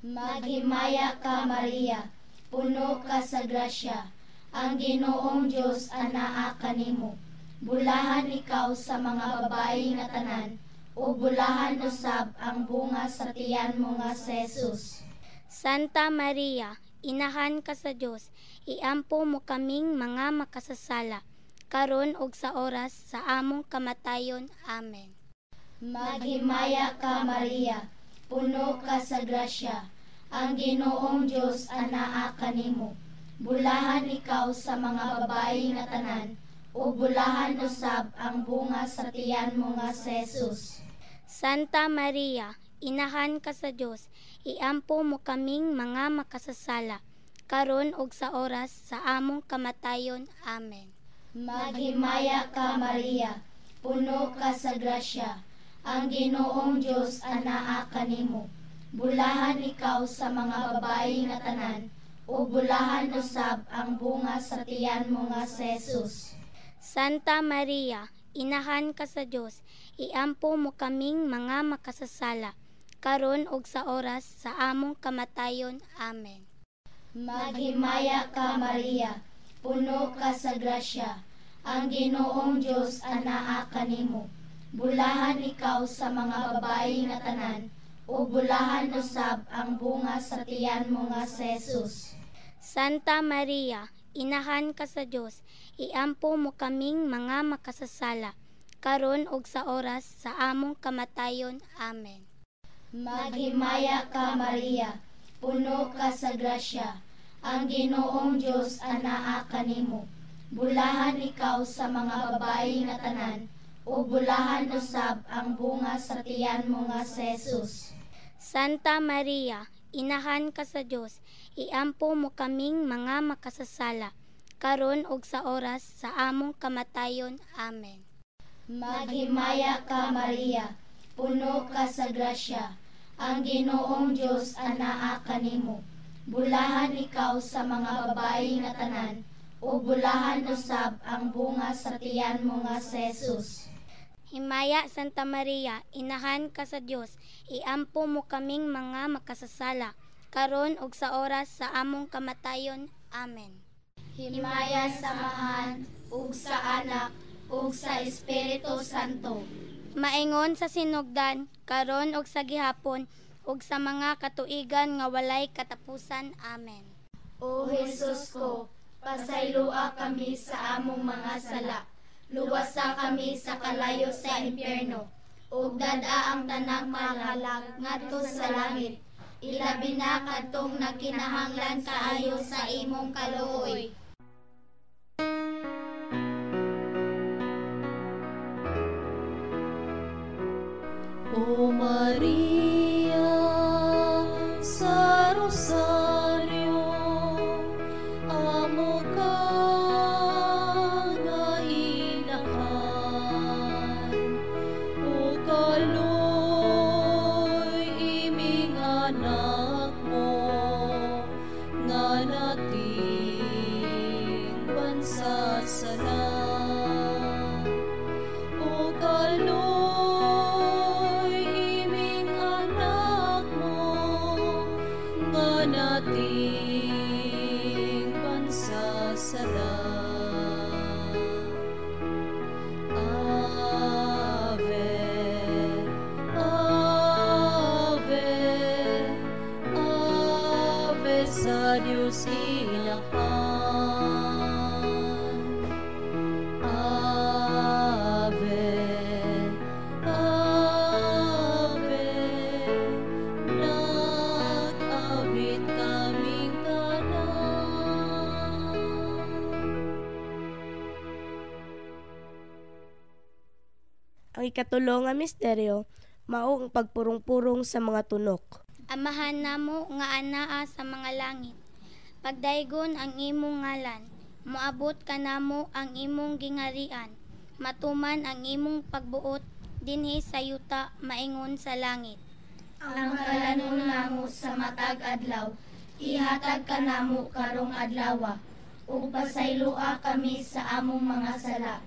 Maghimaya ka, Maria, puno ka sa grasya, ang Ginoong Dios anaa kanimo. Bulahan ikaw sa mga babayi nga tanan, ug bulahan usab ang bunga sa tiyan mo nga si Jesus. Santa Maria, inahan ka sa Dios, iampo mo kaming mga makasasala, karon ug sa oras sa among kamatayon. Amen. Maghimaya ka, Maria, puno ka sa grasya, ang Ginoong Dios anaa kanimo. Bulahan ikaw sa mga babayi nga tanan, ug bulahan usab ang bunga sa tiyan mo nga si Jesus. Santa Maria, inahan ka sa Dios, iampo mo kaming mga makasasala, karon ug sa oras sa among kamatayon. Amen. Maghimaya ka, Maria, puno ka sa grasya, ang Ginoong Dios anaa kanimo. Bulahan ikaw sa mga babayi nga tanan, ug bulahan usab ang bunga sa tiyan mo nga si Jesus. Santa Maria, inahan ka sa Dios, iampo mo kaming mga makasasala, karon ug sa oras sa among kamatayon. Amen. Maghimaya ka, Maria, puno ka sa grasya, ang Ginoong Dios anaa kanimo. Bulahan ikaw sa mga babayi nga tanan, ug bulahan usab ang bunga sa tiyan mo nga si Jesus. Santa Maria, inahan ka sa Dios, iampo mo kaming mga makasasala, karon ug sa oras sa among kamatayon. Amen. Maghimaya ka, Maria, puno ka sa grasya, ang Ginoong Dios anaa kanimo. Bulahan ikaw sa mga babayi nga tanan, ug bulahan usab ang bunga sa tiyan mo nga si Jesus. Santa Maria, inahan ka sa Dios, iampo mo kaming mga makasasala, karon ug sa oras sa among kamatayon. Amen. Maghimaya ka, Maria, puno ka sa grasya, ang Ginoong Dios anaa kanimo. Bulahan ikaw sa mga babayi nga tanan, ug bulahan usab ang bunga sa tiyan mo nga si Jesus. Himaya Santa Maria, inahan ka sa Dios, iampo mo kaming mga makasasala, karon ug sa oras sa among kamatayon. Amen. Himaya sa Amahan, ug sa Anak, ug sa Espiritu Santo. Maingon sa sinugdan, karon ug sa gihapon, ug sa mga katuigan nga walay katapusan. Amen. O Jesus ko, pasayloa kami sa among mga sala. Luwasa kami sa kalayo sa impyerno, ug dad-a ang tanang kalag ngadto sa langit. Ilabi na kadtong nagkinahanglan kaayo sa imong kaluoy. O Maria sa Rosario, amo ka nga inahan. sala. O kaloy, iming anak mo, nga nating pansasala. Ave, Ave, Ave sa Dios Inahan. Ave, Ave, nag-awit kaming tanan. Ang ikatulo nga misteryo mao ang pagpurong-purong sa mga tunok. Amahan namo nga anaa sa mga langit, pagdaygon ang imong ngalan, moabot kanamo ang imong gingarian, matuman ang imong pagbuot dinhi sa yuta maingon sa langit. Ang kalanon namo sa matag adlaw, ihatag kanamo karong adlawa, ug pasayloa kami sa among mga sala,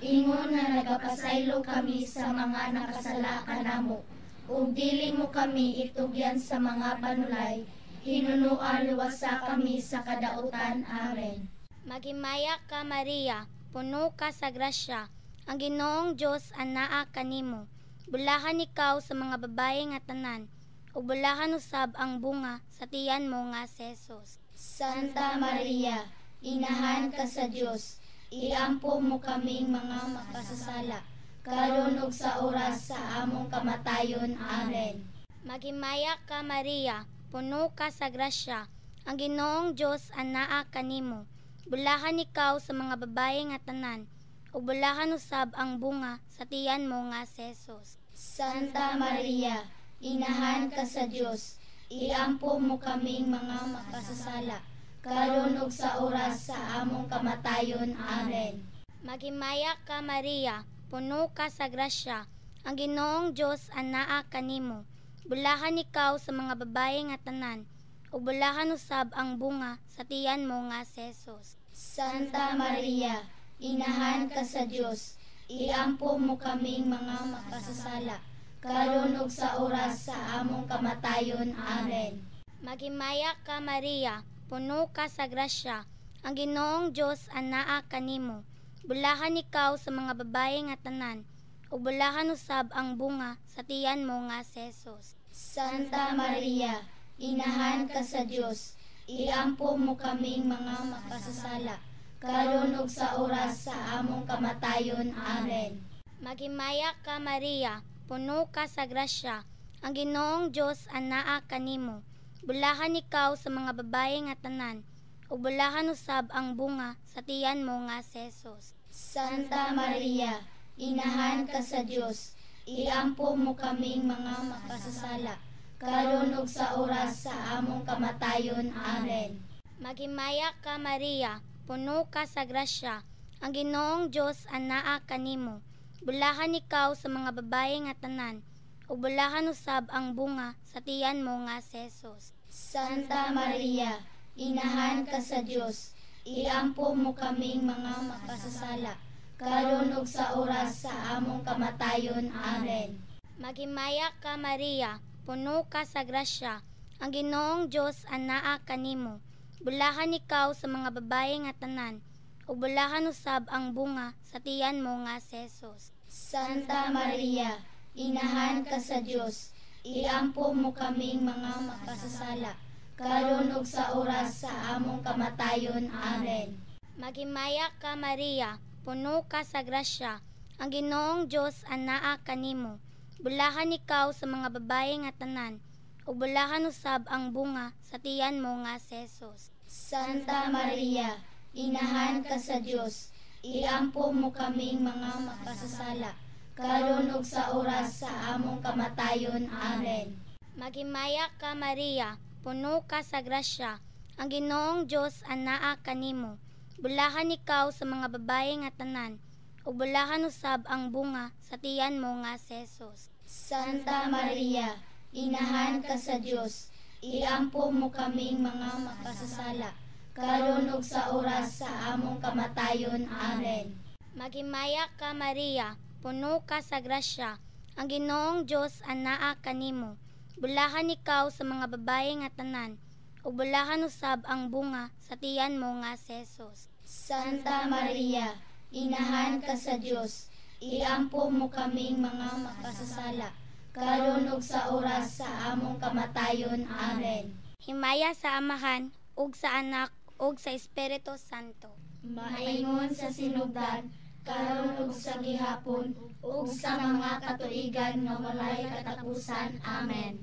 ingon nga nagapasaylo kami sa mga nakasala kanamo, ug dili mo kami itugyan sa mga panulay, hinunoa luwasa kami sa kadautan. Amen. Maghimaya ka Maria, puno ka sa grasya, ang Ginoong Dios anaa kanimo. Bulahan ikaw sa mga babae nga tanan, ug bulahan usab ang bunga sa tiyan mo nga si Jesus. Santa Maria, inahan ka sa Dios, iampo mo kaming mga makasasala, karon ug sa oras sa among kamatayon. Amen. Maghimaya ka Maria, puno ka sa grasya, ang Ginoong Dios anaa kanimo. Bulahan ikaw sa mga babae nga tanan, ug bulahan usab ang bunga sa tiyan mo nga si Jesus. Santa Maria, inahan ka sa Dios, iampo mo kaming mga makasasala, karon ug sa oras sa among kamatayon. Amen. Maghimaya ka Maria, puno ka sa grasya, ang Ginoong Dios anaa kanimo. Bulahan ikaw sa mga babae nga tanan, ug bulahan usab ang bunga sa tiyan mo nga si Jesus. Santa Maria, inahan ka sa Dios, iampo mo kaming mga makasasala, karon ug sa oras sa among kamatayon. Amen. Maghimaya ka Maria, puno ka sa grasya, ang Ginoong Dios anaa kanimo. Bulahan ikaw sa mga babae nga tanan, ug bulahan usab ang bunga sa tiyan mo nga si Jesus. Santa Maria, inahan ka sa Dios, iampo mo kaming mga makasasala, karon ug sa oras sa among kamatayon. Amen. Maghimaya ka Maria, puno ka sa grasya, ang Ginoong Dios anaa kanimo. Bulahan ikaw sa mga babae nga tanan, ug bulahan usab ang bunga sa tiyan mo nga si Jesus. Santa Maria, inahan ka sa Dios, iampo mo kaming mga makasasala, karon ug sa oras sa among kamatayon. Amen. Maghimaya ka Maria, puno ka sa grasya, ang Ginoong Dios anaa kanimo. Bulahan ikaw sa mga babae nga tanan, ug bulahan usab ang bunga sa tiyan mo nga si Jesus. Santa Maria, inahan ka sa Dios, iampo mo kaming mga makasasala, karon ug sa oras sa among kamatayon. Amen. Maghimaya ka Maria, puno ka sa grasya, ang Ginoong Dios anaa kanimo. Bulahan ikaw sa mga babae nga tanan, ug bulahan usab ang bunga sa tiyan mo nga si Jesus. Santa Maria, inahan ka sa Dios, iampo mo kaming mga makasasala, karon ug sa oras sa among kamatayon. Amen. Maghimaya ka Maria, puno ka sa grasya, ang Ginoong Dios anaa kanimo. Bulahan ikaw sa mga babae nga tanan, ug bulahan usab ang bunga sa tiyan mo nga si Jesus. Santa Maria, inahan ka sa Dios, iampo mo kaming mga makasasala, karon ug sa oras sa among kamatayon. Amen. Maghimaya ka Maria, puno ka sa grasya, ang Ginoong Dios anaa kanimo. Bulahan ikaw sa mga babae nga tanan, ug bulahan usab ang bunga sa tiyan mo nga si Jesus. Santa Maria, inahan ka sa Dios, iampo mo kaming mga makasasala, karon ug sa oras sa among kamatayon. Amen. Maghimaya ka Maria, puno ka sa grasya, ang Ginoong Dios anaa kanimo. Bulahan ikaw sa mga babae nga tanan, ug bulahan usab ang bunga sa tiyan mo nga si Jesus. Santa Maria, inahan ka sa Dios, iampo mo kaming mga makasasala, karon ug sa oras sa among kamatayon. Amen. Himaya sa Amahan, ug sa Anak, ug sa Espiritu Santo. Maingon sa sinugdan, karon ug sa gihapon, ug sa mga katuigan nga walay katapusan. Amen.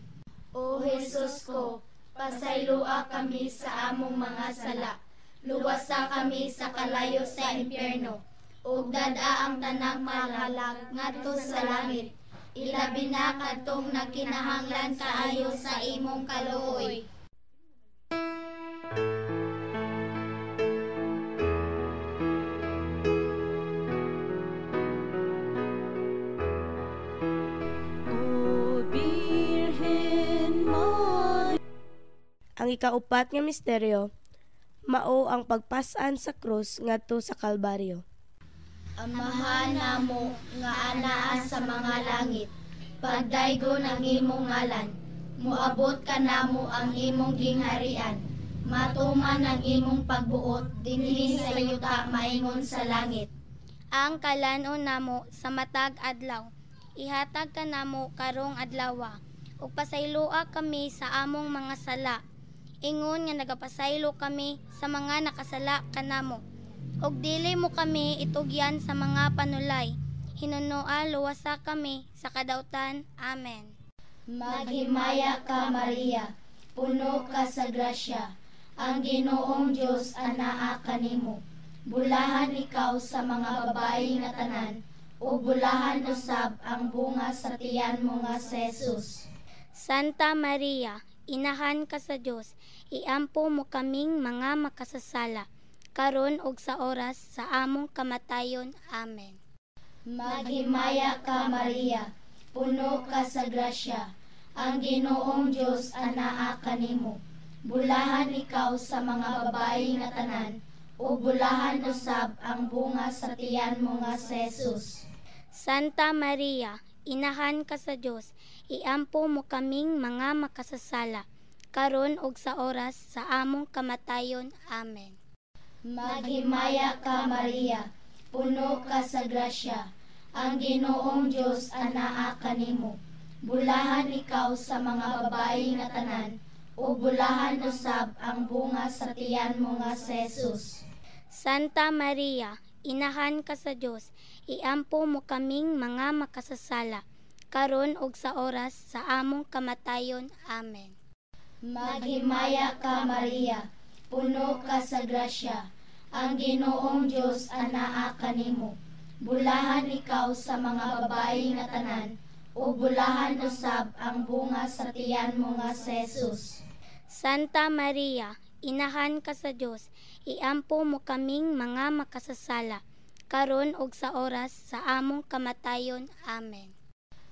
O Jesus ko, pasayloa kami sa among mga sala, luwasa kami sa kalayo sa impyerno, ug dad-a ang tanang malalag ngadto sa langit, ilabi na kadtong nagkinahanglan kaayo sa imong kaluoy. Ang ikaupat nga misteryo, mao ang pagpas-an sa krus ngadto sa Kalbaryo. Amahan namo nga anaa sa mga langit, pagdaygon ang imong ngalan, moabot kanamo ang imong gingharian, matuman ang imong pagbuot dinhi sa yuta maingon sa langit. Ang kalan-on namo sa matag adlaw, ihatag kanamo karong adlawa, ug pasayloa kami sa among mga sala, ingon nga nagapasaylo kami sa mga nakasala kanamo. Ug dili mo kami itugyan sa mga panulay, hinunoa luwasa kami sa kadautan. Amen. Maghimaya ka Maria, puno ka sa grasya, ang Ginoong Dios anaa kanimo. Bulahan ikaw sa mga babae nga tanan, ug bulahan usab ang bunga sa tiyan mo nga si Jesus. Santa Maria, inahan ka sa Dios, iampo mo kaming mga makasasala, karon ug sa oras sa among kamatayon. Amen. Maghimaya ka Maria, puno ka sa grasya, ang Ginoong Dios anaa kanimo. Bulahan ikaw sa mga babae nga tanan, ug bulahan usab ang bunga sa tiyan mo nga si Jesus. Santa Maria, inahan ka sa Dios, iampo mo kaming mga makasasala, karon ug sa oras sa among kamatayon. Amen. Maghimaya ka Maria, puno ka sa grasya, ang Ginoong Dios anaa kanimo. Bulahan ikaw sa mga babae nga tanan, ug bulahan usab ang bunga sa tiyan mo nga si Jesus. Santa Maria, inahan ka sa Dios, iampo mo kaming mga makasasala, karon ug sa oras sa among kamatayon. Amen. Maghimaya ka Maria, puno ka sa grasya, ang Ginoong Dios anaa kanimo. Bulahan ikaw sa mga babae nga tanan, ug bulahan usab ang bunga sa tiyan mo nga si Jesus. Santa Maria, inahan ka sa Dios, iampo mo kaming mga makasasala, karon ug sa oras sa among kamatayon. Amen.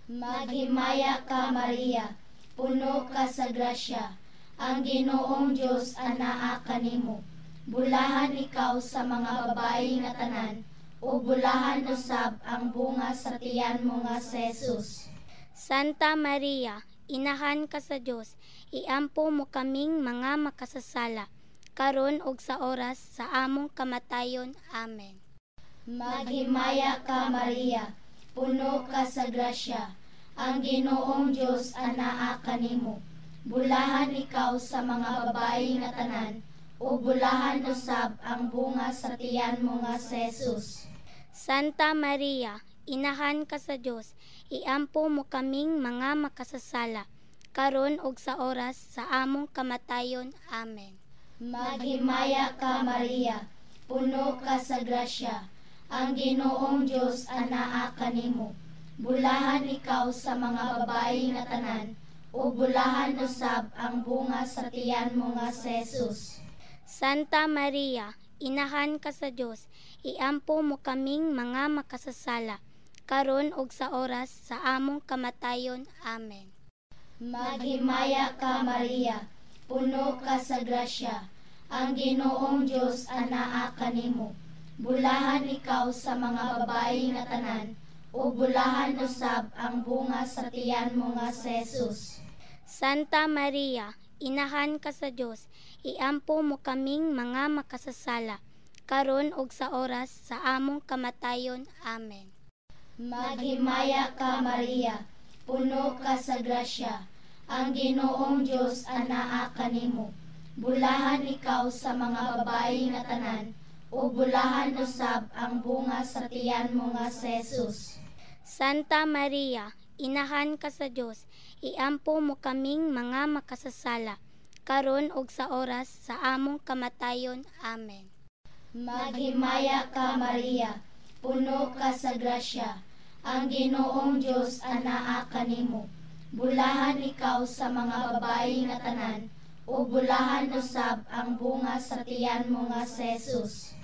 Maghimaya ka Maria, puno ka sa grasya, ang Ginoong Dios anaa kanimo. Bulahan ikaw sa mga babae nga tanan, ug bulahan usab ang bunga sa tiyan mo nga si Jesus. Santa Maria, inahan ka sa Dios, iampo mo kaming mga makasasala, karon ug sa oras sa among kamatayon. Amen. Maghimaya ka Maria, puno ka sa grasya, ang Ginoong Dios anaa kanimo. Bulahan ikaw sa mga babae nga tanan, ug bulahan usab ang bunga sa tiyan mo nga si Jesus. Santa Maria, inahan ka sa Dios, iampo mo kaming mga makasasala, karon ug sa oras sa among kamatayon. Amen. Maghimaya ka Maria, puno ka sa grasya, ang Ginoong Dios anaa kanimo. Bulahan ikaw sa mga babae nga tanan, ug bulahan usab ang bunga sa tiyan mo nga si Jesus. Santa Maria, inahan ka sa Dios, iampo mo kaming mga makasasala, karon ug sa oras sa among kamatayon. Amen. Maghimaya ka Maria, puno ka sa grasya, Ang Ginoong Dios anaa kanimo. Bulahan ikaw sa mga babayi nga tanan, ug bulahan usab ang bunga sa tiyan mo nga si Jesus. Santa Maria, inahan ka sa Dios, iampo mo kaming mga makasasala, karon ug sa oras sa among kamatayon. Amen. Maghimaya ka, Maria, puno ka sa grasya. Ang Ginoong Dios anaa kanimo. Bulahan ikaw sa mga babayi nga tanan, ug bulahan usab ang bunga sa tiyan mo nga si Jesus. Santa Maria, inahan ka sa Dios, iampo mo kaming mga makasasala, karon ug sa oras sa among kamatayon. Amen. Maghimaya ka, Maria, puno ka sa grasya. Ang Ginoong Dios anaa kanimo. Bulahan ikaw sa mga babayi nga tanan, ug bulahan usab ang bunga sa tiyan mo nga si Jesus.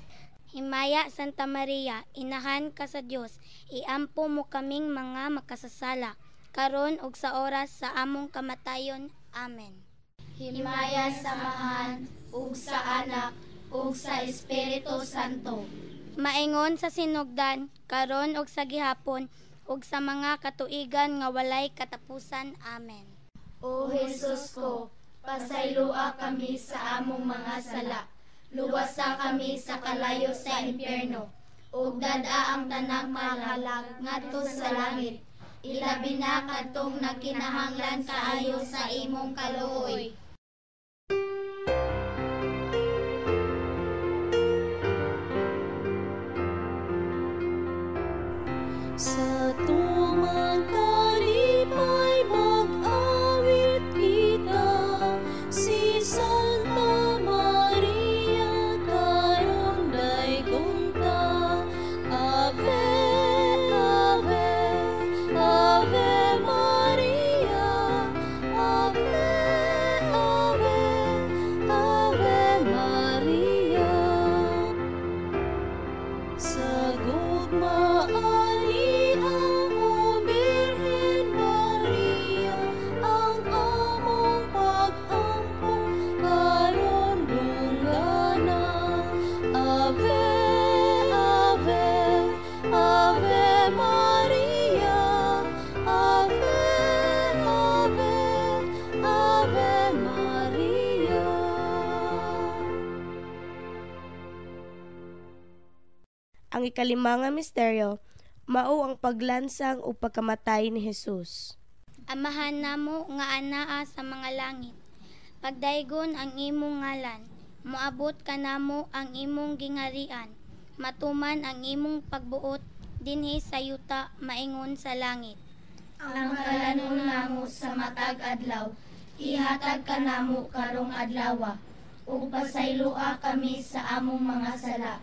Himaya Santa Maria, inahan ka sa Dios, iampo mo kaming mga makasasala, karon ug sa oras sa among kamatayon. Amen. Himaya sa Amahan ug sa Anak ug sa Espiritu Santo. Maingon sa sinugdan, karon ug sa gihapon, ug sa mga katuigan nga walay katapusan. Amen. O Jesus ko, pasayloa kami sa among mga sala. Luwasa kami sa kalayo sa impyerno, ug dad-a ang tanang makalag ngadto sa langit. Ilabi na kadtong nagkinahanglan kaayo sa imong kaluoy. Sa tumang kalipay mag-awit kita, si Santa Maria karon daygon ta. Ave, Ave, Ave Maria, Ave, Ave, Ave Maria. Sa gugma ani ang o Birhen Maria, ang among pag-ampo karon dunggana. Ave, Ave, Ave Maria, Ave, Ave, Ave Maria. Ang ikalima nga misteryo, mao ang paglansang o pagkamatay ni Jesus. Amahan namo nga anaa sa mga langit, pagdaygon ang imong ngalan, moabot kanamo ang imong gingarian, matuman ang imong pagbuot dinhi sa yuta maingon sa langit. Ang kalanon namo sa matag adlaw, ihatag kanamo karong adlawa, ug pasayloa kami sa among mga sala.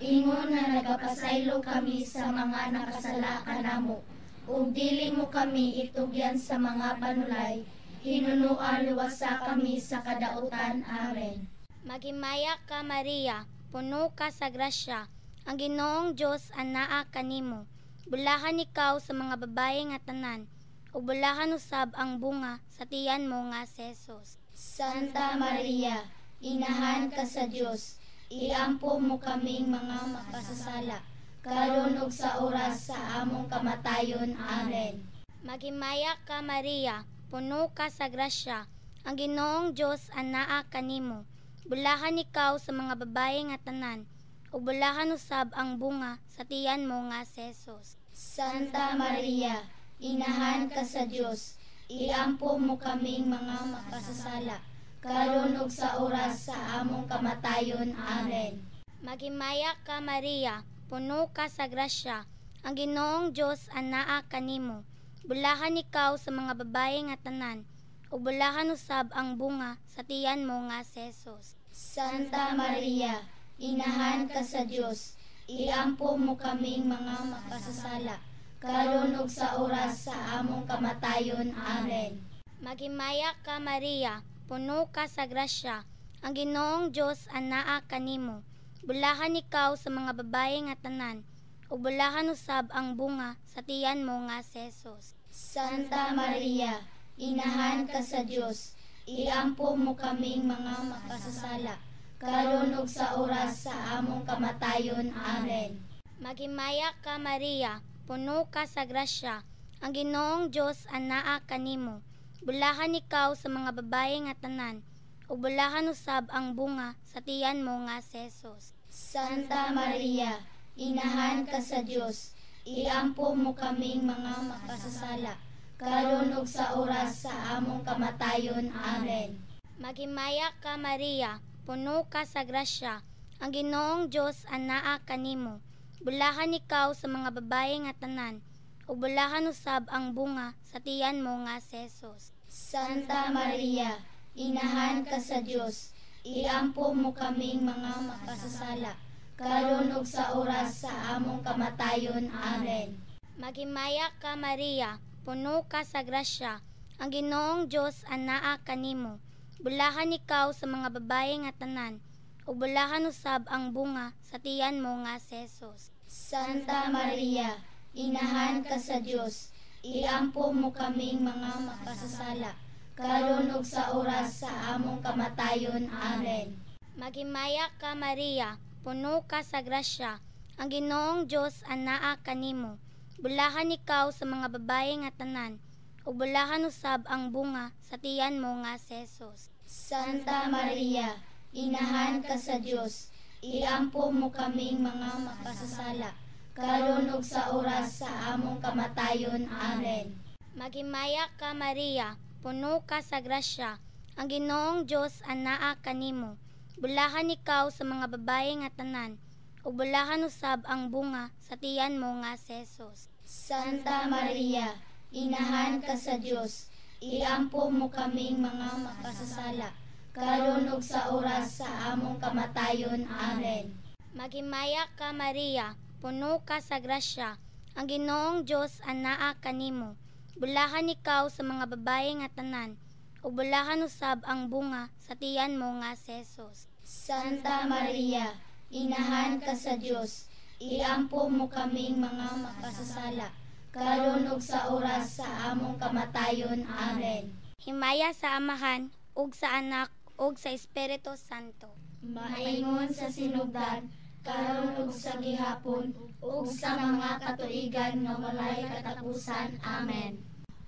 Ingon nga nagapasaylo kami sa mga nakasala kanamo, ug dili mo kami itugyan sa mga panulay, hinunoa luwasa kami sa kadautan. Amen. Maghimaya ka, Maria, puno ka sa grasya. Ang Ginoong Dios anaa kanimo. Bulahan ikaw sa mga babaye nga tanan, ug bulahan usab ang bunga sa tiyan mo nga si Jesus. Santa Maria, inahan ka sa Dios, iampo mo kaming mga makasasala, karon ug sa oras sa among kamatayon. Amen. Maghimaya ka, Maria, puno ka sa grasya. Ang Ginoong Dios anaa kanimo. Bulahan ikaw sa mga babaye nga tanan, ug bulahan usab ang bunga sa tiyan mo nga si Jesus. Santa Maria, inahan ka sa Dios, iampo mo kaming mga makasasala, karon ug sa oras sa among kamatayon. Amen. Maghimaya ka, Maria, puno ka sa grasya. Ang Ginoong Dios anaa kanimo. Bulahan ikaw sa mga babaye nga tanan, ug bulahan usab ang bunga sa tiyan mo nga si Jesus. Santa Maria, inahan ka sa Dios, iampo mo kaming mga makasasala, karon ug sa oras sa among kamatayon. Amen. Maghimaya ka, Maria, puno ka sa grasya. Ang Ginoong Dios anaa kanimo. Bulahan ikaw sa mga babaye nga tanan, ug bulahan usab ang bunga sa tiyan mo nga si Jesus. Santa Maria, inahan ka sa Dios, iampo mo kaming mga makasasala, karon ug sa oras sa among kamatayon. Amen. Maghimaya ka Maria, puno ka sa grasya, ang Ginoong Dios anaa kanimo. Bulahan ikaw sa mga babae nga tanan, ug bulahan usab ang bunga sa tiyan mo nga si Jesus. Santa Maria, inahan ka sa Dios, iampo mo kaming mga makasasala, karon ug sa oras sa among kamatayon. Amen. Maghimaya ka Maria, puno ka sa grasya, ang Ginoong Dios anaa kanimo. Bulahan ikaw sa mga babae nga tanan, ug bulahan usab ang bunga sa tiyan mo nga si Jesus. Santa Maria, inahan ka sa Dios, iampo mo kaming mga makasasala, karon ug sa oras sa among kamatayon. Amen. Maghimaya ka Maria, puno ka sa grasya, ang Ginoong Dios anaa kanimo. Bulahan ikaw sa mga babae nga tanan, ug bulahan usab ang bunga sa tiyan mo nga si Jesus. Santa Maria, inahan ka sa Dios, iampo mo kaming mga makasasala, karon ug sa oras sa among kamatayon. Amen. Maghimaya ka Maria, puno ka sa grasya, ang Ginoong Dios anaa kanimo. Bulahan ikaw sa mga babae nga tanan, ug bulahan usab ang bunga sa tiyan mo nga si Jesus. Santa Maria, inahan ka sa Dios, iampo mo kaming mga makasasala, karon ug sa oras sa among kamatayon. Amen. Maghimaya ka Maria, puno ka sa grasya, ang Ginoong Dios anaa kanimo. Bulahan ikaw sa mga babae nga tanan, ug bulahan usab ang bunga sa tiyan mo nga si Jesus. Santa Maria, inahan ka sa Dios, iampo mo kaming mga makasasala, karon ug sa oras sa among kamatayon. Amen. Maghimaya ka Maria, puno ka sa grasya, ang Ginoong Dios anaa kanimo. Bulahan ikaw sa mga babae nga tanan, ug bulahan usab ang bunga sa tiyan mo nga si Jesus. Santa Maria, inahan ka sa Dios, iampo mo kaming mga makasasala, karon ug sa oras sa among kamatayon. Amen. Himaya sa Amahan, ug sa Anak, ug sa Espiritu Santo. Maingon sa sinugdan, karon ug sa gihapon, ug sa mga katuigan nga walay katapusan. Amen.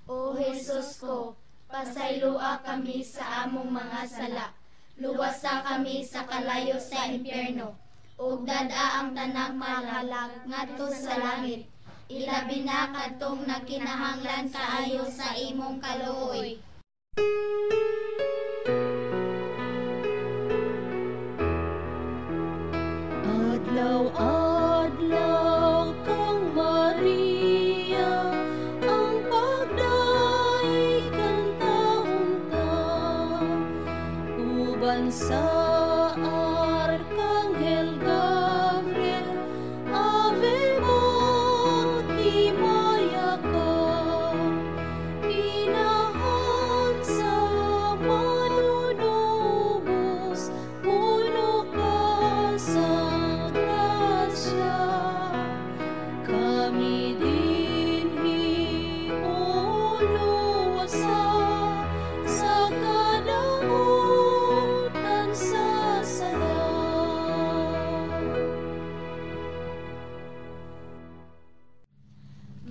O Jesus ko, pasayloa kami sa among mga sala, luwasa kami sa kalayo sa impyerno, ug dad-a ang tanang malalag ngadto sa langit, ilabi na kadtong nagkinahanglan kaayo sa imong kaluoy. Adlaw-adlaw kang Maria, ang pagdaig kan taon ta, uban sa Arkanghel Gabriel, Ave maghimaya ka, inahan sa manunubos, puno ka sa grasya. Kami dinhi uluwasa sa kadautan sa sala.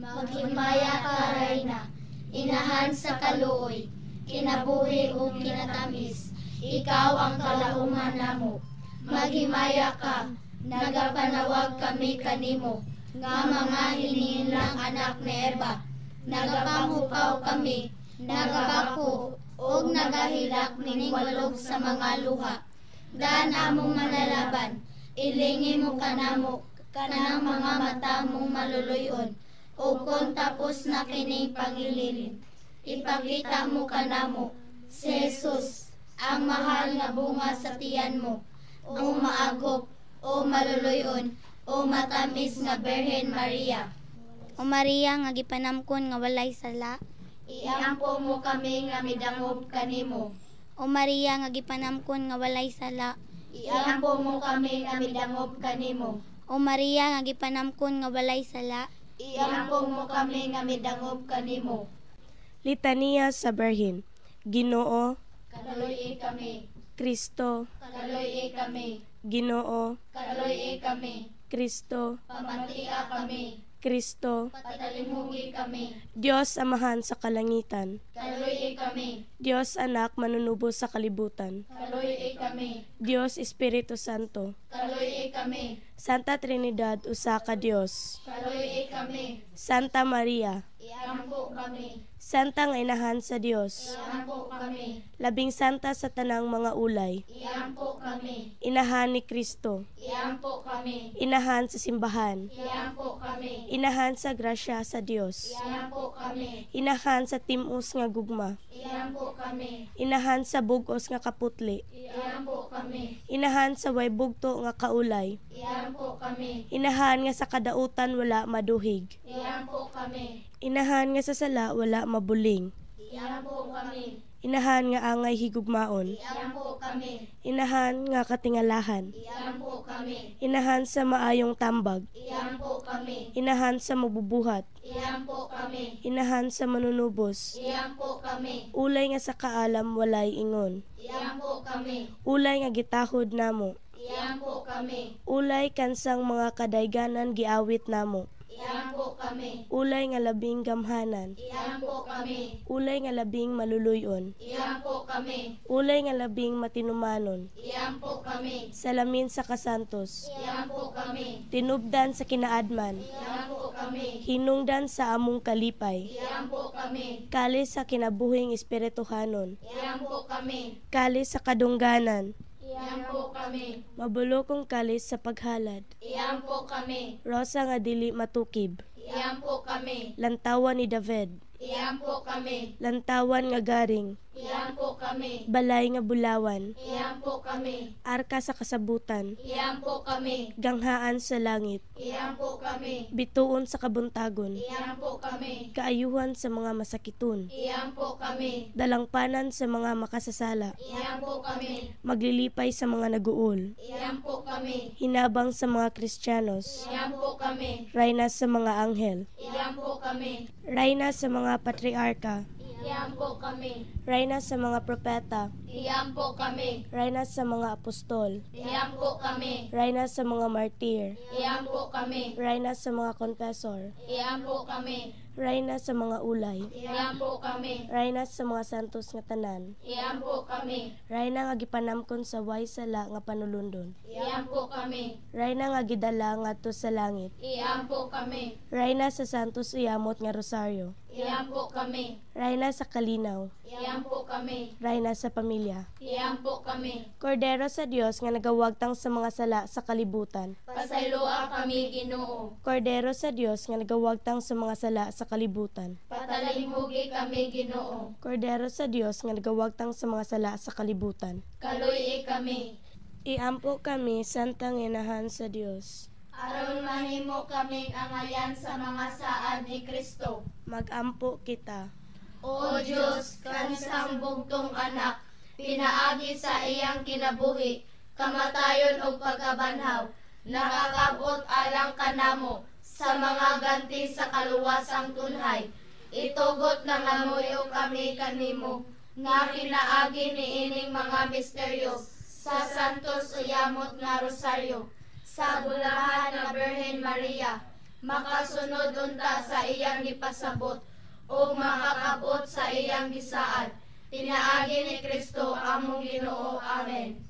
Maghimaya ka, Reyna, inahan sa kaluoy, kinabuhi ug kinatamis, ikaw ang kalauman namo. Maghimaya ka, nagapanawag kami kanimo, nga mga hinihinlang anak ni Eva. Nagapangupaw kami, nagabako, ug nagahilak nining walog sa mga luha. Daan among manalaban, ilingi mo kanamo, kanang mga mata mong maluluyon, ug kon tapos na kining pangililin, ipakita mo kanamo, si Jesus, ang mahal nga bunga sa tiyan mo, o maagop, o maluluyon, o matamis nga Birhen Maria. O Maria nga gipanamkon nga walay sala, iampo mo kami nga midangop kanimo. O Maria nga gipanamkon nga walay sala, iampo mo kami nga midangop kanimo. O Maria nga gipanamkon nga walay sala, iampo mo kami nga midangop kanimo. Litaniya sa Birhen. Ginoo, kaluoy kami. Kristo, Kaloy-i kami. Ginoo, Kaloy-i kami. Kristo, Pamatia kami. Kristo, Patalimhugi kami. Dios Amahan sa kalangitan, Kaloy-i kami. Dios Anak manunubos sa kalibutan, Kaloy-i kami. Dios Espiritu Santo, Kaloy-i kami. Santa Trinidad usa ka Dios, Kaloy-i kami. Santa Maria, Iampo kami. Santa nga inahan sa Dios, Iampo kami. Labing santa sa tanang mga ulay, Iampo kami. Inahan ni Kristo, Iampo kami. Inahan sa simbahan, Iampo kami. Inahan sa grasya sa Dios, Iampo kami. Inahan sa timos nga gugma, Iampo kami. Inahan sa bugos nga kaputli, Iampo kami. Inahan sa way bugto nga kaulay, Iampo kami. Inahan nga sa kadautan wala maduhig, Iampo kami. Inahan nga sa sala wala mabuling, Iampo kami. Inahan nga angay higugmaon, Iampo kami. Inahan nga katingalahan, Iampo kami. Inahan sa maayong tambag, Iampo kami. Inahan sa mabubuhat, Iampo kami. Inahan sa manunubos, Iampo kami. Ulay nga sa kaalam walay ingon, Iampo kami. Ulay nga gitahod namo, Iampo kami. Ulay kansang mga kadayganan giawit namo, Iampo kami. Ulay nga labing gamhanan, Iampo kami. Ulay nga labing maluluyon, Iampo kami. Ulay nga labing matinumanon, Iampo kami. Salamin sa kasantos, Iampo kami. Tinubdan sa kinaadman, Iampo kami. Hinungdan sa among kalipay, Iampo kami. Kalis sa kinabuhing espirituhanon, Iampo kami. Kalis sa kadungganan, Iampo kami. Mabulokong kalis sa paghalad, Iampo kami. Rosa nga dili matukib, Iampo kami. Lantawan ni David, Iampo kami. Lantawan nga garing, Iampo kami. Balay nga bulawan, Iampo kami. Arka sa kasabutan, Iampo kami. Ganghaan sa langit, Iampo kami. Bituon sa kabuntagon, Iampo kami. Kaayuhan sa mga masakiton, Iampo kami. Dalangpanan sa mga makasasala, Iampo kami. Maglilipay sa mga naguol, Iampo kami. Hinabang sa mga Kristiyanos, Iampo kami. Rayna sa mga anghel, Iampo kami. Rayna sa mga patriarka, Iampo kami. Rayna sa mga propeta, Iampo kami. Rayna sa mga apostol, Iampo kami. Rayna sa mga martir, Iampo kami. Rayna sa mga confessor, Iampo kami. Rayna sa mga ulay, Iampo kami. Rayna sa mga santos nga tanan, Iampo kami. Rayna nga gipanamkon sa way sala nga panulundon, Iampo kami. Rayna nga gidala ngadto sa langit, Iampo kami. Rayna sa santos uyamot nga rosaryo, Iampo kami. Rayna sa kalinaw, Iampo kami. Rayna sa pamilya. Iampo kami. Kordero sa Dios nga nagawagtang sa mga sala sa kalibutan. Pasayloa kami, Ginoo. Kordero sa Dios nga nagawagtang sa mga sala sa kalibutan. Patalimhugi kami, Ginoo. Kordero sa Dios nga nagawagtang sa mga sala sa kalibutan. Kaloy-i kami. Iampo kami, Santang Inahan sa Dios. Aron mahimo kaming angayan sa mga saad ni Kristo. Magampo kita. O Dios, kansang bugtong anak, pinaagi sa iyang kinabuhi, kamatayon ug pagkabanhaw, nakakabot alang kanamo sa mga ganti sa kaluwasang tunhay. Itugot na namuyo kami kanimo, nga pinaagi niining mga misteryo sa Santos Uyamot nga Rosaryo, sa bulahan na Birhen Maria, makasunod unta sa iyang gipasabot o makakabot sa iyang gisaad. Pinaagi ni Kristo among Ginoo. Amen.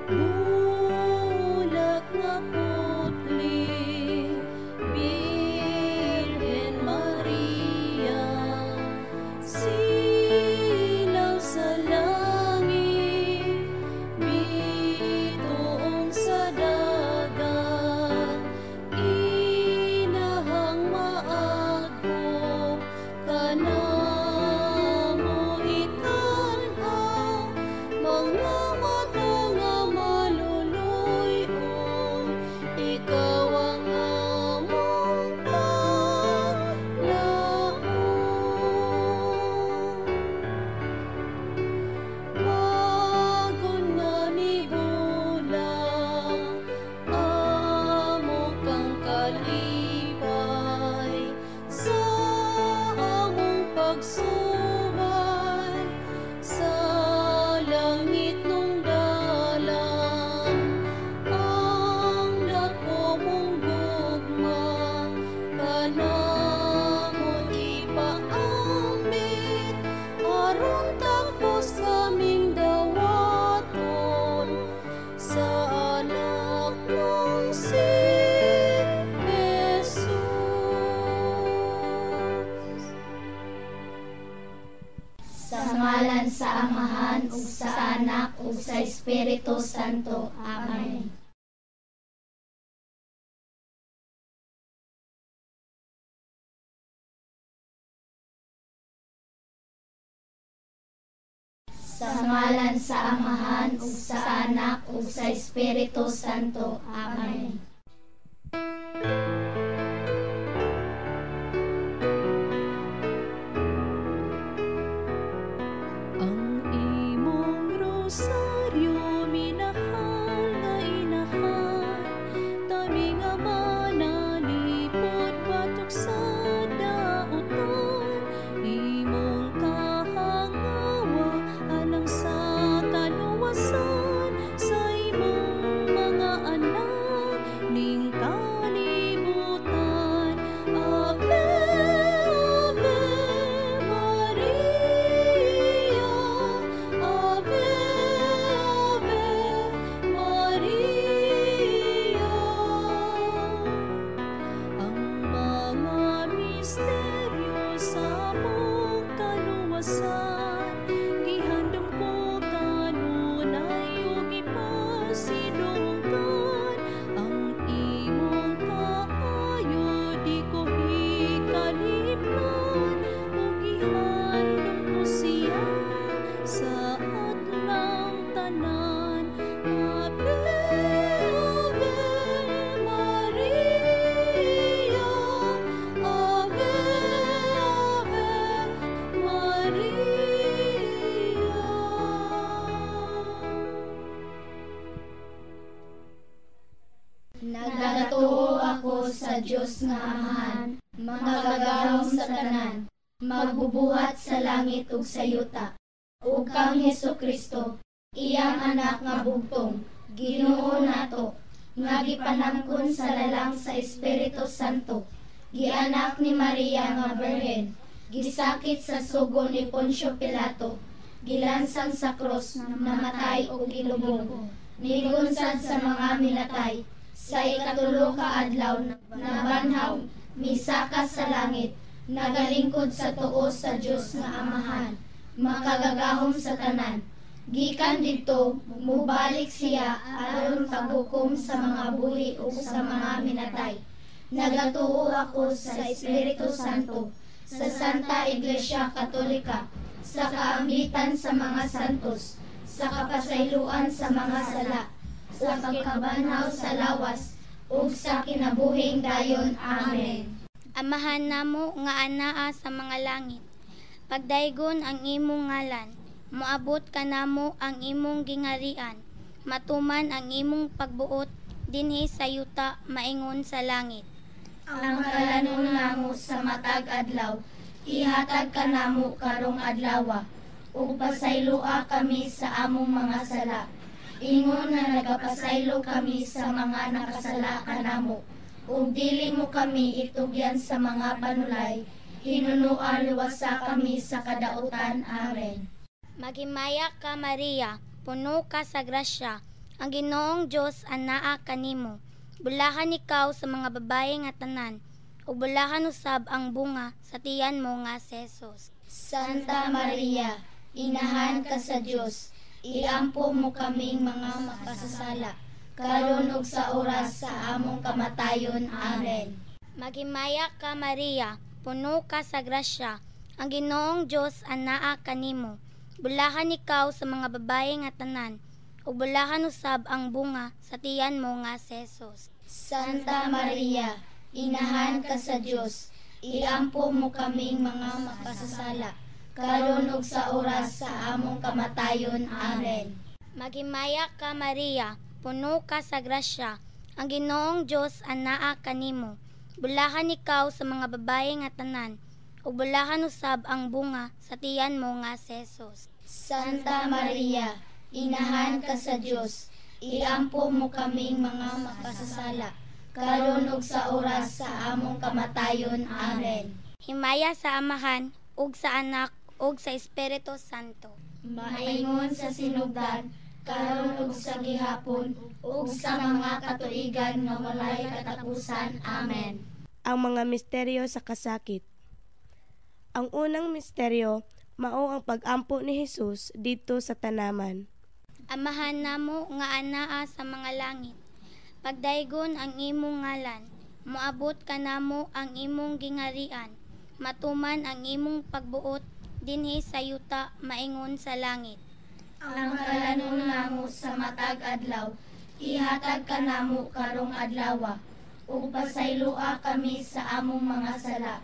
Bulak nga putli, Birhen Maria, silaw sa langit, Birhen sa Amahan ug sa Anak ug sa Espiritu Santo. Amen. Sa ngalan sa Amahan ug sa Anak ug sa Espiritu Santo. Amen. Ang imong rosaryo minahal nga inahan, kami nga manalipod batok sa dautan, imong kahangawa alang sa kaluwasan sa imong mga anak ning kalibutan. Ave, Ave Maria, Ave, Ave Maria. Ang mga misteryo sa among kaluwasan, gihandom ko kanunay ug ipasidunggan. Ang imong kaayo di ko hikalimtan, ug gihandom ko siya sa adlawng tanan. Ave, Ave Maria, Ave, Ave Maria. Nagatuo ako sa Dios nga Amahan, makagagahom sa tanan, magbubuhat sa langit ug sa yuta, ug kang Hesus Kristo, iyang anak nga bugtong, Ginoo nato, nga gipanangkon sa lalang sa Espiritu Santo, gianak ni Maria nga Birhen, gisakit sa sugo ni Poncio Pilato, gilansang sa krus, namatay ug gilubong, nigunsad sa mga minatay, sa ikatulo ka adlaw nabanhaw, misaka sa langit, nagalingkod sa tuo sa Dios nga Amahan, makagagahom sa tanan. Gikan didto, mubalik siya aron paghukom sa mga buhi ug sa mga minatay. Nagatuo ako sa Espiritu Santo, sa Santa Iglesia Katolika, sa kaambitan sa mga santos, sa kapasayloan sa mga sala, sa pagkabanhaw sa lawas, ug sa kinabuhing dayon. Amen. Amahan namo nga anaa sa mga langit, pagdaygon ang imong ngalan, moabot kanamo ang imong gingarian, matuman ang imong pagbuot dinhi sa yuta maingon sa langit. Ang kalanon namo sa matag adlaw, ihatag kanamo karong adlawa, ug pasayloa kami sa among mga sala, ingon nga nagapasaylo kami sa mga nakasala kanamo, ug dili mo kami itugyan sa mga panulay, hinunua luwasa kami sa kadautan. Amen. Maghimaya ka Maria, puno ka sa grasya, ang Ginoong Dios anaa kanimo. Bulahan ikaw sa mga babae nga tanan, ug bulahan usab ang bunga sa tiyan mo nga si Jesus. Santa Maria, inahan ka sa Dios, iampo mo kaming mga makasasala, karon ug sa oras sa among kamatayon. Amen. Maghimaya ka Maria, puno ka sa grasya, ang Ginoong Dios anaa kanimo. Bulahan ikaw sa mga babae nga tanan, ug bulahan usab ang bunga sa tiyan mo nga si Jesus. Santa Maria, inahan ka sa Dios, iampo mo kaming mga makasasala, karon ug sa oras sa among kamatayon. Amen. Maghimaya ka Maria, puno ka sa grasya, ang Ginoong Dios anaa kanimo. Bulahan ikaw sa mga babae nga tanan, ug bulahan usab ang bunga sa tiyan mo nga si Jesus. Santa Maria, inahan ka sa Dios, iampo mo kaming mga makasasala, karon ug sa oras sa among kamatayon. Amen. Himaya sa Amahan ug sa Anak ug sa Espiritu Santo. Maingon sa sinugdan, karon ug sa gihapon, ug sa mga katuigan nga walay katapusan. Amen. Ang mga misteryo sa kasakit. Ang unang misteryo, mao ang pag-ampo ni Hesus didto sa tanaman. Amahan namo nga anaa sa mga langit, pagdaygon ang imong ngalan, moabot kanamo ang imong gingarian, matuman ang imong pagbuot dinhi sa yuta maingon sa langit. Ang kalanon namo sa matag adlaw, ihatag kanamo karong adlawa, ug pasayloa kami sa among mga sala,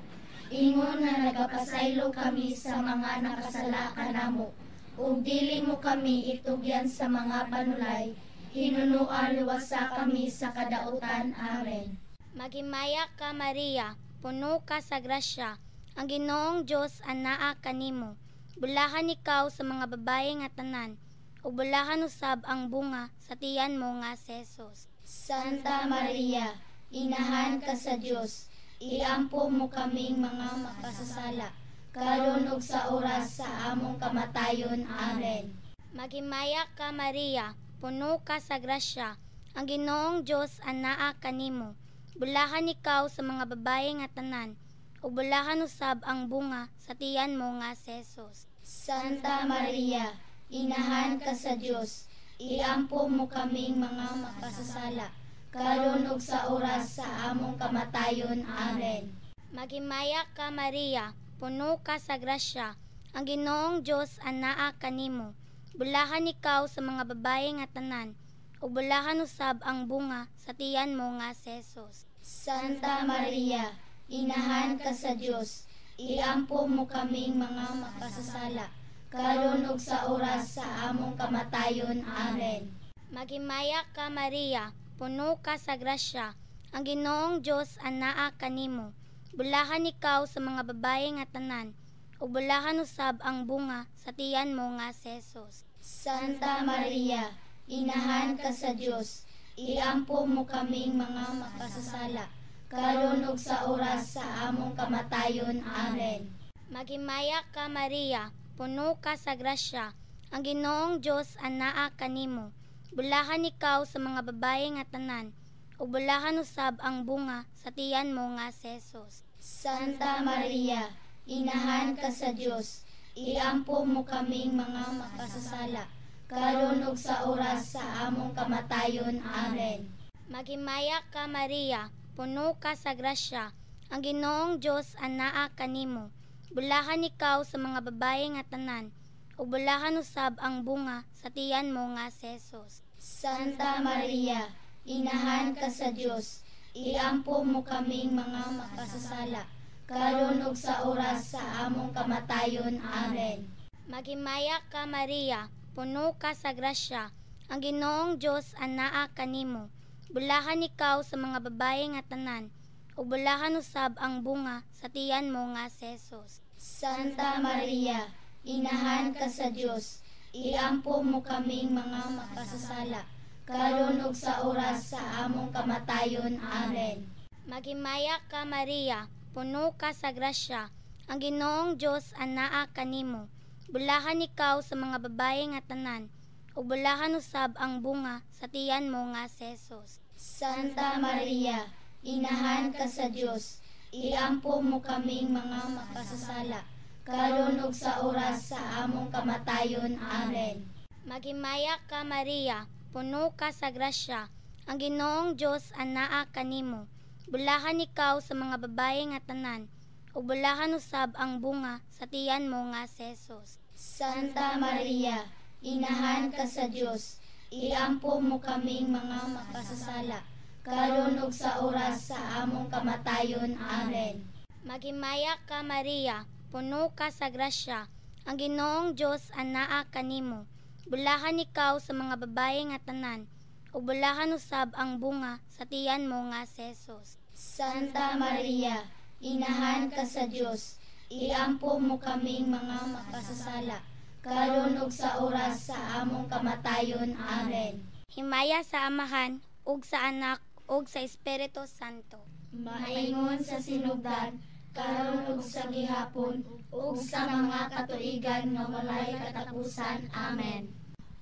ingon nga nagapasaylo kami sa mga nakasala kanamo, ug dili mo kami itugyan sa mga panulay, hinunoa luwasa kami sa kadautan. Amen. Maghimaya ka Maria, puno ka sa grasya, ang Ginoong Dios anaa kanimo. Bulahan ikaw sa mga babaye nga tanan, ug bulahan usab ang bunga sa tiyan mo nga si Jesus. Santa Maria, inahan ka sa Dios, iampo mo kaming mga makasasala, karon ug sa oras sa among kamatayon. Amen. Maghimaya ka Maria, puno ka sa grasya, ang Ginoong Dios anaa kanimo. Bulahan ikaw sa mga babaye nga tanan, ug bulahan usab ang bunga sa tiyan mo nga si Jesus. Santa Maria, inahan ka sa Dios, iampo mo kaming mga makasasala, karon ug sa oras sa among kamatayon. Amen. Maghimaya ka Maria, puno ka sa grasya, ang Ginoong Dios anaa kanimo. Bulahan ikaw sa mga babaye nga tanan, ug bulahan usab ang bunga sa tiyan mo nga si Jesus. Santa Maria, inahan ka sa Dios, iampo mo kaming mga makasasala, karon ug sa oras sa among kamatayon. Amen. Maghimaya ka Maria, puno ka sa grasya, ang Ginoong Dios anaa kanimo. Bulahan ikaw sa mga babaye nga tanan, ug bulahan usab ang bunga sa tiyan mo nga si Jesus. Santa Maria, inahan ka sa Dios, iampo mo kaming mga makasasala, karon ug sa oras sa among kamatayon. Amen. Maghimaya ka Maria, puno ka sa grasya, ang Ginoong Dios anaa kanimo. Bulahan ikaw sa mga babaye nga tanan, ug bulahan usab ang bunga sa tiyan mo nga si Jesus. Santa Maria, inahan ka sa Dios, iampo mo kaming mga makasasala, karon ug sa oras sa among kamatayon. Amen. Maghimaya ka Maria, puno ka sa grasya, ang Ginoong Dios anaa kanimo. Bulahan ikaw sa mga babaye nga tanan, ug bulahan usab ang bunga sa tiyan mo nga si Jesus. Santa Maria, inahan ka sa Dios, iampo mo kaming mga makasasala, karon ug sa oras sa among kamatayon. Amen. Maghimaya ka Maria, puno ka sa grasya, ang Ginoong Dios anaa kanimo. Bulahan ikaw sa mga babaye nga tanan, ug bulahan usab ang bunga sa tiyan mo nga si Jesus. Santa Maria, inahan ka sa Dios, iampo mo kaming mga makasasala, karon ug sa oras sa among kamatayon. Amen. Maghimaya ka Maria, puno ka sa grasya, ang Ginoong Dios anaa kanimo. Bulahan ikaw sa mga babaye nga tanan, ug bulahan usab ang bunga sa tiyan mo nga si Jesus. Santa Maria, inahan ka sa Dios, iampo mo kaming mga makasasala, karon ug sa oras sa among kamatayon. Amen. Maghimaya ka Maria, puno ka sa grasya, ang Ginoong Dios anaa kanimo. Bulahan ikaw sa mga babaye nga tanan, ug bulahan usab ang bunga sa tiyan mo nga si Jesus. Santa Maria, inahan ka sa Dios, iampo mo kaming mga makasasala, karon ug sa oras sa among kamatayon. Amen. Maghimaya ka Maria, puno ka sa grasya, ang Ginoong Dios anaa kanimo. Bulahan ikaw sa mga babaye nga tanan, ug bulahan usab ang bunga sa tiyan mo nga si Jesus. Santa Maria, inahan ka sa Dios, iampo mo kaming mga makasasala, karon ug sa oras sa among kamatayon. Amen. Himaya sa Amahan, ug sa Anak, ug sa Espiritu Santo. Maingon sa sinugdan, karon ug sa gihapon, ug sa mga katuigan nga walay katapusan. Amen.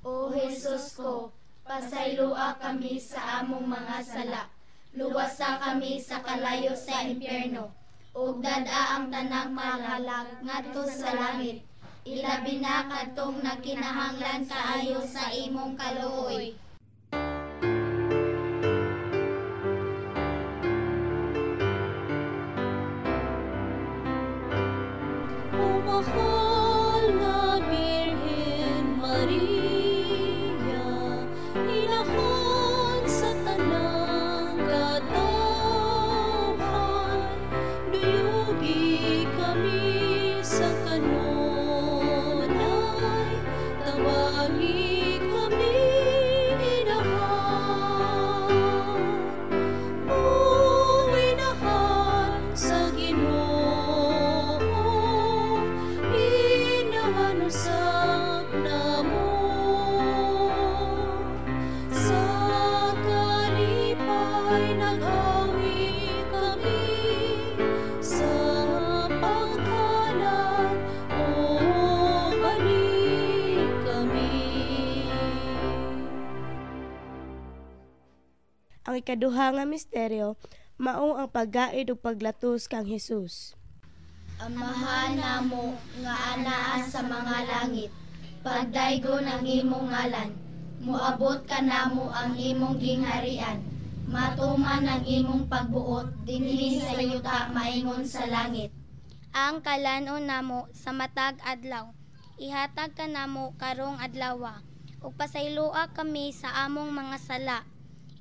O Jesus ko, pasayloa kami sa among mga sala, luwasa kami sa kalayo sa impyerno, ug dad-a ang tanang mga kalag ngadto sa langit, Ilabi na kadtong nagkinahanglan kaayo sa imong kaluoy. O mahal nga Birhen Maria, inahan sa tanang katawhan, duyugi kami sa kanunay, tabangi kami inahan. O inahan sa Ginoo, inahan usab namo. Sa kalipay nag-awit kami, sa pagkalat o balik kami. Ang ikaduha nga misteryo mao ang paggaid ug paglatos kang Hesus. Amahan namo nga anaa sa mga langit, pagdaygon ang imong ngalan, moabot kanamo ang imong gingharian, matuman ang imong pagbuot dinhi sa yuta maingon sa langit. Ang kalan-on namo sa matag adlaw, ihatag kanamo karong adlawa, ug pasayloa kami sa among mga sala,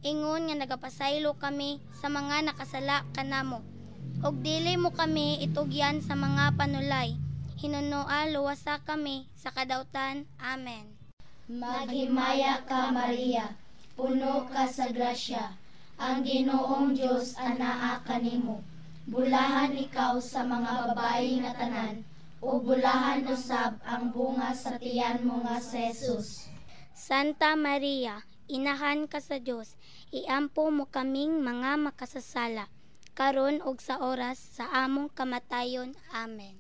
ingon nga nagapasaylo kami sa mga nakasala kanamo. Ug dili mo kami itugyan sa mga panulay, hinunoa luwasa kami sa kadautan. Amen. Maghimaya ka Maria, puno ka sa grasya, ang Ginoong Dios anaa kanimo. Bulahan ikaw sa mga babae nga tanan, ug bulahan usab ang bunga sa tiyan mo nga si Jesus. Santa Maria, inahan ka sa Dios, iampo mo kaming mga makasasala, karon ug sa oras sa among kamatayon. Amen.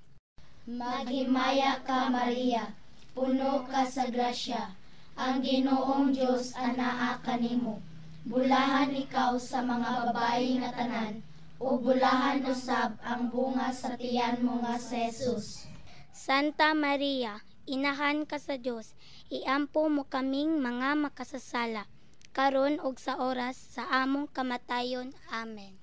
Maghimaya ka Maria, puno ka sa grasya, ang Ginoong Dios anaa kanimo. Bulahan ikaw sa mga babae nga tanan, ug bulahan usab ang bunga sa tiyan mo nga si Jesus. Santa Maria, inahan ka sa Dios, iampo mo kaming mga makasasala, karon ug sa oras sa among kamatayon. Amen.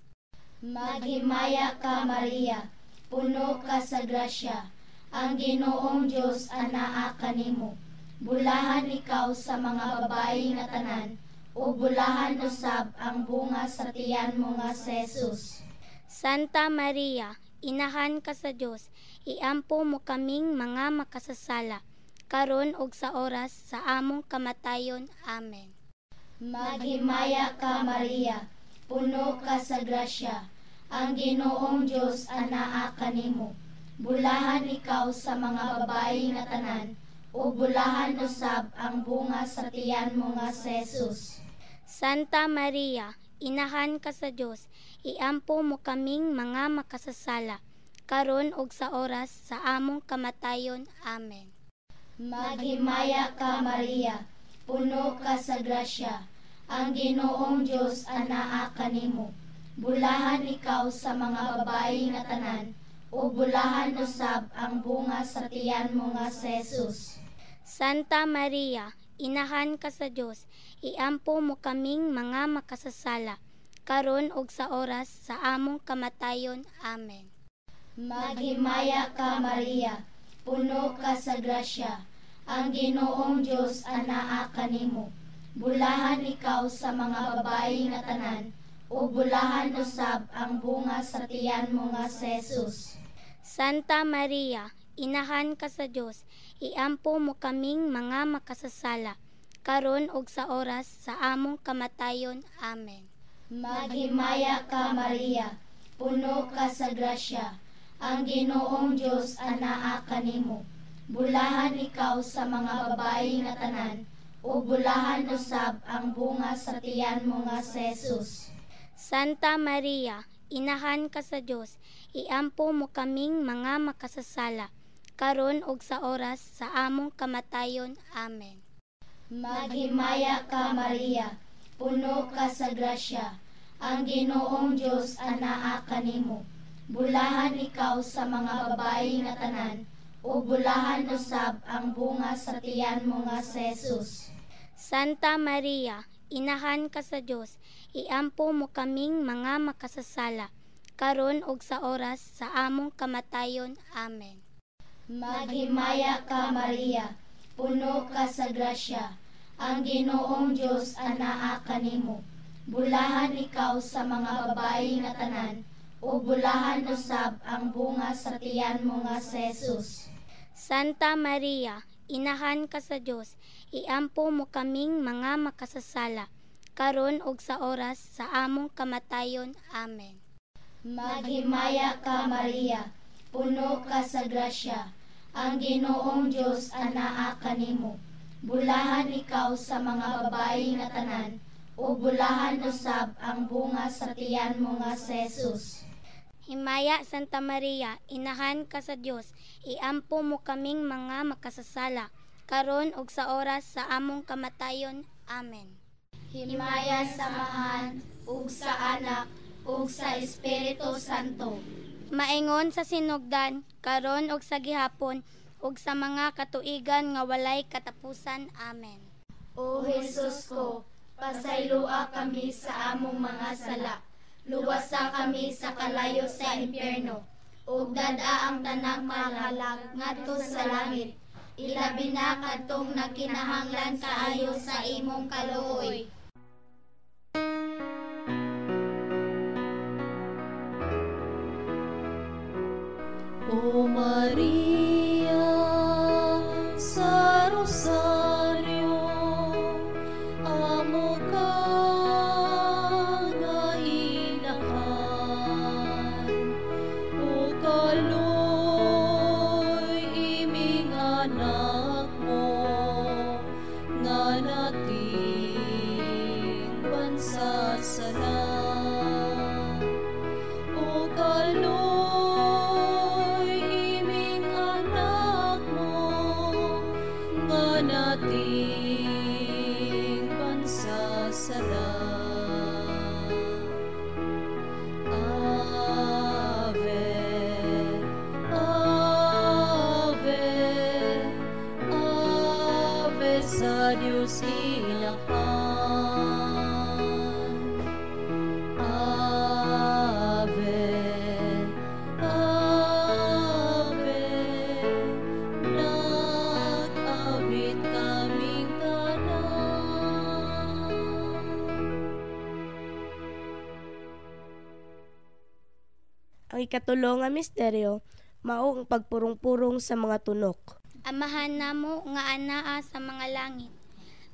Maghimaya ka Maria, puno ka sa grasya, ang Ginoong Dios anaa kanimo. Bulahan ikaw sa mga babae nga tanan, ug bulahan usab ang bunga sa tiyan mo nga si Jesus. Santa Maria, inahan ka sa Dios, iampo mo kaming mga makasasala, karon ug sa oras sa among kamatayon. Amen. Maghimaya ka Maria, puno ka sa grasya, ang Ginoong Dios anaa kanimo. Bulahan ikaw sa mga babae nga tanan, ug bulahan usab ang bunga sa tiyan mo nga si Jesus. Santa Maria, inahan ka sa Dios, iampo mo kaming mga makasasala, karon ug sa oras sa among kamatayon. Amen. Maghimaya ka Maria, puno ka sa grasya, ang Ginoong Dios anaa kanimo. Bulahan ikaw sa mga babae nga tanan, ug bulahan usab ang bunga sa tiyan mo nga si Jesus. Santa Maria, inahan ka sa Dios, iampo mo kaming mga makasasala, karon ug sa oras sa among kamatayon. Amen. Maghimaya ka Maria, puno ka sa grasya, ang Ginoong Dios anaa kanimo. Bulahan ikaw sa mga babae nga tanan, ug bulahan usab ang bunga sa tiyan mo nga si Jesus. Santa Maria, inahan ka sa Dios, iampo mo kaming mga makasasala, karon ug sa oras sa among kamatayon. Amen. Maghimaya ka Maria, puno ka sa grasya, ang Ginoong Dios anaa kanimo. Bulahan ikaw sa mga babae nga tanan, ug bulahan usab ang bunga sa tiyan mo nga si Jesus. Santa Maria, inahan ka sa Dios, iampo mo kaming mga makasasala, karon ug sa oras sa among kamatayon. Amen. Maghimaya ka Maria, puno ka sa grasya, ang Ginoong Dios anaa kanimo. Bulahan ikaw sa mga babae nga tanan, ug bulahan usab ang bunga sa tiyan mo nga si Jesus. Santa Maria, inahan ka sa Dios, iampo mo kaming mga makasasala, karon ug sa oras sa among kamatayon. Amen. Maghimaya ka, Maria, puno ka sa grasya, ang Ginoong Dios anaa kanimo. Bulahan ikaw sa mga babayi nga tanan, ug bulahan usab ang bunga sa tiyan mo nga si Jesus. Santa Maria, inahan ka sa Dios, iampo mo kaming mga makasasala, karon ug sa oras sa among kamatayon. Amen. Maghimaya ka, Maria, puno ka sa grasya, ang Ginoong Dios anaa kanimo. Bulahan ikaw sa mga babayi nga tanan, ug bulahan usab ang bunga sa tiyan mo nga si Jesus. Himaya Santa Maria, inahan ka sa Dios, iampo mo kaming mga makasasala, karon ug sa oras sa among kamatayon. Amen. Himaya sa Amahan, ug sa Anak, ug sa Espiritu Santo. Maingon sa sinugdan, karon ug sa gihapon, ug sa mga katuigan nga walay katapusan. Amen. O Jesus ko, pasayloa kami sa among mga sala. Luwasa kami sa kalayo sa impyerno. Ug dad-a ang tanang kalag ngadto sa langit. Ilabi na kadtong nagkinahanglan kaayo sa imong kaluoy. O Maria sa Rosario, amo ka nga inahan, o kaloy iming anak mo, nga nating bansa sala. O kaloy iming anak mo, nga nating bansa sala. Ave, Ave, Ave sa Dios inahan. Ave, Ave, nag-awit kaming tanan. Ang ikatulo nga misteryo mao ang pagpurong-purong sa mga tunok. Amahan namo nga anaa sa mga langit,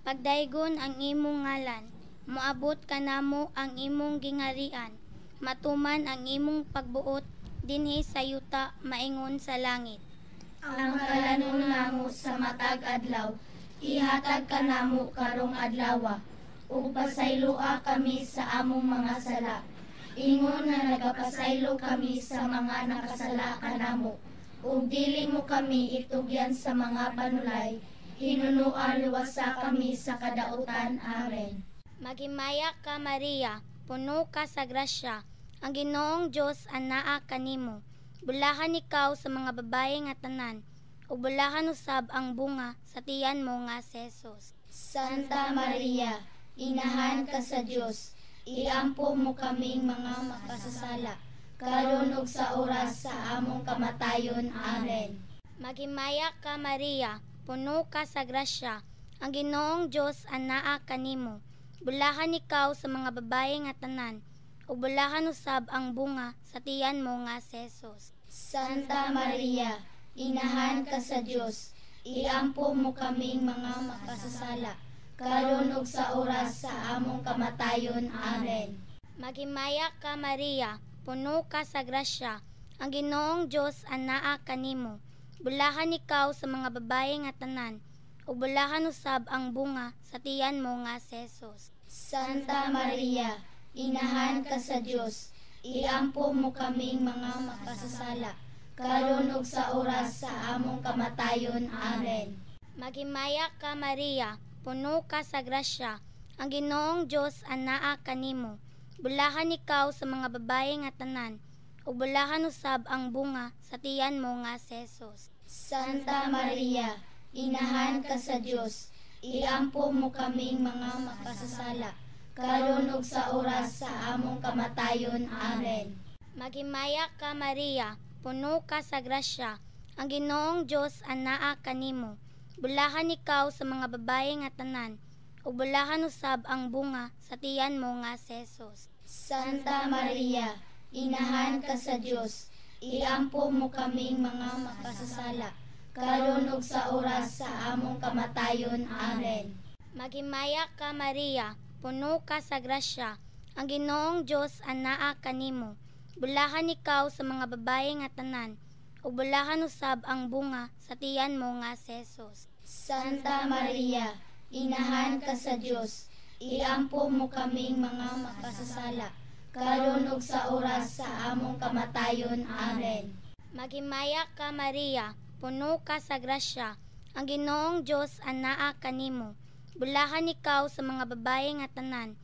pagdaygon ang imong ngalan, moabot kanamo ang imong gingharian, matuman ang imong pagbuot dinhi sa yuta maingon sa langit. Ang kalanon namo sa matag adlaw, ihatag kanamo karong adlawa, ug pasayloa kami sa among mga sala, ingon nga nagapasaylo kami sa mga nakasala kanamo, ug dili mo kami itugyan sa mga panulay, hinunoa luwasa kami sa kadautan. Amen. Maghimaya ka, Maria, puno ka sa grasya, ang Ginoong Dios anaa kanimo. Bulahan ikaw sa mga babaye nga tanan, ug bulahan usab ang bunga sa tiyan mo nga si Jesus. Santa Maria, inahan ka sa Dios, iampo mo kaming mga makasasala, karon ug sa oras sa among kamatayon. Amen. Maghimaya ka, Maria, puno ka sa grasya, ang Ginoong Dios anaa kanimo. Bulahan ikaw sa mga babaye nga tanan, ug bulahan usab ang bunga sa tiyan mo nga si Jesus. Santa Maria, inahan ka sa Dios, iampo mo kaming mga makasasala, karon ug sa oras sa among kamatayon. Amen. Maghimaya ka, Maria, puno ka sa grasya, ang Ginoong Dios anaa kanimo. Bulahan ikaw sa mga babaye nga tanan, ug bulahan usab ang bunga sa tiyan mo nga si Jesus. Santa Maria, inahan ka sa Dios, iampo mo kaming mga makasasala, karon ug sa oras sa among kamatayon. Amen. Maghimaya ka, Maria, puno ka sa grasya, ang Ginoong Dios anaa kanimo. Bulahan ikaw sa mga babaye nga tanan, ug bulahan usab ang bunga sa tiyan mo nga si Jesus. Santa Maria, inahan ka sa Dios, iampo mo kaming mga makasasala, karon ug sa oras sa among kamatayon. Amen. Maghimaya ka Maria, puno ka sa grasya, ang Ginoong Dios anaa kanimo. Bulahan ikaw sa mga babae nga tanan, ug bulahan usab ang bunga sa tiyan mo nga si Jesus. Santa Maria, inahan ka sa Dios, iampo mo kaming mga makasasala, karon ug sa oras sa among kamatayon. Amen. Maghimaya ka Maria, puno ka sa grasya, ang Ginoong Dios anaa kanimo. Bulahan ikaw sa mga babae nga tanan, ug bulahan usab ang bunga sa tiyan mo nga si Jesus. Santa Maria, inahan ka sa Dios, iampo mo kaming mga makasasala, karon ug sa oras sa among kamatayon. Amen. Maghimaya ka Maria, puno ka sa grasya, ang Ginoong Dios anaa kanimo. Bulahan ikaw sa mga babae nga tanan,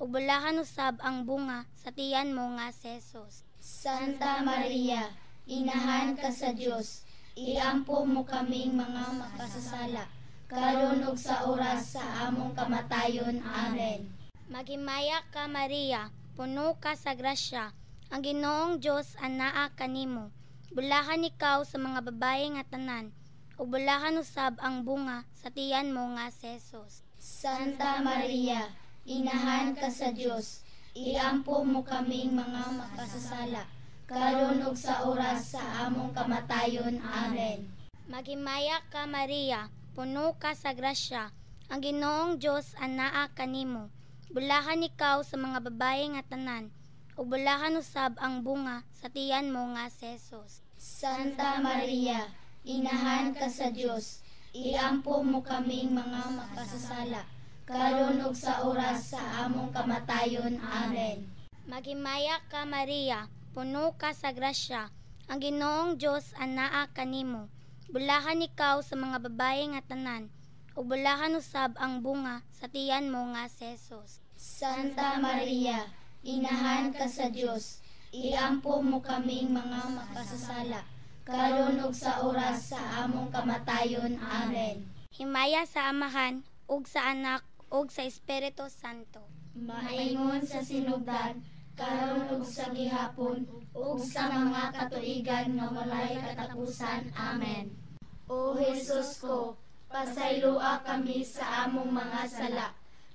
ug bulahan usab ang bunga sa tiyan mo nga si Jesus. Santa Maria, inahan ka sa Dios, iampo mo kaming mga makasasala, karon ug sa oras sa among kamatayon. Amen. Maghimaya ka Maria, puno ka sa grasya, ang Ginoong Dios anaa kanimo. Bulahan ikaw sa mga babae nga tanan, ug bulahan usab ang bunga sa tiyan mo nga si Jesus. Santa Maria, inahan ka sa Dios, iampo mo kaming mga makasasala, karon ug sa oras sa among kamatayon. Amen. Maghimaya ka Maria, puno ka sa grasya, ang Ginoong Dios anaa kanimo. Bulahan ikaw sa mga babae nga tanan, ug bulahan usab ang bunga sa tiyan mo nga si Jesus. Santa Maria, inahan ka sa Dios, iampo mo kaming mga makasasala, karon ug sa oras sa among kamatayon. Amen. Maghimaya ka Maria, puno ka sa grasya, ang Ginoong Dios anaa kanimo. Bulahan ikaw sa mga babae nga tanan, ug bulahan usab ang bunga sa tiyan mo nga si Jesus. Santa Maria, inahan ka sa Dios, iampo mo kaming mga makasasala, karon ug sa oras sa among kamatayon. Amen. Himaya sa Amahan, ug sa Anak, ug sa Espiritu Santo. Maingon sa sinugdan, karon ug sa gihapon, ug sa mga katuigan nga walay katapusan. Amen. O Jesus ko, pasayloa kami sa among mga sala,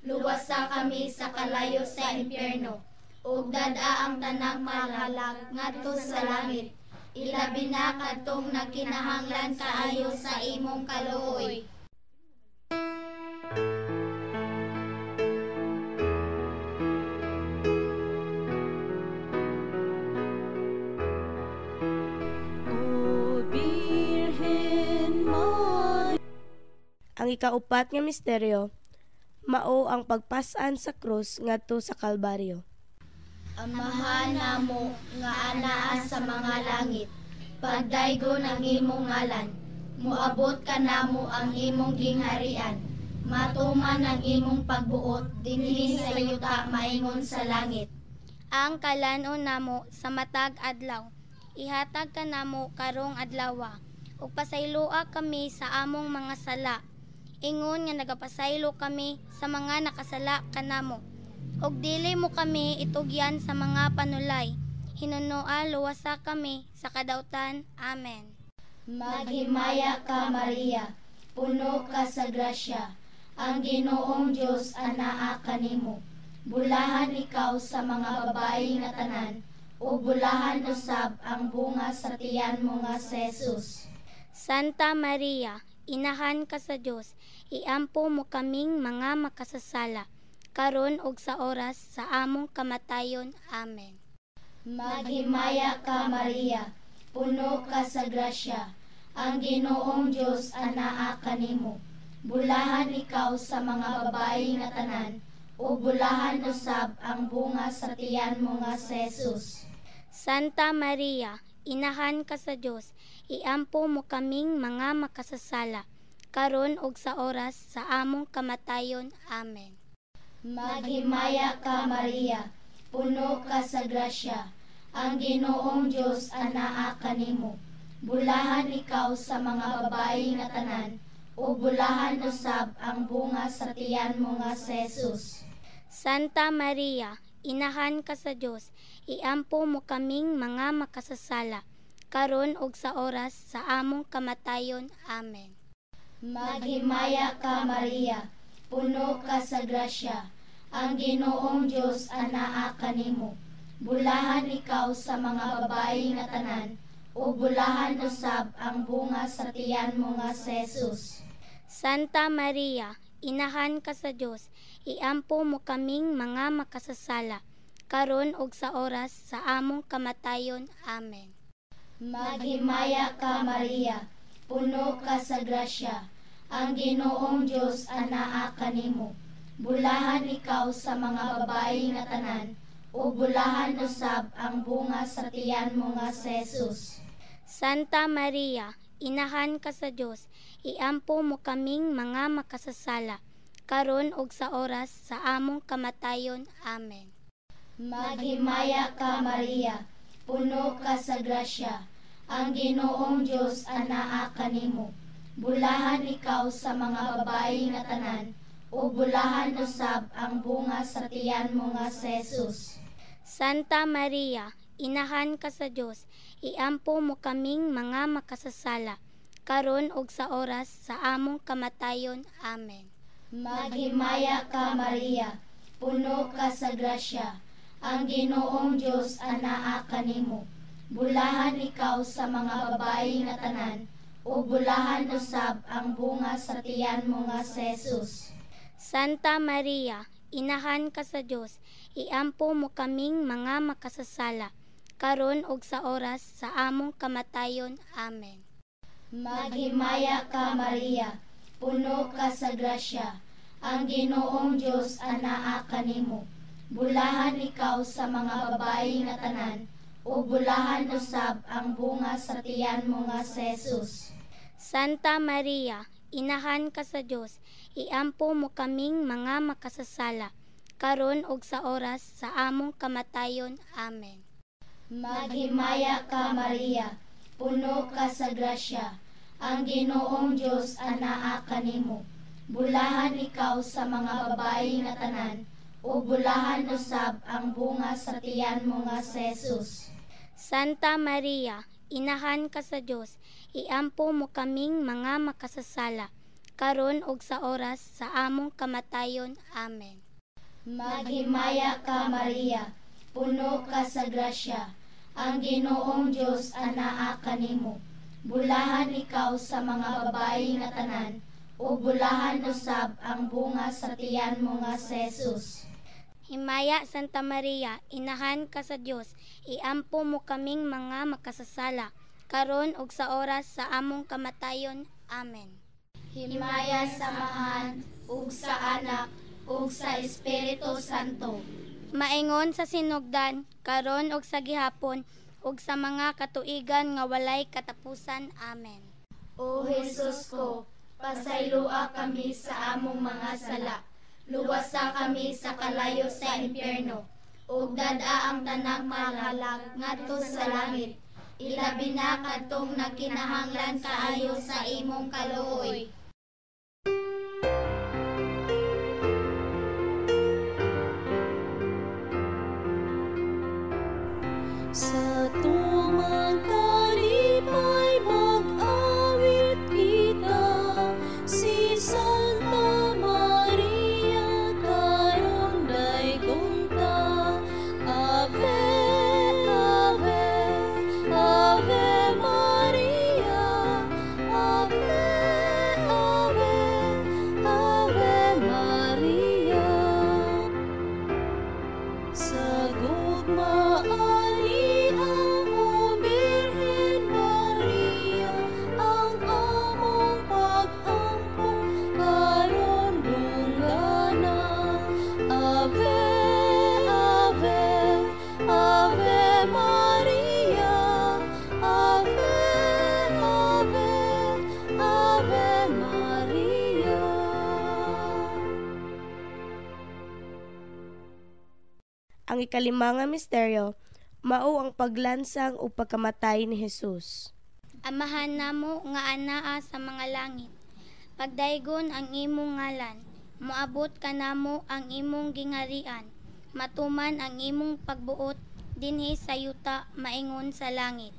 luwasa kami sa kalayo sa impyerno, ug dad-a ang tanang malalag ngadto sa langit, ilabi na kadtong nagkinahanglan kaayo sa imong kaluoy. Ang ikaupat nga misteryo, mao ang pagpas-an sa krus ngadto sa Kalbaryo. Amahan namo nga anaa sa mga langit, pagdaygon ang imong ngalan, moabot kanamo ang imong gingharian, matuman ang imong pagbuot dinhi sa yuta maingon sa langit. Ang kalan-on namo sa matag adlaw, ihatag kanamo karong adlawa, ug pasayloa kami sa among mga sala, ingon nga nagapasaylo kami sa mga nakasala kanamo. Ug dili mo kami itugyan sa mga panulay, hinunoa luwasa kami sa kadautan. Amen. Maghimaya ka Maria, puno ka sa grasya, ang Ginoong Dios anaa kanimo. Bulahan ikaw sa mga babae nga tanan, ug bulahan usab ang bunga sa tiyan mo nga si Jesus. Santa Maria, inahan ka sa Dios, iampo mo kaming mga makasasala, karon ug sa oras sa among kamatayon. Amen. Maghimaya ka Maria, puno ka sa grasya, ang Ginoong Dios anaa kanimo. Bulahan ikaw sa mga babae nga tanan, ug bulahan usab ang bunga sa tiyan mo nga si Jesus. Santa Maria, inahan ka sa Dios, iampo mo kaming mga makasasala, karon ug sa oras sa among kamatayon. Amen. Maghimaya ka Maria, puno ka sa grasya, ang Ginoong Dios anaa kanimo. Bulahan ikaw sa mga babayi nga tanan, ug bulahan usab ang bunga sa tiyan mo nga si Jesus. Santa Maria, inahan ka sa Dios, iampo mo kaming mga makasasala, karon ug sa oras sa among kamatayon. Amen. Maghimaya ka, Maria, puno ka sa grasya, ang Ginoong Dios anaa kanimo. Bulahan ikaw sa mga babayi nga tanan, ug bulahan usab ang bunga sa tiyan mo nga si Jesus. Santa Maria, inahan ka sa Dios, iampo mo kaming mga makasasala, karon ug sa oras sa among kamatayon. Amen. Maghimaya ka, Maria, puno ka sa grasya, ang Ginoong Dios anaa kanimo. Bulahan ikaw sa mga babayi nga tanan, ug bulahan usab ang bunga sa tiyan mo nga si Jesus. Santa Maria, inahan ka sa Dios, iampo mo kaming mga makasasala, karon ug sa oras sa among kamatayon. Amen. Maghimaya ka, Maria, puno ka sa grasya, ang Ginoong Dios anaa kanimo. Bulahan ikaw sa mga babayi nga tanan, ug bulahan usab ang bunga sa tiyan mo nga si Jesus. Santa Maria, inahan ka sa Dios, iampo mo kaming mga makasasala, karon ug sa oras sa among kamatayon. Amen. Maghimaya ka, Maria, puno ka sa grasya, ang Ginoong Dios anaa kanimo. Bulahan ikaw sa mga babayi nga tanan, ug bulahan usab ang bunga sa tiyan mo nga si Jesus. Santa Maria, inahan ka sa Dios, iampo mo kaming mga makasasala, karon ug sa oras sa among kamatayon. Amen. Maghimaya ka, Maria, puno ka sa grasya, ang Ginoong Dios anaa kanimo. Bulahan ikaw sa mga babayi nga tanan, ug bulahan usab ang bunga sa tiyan mo nga si Jesus. Santa Maria, inahan ka sa Dios, iampo mo kaming mga makasasala, karon ug sa oras sa among kamatayon. Amen. Maghimaya ka, Maria, puno ka sa grasya, ang Ginoong Dios anaa kanimo. Bulahan ikaw sa mga babayi nga tanan, ug bulahan usab ang bunga sa tiyan mo nga si Jesus. Santa Maria, inahan ka sa Dios, iampo mo kaming mga makasasala, karon ug sa oras sa among kamatayon. Amen. Maghimaya ka, Maria, puno ka sa grasya, ang Ginoong Dios anaa kanimo. Bulahan ikaw sa mga babayi nga tanan, ug bulahan usab ang bunga sa tiyan mo nga si Jesus. Himaya, Santa Maria, inahan ka sa Dios, iampo mo kaming mga makasasala, karon ug sa oras sa among kamatayon. Amen. Himaya sa Amahan, ug sa Anak, ug sa Espiritu Santo. Maingon sa sinugdan, karon ug sa gihapon, ug sa mga katuigan nga walay katapusan. Amen. O Jesus ko, pasayloa kami sa among mga sala. Luwasa kami sa kalayo sa impyerno, ug dad-a ang tanang mahalag ngadto sa langit. Ilabi na kadtong nagkinahanglan kaayo sa imong kaluoy. Sa tumang talipay mag-awit kita, si Santa Maria karon daygon ta. Ave, Ave, Ave Maria, Ave, Ave, Ave Maria. Sa gugma ani ang o Birhen Maria, ang among pag-ampo karon dunggana. Ave, Ave, Ave Maria, Ave, Ave, Ave Maria. Ang ikalima nga misteryo, mao ang paglansang ug pagkamatay ni Jesus. Amahan namo nga anaa sa mga langit. Pagdaygon ang imong ngalan, moabot kanamo ang imong gingarian. Matuman ang imong pagbuot dinhi sa yuta maingon sa langit.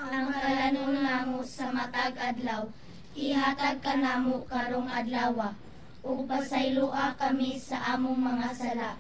Ang kalanon namo sa matag adlaw, ihatag kanamo karong adlawa, ug pasayloa kami sa among mga sala,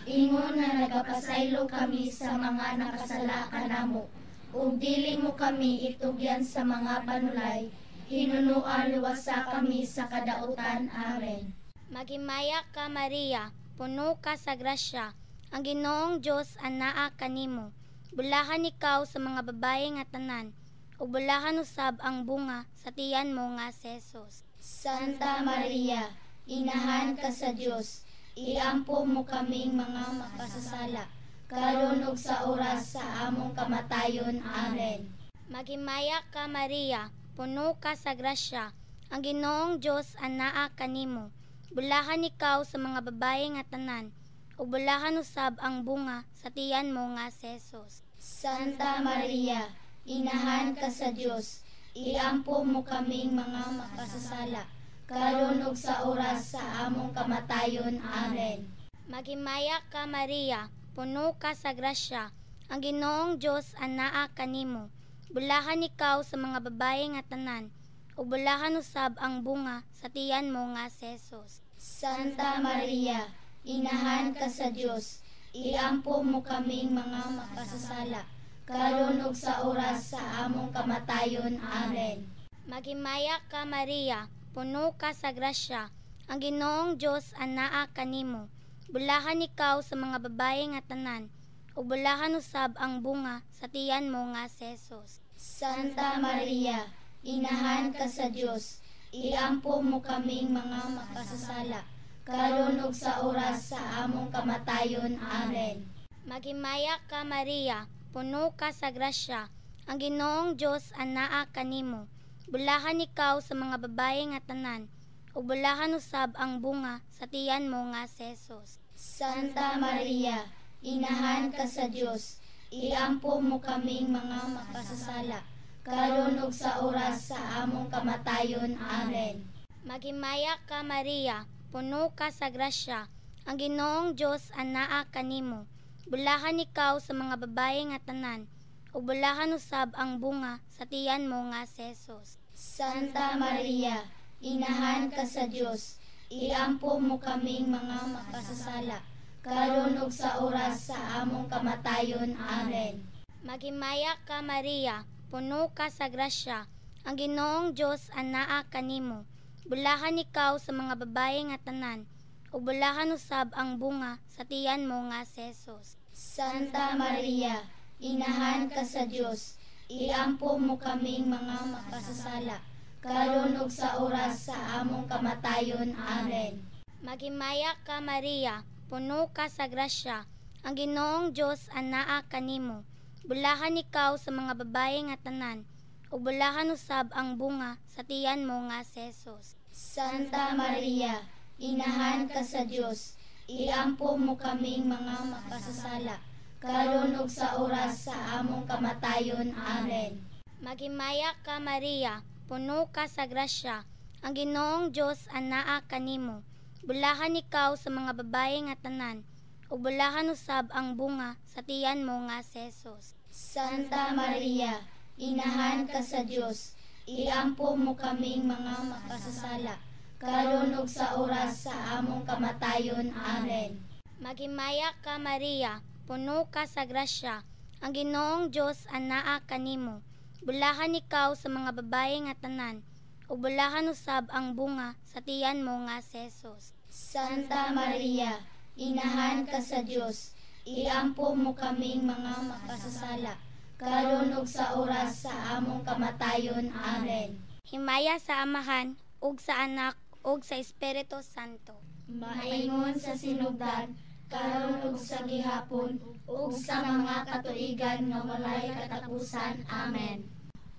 ingon nga nagapasaylo kami sa mga nakasala kanamo. Ug dili mo kami itugyan sa mga panulay, hinunoa luwasa kami sa kadautan. Amen. Maghimaya ka, Maria, puno ka sa grasya. Ang Ginoong Dios anaa kanimo. Bulahan ikaw sa mga babaye nga tanan, ug bulahan usab ang bunga sa tiyan mo nga si Jesus. Santa Maria, inahan ka sa Dios, iampo mo kaming mga makasasala, karon ug sa oras sa among kamatayon. Amen. Maghimaya ka, Maria, puno ka sa grasya. Ang Ginoong Dios anaa kanimo. Bulahan ikaw sa mga babaye nga tanan, ug bulahan usab ang bunga sa tiyan mo nga si Jesus. Santa Maria, inahan ka sa Dios, iampo mo kaming mga makasasala, karon ug sa oras sa among kamatayon. Amen. Maghimaya ka, Maria, puno ka sa grasya. Ang Ginoong Dios anaa kanimo. Bulahan ikaw sa mga babaye nga tanan, ug bulahan usab ang bunga sa tiyan mo nga si Jesus. Santa Maria, inahan ka sa Dios, iampo mo kaming mga makasasala, karon ug sa oras sa among kamatayon. Amen. Maghimaya ka, Maria, puno ka sa grasya. Ang Ginoong Dios anaa kanimo. Bulahan ikaw sa mga babaye nga tanan, ug bulahan usab ang bunga sa tiyan mo nga si Jesus. Santa Maria, inahan ka sa Dios, iampo mo kaming mga makasasala, karon ug sa oras sa among kamatayon. Amen. Maghimaya ka, Maria, puno ka sa grasya. Ang Ginoong Dios anaa kanimo. Bulahan ikaw sa mga babaye nga tanan, ug bulahan usab ang bunga sa tiyan mo nga si Jesus. Santa Maria, inahan ka sa Dios, iampo mo kaming mga makasasala, karon ug sa oras sa among kamatayon. Amen. Maghimaya ka, Maria, puno ka sa grasya. Ang Ginoong Dios anaa kanimo. Bulahan ikaw sa mga babaye nga tanan, ug bulahan usab ang bunga sa tiyan mo nga si Jesus. Santa Maria, inahan ka sa Dios, iampo mo kaming mga makasasala, karon ug sa oras sa among kamatayon. Amen. Maghimaya ka, Maria, puno ka sa grasya. Ang Ginoong Dios anaa kanimo. Bulahan ikaw sa mga babaye nga tanan, ug bulahan usab ang bunga sa tiyan mo nga si Jesus. Santa Maria, inahan ka sa Dios, iampo mo kaming mga makasasala, karon ug sa oras sa among kamatayon. Amen. Maghimaya ka, Maria, puno ka sa grasya. Ang Ginoong Dios anaa kanimo. Bulahan ikaw sa mga babaye nga tanan, ug bulahan usab ang bunga sa tiyan mo nga si Jesus. Santa Maria, inahan ka sa Dios, iampo mo kaming mga makasasala, karon ug sa oras sa among kamatayon. Amen. Maghimaya ka, Maria, puno ka sa grasya. Ang Ginoong Dios anaa kanimo. Bulahan ikaw sa mga babaye nga tanan, ug bulahan usab ang bunga sa tiyan mo nga si Jesus. Santa Maria, inahan ka sa Dios, iampo mo kaming mga makasasala, karon ug sa oras sa among kamatayon. Amen. Maghimaya ka, Maria, puno ka sa grasya. Ang Ginoong Dios anaa kanimo. Bulahan ikaw sa mga babaye nga tanan, ug bulahan usab ang bunga sa tiyan mo nga si Jesus. Santa Maria, inahan ka sa Dios, iampo mo kaming mga makasasala, karon ug sa oras sa among kamatayon. Amen. Himaya sa Amahan, ug sa Anak, ug sa Espiritu Santo. Maingon sa sinugdan, karon ug sa gihapon, ug sa mga katuigan nga walay katapusan. Amen.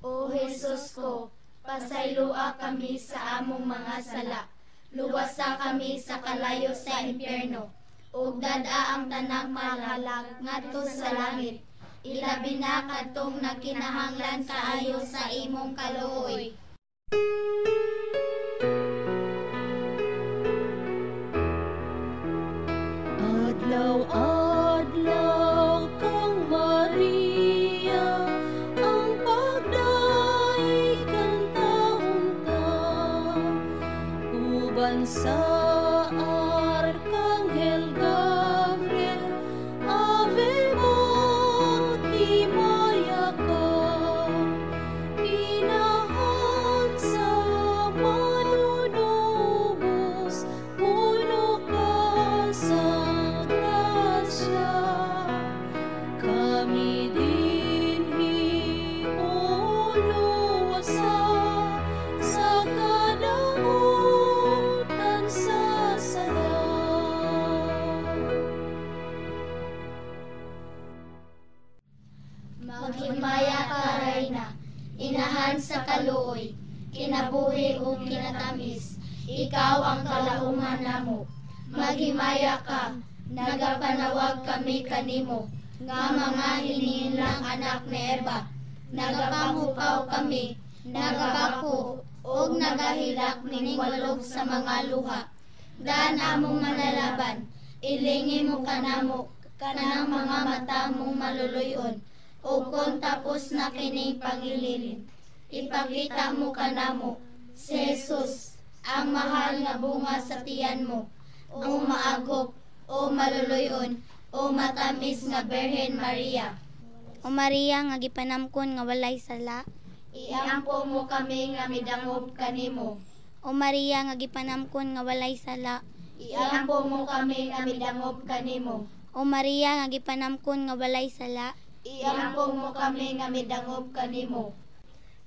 O Jesus ko, pasayloa kami sa among mga sala, luwasa kami sa kalayo sa impyerno, ug dad-a ang tanang malalag ngadto sa langit, Ilabi na kadtong nagkinahanglan kaayo sa imong kaluoy. Adlaw-adlaw kang Maria, ang pagdaig kang taon ta, uban sa Arkanghel Gabriel, Ave mo, himaya ka, inahan sa manunubos, puno ka sa grasya. Kami dinhi uluwasa sa kadautan sa sala. Maghimaya ka, Reyna, inahan sa kaluoy, kinabuhi ug kinatamis, ikaw ang kalauman namo. Maghimaya ka, nagapanawag kami kanimo, nga mga hinihinlang anak ni Eva. Nagapanghupaw kami, nagapako, ug nagahilak nining walog sa mga luha. Daan among manalaban, ilingi mo kanamo, kanang mga mata mong maluluyon, ug kon tapos na kining pangililin, ipakita mo kanamo, si Jesus, ang mahal nga bunga sa tiyan mo, o maagop, o maluluyon, o matamis nga Birhen Maria. O Maria nga gipanamkon nga walay sala, Iampo mo kami nga midangop kanimo. O Maria nga gipanamkon nga walay sala, Iampo mo kami nga midangop kanimo. O Maria nga gipanamkon nga walay sala, Iampo mo kami nga midangop kanimo.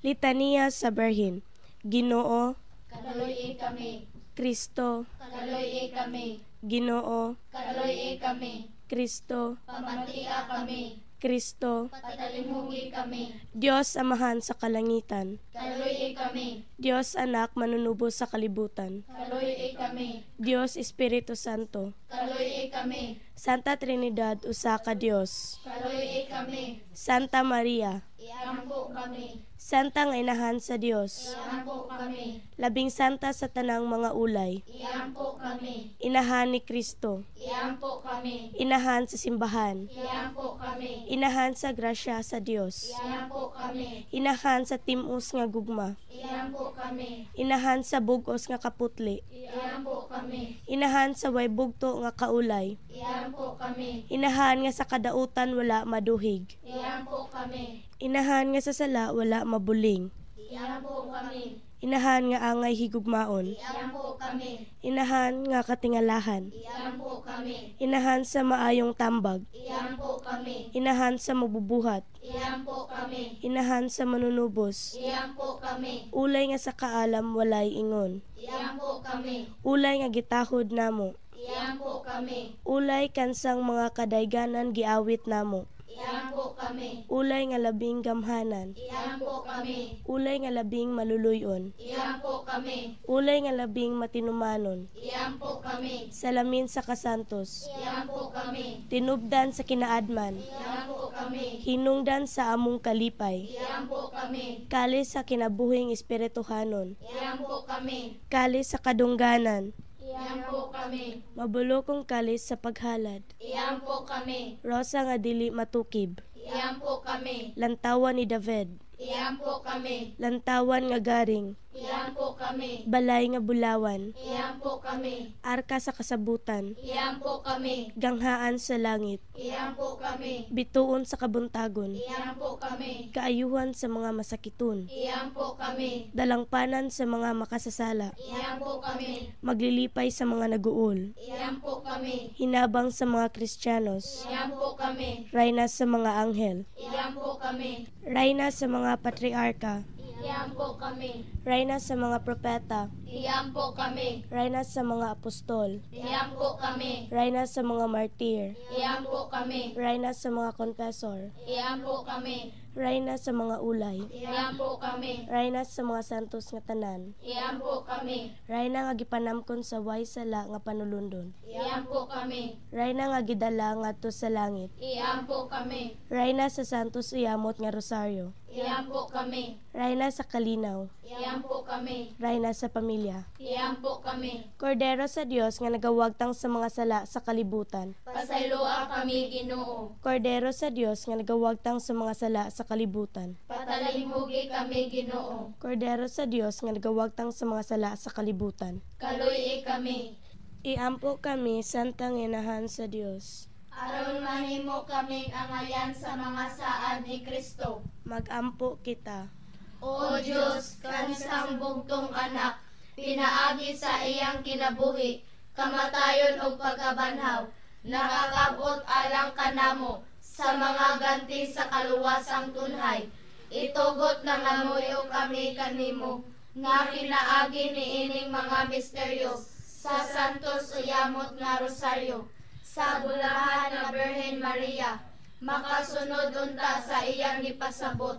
Litaniya sa Birhen. Ginoo, Kaluoy kami. Kristo, Kaluoy kami. Ginoo, Kaluoy kami. Kristo, Pamatia kami. Kristo, Patalimugi kami. Diyos Amahan sa kalangitan, Kaluoy kami. Diyos Anak manunubos sa kalibutan, Kaluoy kami. Diyos Espiritu Santo, Kaluoy kami. Santa Trinidad usa ka Dios, Kaluoy kami. Santa Maria, Iampo kami. Santa nga inahan sa Dios, Iampo kami. Labing santa sa tanang mga ulay, Iampo kami. Inahan ni Kristo, Iampo kami. Inahan sa simbahan, Iampo kami. Inahan sa grasya sa Dios, Iampo kami. Inahan sa timos nga gugma, Iampo kami. Inahan sa bugos nga kaputli, Iampo kami. Inahan sa way bugto nga kaulay, Iampo kami. Inahan nga sa kadautan wala maduhig, Iampo kami. Inahan nga sa sala wala mabuling, Iampo kami. Inahan nga angay higugmaon, Iampo kami. Inahan nga katingalahan, Iampo kami. Inahan sa maayong tambag, Iampo kami. Inahan sa mabubuhat, Iampo kami. Inahan sa manunubos, Iampo kami. Ulay nga sa kaalam walay ingon, Iampo kami. Ulay nga gitahod namo, Iampo kami. Ulay kansang mga kadayganan giawit namo, Iampo kami. Ulay nga labing gamhanan, Iampo kami. Ulay nga labing maluluyon, Iampo kami. Ulay nga labing matinumanon, Iampo kami. Salamin sa kasantos, Iampo kami. Tinubdan sa kinaadman, Iampo kami. Hinungdan sa among kalipay, Iampo kami. Kalis sa kinabuhing espirituhanon, Iampo kami. Kalis sa kadungganan, Iampo kami. Mabulokong kalis sa paghalad, Iampo kami. Rosa nga dili matukib, Iampo kami. Lantawan ni David, Iampo kami. Lantawan nga garing, Iampo kami. Balay nga bulawan, Iampo kami. Arka sa kasabutan, Iampo kami. Ganghaan sa langit, Iampo kami. Bituon sa kabuntagon, Iampo kami. Kaayuhan sa mga masakiton, Iampo kami. Dalangpanan sa mga makasasala, Iampo kami. Maglilipay sa mga naguol, Iampo kami. Hinabang sa mga Kristiyanos, Iampo kami. Rayna sa mga anghel, Iampo kami. Rayna sa mga patriarka, Iampo kami. Rayna sa mga propeta, Iampo kami. Rayna sa mga apostol, Iampo kami. Rayna sa mga martir, Iampo kami. Rayna sa mga confessor, Iampo kami. Rayna sa mga ulay. Iampo kami. Rayna sa mga santos nga tanan. Iampo kami. Rayna nga gipanamkon sa way sala nga panulundon. Iampo kami. Rayna nga gidala ngadto sa langit. Iampo kami. Rayna sa santos uyamot nga rosaryo. Iampo kami. Rayna sa kalinaw. Iampo kami. Rayna sa pamilya. Iampo kami. Kordero sa Dios nga nagawagtang sa mga sala sa kalibutan. Pasayloa kami, Ginoo. Kordero sa Dios nga nagawagtang sa mga sala sa kalibutan. Patalimhugi kami, Ginoo. Kordero sa Dios nga nagawagtang sa mga sala sa kalibutan. Kaluy-i kami. Iampo kami, Santang Inahan sa Dios. Aron mahimo kaming angayan sa mga saad ni Kristo. Magampo kita. O Dios, kansang bugtong anak, pinaagi sa iyang kinabuhi, kamatayon ug pagkabanhaw, nakakabot alang kanamo sa mga ganti sa kaluwasang tunhay. Itugot na namuyo kami kanimo, nga pinaagi niining mga misteryo sa Santos Uyamot nga Rosaryo, sa bulahan na Birhen Maria, makasunod unta sa iyang gipasabot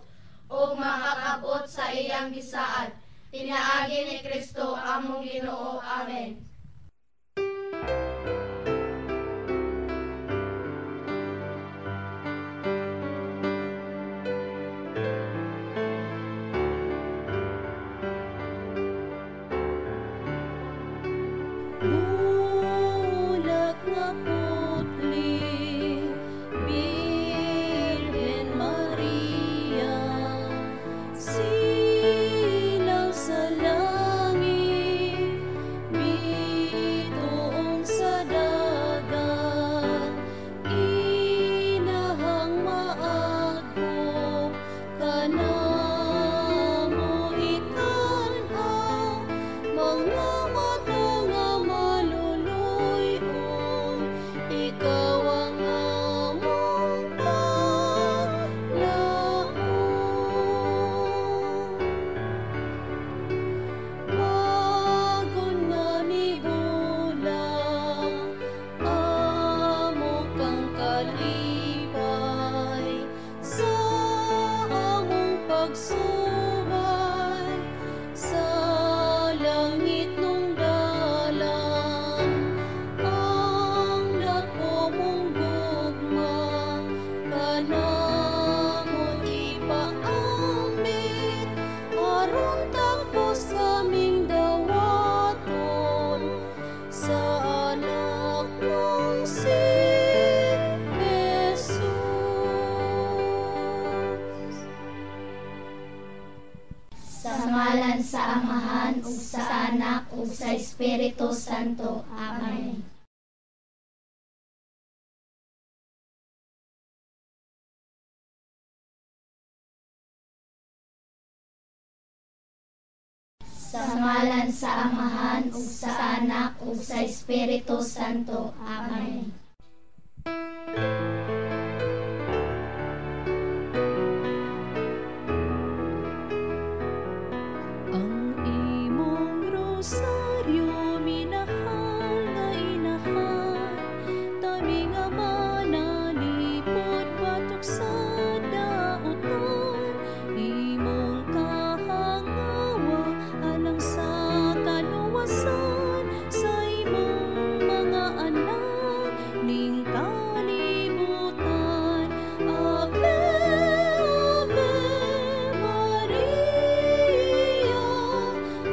o makakabot sa iyang gisaad. Pinaagi ni Kristo among Ginoo. Amen. Bulak nga putli, Birhen Maria, silaw sa langit, bituon sa dagat, inahang maagom, kanamo itan-aw, mga mata nga maluluy-on, ikaw ang among paglaom. Bagon nga migulang, amo kang kalipay, sa among pagsubay, sa langit nung dalan, ang dako mong gugma, kanamo ipaambit, aron takos kaming dawaton, sa anak mong si Jesus. Sa ngalan sa Amahan ug sa Anak ug sa Espiritu Santo. Amen. Sa ngalan sa Amahan ug sa Anak ug sa Espiritu Santo. Amen. Ang imong rosaryo minahal nga inahan, tami nga manalipod batok sa dautan, imong kahangawa alang sa kaluwasan sa imong mga anak ning kalibutan. Ave, Ave Maria,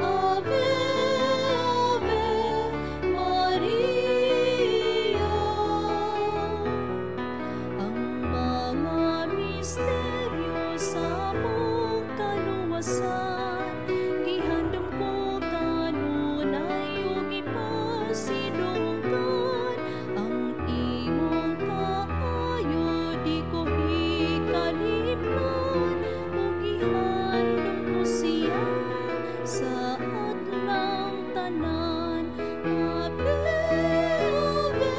Ave, Ave Maria. Ang mga misteryo sa among kaluwasan, gihandom ko kanunay ug ipasidunggan. Ang imong kaayo di ko hikalimtan, ug gihandom ko siya sa adlawng tanan. Ave, Ave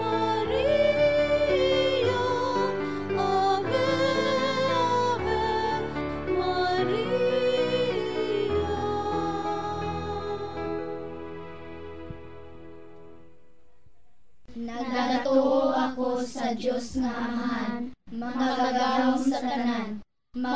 Maria, Ave, Ave Maria. Nagatuo ako sa Dios nga Amahan, makagagahom sa tanan,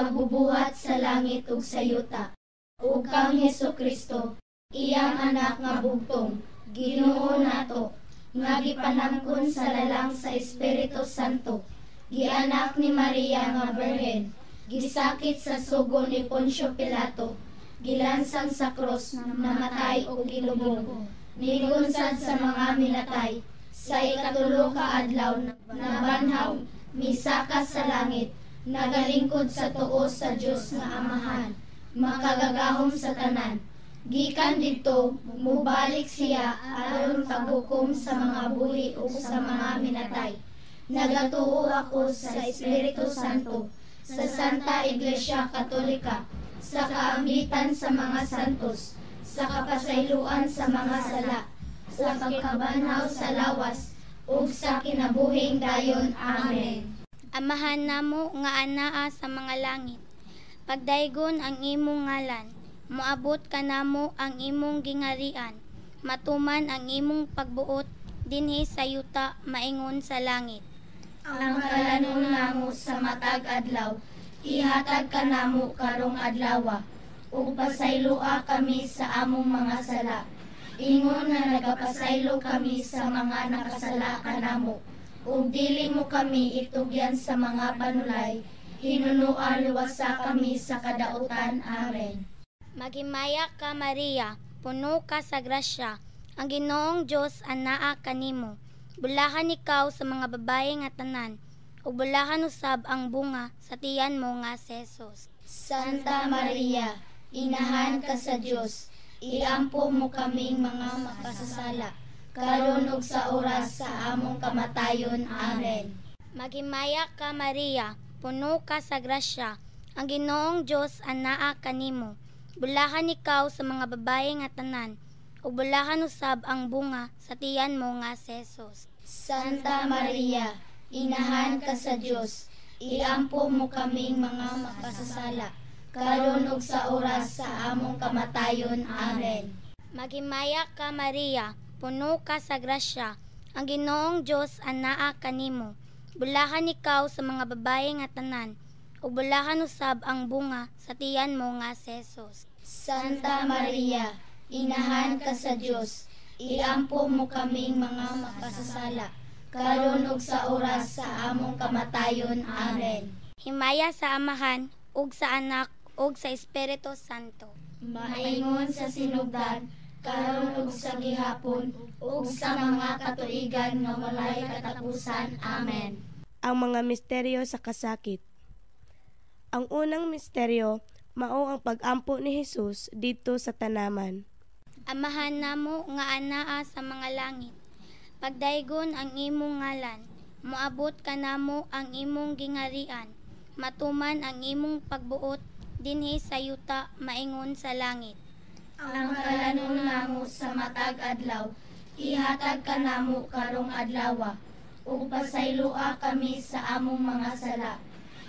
Magbubuhat sa langit ug sa yuta, ug kang Hesukristo, iyang anak nga bugtong, Ginoo nato, nga gipanangkon sa lalang sa Espiritu Santo, gianak ni Maria nga Birhen, gisakit sa sugo ni Poncio Pilato, gilansang sa krus, namatay ug gilubong, nigunsad sa mga minatay, sa ikatulo ka adlaw nabanhaw, misaka sa langit, nagalingkod sa tuo sa Dios nga Amahan, makagagahom sa tanan. Gikan didto, mubalik siya aron paghukom sa mga buhi ug sa mga minatay. Nagatuo ako sa Espiritu Santo, sa Santa Iglesia Katolika, sa kaambitan sa mga santos, sa kapasayloan sa mga sala, sa pagkabanhaw sa lawas, ug sa kinabuhing dayon. Amen. Amahan namo nga anaa sa mga langit, pagdaygon ang imong ngalan, moabot kanamo ang imong gingarian, matuman ang imong pagbuot dinhi sa yuta maingon sa langit. Ang kalanon namo sa matag adlaw, ihatag kanamo karong adlawa, ug pasayloa kami sa among mga sala, ingon nga nagapasaylo kami sa mga nakasala kanamo, ug dili mo kami itugyan sa mga panulay, hinunoa luwasa kami sa kadautan. Amen. Maghimaya ka, Maria, puno ka sa grasya, ang Ginoong Dios anaa kanimo. Bulahan ikaw sa mga babae nga tanan, ug bulahan usab ang bunga sa tiyan mo nga si Jesus. Santa Maria, inahan ka sa Dios, iampo mo kaming mga makasasala, karon ug sa oras sa among kamatayon. Amen. Maghimaya ka, Maria, puno ka sa grasya, ang Ginoong Dios anaa kanimo. Bulahan ikaw sa mga babae nga tanan, ug bulahan usab ang bunga sa tiyan mo nga si Jesus. Santa Maria, inahan ka sa Dios, iampo mo kaming mga makasasala, karon ug sa oras sa among kamatayon. Amen. Maghimaya ka, Maria, puno ka sa grasya, ang Ginoong Dios anaa kanimo. Bulahan ikaw sa mga babae nga tanan, ug bulahan usab ang bunga sa tiyan mo nga si Jesus. Santa Maria, inahan ka sa Dios, iampo mo kaming mga makasasala, karon ug sa oras sa among kamatayon. Amen. Himaya sa Amahan, ug sa Anak, ug sa Espiritu Santo. Maingon sa sinugdan, karon ug sa gihapon, ug sa mga katuigan nga walay katapusan. Amen. Ang mga misteryo sa kasakit. Ang unang misteryo mao ang pag-ampo ni Jesus didto sa tanaman. Amahan namo nga anaa sa mga langit, pagdaygon ang imong ngalan, moabot kanamo ang imong gingarian, matuman ang imong pagbuot dinhi sa yuta maingon sa langit. Ang kalanon namo sa matag adlaw, ihatag kanamo karong adlawa, ug pasayloa kami sa among mga sala,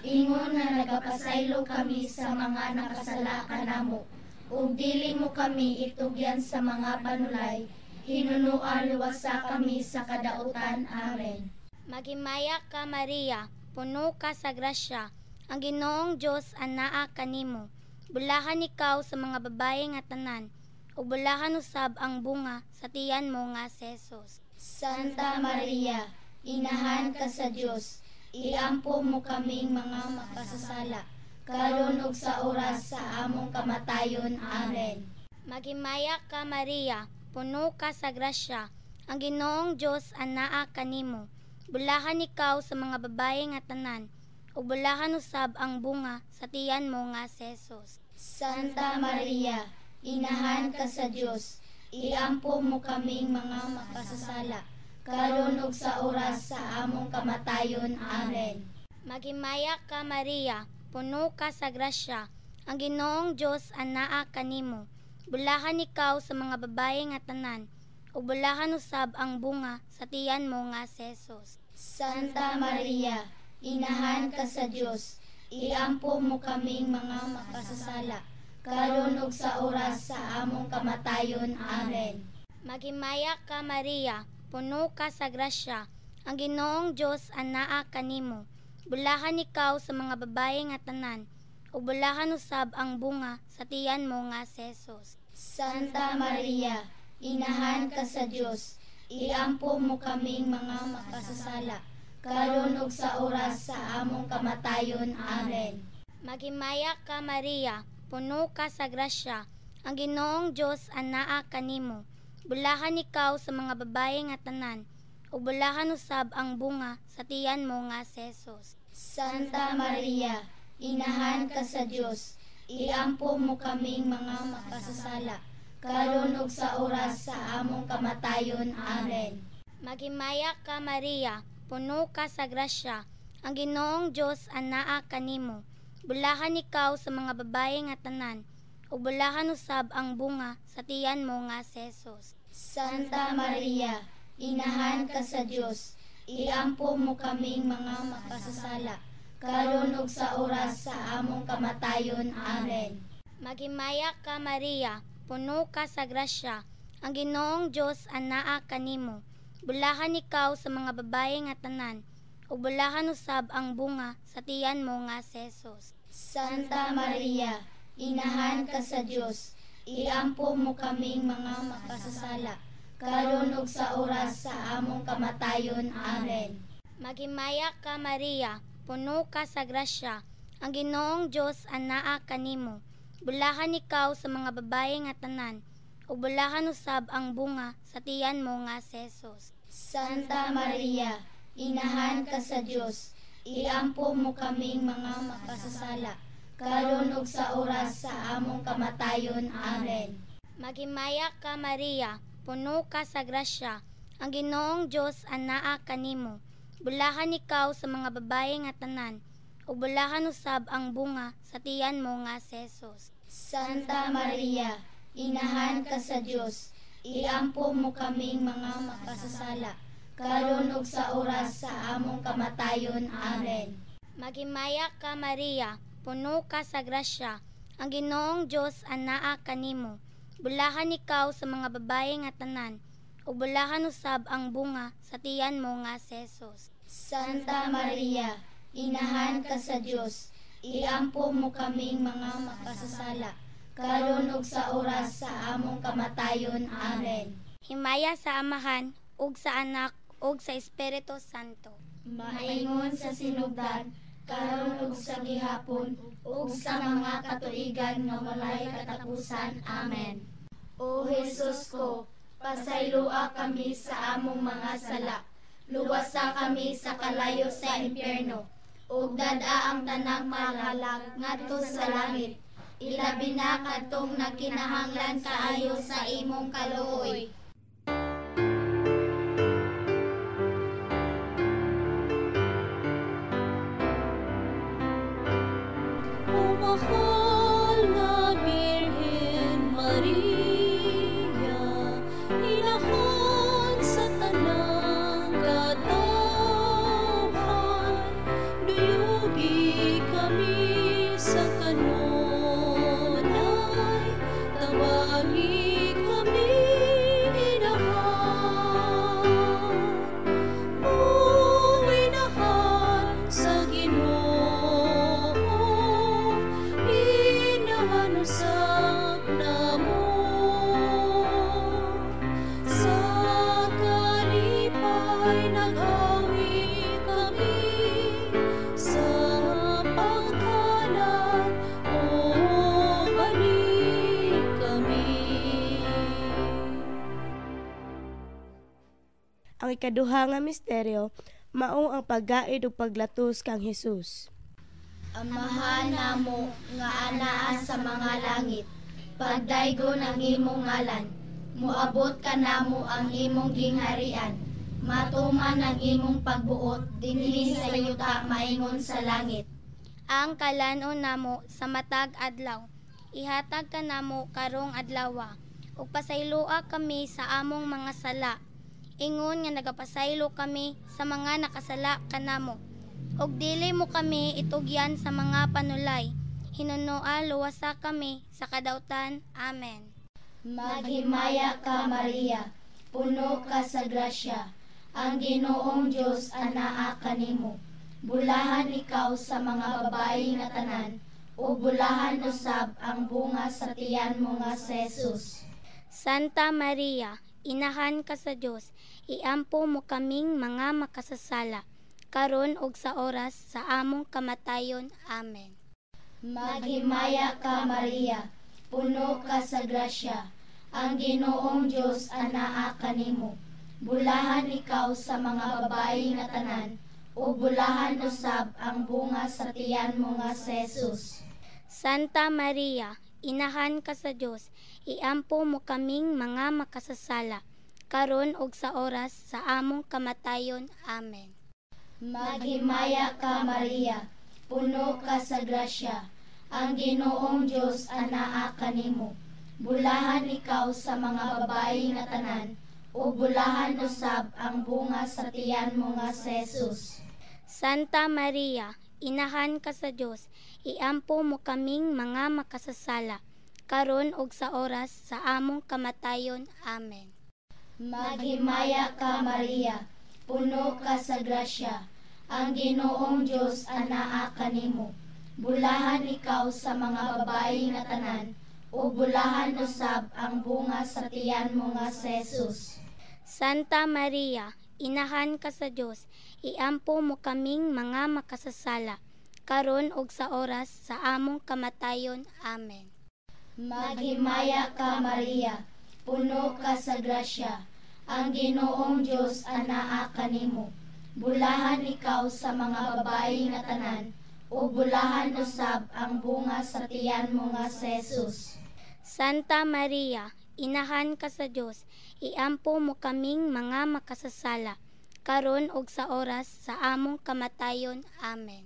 ingon nga nagapasaylo kami sa mga nakasala kanamo, ug dili mo kami itugyan sa mga panulay, hinunoa luwasa kami sa kadautan. Amen. Maghimaya ka, Maria, puno ka sa grasya, ang Ginoong Dios anaa kanimo. Bulahan ikaw sa mga babae nga tanan, ug bulahan usab ang bunga sa tiyan mo nga si Jesus. Santa Maria, inahan ka sa Dios, iampo mo kaming mga makasasala, karon ug sa oras sa among kamatayon. Amen. Maghimaya ka, Maria, puno ka sa grasya, ang Ginoong Dios anaa kanimo. Bulahan ikaw sa mga babae nga tanan, ug bulahan usab ang bunga sa tiyan mo nga si Jesus. Santa Maria, inahan ka sa Dios, iampo mo kaming mga makasasala, karon ug sa oras sa among kamatayon. Amen. Maghimaya ka, Maria, puno ka sa grasya, ang Ginoong Dios anaa kanimo. Bulahan ikaw sa mga babae nga tanan, ug bulahan usab ang bunga sa tiyan mo nga si Jesus. Santa Maria, inahan ka sa Dios, iampo mo kaming mga makasasala, karon ug sa oras sa among kamatayon. Amen. Maghimaya ka, Maria, puno ka sa grasya, ang Ginoong Dios anaa kanimo. Bulahan ikaw sa mga babae nga tanan, ug bulahan usab ang bunga sa tiyan mo nga si Jesus. Santa Maria, inahan ka sa Dios, iampo mo kaming mga makasasala, karon ug sa oras sa among kamatayon. Amen. Maghimaya ka Maria, puno ka sa grasya, ang Ginoong Dios anaa kanimo. Bulahan ikaw sa mga babae nga tanan, ug bulahan usab ang bunga sa tiyan mo nga si Jesus. Santa Maria, inahan ka sa Dios, iampo mo kaming mga makasasala, karon ug sa oras sa among kamatayon. Amen. Maghimaya ka Maria, puno ka sa grasya, ang Ginoong Dios anaa kanimo. Bulahan ikaw sa mga babae nga tanan, ug bulahan usab ang bunga sa tiyan mo nga si Jesus. Santa Maria, inahan ka sa Dios, iampo mo kaming mga makasasala, karon ug sa oras sa among kamatayon. Amen. Maghimaya ka Maria, puno ka sa grasya, ang Ginoong Dios anaa kanimo. Bulahan ikaw sa mga babae nga tanan, ug bulahan usab ang bunga sa tiyan mo nga si Jesus. Santa Maria, inahan ka sa Dios, iampo mo kaming mga makasasala, karon ug sa oras sa among kamatayon. Amen. Maghimaya ka Maria, puno ka sa grasya, ang Ginoong Dios anaa kanimo. Bulahan ikaw sa mga babae nga tanan, ug bulahan usab ang bunga sa tiyan mo nga si Jesus. Santa Maria, inahan ka sa Dios, iampo mo kaming mga makasasala, karon ug sa oras sa among kamatayon. Amen. Maghimaya ka Maria, puno ka sa grasya, ang Ginoong Dios anaa kanimo. Bulahan ikaw sa mga babae nga tanan, ug bulahan usab ang bunga sa tiyan mo nga si Jesus. Santa Maria, inahan ka sa Dios, iampo mo kaming mga makasasala, karon ug sa oras sa among kamatayon. Amen. Maghimaya ka Maria, puno ka sa grasya, ang Ginoong Dios anaa kanimo. Bulahan ikaw sa mga babae nga tanan, ug bulahan usab ang bunga sa tiyan mo nga si Jesus. Santa Maria, inahan ka sa Dios, iampo mo kaming mga makasasala, karon ug sa oras sa among kamatayon. Amen. Himaya sa Amahan, ug sa Anak, ug sa Espiritu Santo. Maingon sa sinugdan, karon ug sa gihapon, ug sa mga katuigan nga walay katapusan. Amen. O Jesus ko, pasayloa kami sa among mga sala, luwasa kami sa kalayo sa impyerno, ug dad-a ang tanang malalag ngadto sa langit, ilabi na kadtong nagkinahanglan kaayo sa imong kaluoy. O mahal na Birhen Maria, inahan sa tanang katawhan, duyugi kami sa kanunay, tabangi kami inahan. O inahan sa Ginoo, inahan usab namo. Sa kalipay nag-awit kami, sa pagkalat o balik kami. Ang ikaduha nga misteryo mao ang paggaid ug paglatos kang Hesus. Amahan namo nga anaa sa mga langit, pagdaygon ang imong ngalan, moabot kanamo ang imong gingharian, matuman ang imong pagbuot dinhi sa yuta maingon sa langit. Ang kalan-on namo sa matag adlaw, ihatag kanamo karong adlawa, ug pasayloa kami sa among mga sala, ingon nga nagapasaylo kami sa mga nakasala kanamo. Ug dili mo kami itugyan sa mga panulay, hinunoa luwasa kami sa kadautan. Amen. Maghimaya ka Maria, puno ka sa grasya, ang Ginoong Dios anaa kanimo. Bulahan ikaw sa mga babae nga tanan, ug bulahan usab ang bunga sa tiyan mo nga si Jesus. Santa Maria, Inahan ka sa Dios, iampo mo kaming mga makasasala, karon ug sa oras sa among kamatayon. Amen. Maghimaya ka, Maria, puno ka sa grasya, ang Ginoong Dios anaa kanimo. Bulahan ikaw sa mga babae nga tanan, ug bulahan usab ang bunga sa tiyan mo nga si Jesus. Santa Maria, Inahan ka sa Dios, iampo mo kaming mga makasasala, karon ug sa oras sa among kamatayon. Amen. Maghimaya ka, Maria, puno ka sa grasya, ang Ginoong Dios anaa kanimo. Bulahan ikaw sa mga babae nga tanan, ug bulahan usab ang bunga sa tiyan mo nga si Jesus. Santa Maria, Inahan ka sa Dios, iampo mo kaming mga makasasala, karon ug sa oras sa among kamatayon. Amen. Maghimaya ka, Maria, puno ka sa grasya, ang Ginoong Dios anaa kanimo. Bulahan ikaw sa mga babae nga tanan, ug bulahan usab ang bunga sa tiyan mo nga si Jesus. Santa Maria, Inahan ka sa Dios, iampo mo kaming mga makasasala, karon ug sa oras sa among kamatayon. Amen. Maghimaya ka, Maria, puno ka sa grasya, ang Ginoong Dios anaa kanimo. Bulahan ikaw sa mga babae nga tanan, ug bulahan usab ang bunga sa tiyan mo nga si Jesus. Santa Maria, Inahan ka sa Dios, iampo mo kaming mga makasasala, karon ug sa oras sa among kamatayon. Amen.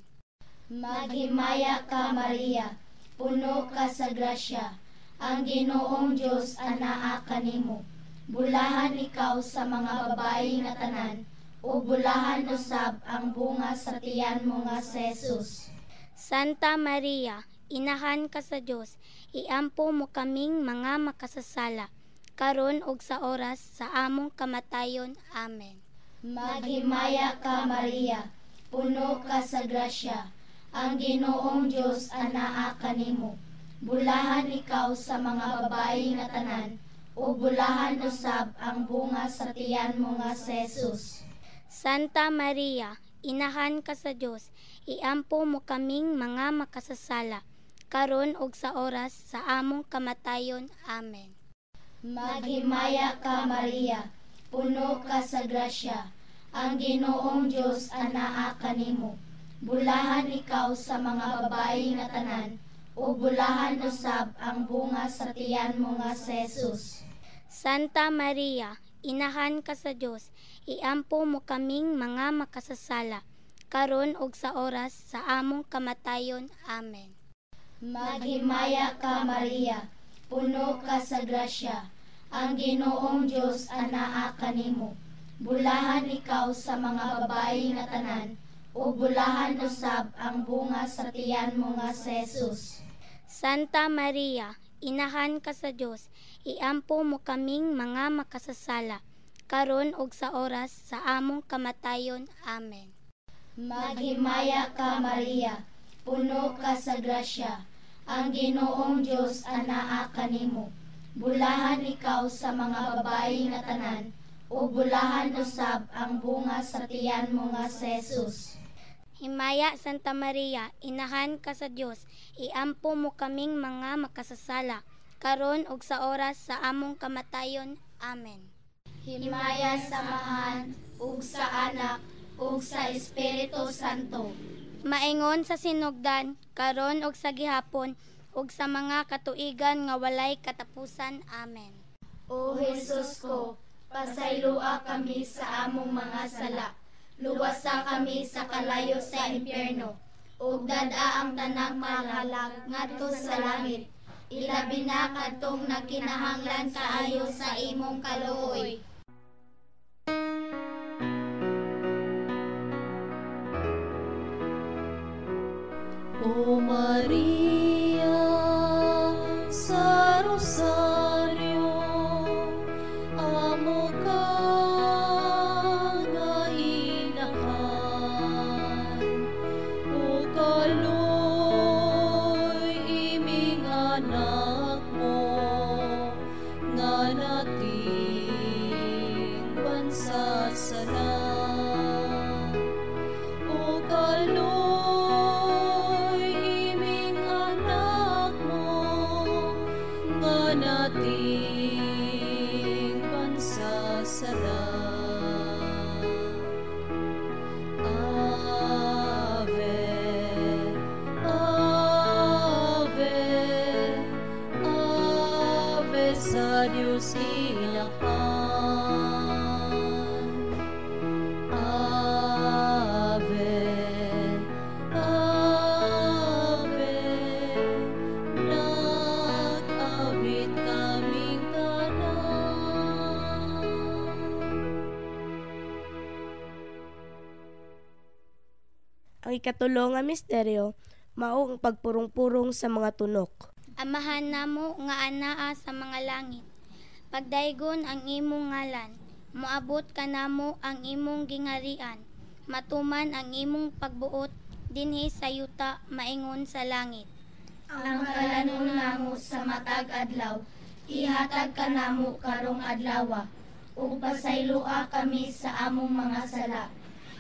Maghimaya ka, Maria, puno ka sa grasya, ang Ginoong Dios anaa kanimo. Bulahan ikaw sa mga babae nga tanan, ug bulahan usab ang bunga sa tiyan mo nga si Jesus. Santa Maria, Inahan ka sa Dios, iampo mo kaming mga makasasala, karon ug sa oras sa among kamatayon. Amen. Maghimaya ka, Maria, puno ka sa grasya, ang Ginoong Dios anaa kanimo. Bulahan ikaw sa mga babae nga tanan, ug bulahan usab ang bunga sa tiyan mo nga si Jesus. Santa Maria, Inahan ka sa Dios, iampo mo kaming mga makasasala, karon ug sa oras sa among kamatayon. Amen. Maghimaya ka, Maria, puno ka sa grasya, ang Ginoong Dios anaa kanimo. Bulahan ikaw sa mga babae nga tanan, ug bulahan usab ang bunga sa tiyan mo nga si Jesus. Santa Maria, Inahan ka sa Dios, iampo mo kaming mga makasasala, karon ug sa oras sa among kamatayon. Amen. Maghimaya ka, Maria, puno ka sa grasya, ang Ginoong Dios anaa kanimo. Bulahan ikaw sa mga babae nga tanan, ug bulahan usab ang bunga sa tiyan mo nga si Jesus. Santa Maria, Inahan ka sa Dios, iampo mo kaming mga makasasala, karon ug sa oras sa among kamatayon. Amen. Maghimaya ka, Maria, puno ka sa grasya, ang Ginoong Dios anaa kanimo. Bulahan ikaw sa mga babae nga tanan, ug bulahan usab ang bunga sa tiyan mo nga si Jesus. Himaya, Santa Maria, Inahan ka sa Dios, iampo mo kaming mga makasasala, karon ug sa oras sa among kamatayon. Amen. Himaya sa Amahan, ug sa Anak, ug sa Espiritu Santo. Maingon sa sinugdan, karon ug sa gihapon, ug sa mga katuigan nga walay katapusan. Amen. O Jesus ko, pasayloa kami sa among mga sala. Luwasa kami sa kalayo sa impyerno, ug dad-a ang tanang makalag ngadto sa langit. Ilabi na kadtong nagkinahanglan kaayo sa imong kaluoy. O Maria sa Rosario, amo ka nga inahan, o kaloy anak mo nga nating pansasala. O kaloy iming anak mo nga nating pansasala. Ave, Ave, Ave sa Dios Inahan. Ave, Ave, nag-awit kaming tanan. Ang ikatulo nga misteryo mao ang pagpurong-purong sa mga tunok. Amahan namo nga anaa sa mga langit. Pagdaygon ang imong ngalan, moabot kanamo ang imong gingarian. Matuman ang imong pagbuot dinhi sa yuta maingon sa langit. Ang kalanon namo sa matag adlaw, ihatag kanamo karong adlawa, ug pasayloa kami sa among mga sala.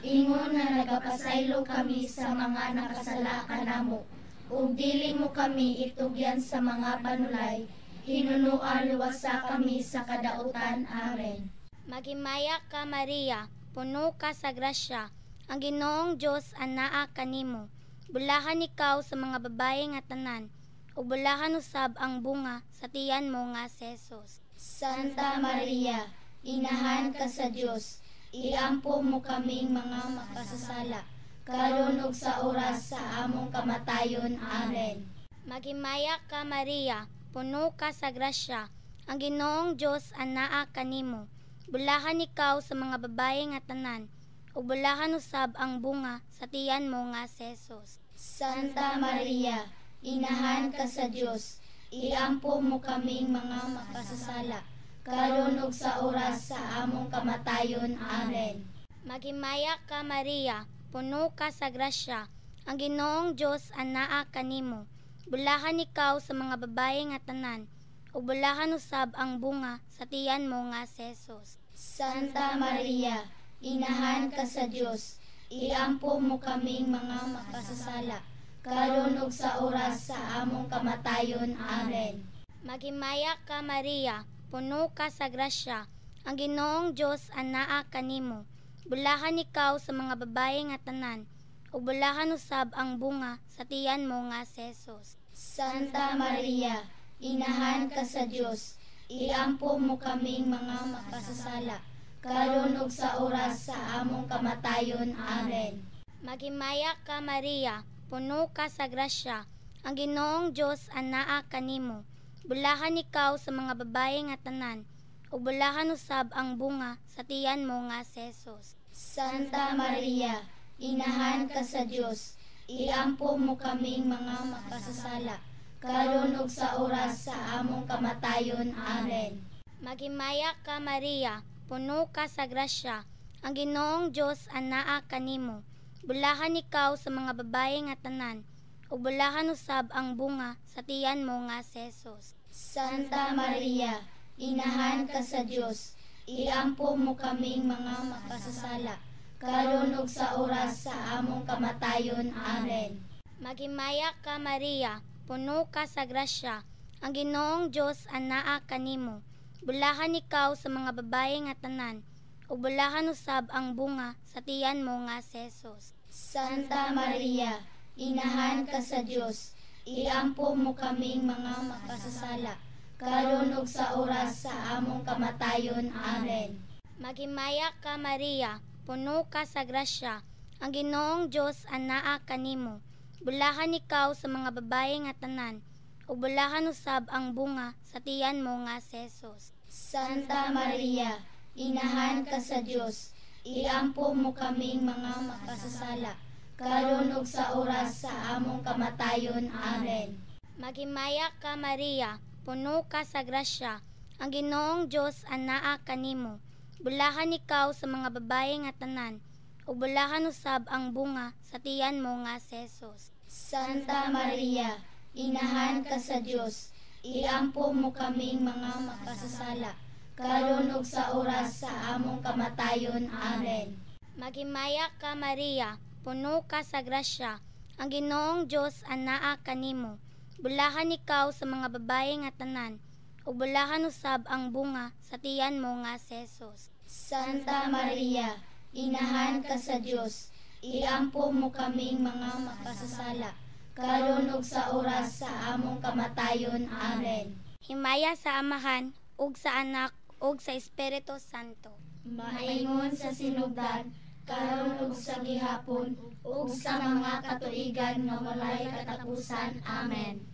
Ingon nga nagapasaylo kami sa mga nakasala kanamo, ug dili mo kami itugyan sa mga panulay, hinunua luwasa kami sa kadautan. Amen. Maghimaya ka Maria, puno ka sa grasya, ang Ginoong Dios anaa kanimo. Bulahan ikaw sa mga babae nga tanan, ug bulahan usab ang bunga sa tiyan mo nga si Jesus. Santa Maria, inahan ka sa Dios, iampo mo kaming mga makasasala, karon ug sa oras sa among kamatayon. Amen. Maghimaya ka Maria, puno ka sa grasya, ang Ginoong Dios anaa kanimo. Bulahan ikaw sa mga babae nga tanan, ug bulahan usab ang bunga sa tiyan mo nga si Jesus. Santa Maria, inahan ka sa Dios, iampo mo kaming mga makasasala, karon ug sa oras sa among kamatayon. Amen. Maghimaya ka Maria, puno ka sa grasya, ang Ginoong Dios anaa kanimo. Bulahan ikaw sa mga babae nga tanan, ug bulahan usab ang bunga sa tiyan mo nga si Jesus. Santa Maria, inahan ka sa Dios, iampo mo kaming mga makasasala, karon ug sa oras sa among kamatayon. Amen. Maghimaya ka Maria, puno ka sa grasya, ang Ginoong Dios anaa kanimo. Bulahan ikaw sa mga babae nga tanan, ug bulahan usab ang bunga sa tiyan mo nga si Jesus. Santa Maria, inahan ka sa Dios, iampo mo kaming mga makasasala, karon ug sa oras sa among kamatayon. Amen. Maghimaya ka Maria, puno ka sa grasya, ang Ginoong Dios anaa kanimo. Bulahan ikaw sa mga babae nga tanan, ug bulahan usab ang bunga sa tiyan mo nga si Jesus. Santa Maria, inahan ka sa Dios, iampo mo kaming mga makasasala, karon ug sa oras sa among kamatayon. Amen. Maghimaya ka Maria, puno ka sa grasya, ang Ginoong Dios anaa kanimo. Bulahan ikaw sa mga babae nga tanan, ug bulahan usab ang bunga sa tiyan mo nga si Jesus. Santa Maria, inahan ka sa Dios, iampo mo kaming mga makasasala, karon ug sa oras sa among kamatayon. Amen. Maghimaya ka Maria, puno ka sa grasya, ang Ginoong Dios anaa kanimo. Bulahan ikaw sa mga babae nga tanan, ug bulahan usab ang bunga sa tiyan mo nga si Jesus. Santa Maria, inahan ka sa Dios, iampo mo kaming mga makasasala, karon ug sa oras sa among kamatayon. Amen. Maghimaya ka Maria, puno ka sa grasya, ang Ginoong Dios anaa kanimo. Bulahan ikaw sa mga babae nga tanan, ug bulahan usab ang bunga sa tiyan mo nga si Jesus. Santa Maria, inahan ka sa Dios, iampo mo kaming mga makasasala, karon ug sa oras sa among kamatayon. Amen. Maghimaya ka Maria, puno ka sa grasya, ang Ginoong Dios anaa kanimo. Bulahan ikaw sa mga babae nga tanan, ug bulahan usab ang bunga sa tiyan mo nga si Jesus. Santa Maria, Inahan ka sa Dios, iampo mo kaming mga makasasala, karon ug sa oras sa among kamatayon. Amen. Maghimaya ka Maria, puno ka sa grasya, ang Ginoong Dios anaa kanimo. Bulahan ikaw sa mga babae nga tanan, ug bulahan usab ang bunga sa tiyan mo nga si Jesus. Santa Maria, inahan ka sa Dios, iampo mo kaming mga makasasala, karon ug sa oras sa among kamatayon. Amen. Himaya sa Amahan ug sa Anak ug sa Espiritu Santo. Maingon sa sinugdan, karon ug sa gihapon, ug sa mga katuigan nga walay katapusan. Amen.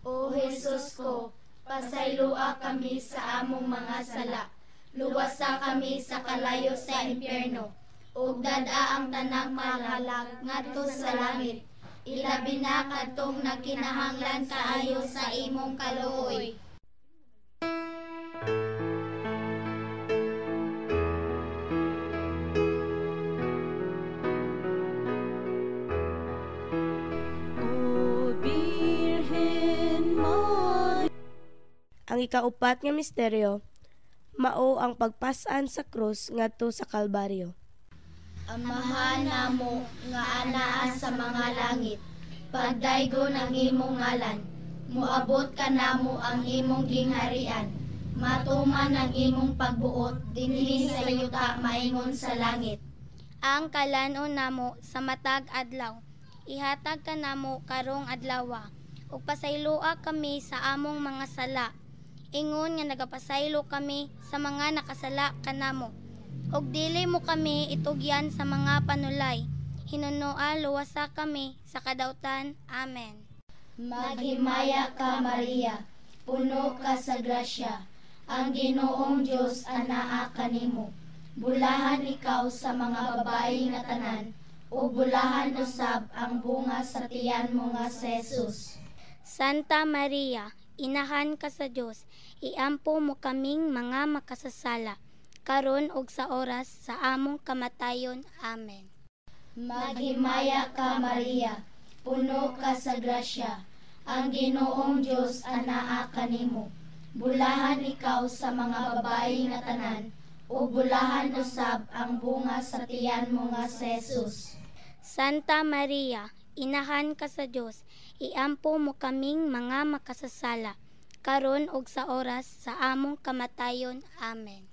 O Jesus ko, pasayloa kami sa among mga sala, luwasa kami sa kalayo sa impyerno, ug dad-a ang tanang malalag ngadto sa langit, ilabi na kadtong nagkinahanglan kaayo sa imong kaluoy. O Birhen Maria, Ang ikaupat nga misteryo, mao ang pagpas-an sa krus ngadto sa Kalbaryo. Amahan namo nga anaa sa mga langit, pagdaygon ang imong ngalan, moabot kanamo ang imong gingharian, matuman ang imong pagbuot dinhi sa yuta maingon sa langit. Ang kalan-on namo sa matag adlaw, ihatag kanamo karong adlawa, ug pasayloa kami sa among mga sala, ingon nga nagapasaylo kami sa mga nakasala kanamo. Ug dili mo kami itugyan sa mga panulay, hinunoa luwasa kami sa kadautan. Amen. Maghimaya ka Maria, puno ka sa grasya, ang Ginoong Dios anaa kanimo. Bulahan ikaw sa mga babae nga tanan, ug bulahan usab ang bunga sa tiyan mo nga si Jesus. Santa Maria, inahan ka sa Dios, iampo mo kaming mga makasasala, karon ug sa oras sa among kamatayon. Amen. Maghimaya ka Maria, puno ka sa grasya, ang Ginoong Dios anaa kanimo. Bulahan ikaw sa mga babae nga tanan, ug bulahan usab ang bunga sa tiyan mo nga si Jesus. Santa Maria, inahan ka sa Dios, iampo mo kaming mga makasasala, karon ug sa oras sa among kamatayon. Amen.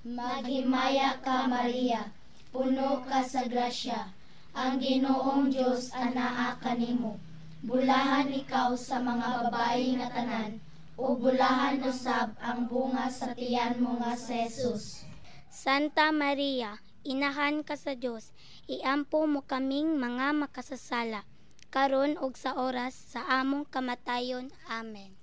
Maghimaya ka Maria, puno ka sa grasya, ang Ginoong Dios anaa kanimo. Bulahan ikaw sa mga babae nga tanan, ug bulahan usab ang bunga sa tiyan mo nga si Jesus. Santa Maria, inahan ka sa Dios, iampo mo kaming mga makasasala, karon ug sa oras sa among kamatayon. Amen.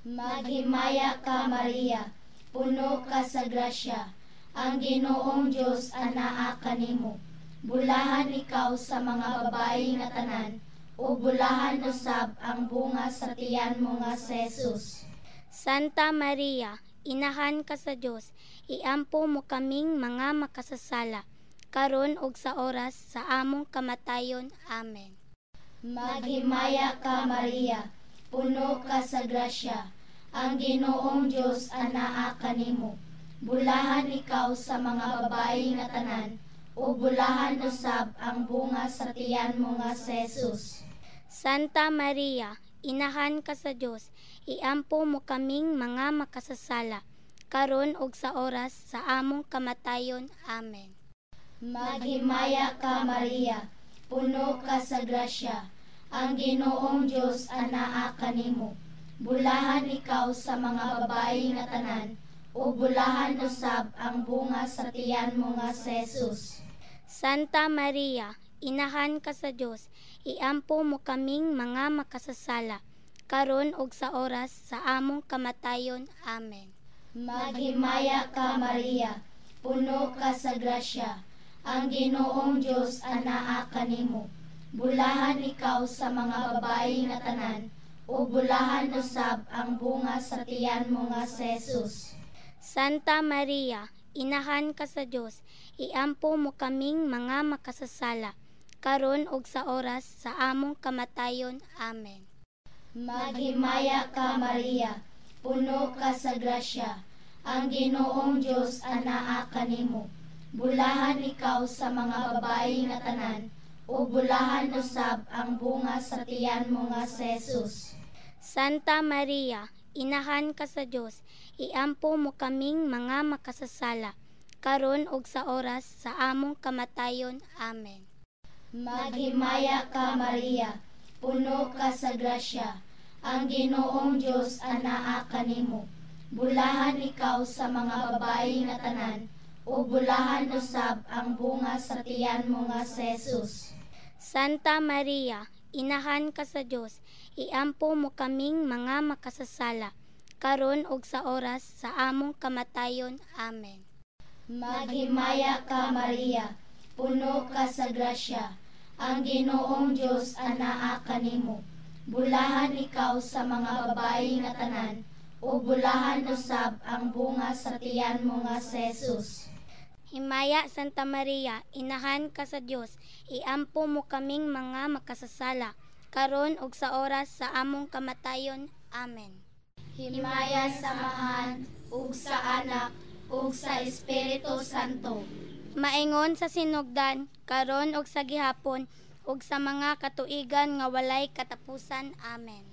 Maghimaya ka Maria, puno ka sa grasya, ang Ginoong Dios anaa kanimo. Bulahan ikaw sa mga babae nga tanan, ug bulahan usab ang bunga sa tiyan mo nga si Jesus. Santa Maria, inahan ka sa Dios, iampo mo kaming mga makasasala, karon ug sa oras sa among kamatayon. Amen. Maghimaya ka Maria, puno ka sa grasya, ang Ginoong Dios anaa kanimo. Bulahan ikaw sa mga babae nga tanan, ug bulahan usab ang bunga sa tiyan mo nga si Jesus. Santa Maria, inahan ka sa Dios, iampo mo kaming mga makasasala, karon ug sa oras sa among kamatayon. Amen. Maghimaya ka Maria, puno ka sa grasya, ang Ginoong Dios anaa kanimo. Bulahan ikaw sa mga babae nga tanan, ug bulahan usab ang bunga sa tiyan mo nga si Jesus. Santa Maria, inahan ka sa Dios, iampo mo kaming mga makasasala, karon ug sa oras sa among kamatayon. Amen. Maghimaya ka Maria, puno ka sa grasya, ang Ginoong Dios anaa kanimo. Bulahan ikaw sa mga babae nga tanan, ug bulahan usab ang bunga sa tiyan mo nga si Jesus. Santa Maria, inahan ka sa Dios, iampo mo kaming mga makasasala, karon ug sa oras sa among kamatayon. Amen. Maghimaya ka Maria, puno ka sa grasya, ang Ginoong Dios anaa kanimo. Bulahan ikaw sa mga babae nga tanan, ug bulahan usab ang bunga sa tiyan mo nga si Jesus. Santa Maria, inahan ka sa Dios, iampo mo kaming mga makasasala, karon ug sa oras sa among kamatayon. Amen. Maghimaya ka Maria, puno ka sa grasya, ang Ginoong Dios anaa kanimo. Bulahan ikaw sa mga babae nga tanan, ug bulahan usab ang bunga sa tiyan mo nga si Jesus. Santa Maria, inahan ka sa Dios, iampo mo kaming mga makasasala, karon ug sa oras sa among kamatayon. Amen. Maghimaya ka Maria, puno ka sa grasya, ang Ginoong Dios anaa kanimo. Bulahan ikaw sa mga babae nga tanan, ug bulahan usab ang bunga sa tiyan mo nga si Jesus. Himaya Santa Maria, inahan ka sa Dios, iampo mo kaming mga makasasala, karon ug sa oras sa among kamatayon. Amen. Himaya sa Amahan ug sa Anak ug sa Espiritu Santo. Maingon sa sinugdan, karon ug sa gihapon, ug sa mga katuigan nga walay katapusan. Amen.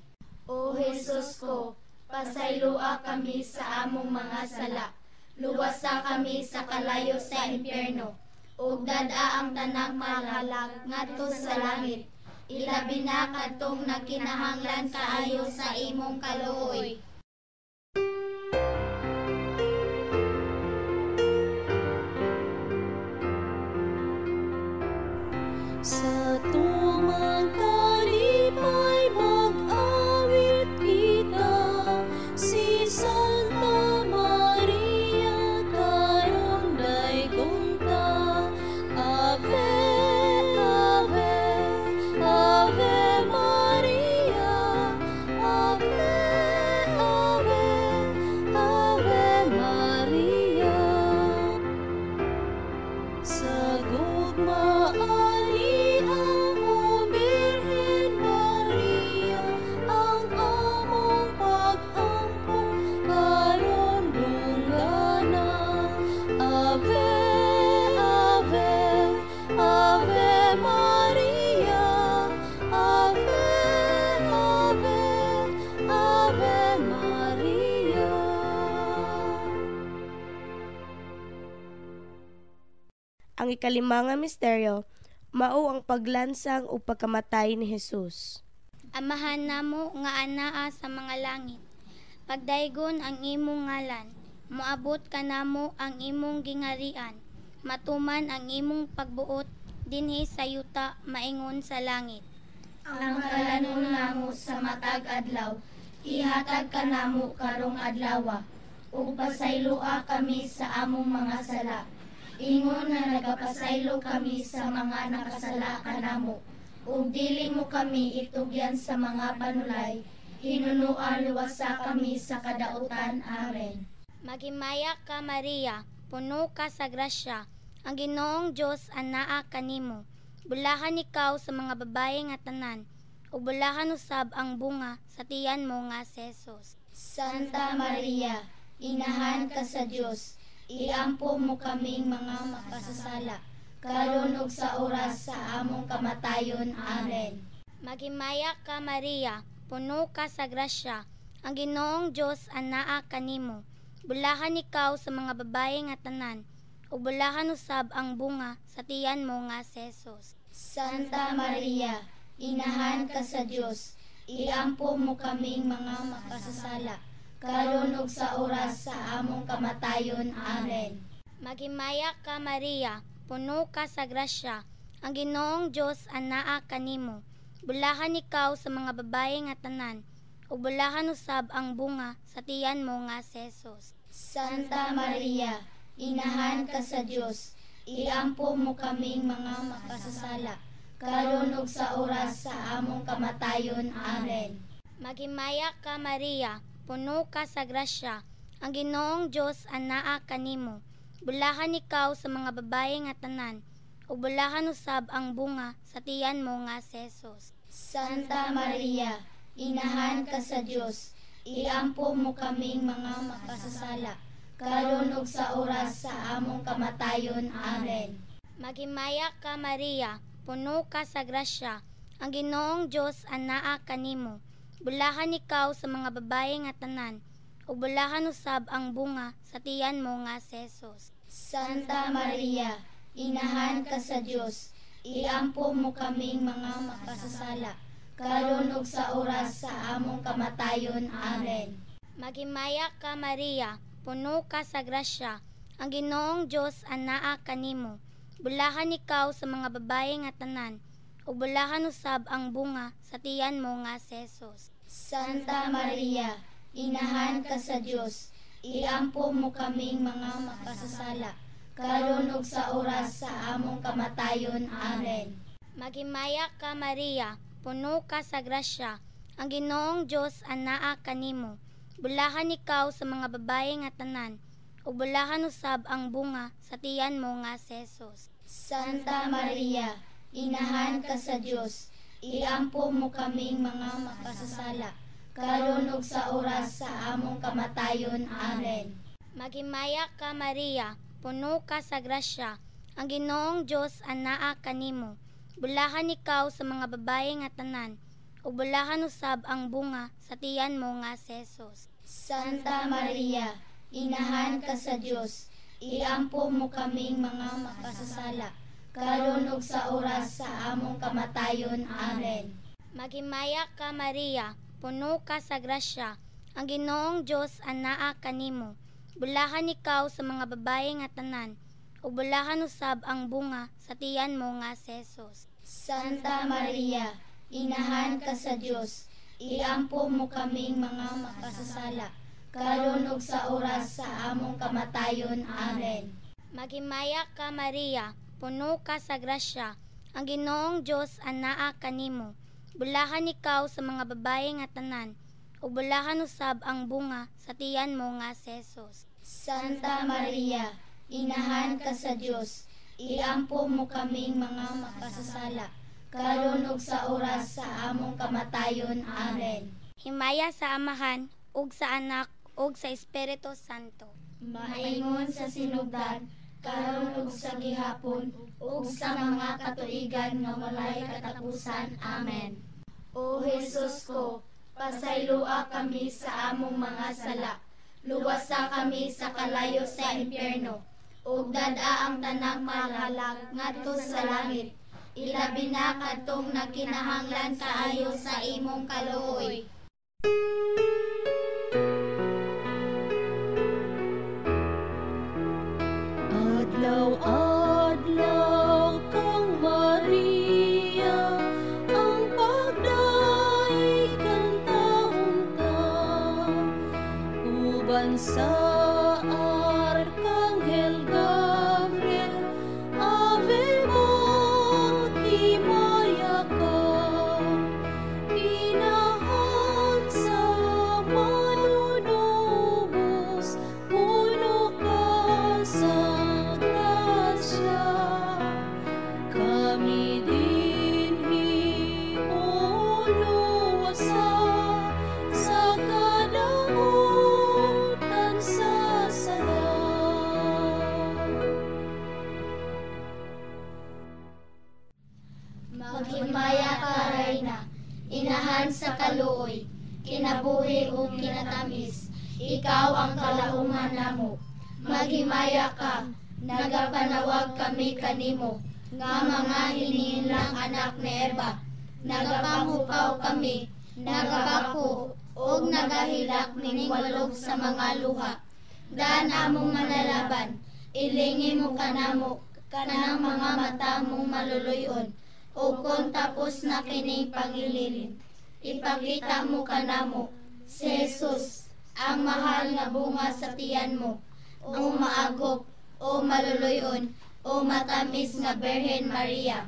O Jesus ko, pasayloa kami sa among mga sala. Luwasa kami sa kalayo sa impyerno, ug dad-a ang tanang mahalag ngadto sa langit. Ilabi na kadtong nagkinahanglan kaayo sa imong kaluoy. Sa tumang talipay mag-awit kita, si Santa Maria karon daygon ta. Ave, Ave, Ave Maria, Ave, Ave, Ave Maria. Sa gugma ani ang o Birhen Maria, ang among pag-ampo karon dunggana. Ave, Ave, Ave Maria, Ave, Ave, Ave Maria. Ang ikalima nga misteryo, mao ang paglansang ug pagkamatay ni Jesus. Amahan namo nga anaa sa mga langit, pagdaygon ang imong ngalan, moabot kanamo ang imong gingharian, matuman ang imong pagbuot dinhi sa yuta maingon sa langit. Ang kalanon namo sa matag adlaw, ihatag kanamo karong adlawa, ug pasayloa kami sa among mga sala, ingon nga nagapasaylo kami sa mga nakasala kanamo, ug dili mo kami itugyan sa mga panulay, hinunua luwasa kami sa kadautan. Amen. Maghimaya ka Maria, puno ka sa grasya, ang Ginoong Dios anaa kanimo. Bulahan ikaw sa mga babae nga tanan, ug bulahan usab ang bunga sa tiyan mo nga si Jesus. Santa Maria, inahan ka sa Dios, iampo mo kaming mga makasasala, karon ug sa oras sa among kamatayon. Amen. Maghimaya ka Maria, puno ka sa grasya, ang Ginoong Dios anaa kanimo. Bulahan ikaw sa mga babae nga tanan, ug bulahan usab ang bunga sa tiyan mo nga si Jesus. Santa Maria, inahan ka sa Dios, iampo mo kaming mga makasasala, karon ug sa oras sa among kamatayon. Amen. Maghimaya ka Maria, puno ka sa grasya, ang Ginoong Dios anaa kanimo. Bulahan ikaw sa mga babae nga tanan, ug bulahan usab ang bunga sa tiyan mo nga si Jesus. Santa Maria, inahan ka sa Dios, iampo mo kaming mga makasasala, karon ug sa oras sa among kamatayon. Amen. Maghimaya ka Maria, puno ka sa grasya, ang Ginoong Dios anaa kanimo. Bulahan ikaw sa mga babae nga tanan, ug bulahan usab ang bunga sa tiyan mo nga si Jesus. Santa Maria, Inahan ka sa Dios, iampo mo kaming mga makasasala, karon ug sa oras sa among kamatayon. Amen. Maghimaya ka Maria, puno ka sa grasya, ang Ginoong Dios anaa kanimo. Bulahan ikaw sa mga babae nga tanan, ug bulahan usab ang bunga sa tiyan mo nga si Jesus. Santa Maria, inahan ka sa Dios, iampo mo kaming mga makasasala, karon ug sa oras sa among kamatayon. Amen. Maghimaya ka Maria, puno ka sa grasya, ang Ginoong Dios anaa kanimo. Bulahan ikaw sa mga babae nga tanan, ug bulahan usab ang bunga sa tiyan mo nga si Jesus. Santa Maria, inahan ka sa Dios, iampo mo kaming mga makasasala, karon ug sa oras sa among kamatayon. Amen. Maghimaya ka Maria, puno ka sa grasya, ang Ginoong Dios anaa kanimo. Bulahan ikaw sa mga babae nga tanan, ug bulahan usab ang bunga sa tiyan mo nga si Jesus. Santa Maria, inahan ka sa Dios, iampo mo kaming mga makasasala, karon ug sa oras sa among kamatayon. Amen. Maghimaya ka Maria, puno ka sa grasya, ang Ginoong Dios anaa kanimo. Bulahan ikaw sa mga babae nga tanan, ug bulahan usab ang bunga sa tiyan mo nga si Jesus. Santa Maria, inahan ka sa Dios, iampo mo kaming mga makasasala, karon ug sa oras sa among kamatayon. Amen. Maghimaya ka Maria, puno ka sa grasya, ang Ginoong Dios anaa kanimo. Bulahan ikaw sa mga babae nga tanan, ug bulahan usab ang bunga sa tiyan mo nga si Jesus. Santa Maria, inahan ka sa Dios, iampo mo kaming mga makasasala, karon ug sa oras sa among kamatayon. Amen. Maghimaya ka Maria, puno ka sa grasya, ang Ginoong Dios anaa kanimo. Bulahan ikaw sa mga babae nga tanan, ug bulahan usab ang bunga sa tiyan mo nga si Jesus. Santa Maria, inahan ka sa Dios, iampo mo kaming mga makasasala, karon ug sa oras sa among kamatayon. Amen. Himaya sa Amahan, ug sa Anak, ug sa Espiritu Santo. Maingon sa sinugdan, karon ug sa gihapon, ug sa mga katuigan nga walay katapusan. Amen. O Jesus ko, pasayloa kami sa among mga sala, luwasa kami sa kalayo sa impyerno, ug dad-a ang tanang malalag ngadto sa langit. Ilabi na kadtong nagkinahanglan kaayo sa imong kaluoy. Adlaw-adlaw kang Maria, ang pagdaig kang taon-ta, uban sa Arkanghel Gabriel, Ave mo, himaya ka, inahan sa manunubos, puno ka sa grasya. Kami dinhi uluwasa sa kadautan sa sala. Maghimaya ka, Reyna, inahan sa kaluoy, kinabuhi ug kinatamis, ikaw ang kalauman namo. Maghimaya ka, nagapanawag kami kanimo, nga mga hinihinlang anak ni Eva. Nagapanghupaw kami, nagapako, ug nagahilak nining walog sa mga luha. Daan among manalaban, ilingi mo kanamo, kanang mga mata mong maluluyon, ug kon tapos na kining pangililin, ipakita mo kanamo, si Jesus, ang mahal nga bunga sa tiyan mo, o maagop, o maluluyon, o matamis nga Birhen Maria.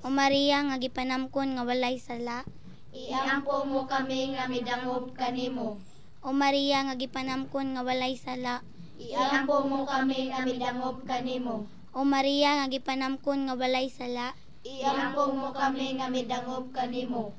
O Maria nga gipanamkon nga walay sala, Iampo mo kami nga midangop kanimo. O Maria nga gipanamkon nga walay sala, Iampo mo kami nga midangop kanimo. O Maria nga gipanamkon nga walay sala, Iampo mo kami nga midangop kanimo.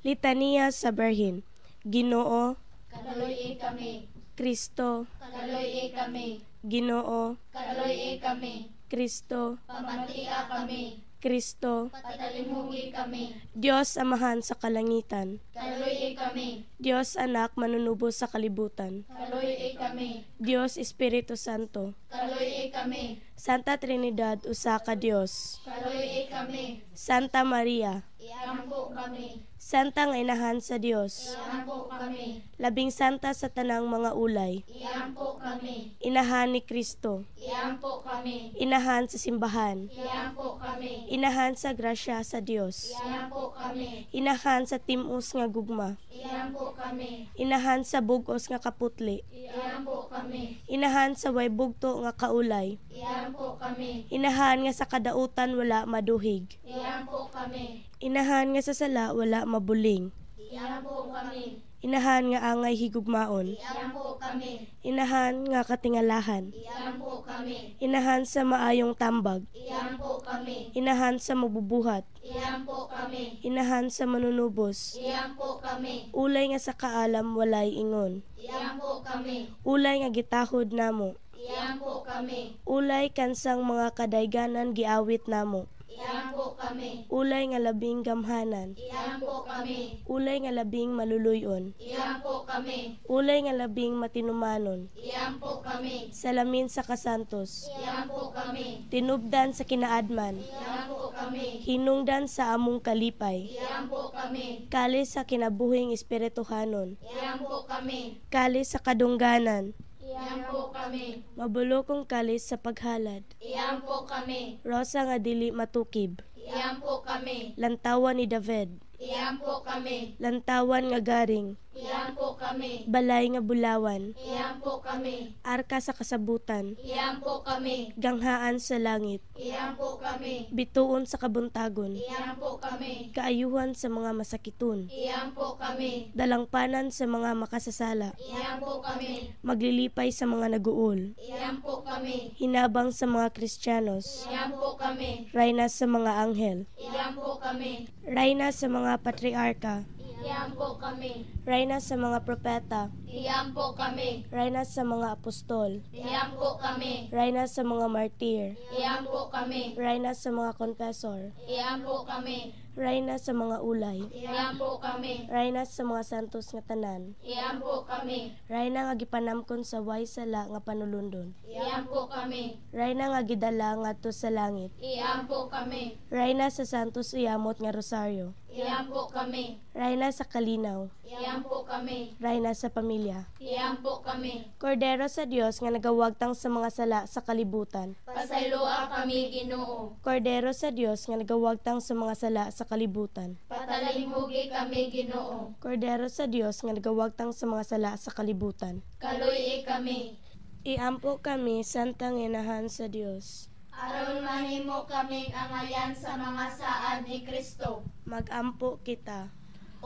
Litanya sa Berhin. Ginoo, Kaloy kami. Kristo, Kaloy kami. Ginoo, Kaloy kami. Kristo, Pamatia kami. Kristo, Patalimugi kami. Dios Amahan sa kalangitan, Kaloy kami. Dios Anak manunubos sa kalibutan, Kaloy kami. Dios Espiritu Santo, Kaloy kami. Santa Trinidad usa ka Dios, Kaloy kami. Santa Maria, Iampo kami. Santa nga inahan sa Dios, Iampo kami. labing santa sa tanang mga ulay, Iampo kami. inahan ni Kristo, Iampo kami. inahan sa simbahan, Iampo kami. inahan sa grasya sa Dios, Iampo kami. inahan sa timos nga gugma, Iampo kami. inahan sa bugos nga kaputli, Iampo kami. inahan sa way bugto nga kaulay, Iampo kami. inahan nga sa kadautan wala maduhig, Iampo kami. inahan nga sa sala wala mabuling, Iampo kami. inahan nga angay higugmaon, Iampo kami. inahan nga katingalahan, Iampo kami. inahan sa maayong tambag, Iampo kami. inahan sa mabubuhat, Iampo kami. inahan sa manunubos, Iampo kami. ulay nga sa kaalam walay ingon, Iampo kami. ulay nga gitahod namo, Iampo kami. ulay kansang mga kadayganan giawit namo, Iampo kami. ulay nga labing gamhanan, Iampo kami. ulay nga labing maluluyon, Iampo kami. ulay nga labing matinumanon, Iampo kami. salamin sa kasantos, Iampo kami. tinubdan sa kinaadman, Iampo kami. hinungdan sa among kalipay, Iampo kami. kalis sa kinabuhing espirituhanon, Iampo kami. kalis sa kadungganan, Iampo kami. mabulokong kalis sa paghalad, Iampo kami. rosa nga dili matukib, Iampo kami. lantawan ni David, Iampo kami. lantawan nga garing, Iampo kami. balay nga bulawan, Iampo kami. arka sa kasabutan, Iampo kami. ganghaan sa langit, Iampo kami. bituon sa kabuntagon, Iampo kami. kaayuhan sa mga masakiton, Iampo kami. dalangpanan sa mga makasasala, Iampo kami. maglilipay sa mga naguol, Iampo kami. hinabang sa mga Kristiyanos, Iampo kami. rayna sa mga anghel, Iampo kami. rayna sa mga patriarka, Iampo kami. rayna sa mga propeta, Iampo kami. rayna sa mga apostol, Iampo kami. rayna sa mga martir, Iampo kami. rayna sa mga confessor, Iampo kami. rayna sa mga ulay, Iampo kami. rayna sa mga santos nga tanan, Iampo kami. rayna nga gipanamkon sa way sala nga panulundon, Iampo kami. rayna nga gidala ngadto sa langit, Iampo kami. rayna sa santos uyamot nga rosaryo, Iampo kami. rayna sa kalinaw, Iampo kami. rayna sa pamilya. Iampo kami. Kordero sa Dios nga nagawagtang sa mga sala sa kalibutan. Pasayloa kami, Ginoo. Kordero sa Dios nga nagawagtang sa mga sala sa kalibutan. Patalimhugi kami, Ginoo. Kordero sa Dios nga nagawagtang sa mga sala sa kalibutan. Kaloy kami. Iampo kami, Santang Inahan sa Dios. Aron mahimo kaming angayan sa mga saad ni Kristo. Magampo kita.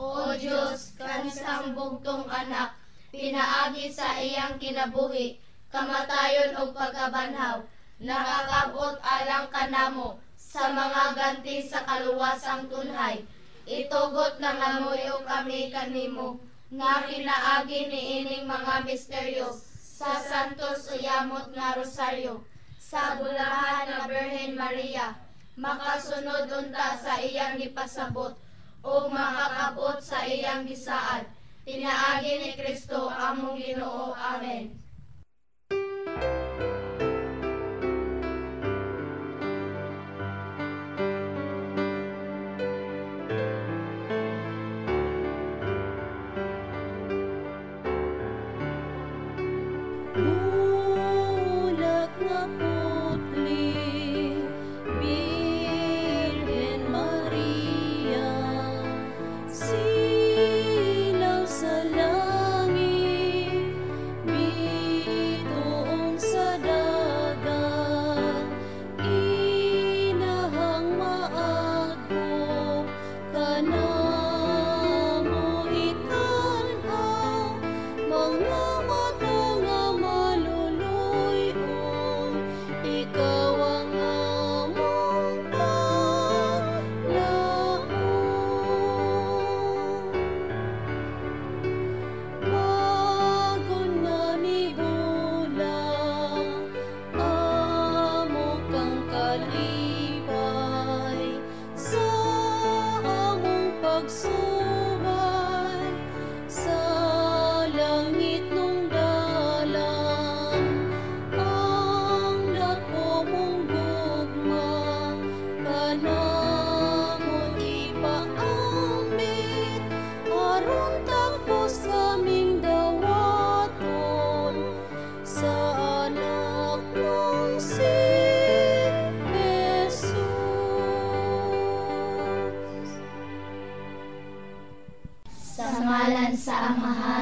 O Diyos, kansang bugtong anak, pinaagi sa iyang kinabuhi, kamatayon o pagkabanhaw, nakakabot alang kanamo sa mga ganti sa kaluwasang tunhay. Itugot na namuyo kami kanimo, nga pinaagi niining mga misteryo sa Santos Uyamot nga Rosaryo, sa bulahan na Birhen Maria, makasunod unta sa iyang gipasabot, o makakabot sa iyang gisaad. Pinaagi ni Kristo among Ginoo. Amen. Bulak nga putli, Birhen Maria, silaw sa langit, Birhen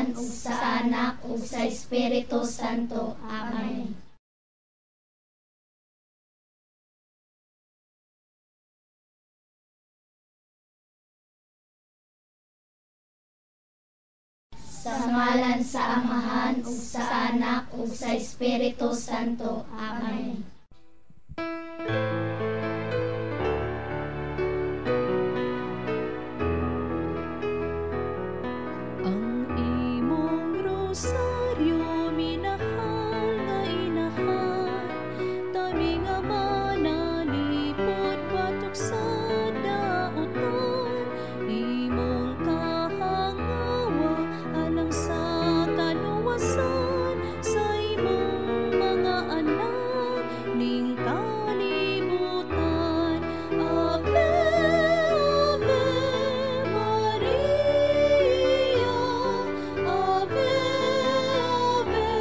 Amahan ug sa Anak ug sa Espiritu Santo. Amen. Sa ngalan sa Amahan ug sa Anak ug sa Espiritu Santo. Amen. Ang imong rosaryo minahal nga inahan, tabi nga manalipod batok sa dautan, imong kahangawa alang sa kaluwasan sa imong mga anak ning kalibutan. Ave, Ave Maria, Ave, Ave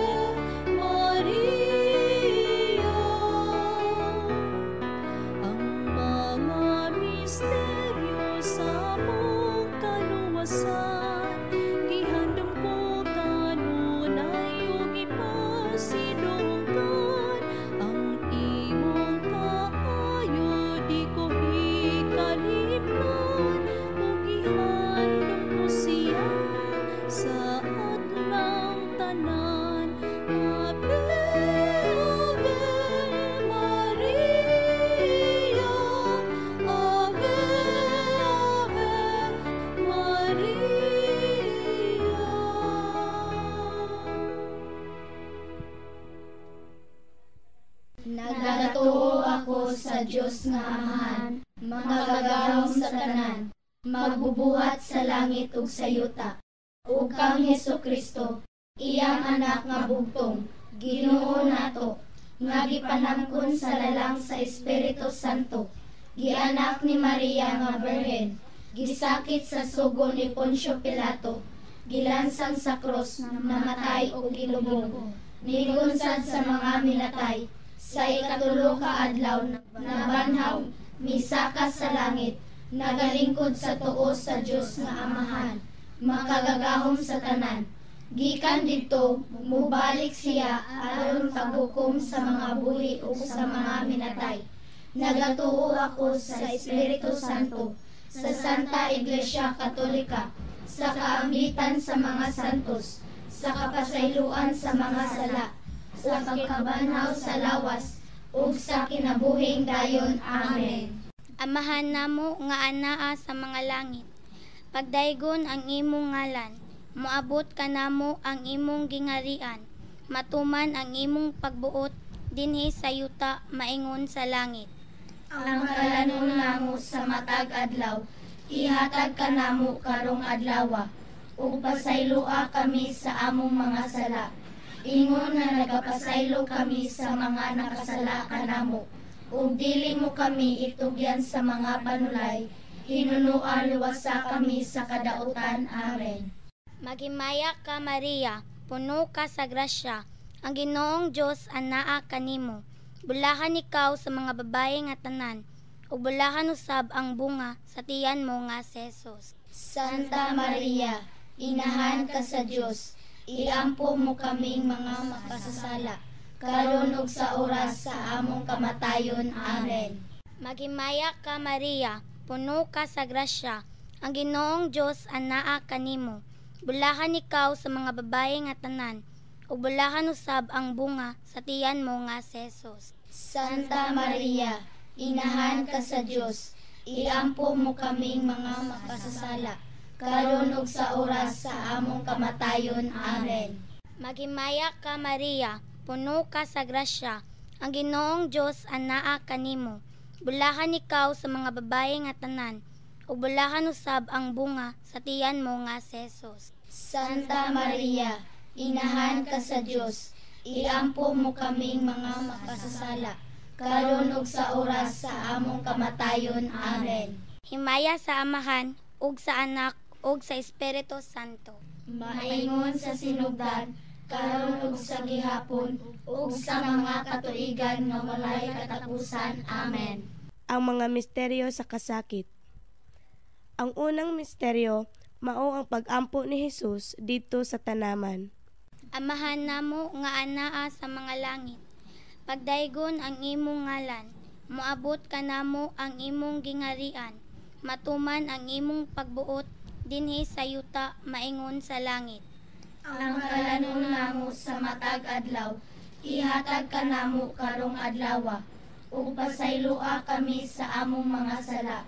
Maria. Ang mga misteryo sa among kaluwasan, gihandom ko kanunay ug ipasidunggan. Ang imong kaayo di ko hikalipdan, ug gihandom ko siya sa adlawng tanan. Ave, Ave Maria, Ave, Ave Maria. Nagatuo ako sa Dios nga Amahan, makagagahom sa tanan, magbubuhat sa langit ug sa yuta, ug kang Hesukristo, iyang anak nga bugtong, Ginoo nato, nga gipanangkon sa lalang sa Espiritu Santo, gianak ni Maria nga Birhen, gisakit sa sugo ni Poncio Pilato, gilansang sa krus, namatay ug gilubong, nigunsad sa mga minatay, sa ikatulo ka adlaw nabanhaw, misaka sa langit, nagalingkod sa tuo sa Dios nga Amahan, makagagahom sa tanan. Gikan didto, mubalik siya aron paghukom sa mga buhi ug sa mga minatay. Nagatuo ako sa Espiritu Santo, sa Santa Iglesia Katolika, sa kaambitan sa mga santos, sa kapasayloan sa mga sala, sa pagkabanhaw sa lawas, ug sa kinabuhing dayon. Amen. Amahan namo nga anaa sa mga langit, pagdaygon ang imong ngalan, moabot kanamo ang imong gingarian, matuman ang imong pagbuot dinhi sa yuta maingon sa langit. Ang kalanon namo sa matag adlaw, ihatag kanamo karong adlawa, ug pasayloa kami sa among mga sala, ingon nga nagapasaylo kami sa mga nakasala kanamo, ug dili mo kami itugyan sa mga panulay, hinunua luwasa kami sa kadautan. Amen. Maghimaya ka Maria, puno ka sa grasya, ang Ginoong Dios anaa kanimo. Bulahan ikaw sa mga babae nga tanan, ug bulahan usab ang bunga sa tiyan mo nga si Jesus. Santa Maria, inahan ka sa Dios, iampo mo kaming mga makasasala, karon ug sa oras sa among kamatayon. Amen. Maghimaya ka Maria, puno ka sa grasya, ang Ginoong Dios anaa kanimo. Bulahan ikaw sa mga babae nga tanan, ug bulahan usab ang bunga sa tiyan mo nga si Jesus. Santa Maria, inahan ka sa Dios, iampo mo kaming mga makasasala, karon ug sa oras sa among kamatayon. Amen. Maghimaya ka Maria, puno ka sa grasya, ang Ginoong Dios anaa kanimo. Bulahan ikaw sa mga babae nga tanan, ug bulahan usab ang bunga sa tiyan mo nga si Jesus. Santa Maria, inahan ka sa Dios, iampo mo kaming mga makasasala, karon ug sa oras sa among kamatayon. Amen. Himaya sa Amahan ug sa Anak ug sa Espiritu Santo. Maingon sa sinugdan, karon ug sa gihapon, ug sa mga katuigan nga walay katapusan. Amen. Ang mga misteryo sa kasakit. Ang unang misteryo, mao ang pag-ampo ni Hesus didto sa tanaman. Amahan namo nga anaa sa mga langit, pagdaygon ang imong ngalan, moabot kanamo ang imong gingharian, matuman ang imong pagbuot dinhi sa yuta maingon sa langit. Ang kalanon namo sa matag adlaw, ihatag kanamo karong adlawa, ug pasayloa kami sa among mga sala,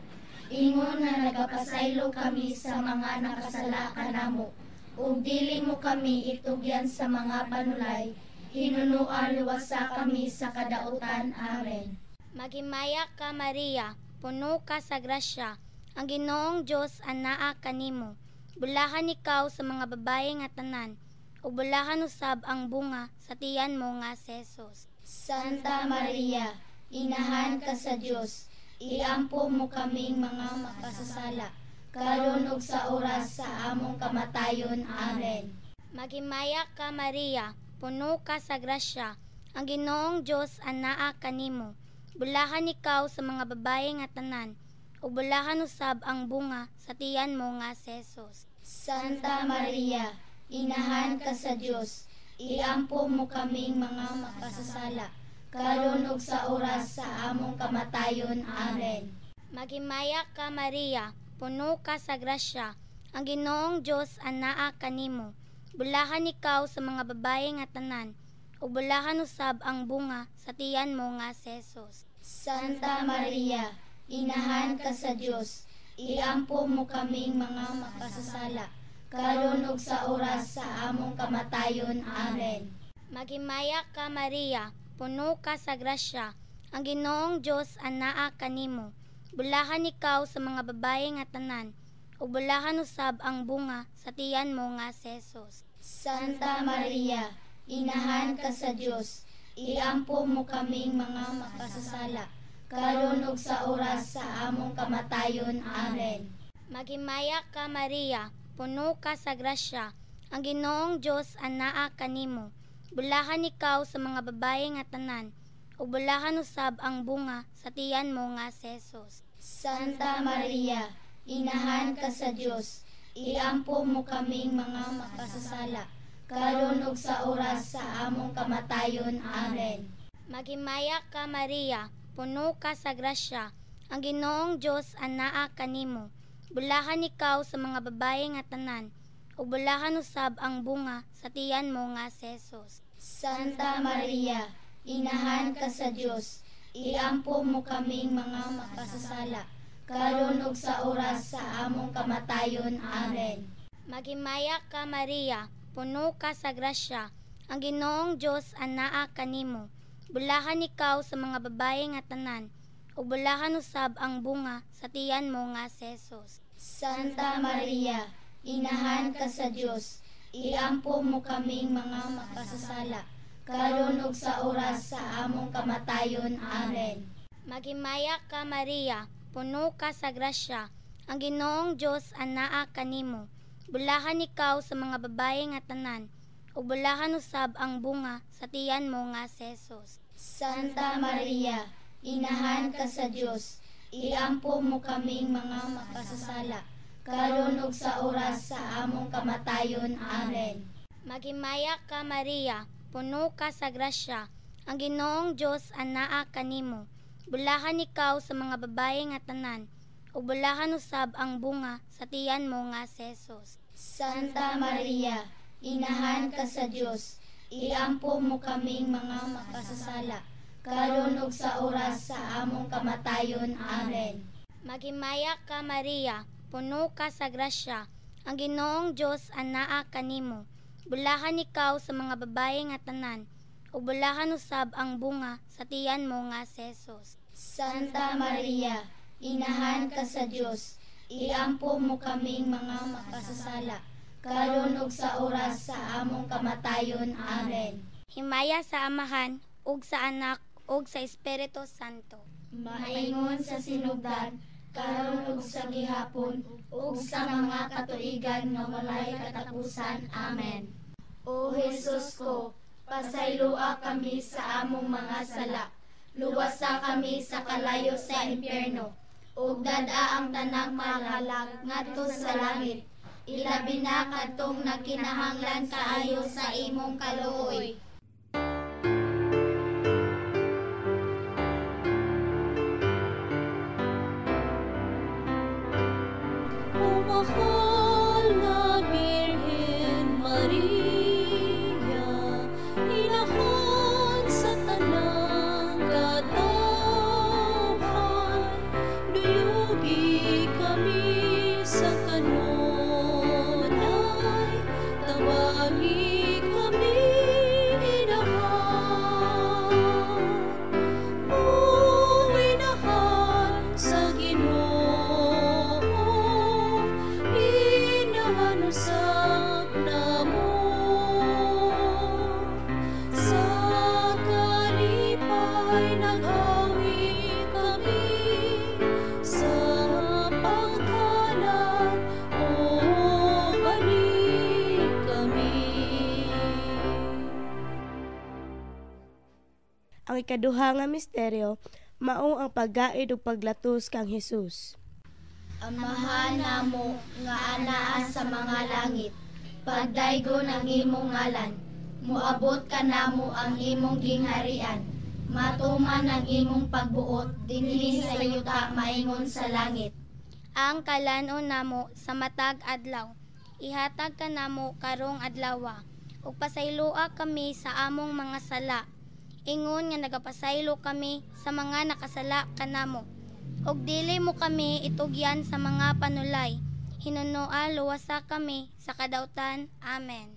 ingon nga nagapasaylo kami sa mga nakasala kanamo, ug dili mo kami itugyan sa mga panulay, hinunoa luwasa kami sa kadautan. Amen. Maghimaya ka, Maria, puno ka sa grasya, ang Ginoong Dios anaa kanimo. Bulahan ikaw sa mga babaye nga tanan, ug bulahan usab ang bunga sa tiyan mo nga si Jesus. Santa Maria, inahan ka sa Dios, iampo mo kaming mga makasasala, karon ug sa oras sa among kamatayon. Amen. Maghimaya ka, Maria, puno ka sa grasya, ang Ginoong Dios anaa kanimo. Bulahan ikaw sa mga babaye nga tanan, ug bulahan usab ang bunga sa tiyan mo nga si Jesus. Santa Maria, inahan ka sa Dios, iampo mo kaming mga makasasala, karon ug sa oras sa among kamatayon. Amen. Maghimaya ka, Maria, puno ka sa grasya, ang Ginoong Dios anaa kanimo. Bulahan ikaw sa mga babaye nga tanan, ug bulahan usab ang bunga sa tiyan mo nga si Jesus. Santa Maria, inahan ka sa Dios, iampo mo kaming mga makasasala, karon ug sa oras sa among kamatayon. Amen. Maghimaya ka, Maria, puno ka sa grasya, ang Ginoong Dios anaa kanimo. Bulahan ikaw sa mga babaye nga tanan, ug bulahan usab ang bunga sa tiyan mo nga si Jesus. Santa Maria, inahan ka sa Dios, iampo mo kaming mga makasasala, karon ug sa oras sa among kamatayon. Amen. Maghimaya ka, Maria, puno ka sa grasya, ang Ginoong Dios anaa kanimo. Bulahan ikaw sa mga babaye nga tanan, ug bulahan usab ang bunga sa tiyan mo nga si Jesus. Santa Maria, inahan ka sa Dios, iampo mo kaming mga makasasala, karon ug sa oras sa among kamatayon. Amen. Maghimaya ka, Maria, puno ka sa grasya, ang Ginoong Dios anaa kanimo. Bulahan ikaw sa mga babaye nga tanan, ug bulahan usab ang bunga sa tiyan mo nga si Jesus. Santa Maria, inahan ka sa Dios, iampo mo kaming mga makasasala, karon ug sa oras sa among kamatayon. Amen. Maghimaya ka, Maria, puno ka sa grasya, ang Ginoong Dios anaa kanimo. Bulahan ikaw sa mga babaye nga tanan, ug bulahan usab ang bunga sa tiyan mo nga si Jesus. Santa Maria, inahan ka sa Dios, iampo mo kaming mga makasasala, karon ug sa oras sa among kamatayon. Amen. Maghimaya ka, Maria, puno ka sa grasya, ang Ginoong Dios anaa kanimo. Bulahan ikaw sa mga babaye nga tanan, ug bulahan usab ang bunga sa tiyan mo nga si Jesus. Santa Maria, inahan ka sa Dios, iampo mo kaming mga makasasala, karon ug sa oras sa among kamatayon. Amen. Maghimaya ka, Maria, puno ka sa grasya, ang Ginoong Dios anaa kanimo. Bulahan ikaw sa mga babaye nga tanan, ug bulahan usab ang bunga sa tiyan mo nga si Jesus. Santa Maria, inahan ka sa Dios, iampo mo kaming mga makasasala, karon ug sa oras sa among kamatayon. Amen. Maghimaya ka, Maria, puno ka sa grasya, ang Ginoong Dios anaa kanimo. Bulahan ikaw sa mga babaye nga tanan, ug bulahan usab ang bunga sa tiyan mo nga si Jesus. Santa Maria, inahan ka sa Dios, iampo mo kaming mga makasasala, karon ug sa oras sa among kamatayon. Amen. Himaya sa Amahan, ug sa Anak, ug sa Espiritu Santo. Maingon sa sinugdan, karon ug sa gihapon, ug sa mga katuigan nga walay katapusan. Amen. O Jesus ko, pasayloa kami sa among mga sala, luwasa kami sa kalayo sa impyerno, ug dad-a ang tanang mga kalag ngadto sa langit, Ilabi na kadtong nagkinahanglan kaayo sa imong kaluoy. O mahal na Birhen Maria, inahan sa tanang katawhan, duyugi kami sa kanunay, tabangi kami inahan. O inahan sa Ginoo, inahan usab namo. Sa kalipay nag-awit kami, sa pagkalat o balik kami. Ang ikaduha nga misteryo mao ang paggaid ug paglatos kang Hesus. Amahan namo nga anaa sa mga langit, pagdaygon ang imong ngalan, moabot kanamo ang imong gingharian, matuman ang imong pagbuot dinhi sa yuta maingon sa langit. Ang kalan-on namo sa matag adlaw, ihatag kanamo karong adlawa, ug pasayloa kami sa among mga sala, ingon nga nagapasaylo kami sa mga nakasala kanamo. Ug dili mo kami itugyan sa mga panulay, hinunoa luwasa kami sa kadautan. Amen.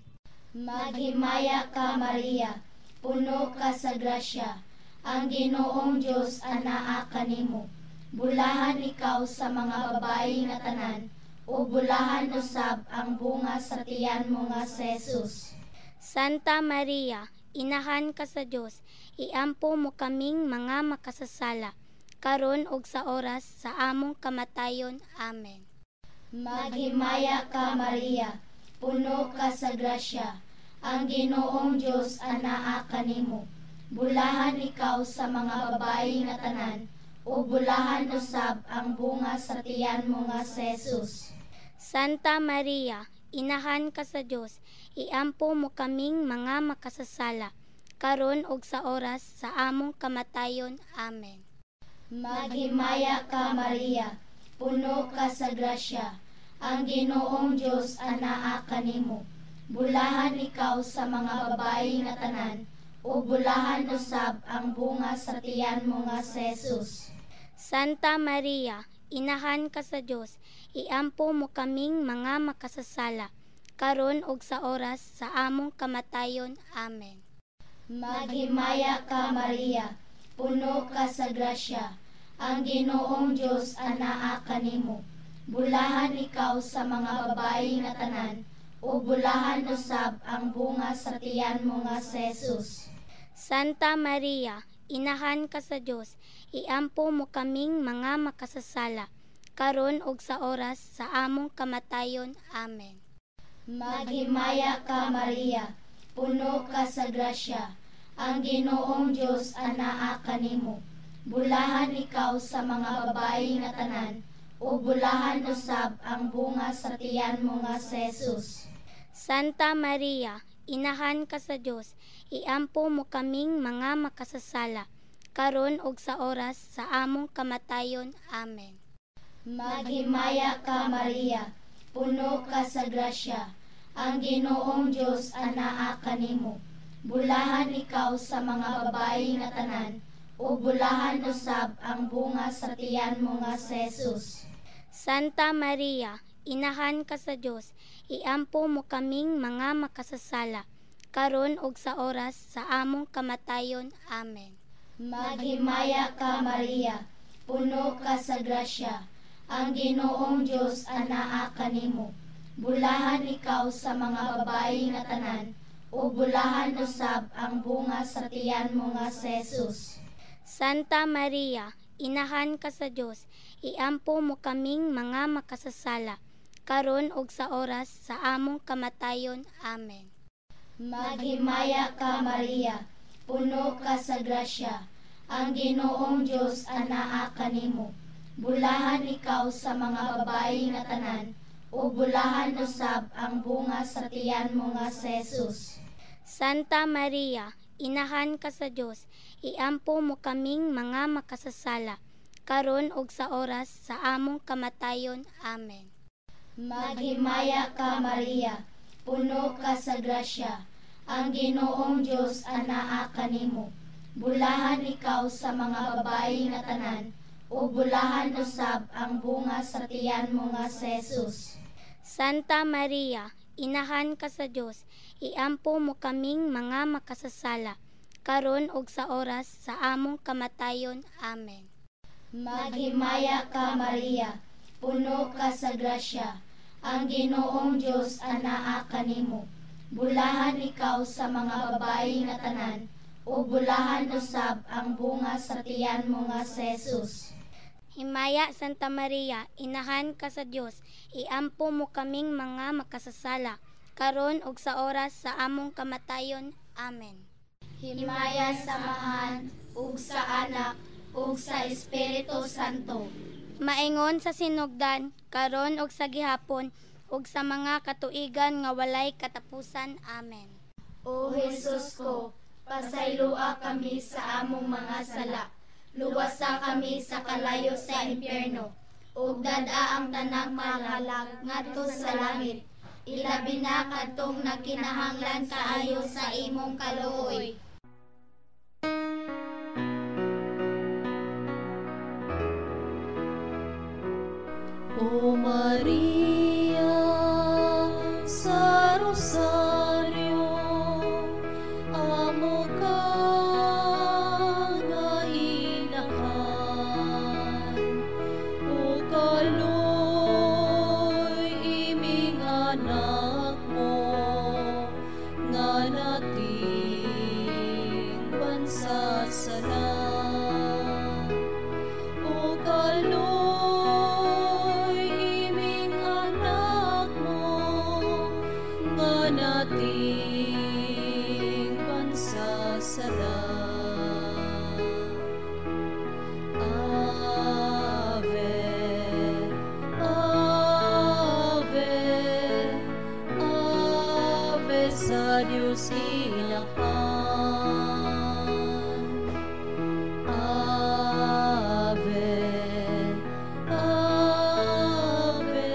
Maghimaya ka Maria, puno ka sa grasya, ang Ginoong Dios anaa kanimo. Bulahan ikaw sa mga babae nga tanan, ug bulahan usab ang bunga sa tiyan mo nga si Jesus. Santa Maria, inahan ka sa Dios, iampo mo kaming mga makasasala, karon ug sa oras sa among kamatayon. Amen. Maghimaya ka Maria, puno ka sa grasya, ang Ginoong Dios anaa kanimo. Bulahan ikaw sa mga babae nga tanan, ug bulahan usab ang bunga sa tiyan mo nga si Jesus. Santa Maria, inahan ka sa Dios, iampo mo kaming mga makasasala, karon ug sa oras sa among kamatayon. Amen. Maghimaya ka Maria, puno ka sa grasya, ang Ginoong Dios anaa kanimo. Bulahan ikaw sa mga babae nga tanan, ug bulahan usab ang bunga sa tiyan mo nga si Jesus. Santa Maria, inahan ka sa Dios, iampo mo kaming mga makasasala, karon ug sa oras sa among kamatayon. Amen. Maghimaya ka Maria, puno ka sa grasya, ang Ginoong Dios anaa kanimo. Bulahan ikaw sa mga babae nga tanan, ug bulahan usab ang bunga sa tiyan mo nga si Jesus. Santa Maria, inahan ka sa Dios, iampo mo kaming mga makasasala, karon ug sa oras sa among kamatayon. Amen. Maghimaya ka Maria, puno ka sa grasya, ang Ginoong Dios anaa kanimo. Bulahan ikaw sa mga babae nga tanan, ug bulahan usab ang bunga sa tiyan mo nga si Jesus. Santa Maria, inahan ka sa Dios, iampo mo kaming mga makasasala, karon ug sa oras sa among kamatayon. Amen. Maghimaya ka Maria, puno ka sa grasya, ang Ginoong Dios anaa kanimo. Bulahan ikaw sa mga babae nga tanan, ug bulahan usab ang bunga sa tiyan mo nga si Jesus. Santa Maria, inahan ka sa Dios, iampo mo kaming mga makasasala, karon ug sa oras sa among kamatayon. Amen. Maghimaya ka Maria, puno ka sa grasya, ang Ginoong Dios anaa kanimo. Bulahan ikaw sa mga babae nga tanan, ug bulahan usab ang bunga sa tiyan mo nga si Jesus. Santa Maria, inahan ka sa Dios, iampo mo kaming mga makasasala, karon ug sa oras sa among kamatayon. Amen. Maghimaya ka Maria, puno ka sa grasya, ang Ginoong Dios anaa kanimo. Bulahan ikaw sa mga babae nga tanan, ug bulahan usab ang bunga sa tiyan mo nga si Jesus. Santa Maria, inahan ka sa Dios, iampo mo kaming mga makasasala, karon ug sa oras sa among kamatayon. Amen. Maghimaya ka, Maria, puno ka sa grasya, ang Ginoong Dios anaa kanimo. Bulahan ikaw sa mga babayi nga tanan, ug bulahan usab ang bunga sa tiyan mo nga si Jesus. Santa Maria, inahan ka sa Dios, iampo mo kaming mga makasasala, karon ug sa oras sa among kamatayon. Amen. Maghimaya ka, Maria, puno ka sa grasya, ang Ginoong Dios anaa kanimo. Bulahan ikaw sa mga babayi nga tanan, ug bulahan usab ang bunga sa tiyan mo nga si Jesus. Himaya Santa Maria, inahan ka sa Dios, iampo mo kaming mga makasasala, karon ug sa oras sa among kamatayon. Amen. Himaya sa Amahan, ug sa Anak, ug sa Espiritu Santo. Maingon sa sinugdan, karon ug sa gihapon, ug sa mga katuigan nga walay katapusan. Amen. O Jesus ko, pasayloa kami sa among mga sala. Luwasa kami sa kalayo sa impyerno, ug dad-a ang tanang malalag ngadto sa langit. Ilabi na kadtong nagkinahanglan kaayo sa imong kaluoy. O Maria sa Rosario, amo ka nga inahan, o kaloy iming anak mo, nga nating pansasala. O kaloy iming anak mo, nga nating pansasala. Ave, Ave, Ave sa Dios Inahan. Ave, Ave,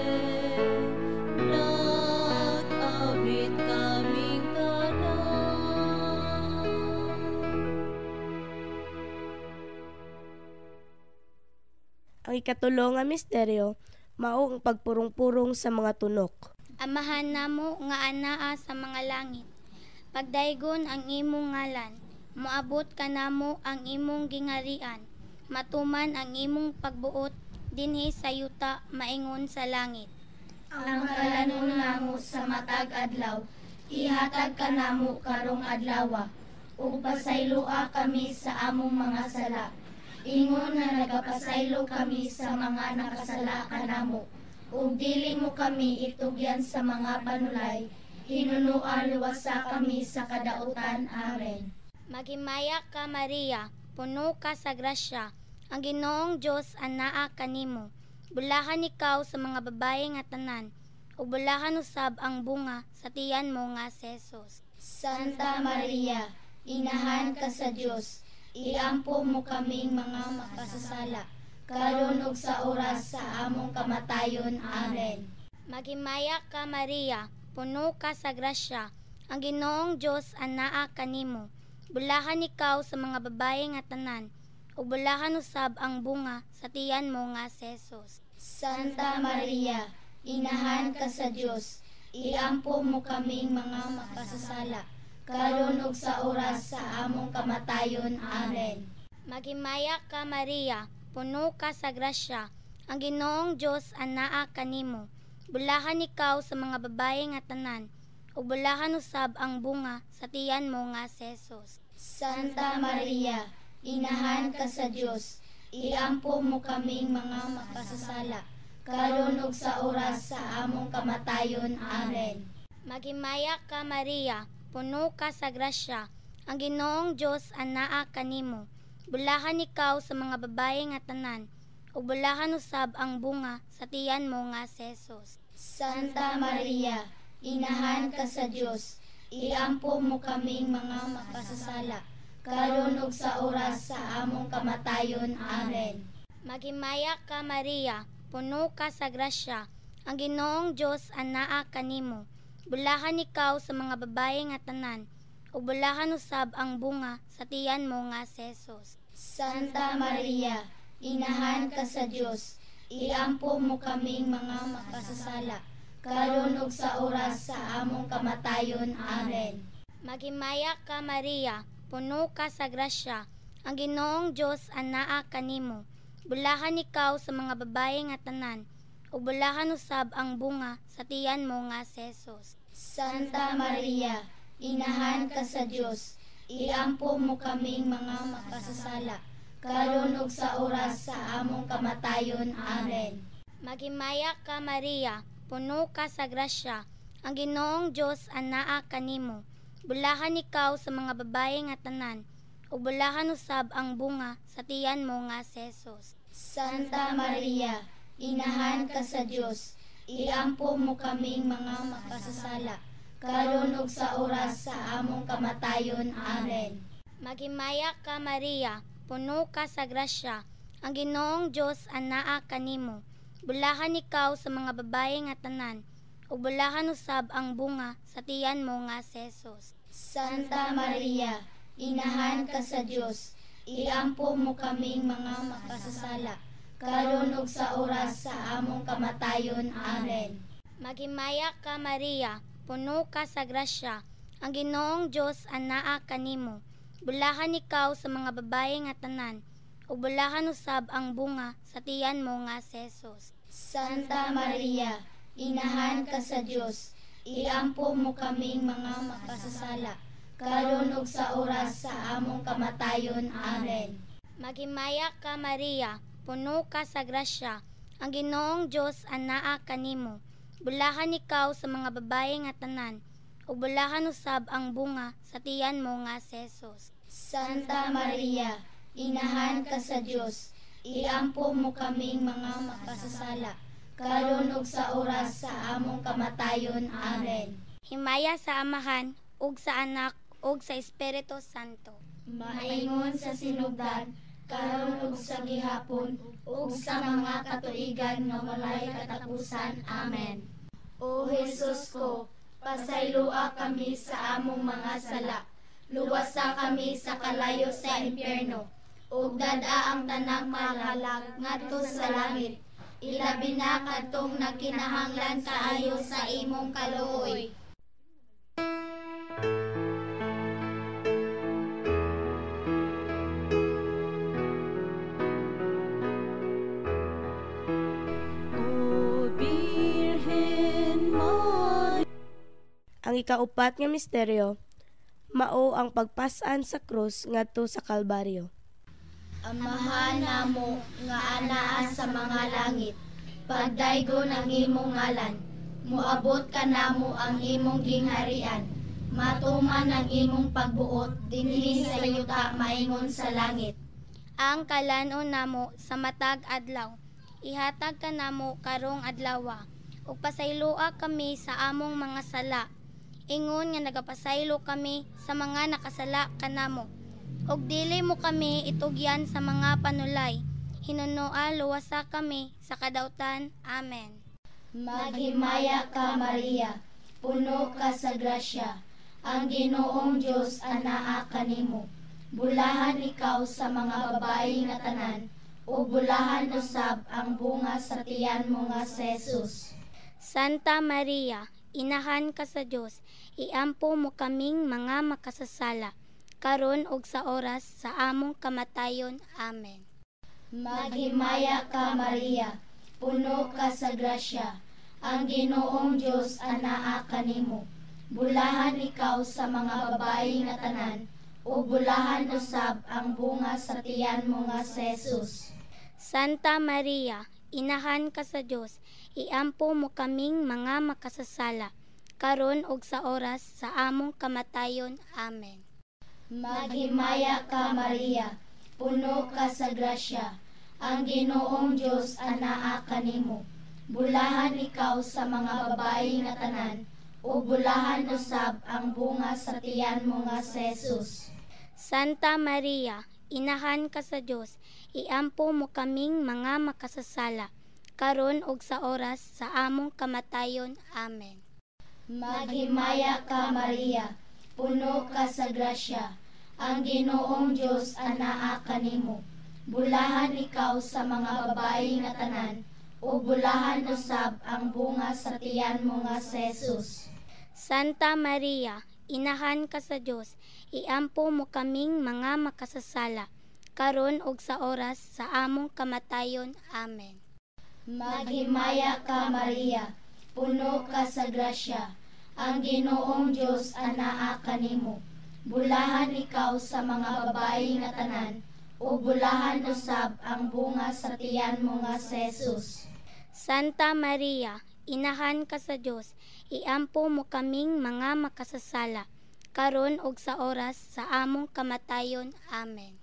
nag-abit kaming tanan. Ang ikatulo nga misteryo mao ang pagpurong-purong sa mga tunok. Amahan namo nga anaa sa mga langit, pagdaygon ang imong ngalan, moabot kanamo ang imong gingarian, matuman ang imong pagbuot dinhi sa yuta maingon sa langit. Ang kalanon namo sa matag adlaw, ihatag kanamo karong adlawa, ug pasayloa kami sa among mga sala, ingon nga nagapasaylo kami sa mga nakasala kanamo, ug dili mo kami itugyan sa mga panulay, hinunoa luwasa kami sa kadautan. Amen. Maghimaya ka, Maria, puno ka sa grasya, ang Ginoong Dios anaa kanimo. Bulahan ikaw sa mga babaye nga tanan, ug bulahan usab ang bunga sa tiyan mo nga si Jesus. Santa Maria, inahan ka sa Dios, iampo mo kaming mga makasasala, karon ug sa oras sa among kamatayon. Amen. Maghimaya ka, Maria, puno ka sa grasya, ang Ginoong Dios anaa kanimo. Bulahan ikaw sa mga babaye nga tanan, ug bulahan usab ang bunga sa tiyan mo nga si Jesus. Santa Maria, inahan ka sa Dios, iampo mo kaming mga makasasala, karon ug sa oras sa among kamatayon. Amen. Maghimaya ka, Maria, puno ka sa grasya, ang Ginoong Dios anaa kanimo. Bulahan ikaw sa mga babaye nga tanan, ug bulahan usab ang bunga sa tiyan mo nga si Jesus. Santa Maria, inahan ka sa Dios, iampo mo kaming mga makasasala, karon ug sa oras sa among kamatayon. Amen. Maghimaya ka, Maria, puno ka sa grasya, ang Ginoong Dios anaa kanimo. Bulahan ikaw sa mga babaye nga tanan, ug bulahan usab ang bunga sa tiyan mo nga si Jesus. Santa Maria, Inahan ka sa Dios, iampo mo kaming mga makasasala, karon ug sa oras sa among kamatayon. Amen. Maghimaya ka Maria, puno ka sa grasya, ang Ginoong Dios anaa kanimo. Bulahan ikaw sa mga babae nga tanan, ug bulahan usab ang bunga sa tiyan mo nga si Jesus. Santa Maria, Inahan ka sa Dios, iampo mo kaming mga makasasala, karon ug sa oras sa among kamatayon. Amen. Maghimaya ka Maria, puno ka sa grasya, ang Ginoong Dios anaa kanimo. Bulahan ikaw sa mga babae nga tanan, ug bulahan usab ang bunga sa tiyan mo nga si Jesus. Santa Maria, Inahan ka sa Dios, iampo mo kaming mga makasasala, karon ug sa oras sa among kamatayon. Amen. Maghimaya ka Maria, puno ka sa grasya, ang Ginoong Dios anaa kanimo. Bulahan ikaw sa mga babae nga tanan, ug bulahan usab ang bunga sa tiyan mo nga si Jesus. Santa Maria, Inahan ka sa Dios, iampo mo kaming mga makasasala, karon ug sa oras sa among kamatayon. Amen. Maghimaya ka Maria, puno ka sa grasya, ang Ginoong Dios anaa kanimo. Bulahan ikaw sa mga babae nga tanan, ug bulahan usab ang bunga sa tiyan mo nga si Jesus. Santa Maria, Inahan ka sa Dios, iampo mo kaming mga makasasala, karon ug sa oras sa among kamatayon. Amen. Maghimaya ka Maria, puno ka sa grasya, ang Ginoong Dios anaa kanimo. Bulahan ikaw sa mga babae nga tanan, ug bulahan usab ang bunga sa tiyan mo nga si Jesus. Santa Maria, Inahan ka sa Dios, iampo mo kaming mga makasasala, karon ug sa oras sa among kamatayon. Amen. Maghimaya ka Maria, puno ka sa grasya, ang Ginoong Dios anaa kanimo. Bulahan ikaw sa mga babae nga tanan, ug bulahan usab ang bunga sa tiyan mo nga si Jesus. Santa Maria, Inahan ka sa Dios, iampo mo kaming mga makasasala, karon ug sa oras sa among kamatayon. Amen. Himaya sa Amahan, ug sa Anak, ug sa Espiritu Santo. Maingon sa sinugdan, karon ug sa gihapon, ug sa mga katuigan nga walay katapusan. Amen. O Jesus ko, pasayloa kami sa among mga sala, luwasa kami sa kalayo sa impyerno, ug dad-a ang tanang kalag ngadto sa langit. Ilabi na kadtong nagkinahanglan kaayo sa imong kaluoy. O Birhen Maria, Ang ikaupat nga misteryo, mao ang pagpas-an sa krus ngadto sa Kalbaryo. Amahan namo nga anaa sa mga langit, pagdaygon ang imong ngalan, moabot kanamo ang imong gingharian, matuman ang imong pagbuot dinhi sa yuta maingon sa langit. Ang kalan-on namo sa matag adlaw, ihatag kanamo karong adlawa, ug pasayloa kami sa among mga sala, ingon nga nagapasaylo kami sa mga nakasala kanamo. Ug dili mo kami itugyan sa mga panulay, hinunoa luwasa kami sa kadautan. Amen. Maghimaya ka Maria, puno ka sa grasya, ang Ginoong Dios anaa kanimo. Bulahan ikaw sa mga babae nga tanan, ug bulahan usab ang bunga sa tiyan mo nga si Jesus. Santa Maria, Inahan ka sa Dios, iampo mo kaming mga makasasala, karon ug sa oras sa among kamatayon. Amen. Maghimaya ka Maria, puno ka sa grasya, ang Ginoong Dios anaa kanimo. Bulahan ikaw sa mga babae nga tanan, ug bulahan usab ang bunga sa tiyan mo nga si Jesus. Santa Maria, Inahan ka sa Dios, iampo mo kaming mga makasasala, karon ug sa oras sa among kamatayon. Amen. Maghimaya ka Maria, puno ka sa grasya, ang Ginoong Dios anaa kanimo. Bulahan ikaw sa mga babayi nga tanan, ug bulahan usab ang bunga sa tiyan mo nga si Jesus. Santa Maria, inahan ka sa Dios, iampo mo kaming mga makasasala, karon ug sa oras sa among kamatayon. Amen. Maghimaya ka, Maria, puno ka sa grasya, ang Ginoong Dios anaa kanimo. Bulahan ikaw sa mga babayi nga tanan, ug bulahan usab ang bunga sa tiyan mo nga si Jesus. Santa Maria, inahan ka sa Dios, iampo mo kaming mga makasasala, karon ug sa oras sa among kamatayon. Amen. Maghimaya ka, Maria, puno ka sa grasya, ang Ginoong Dios anaa kanimo. Bulahan ikaw sa mga babayi nga tanan, ug bulahan usab ang bunga sa tiyan mo nga si Jesus. Santa Maria, inahan ka sa Dios, iampo mo kaming mga makasasala, karon ug sa oras sa among kamatayon. Amen.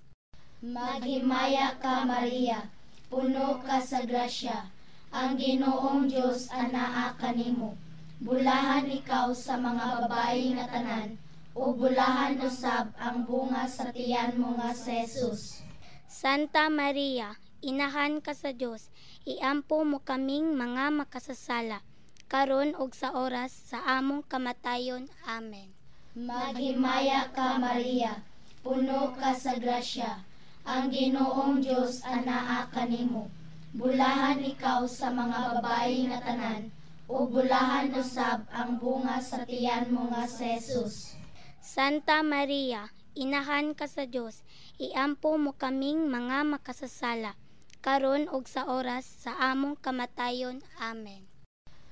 Maghimaya ka, Maria, puno ka sa grasya, ang Ginoong Dios anaa kanimo. Bulahan ikaw sa mga babayi nga tanan, ug bulahan usab ang bunga sa tiyan mo nga si Jesus. Santa Maria, inahan ka sa Dios, iampo mo kaming mga makasasala, karon ug sa oras sa among kamatayon. Amen. Maghimaya ka, Maria, puno ka sa grasya, ang Ginoong Dios anaa kanimo. Bulahan ikaw sa mga babayi nga tanan, ug bulahan usab ang bunga sa tiyan mo nga si Jesus. Santa Maria, inahan ka sa Dios, iampo mo kaming mga makasasala, karon ug sa oras sa among kamatayon. Amen.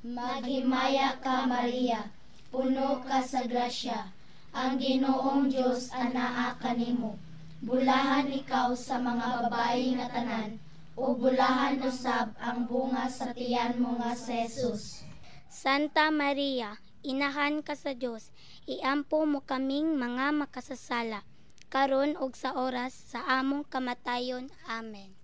Maghimaya ka, Maria, puno ka sa grasya, ang Ginoong Dios anaa kanimo. Bulahan ikaw sa mga babayi nga tanan, ug bulahan usab ang bunga sa tiyan mo nga si Jesus. Santa Maria, inahan ka sa Dios, iampo mo kaming mga makasasala, karon ug sa oras sa among kamatayon. Amen.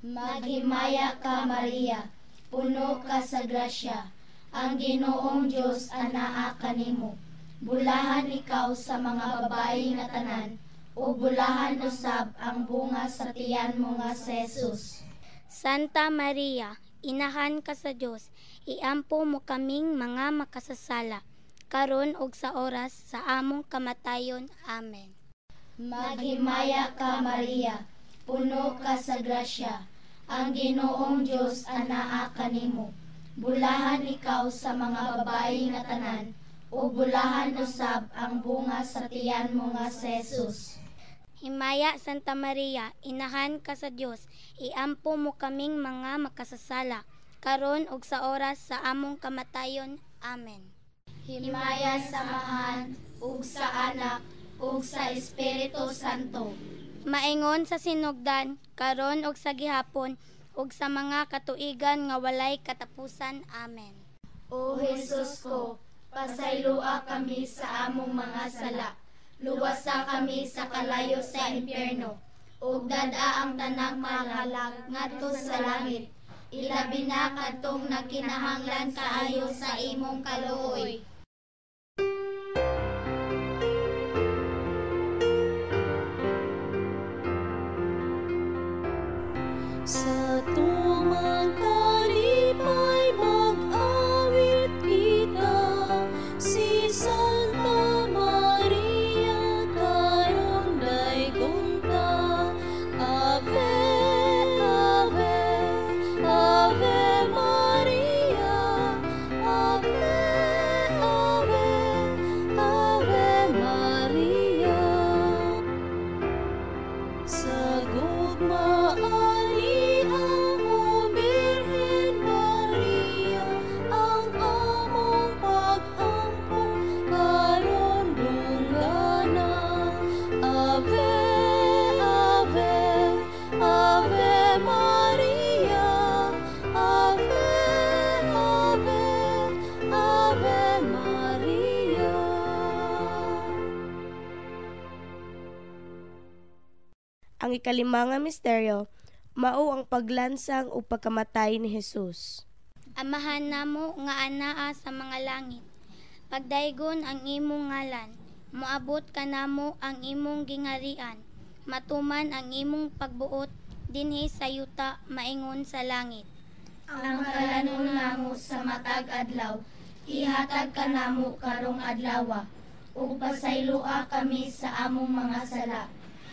Maghimaya ka, Maria, puno ka sa grasya, ang Ginoong Dios anaa kanimo. Bulahan ikaw sa mga babayi nga tanan, ug bulahan usab ang bunga sa tiyan mo nga si Jesus. Santa Maria, inahan ka sa Dios, iampo mo kaming mga makasasala, karon ug sa oras sa among kamatayon. Amen. Maghimaya ka, Maria, puno ka sa grasya, ang Ginoong Dios anaa kanimo. Bulahan ikaw sa mga babayi nga tanan, ug bulahan usab ang bunga sa tiyan mo nga si Jesus. Himaya Santa Maria, inahan ka sa Dios, iampo mo kaming mga makasasala, karon ug sa oras sa among kamatayon. Amen. Himaya sa Amahan ug sa Anak ug sa Espiritu Santo. Maingon sa sinugdan, karon ug sa gihapon, ug sa mga katuigan nga walay katapusan. Amen. O Jesus ko, pasayloa kami sa among mga sala. Luwasa kami sa kalayo sa impyerno, ug dad-a ang tanang mahalag ngadto sa langit. Ilabi na kadtong nagkinahanglan kaayo sa imong kaluoy. Sa tumang talipay mag-awit kita, si Santa Maria karon daygon ta. Ave, Ave, Ave Maria, Ave, Ave, Ave Maria. Sa gugma ani ang o Birhen Maria, ang among pag-ampo karon dunggana. Ave, Ave, Ave Maria, Ave, Ave, Ave Maria. Ang ikalima nga misteryo, mao ang paglansang ug pagkamatay ni Jesus. Amahan namo nga anaa sa mga langit. Pagdaygon ang imong ngalan, moabot kanamo ang imong gingarian. Matuman ang imong pagbuot dinhi sa yuta maingon sa langit. Ang kalanon namo sa matag adlaw, ihatag kanamo karong adlawa, ug pasayloa kami sa among mga sala,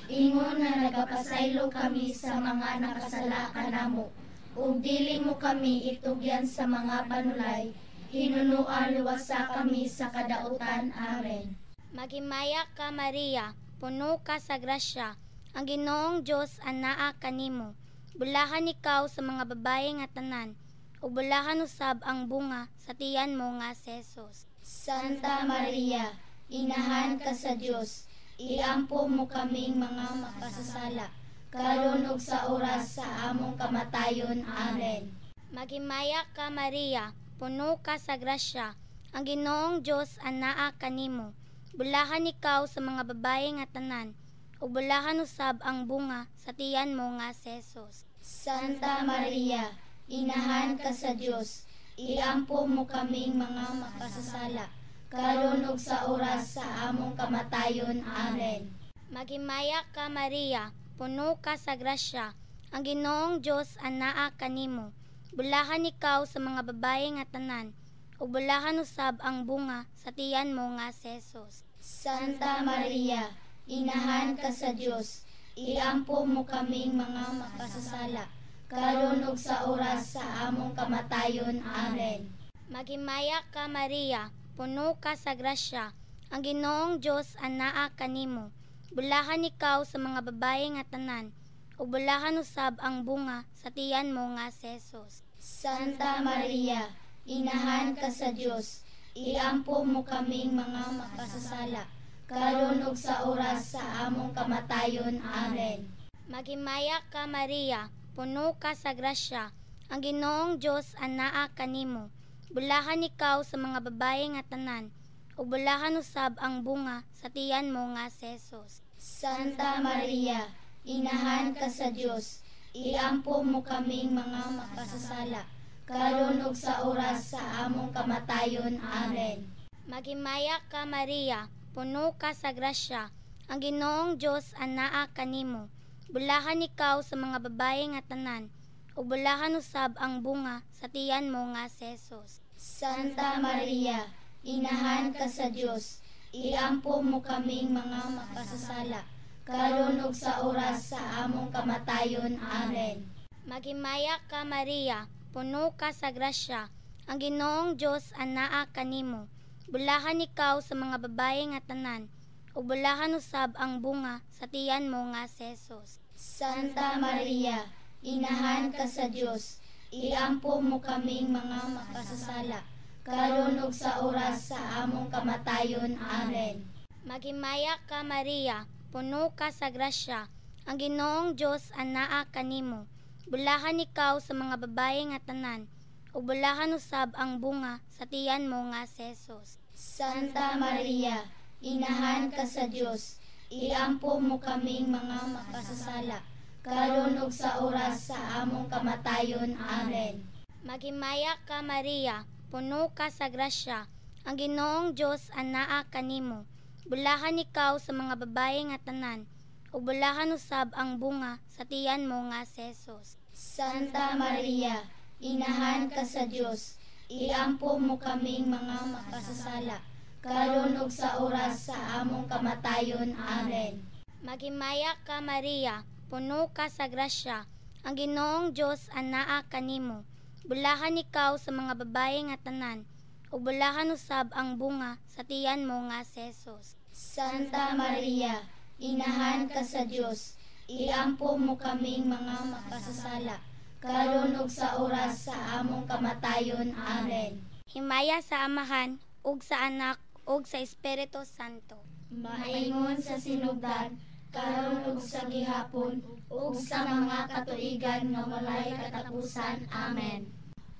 ingon nga nagapasaylo kami sa mga nakasala kanamo. Ug dili mo kami itugyan sa mga panulay, hinunoa luwasa kami sa kadautan. Amen. Maghimaya ka, Maria, puno ka sa grasya, ang Ginoong Dios anaa kanimo. Bulahan ikaw sa mga babae nga tanan, ug bulahan usab ang bunga sa tiyan mo nga si Jesus. Santa Maria, inahan ka sa Dios, iampo mo kaming mga makasasala, karon ug sa oras sa among kamatayon. Amen. Maghimaya ka, Maria, puno ka sa grasya, ang Ginoong Dios anaa kanimo. Bulahan ikaw sa mga babae nga tanan, ug bulahan usab ang bunga sa tiyan mo nga si Jesus. Santa Maria, inahan ka sa Dios, iampo mo kaming mga makasasala, karon ug sa oras sa among kamatayon. Amen. Maghimaya ka, Maria, puno ka sa grasya, ang Ginoong Dios anaa kanimo. Bulahan ikaw sa mga babae nga tanan, ug bulahan usab ang bunga sa tiyan mo nga si Jesus. Santa Maria, inahan ka sa Dios, iampo mo kaming mga makasasala, karon ug sa oras sa among kamatayon. Amen. Maghimaya ka, Maria, puno ka sa grasya, ang Ginoong Dios anaa kanimo. Bulahan ikaw sa mga babae nga tanan, ug bulahan usab ang bunga sa tiyan mo nga si Jesus. Santa Maria, inahan ka sa Dios, iampo mo kaming mga makasasala, karon ug sa oras sa among kamatayon. Amen. Maghimaya ka, Maria, puno ka sa grasya, ang Ginoong Dios anaa kanimo. Bulahan ikaw sa mga babae nga tanan, ug bulahan usab ang bunga sa tiyan mo nga si Jesus. Santa Maria, inahan ka sa Dios, iampo mo kaming mga makasasala, karon ug sa oras sa among kamatayon. Amen. Maghimaya ka, Maria, puno ka sa grasya, ang Ginoong Dios anaa kanimo. Bulahan ikaw sa mga babae nga tanan, ug bulahan usab ang bunga sa tiyan mo nga si Jesus. Santa Maria, inahan ka sa Dios, iampo mo kaming mga makasasala, karon ug sa oras sa among kamatayon. Amen. Maghimaya ka, Maria, puno ka sa grasya, ang Ginoong Dios anaa kanimo. Bulahan ikaw sa mga babae nga tanan, ug bulahan usab ang bunga sa tiyan mo nga si Jesus. Santa Maria, inahan ka sa Dios, iampo mo kaming mga makasasala, karon ug sa oras sa among kamatayon. Amen. Maghimaya ka, Maria, puno ka sa grasya, ang Ginoong Dios anaa kanimo. Bulahan ikaw sa mga babae nga tanan, ug bulahan usab ang bunga sa tiyan mo nga si Jesus. Santa Maria, inahan ka sa Dios, iampo mo kaming mga makasasala, karon ug sa oras sa among kamatayon. Amen. Maghimaya ka, Maria, puno ka sa grasya, ang Ginoong Dios anaa kanimo. Bulahan ikaw sa mga babae nga tanan, ug bulahan usab ang bunga sa tiyan mo nga si Jesus. Santa Maria, inahan ka sa Dios, iampo mo kaming mga makasasala, karon ug sa oras sa among kamatayon. Amen. Maghimaya ka, Maria, puno ka sa grasya, ang Ginoong Dios anaa kanimo. Bulahan ikaw sa mga babae nga tanan, ug bulahan usab ang bunga sa tiyan mo nga si Jesus. Santa Maria, inahan ka sa Dios, iampo mo kaming mga makasasala, karon ug sa oras sa among kamatayon. Amen. Himaya sa Amahan, ug sa Anak, ug sa Espiritu Santo. Maingon sa sinugdan, karon ug sa gihapon, ug sa mga katuigan nga walay katapusan. Amen.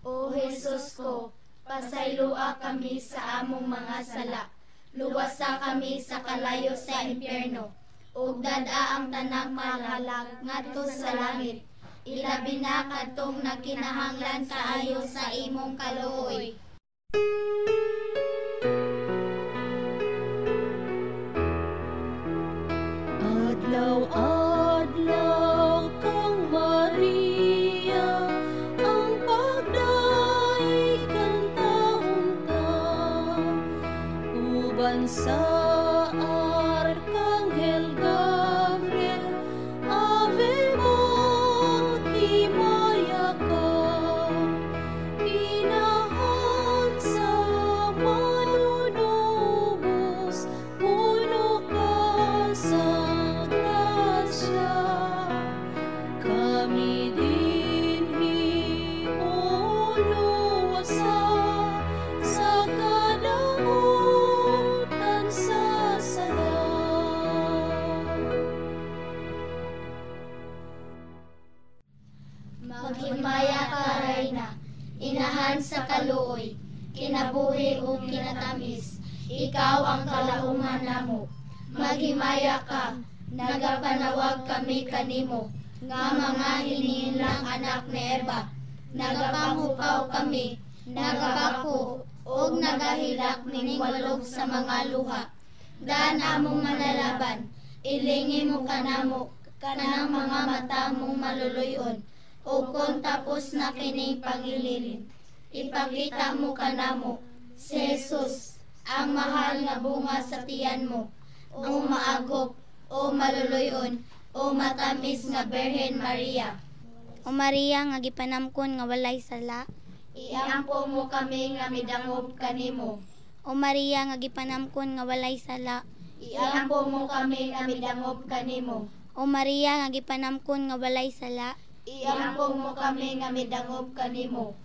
O Jesus ko, pasayloa kami sa among mga sala, luwasa kami sa kalayo sa impyerno, ug dad-a ang tanang malag ngadto sa langit, Ilabi na kadtong nagkinahanglan kaayo sa imong kaluoy. Adlaw-adlaw kang Maria, ang pagdaig kang taon ta, uban sa Arkanghel Gabriel, Ave mo, himaya ka, inahan sa manunubos, puno ka sa grasya. Kami dinhi uluwasa sa kadautan sa sala. Maghimaya ka, Reyna, inahan sa kaluoy, kinabuhi ug kinatamis, ikaw ang kalauman namo. Maghimaya ka, nagapanawag kami kanimo, nga mga hininlang anak ni Eva. Nagapanghupaw kami, nagapako, ug nagahilak mining walog sa mga luha. Daan among manalaban, ilingi mo kanamo, kanang mga mata mong maluluyon, o kung tapos na kining pangililin, ipakita mo kanamo, si Jesus, ang mahal nga bunga sa tiyan mo, o maagop, o maluluyon, o matamis nga Birhen Maria. O Maria nga gipanamkon nga walay sala, Iampo mo kami nga midangop kanimo. O Maria nga gipanamkon nga walay sala, Iampo mo kami nga midangop kanimo. O Maria nga gipanamkon nga walay sala, Iampo mo kami nga midangop kanimo.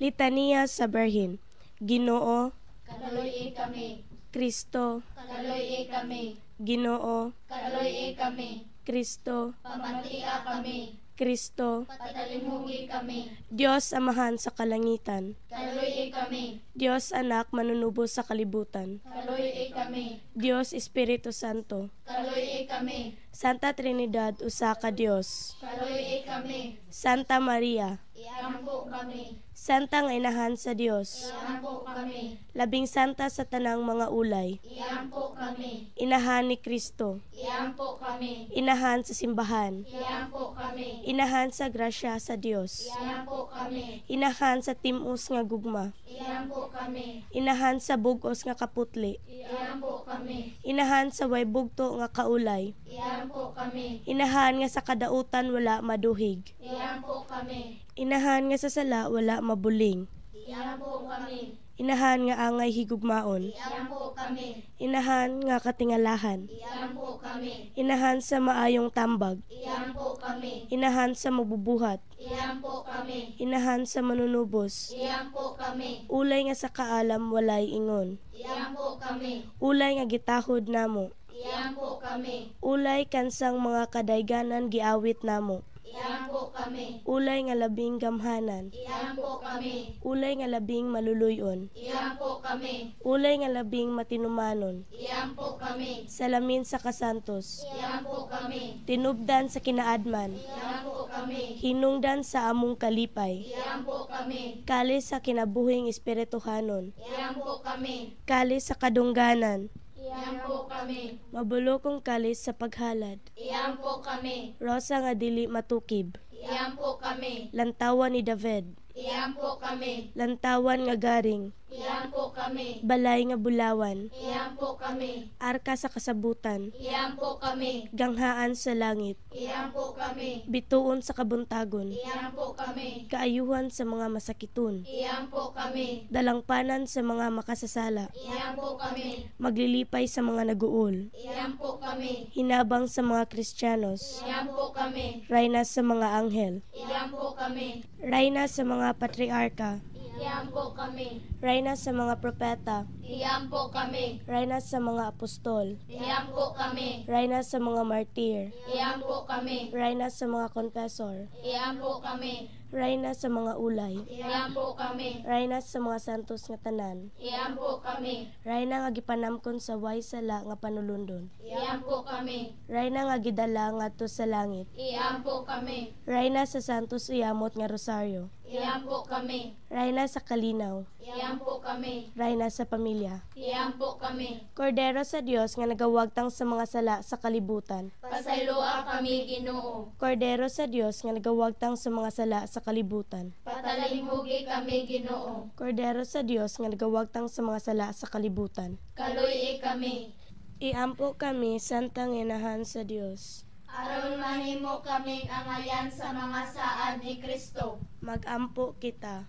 Litaniya sa Birhen. Ginoo, Kaluoy kami. Kristo, Kaluoy kami. Ginoo, Kaluoy kami. Kristo, Pamatia kami. Kristo, Patalimugi kami. Dios Amahan sa kalangitan, Kaluoy kami. Dios Anak manunubos sa kalibutan, Kaluoy kami. Dios Espiritu Santo, Kaluoy kami. Santa Trinidad usa ka Dios, Kaluoy kami. Santa Maria, Iampo kami. Santa nga inahan sa Dios, Iampo kami. Labing santa sa tanang mga ulay, Iampo kami. Inahan ni Kristo, Iampo kami. Inahan sa simbahan, Iampo kami. Inahan sa grasya sa Dios, Iampo kami. Inahan sa timos nga gugma, Iampo kami. Inahan sa bugos nga kaputli, Iampo kami. Inahan sa way bugto nga kaulay, Iampo kami. Inahan nga sa kadautan wala maduhig, Iampo kami. Inahan nga sa sala wala mabuling, Iampo kami. Inahan nga angay higugmaon, Iampo kami. Inahan nga katingalahan, Iampo kami. Inahan sa maayong tambag, Iampo kami. Inahan sa mabubuhat, Iampo kami. Inahan sa manunubos, Iampo kami. Ulay nga sa kaalam walay ingon, Iampo kami. Ulay nga gitahod namo, Iampo kami. Ulay kansang mga kadayganan giawit namo, Iampo kami. Ulay nga labing gamhanan, Iampo kami. Ulay nga labing maluluyon, Iampo kami. Ulay nga labing matinumanon, Iampo kami. Salamin sa kasantos, Iampo kami. Tinubdan sa kinaadman, Iampo kami. Hinungdan sa among kalipay, Iampo kami. Kalis sa kinabuhing espirituhanon, Iampo kami. Kalis sa kadungganan, Iampo kami. Mabulokong kalis sa paghalad, Iampo kami. Rosa nga dili matukib, Iampo kami. Lantawan ni David, Iampo kami. Lantawan nga garing, Iampo kami. Balay nga bulawan, Iampo kami. Arka sa kasabutan, Iampo kami. Ganghaan sa langit, Iampo kami. Bituon sa kabuntagon, Iampo kami. Kaayuhan sa mga masakiton, Iampo kami. Dalangpanan sa mga makasasala, Iampo kami. Maglilipay sa mga naguol, Iampo kami. Hinabang sa mga Kristiyanos, Iampo kami. Rayna sa mga anghel, Iampo kami. Rayna sa mga patriarka, Iampo kami. Rayna sa mga propeta, Iampo kami. Rayna sa mga apostol, Iampo kami. Rayna sa mga martir, Iampo kami. Rayna sa mga confessor, Iampo kami. Rayna sa mga ulay. Iampo kami. Rayna sa mga santos nga tanan. Iampo kami. Rayna nga gipanamkon sa way sala nga panulundon. Iampo kami. Rayna nga gidala ngadto sa langit. Iampo kami. Rayna sa santos uyamot nga rosaryo. Iampo kami. Rayna sa kalinaw. Iampo kami. Rayna sa pamilya. Iampo kami. Kordero sa Dios nga nagawagtang sa mga sala sa kalibutan. Pasayloa kami, Ginoo. Kordero sa Dios nga nagawagtang sa mga sala sa kalibutan. Patalimhugi kami, Ginoo. Kordero sa Dios nga nagawagtang sa mga sala sa kalibutan. Kaluy-i kami. Iampo kami, Santang Inahan sa Dios. Aron mahimo kaming angayan sa mga saad ni Kristo. Magampo kita.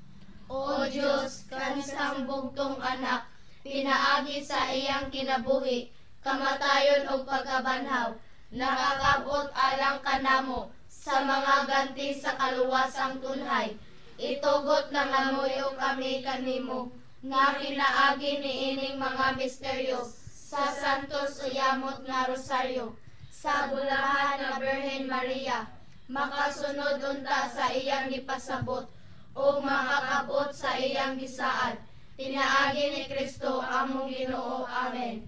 O Dios, kanisang bugtong anak, pinaagi sa iyang kinabuhi, kamatayon ug pagkabanhaw, nakakabot alang kanamo sa mga ganti sa kaluwasang tunhay. Itugot nga namuyo kami kanimo, nga pinaagi niining mga misteryo sa Santos Uyamot nga Rosaryo, sa bulahan nga Birhen Maria, makasunod unta sa iyang gipasabot o makakabot sa iyang gisaad. Pinaagi ni Kristo among Ginoo. Amen.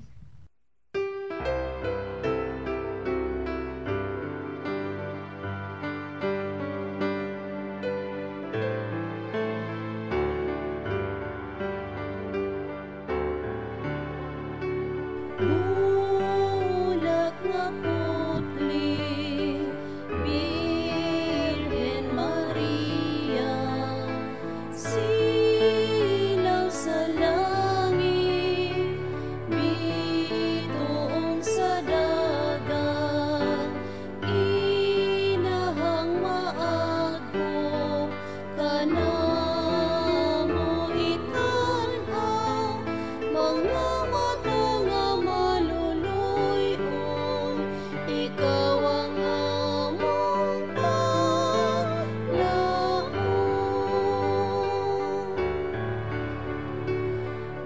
Bulak nga putli, Birhen Maria, silaw sa langit, bituon sa dagat, inahang maagom, kanamo itan-aw, mga mata nga maluluy-on, ikaw ang among paglaom.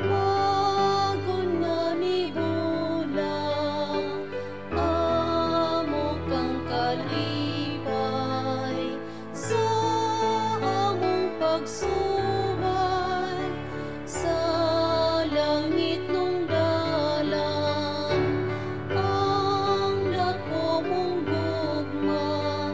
Bagon nga mibulang, amo kang kalipay, sa among pagsubay, sa langit nung dalan, ang dako mong gugma,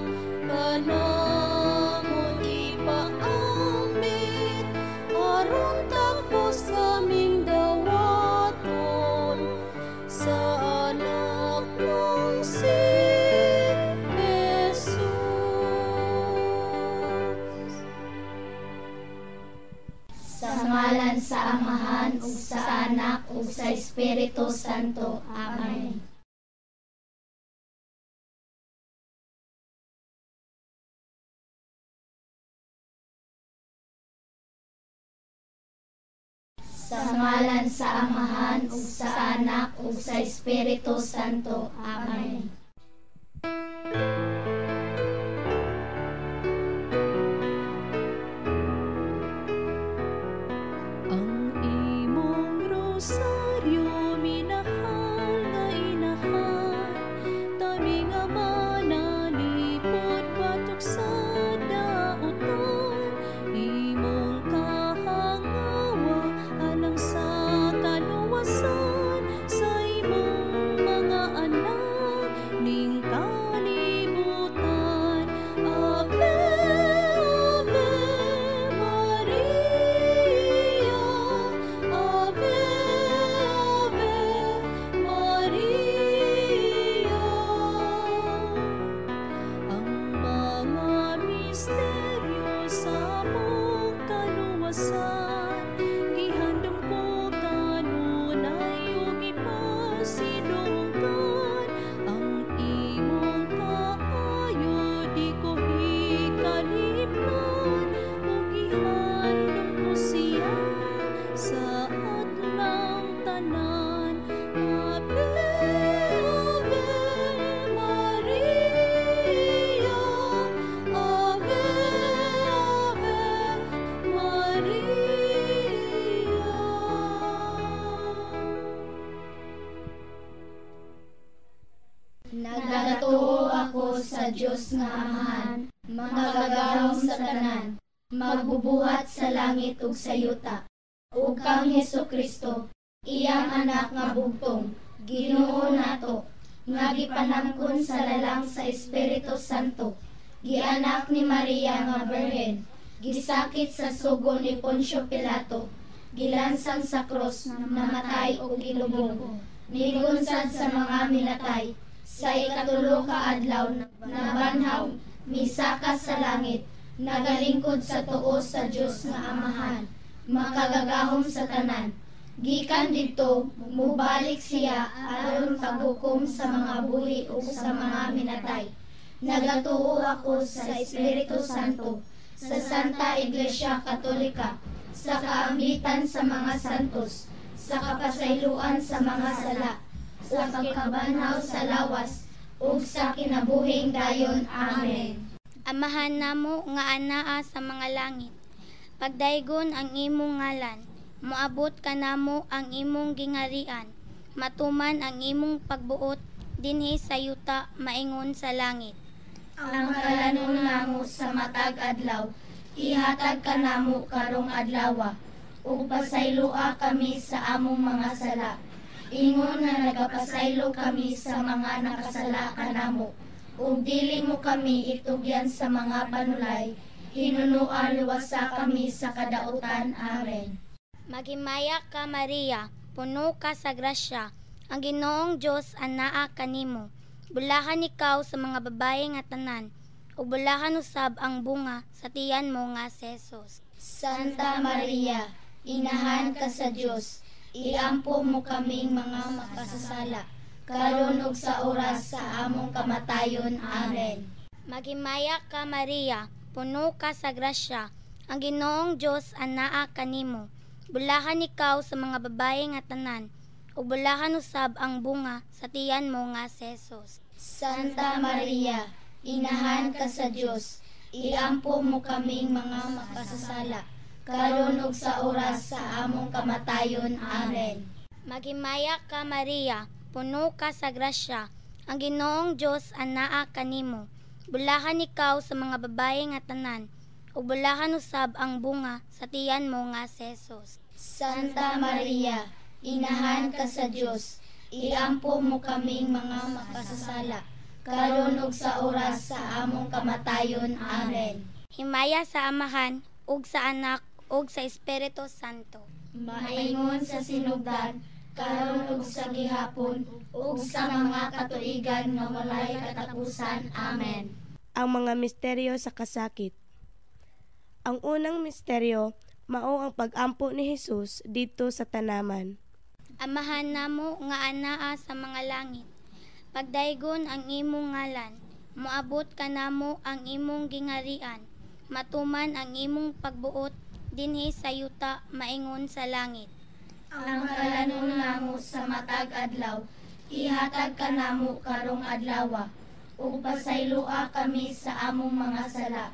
kanamon ipaambit, aron takos kaming dawaton, sa anak mong si Jesus. Sa ngalan sa Amahan ug sa Anak ug sa Espiritu Santo. Amen. Sa ngalan sa Amahan ug sa Anak ug sa Espiritu Santo. Amen. Ang imong rosaryo minahal nga inahan, tabi nga manalipod batok sa dautan, imong kahangawa alang sa kaluwasan sa imong mga anak ning kalibutan. Ave, Ave Maria, Ave, Ave Maria. Ang mga misteryo sa among kaluwasan, gihandom ko kanunay ug ipasidunggan. Ang imong kaayo di ko hikalipdan, ug gihandom ko siya sa adlaw tanan. Ave, Ave Maria, Ave, Ave Maria. Nagatuo ako sa Dios nga Amahan, Makagagahom sa tanan, magbubuhat sa langit ug sa yuta, ug kang Hesukristo, iyang anak nga bugtong, Ginoo nato, nga gipanangkon sa lalang sa Espiritu Santo, gianak ni Maria nga Birhen, gisakit sa sugo ni Poncio Pilato, gilansang sa krus, namatay ug gilubong, nigunsad sa mga minatay, sa ikatulo ka adlaw nabanhaw, misaka sa langit, nagalingkod sa tuo sa Dios nga Amahan, makagagahom sa tanan. Gikan didto, mubalik siya aron paghukom sa mga buhi ug sa mga minatay. Nagatuo ako sa Espiritu Santo, sa Santa Iglesia Katolika, sa kaambitan sa mga santos, sa kapasayloan sa mga sala, sa pagkabanhaw sa lawas, ug sa kinabuhing dayon. Amen. Amahan namo nga anaa sa mga langit, pagdaygon ang imong ngalan, moabot kanamo ang imong gingarian, matuman ang imong pagbuot dinhi sa yuta maingon sa langit. Ang kalanon namo sa matag adlaw, ihatag kanamo karong adlawa, ug pasayloa kami sa among mga sala, ingon nga nagapasaylo kami sa mga nakasala kanamo, ug dili mo kami itugyan sa mga panulay, hinunoa luwasa kami sa kadautan. Amen. Maghimaya ka Maria, puno ka sa grasya, ang Ginoong Dios anaa kanimo. Bulahan ikaw sa mga babaye nga tanan, ug bulahan usab ang bunga sa tiyan mo nga si Jesus. Santa Maria, inahan ka sa Dios, iampo mo kaming mga makasasala, karon ug sa oras sa among kamatayon. Amen. Maghimaya ka Maria, puno ka sa grasya, ang Ginoong Dios anaa kanimo. Bulahan ikaw sa mga babaye nga tanan, ug bulahan usab ang bunga sa tiyan mo nga si Jesus. Santa Maria, inahan ka sa Dios, iampo mo kaming mga makasasala, karon ug sa oras sa among kamatayon. Amen. Maghimaya ka Maria, puno ka sa grasya, ang Ginoong Dios anaa kanimo. Bulahan ikaw sa mga babaye nga tanan, ug bulahan usab ang bunga sa tiyan mo nga si Jesus. Santa Maria, inahan ka sa Dios, iampo mo kaming mga makasasala, karon ug sa oras sa among kamatayon. Amen. Himaya sa Amahan, ug sa Anak, ug sa Espiritu Santo. Maingon sa sinugdan, karon ug sa gihapon, ug sa mga katuigan nga walay katapusan. Amen. Ang mga misteryo sa kasakit. Ang unang misteryo, mao ang pag-ampo ni Jesus didto sa tanaman. Amahan namo nga anaa sa mga langit, pagdaygon ang imong ngalan, moabot kanamo ang imong gingarian, matuman ang imong pagbuot dinhi sa yuta maingon sa langit. Ang kalanon namo sa matag adlaw, ihatag kanamo karong adlawa, ug pasayloa kami sa among mga sala,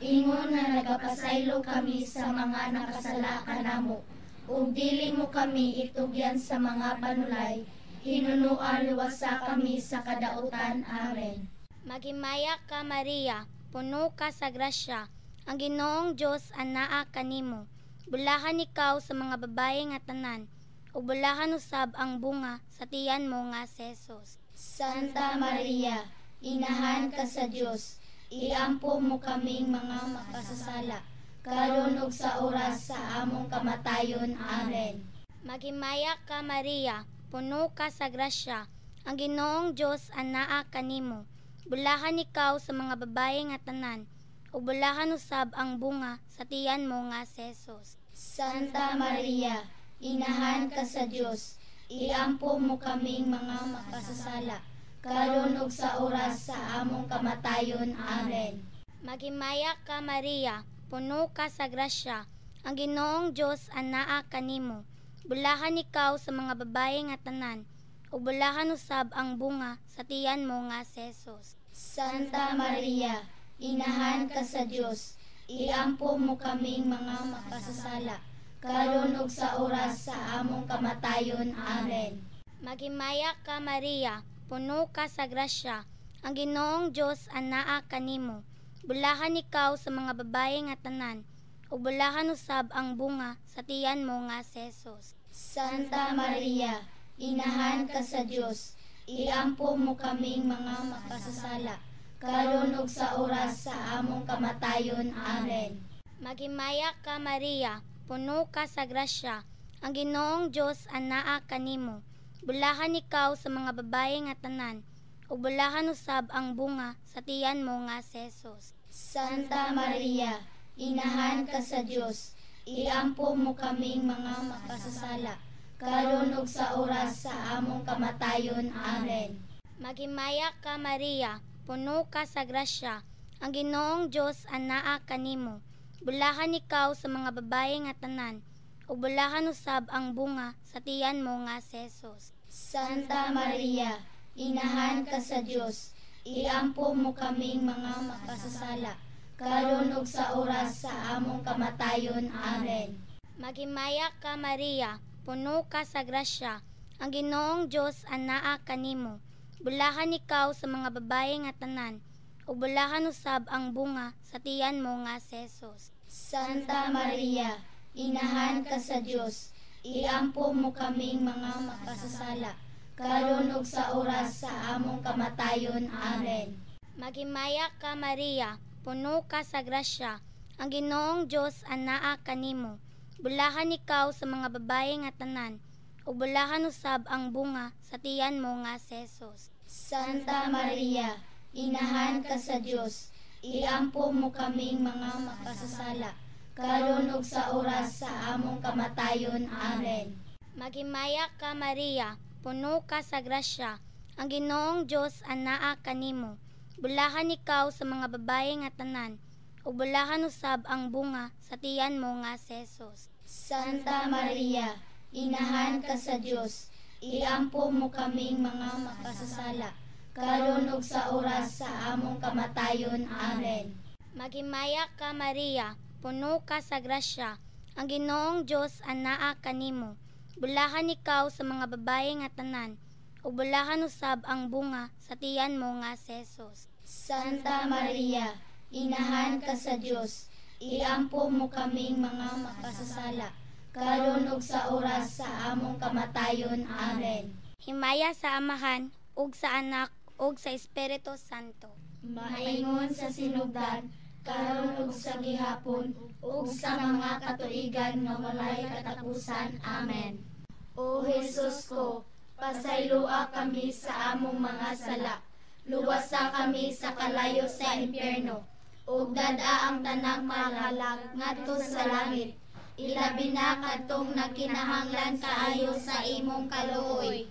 ingon nga nagapasaylo kami sa mga nakasala kanamo, ug dili mo kami itugyan sa mga panulay, hinunoa luwasa kami sa kadautan. Amen. Maghimaya ka Maria, puno ka sa grasya, ang Ginoong Dios anaa kanimo. Bulahan ikaw sa mga babaye nga tanan, ug bulahan usab ang bunga sa tiyan mo nga si Jesus. Santa Maria, inahan ka sa Dios, iampo mo kaming mga makasasala, karon ug sa oras sa among kamatayon. Amen. Maghimaya ka Maria, puno ka sa grasya, ang Ginoong Dios anaa kanimo. Bulahan ikaw sa mga babaye nga tanan, ug bulahan usab ang bunga sa tiyan mo nga si Jesus. Santa Maria, inahan ka sa Dios, iampo mo kaming mga makasasala, karon ug sa oras sa among kamatayon. Amen. Maghimaya ka Maria, puno ka sa grasya, ang Ginoong Dios anaa kanimo. Bulahan ikaw sa mga babaye nga tanan, ug bulahan usab ang bunga sa tiyan mo nga si Jesus. Santa Maria, inahan ka sa Dios, iampo mo kaming mga makasasala, karon ug sa oras sa among kamatayon. Amen. Maghimaya ka Maria, puno ka sa grasya, ang Ginoong Dios anaa kanimo. Bulahan ikaw sa mga babae nga tanan, ug bulahan usab ang bunga sa tiyan mo nga si Jesus. Santa Maria, inahan ka sa Dios, iampo mo kaming mga makasasala, karon ug sa oras sa among kamatayon. Amen. Maghimaya ka Maria, puno ka sa grasya, ang Ginoong Dios anaa kanimo. Bulahan ikaw sa mga babae nga tanan, ug bulahan usab ang bunga sa tiyan mo nga si Jesus. Santa Maria, inahan ka sa Dios, iampo mo kaming mga makasasala, karon ug sa oras sa among kamatayon. Amen. Maghimaya ka Maria, puno ka sa grasya, ang Ginoong Dios anaa kanimo. Bulahan ikaw sa mga babae nga tanan, ug bulahan usab ang bunga sa tiyan mo nga si Jesus. Santa Maria, inahan ka sa Dios, iampo mo kaming mga makasasala, karon ug sa oras sa among kamatayon. Amen. Maghimaya ka Maria, puno ka sa grasya, ang Ginoong Dios anaa kanimo. Bulahan ikaw sa mga babae nga tanan, ug bulahan usab ang bunga sa tiyan mo nga si Jesus. Santa Maria, inahan ka sa Dios, iampo mo kaming mga makasasala, karon ug sa oras sa among kamatayon. Amen. Maghimaya ka Maria, puno ka sa grasya, ang Ginoong Dios anaa kanimo. Bulahan ikaw sa mga babae nga tanan, ug bulahan usab ang bunga sa tiyan mo nga si Jesus. Santa Maria, inahan ka sa Dios, iampo mo kaming mga makasasala, karon ug sa oras sa among kamatayon. Amen. Maghimaya ka Maria, puno ka sa grasya, ang Ginoong Dios anaa kanimo. Bulahan ikaw sa mga babae nga tanan, ug bulahan usab ang bunga sa tiyan mo nga si Jesus. Santa Maria, inahan ka sa Dios, iampo mo kaming mga makasasala, karon ug sa oras sa among kamatayon. Amen. Maghimaya ka Maria, puno ka sa grasya, ang Ginoong Dios anaa kanimo. Bulahan ikaw sa mga babae nga tanan, ug bulahan usab ang bunga sa tiyan mo nga si Jesus. Santa Maria, inahan ka sa Dios, iampo mo kaming mga makasasala, karon ug sa oras sa among kamatayon. Amen. Himaya sa Amahan, ug sa Anak, ug sa Espiritu Santo. Maingon sa sinugdan, karon ug sa gihapon, ug sa mga katuigan nga walay katapusan. Amen. O Jesus ko, pasayloa kami sa among mga sala, luwasa kami sa kalayo sa impyerno, ug dad-a ang tanang malalag ngadto sa langit, ilabi na kadtong nagkinahanglan kaayo sa imong kaluoy.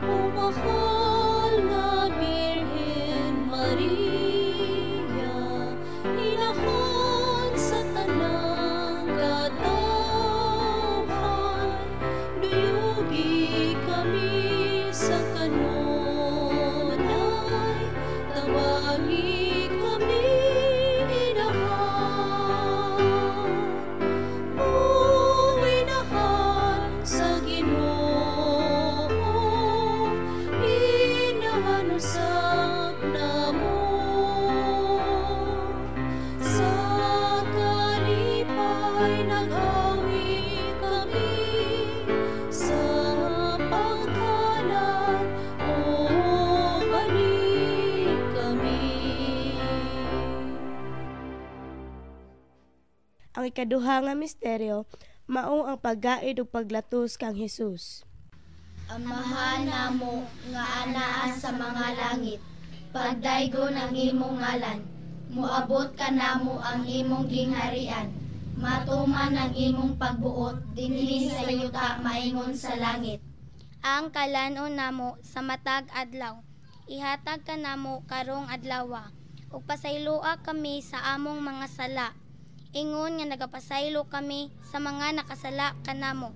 O mahal na Birhen Maria, inahan sa tanang katawhan, duyugi kami sa kanunay, tabangi kami inahan. O inahan sa Ginoo, inahan usab namo. Sa kalipay nag-awit kami, sa pagkalat o balik kami. Ang ikaduha nga misteryo mao ang paggaid ug paglatos kang Hesus. Amahan namo nga anaa sa mga langit, pagdaygon ang imong ngalan, moabot kanamo ang imong gingharian, matuman ang imong pagbuot dinhi sa yuta maingon sa langit. Ang kalan-on namo sa matag adlaw, ihatag kanamo karong adlawa, ug pasayloa kami sa among mga sala, ingon nga nagapasaylo kami sa mga nakasala kanamo.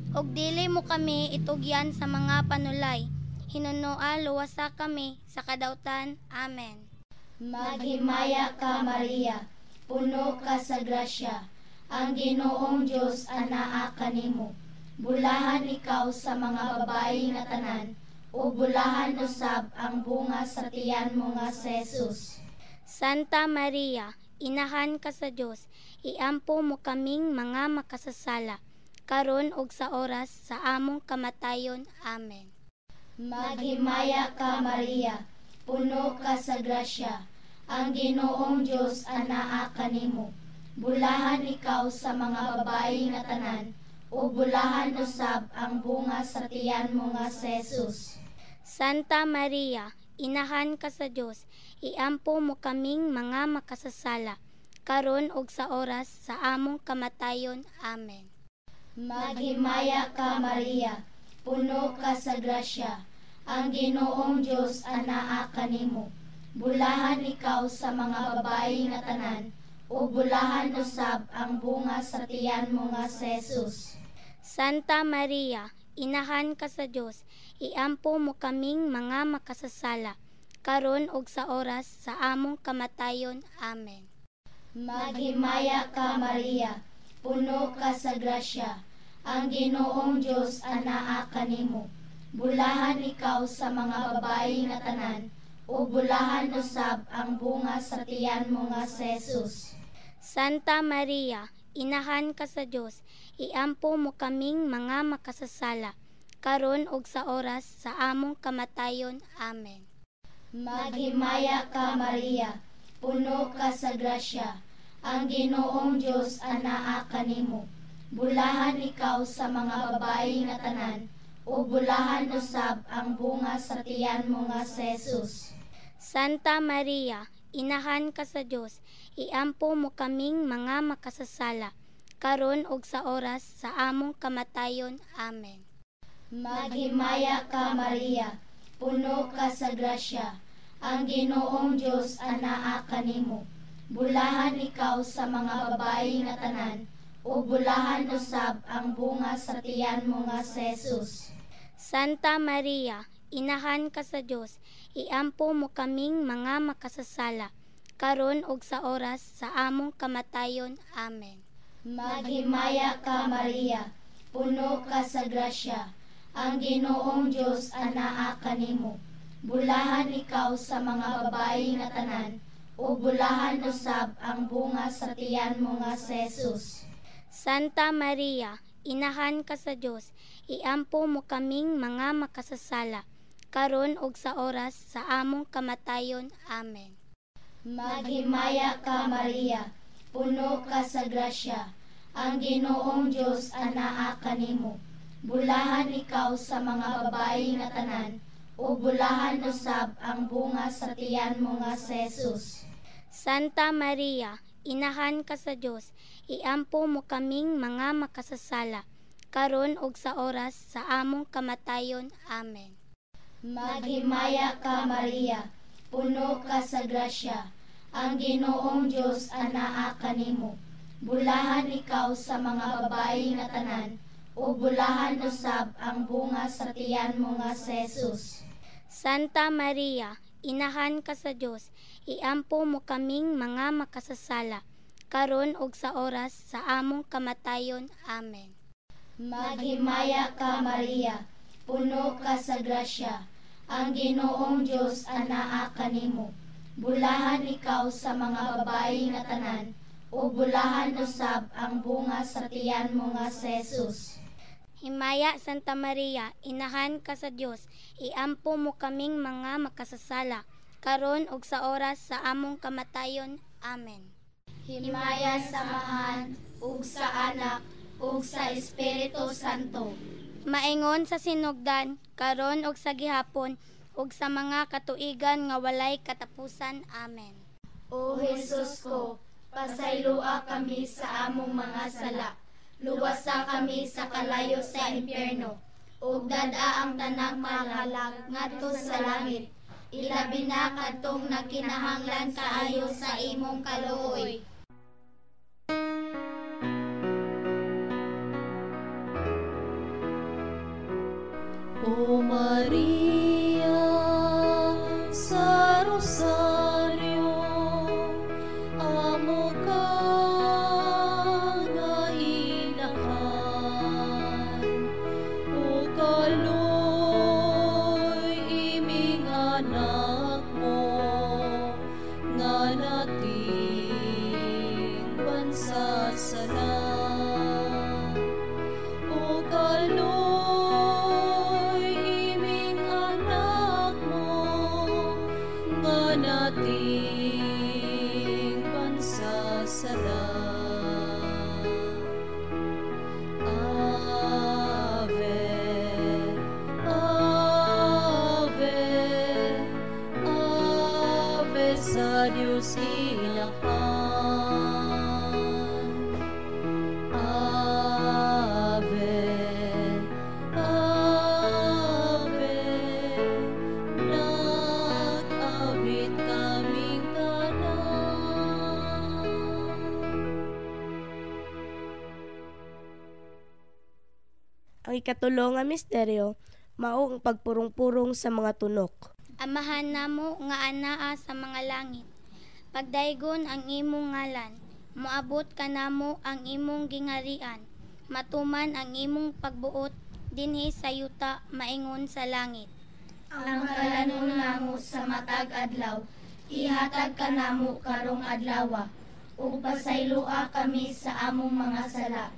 Ug dili mo kami itugyan sa mga panulay, hinunoa luwasa kami sa kadautan. Amen. Maghimaya ka Maria, puno ka sa grasya, ang Ginoong Dios anaa kanimo. Bulahan ikaw sa mga babayi nga tanan, ug bulahan usab ang bunga sa tiyan mo nga si Jesus. Santa Maria, inahan ka sa Dios, iampo mo kaming mga makasasala, karon ug sa oras sa among kamatayon. Amen. Maghimaya ka, Maria, puno ka sa grasya, ang Ginoong Dios anaa kanimo. Bulahan ikaw sa mga babayi nga tanan, ug bulahan usab ang bunga sa tiyan mo nga si Jesus. Santa Maria, inahan ka sa Dios, iampo mo kaming mga makasasala, karon ug sa oras sa among kamatayon. Amen. Maghimaya ka, Maria, puno ka sa grasya, ang Ginoong Dios anaa kanimo. Bulahan ikaw sa mga babayi nga tanan, ug bulahan usab ang bunga sa tiyan mo nga si Jesus. Santa Maria, inahan ka sa Dios, iampo mo kaming mga makasasala, karon ug sa oras sa among kamatayon. Amen. Maghimaya ka, Maria, puno ka sa grasya, ang Ginoong Dios anaa kanimo. Bulahan ikaw sa mga babayi nga tanan, ug bulahan usab ang bunga sa tiyan mo nga si Jesus. Santa Maria, inahan ka sa Dios, iampo mo kaming mga makasasala, karon ug sa oras sa among kamatayon. Amen. Maghimaya ka, Maria, puno ka sa grasya, ang Ginoong Dios anaa kanimo. Bulahan ikaw sa mga babayi nga tanan, ug bulahan usab ang bunga sa tiyan mo nga si Jesus. Santa Maria, inahan ka sa Dios, iampo mo kaming mga makasasala, karon ug sa oras sa among kamatayon. Amen. Maghimaya ka, Maria, puno ka sa grasya, ang Ginoong Dios anaa kanimo. Bulahan ikaw sa mga babayi nga tanan, ug bulahan usab ang bunga sa tiyan mo nga si Jesus. Santa Maria, inahan ka sa Dios, iampo mo kaming mga makasasala, karon ug sa oras sa among kamatayon. Amen. Maghimaya ka, Maria, puno ka sa grasya, ang Ginoong Dios anaa kanimo. Bulahan ikaw sa mga babayi nga tanan, ug bulahan usab ang bunga sa tiyan mo nga si Jesus. Santa Maria, inahan ka sa Dios, iampo mo kaming mga makasasala, karon ug sa oras sa among kamatayon. Amen. Maghimaya ka, Maria, puno ka sa grasya, ang Ginoong Dios anaa kanimo. Bulahan ikaw sa mga babayi nga tanan, ug bulahan usab ang bunga sa tiyan mo nga si Jesus. Santa Maria, inahan ka sa Dios, iampo mo kaming mga makasasala, karon ug sa oras sa among kamatayon. Amen. Maghimaya ka, Maria, puno ka sa grasya, ang Ginoong Dios anaa kanimo. Bulahan ikaw sa mga babayi nga tanan, ug bulahan usab ang bunga sa tiyan mo nga si Jesus. Santa Maria, inahan ka sa Dios, iampo mo kaming mga makasasala, karon ug sa oras sa among kamatayon. Amen. Maghimaya ka, Maria, puno ka sa grasya, ang Ginoong Dios anaa kanimo. Bulahan ikaw sa mga babayi nga tanan, ug bulahan usab ang bunga sa tiyan mo nga si Jesus. Himaya Santa Maria, inahan ka sa Dios, iampo mo kaming mga makasasala, karon ug sa oras sa among kamatayon. Amen. Himaya sa Amahan ug sa Anak ug sa Espiritu Santo. Maingon sa sinugdan, karon ug sa gihapon, ug sa mga katuigan nga walay katapusan. Amen. O Jesus ko, pasayloa kami sa among mga sala. Luwasa kami sa kalayo sa impyerno, ug dad-a ang tanang kalag ngadto sa langit. Ilabi na kadtong nagkinahanglan kaayo sa imong kaluoy. O Maria sa Rosario, amo ka nga inahan. Dios Inahan. Ave, Ave, nag-awit kaming tanan. Ang ikatulo nga misteryo mao ang pagpurong-purong sa mga tunok. Amahan namo nga anaa sa mga langit. Pagdaygon ang imong ngalan, moabot kanamo ang imong gingarian. Matuman ang imong pagbuot dinhi sa yuta maingon sa langit. Ang kalanon namo sa matag adlaw, ihatag kanamo karong adlawa, ug pasayloa kami sa among mga sala.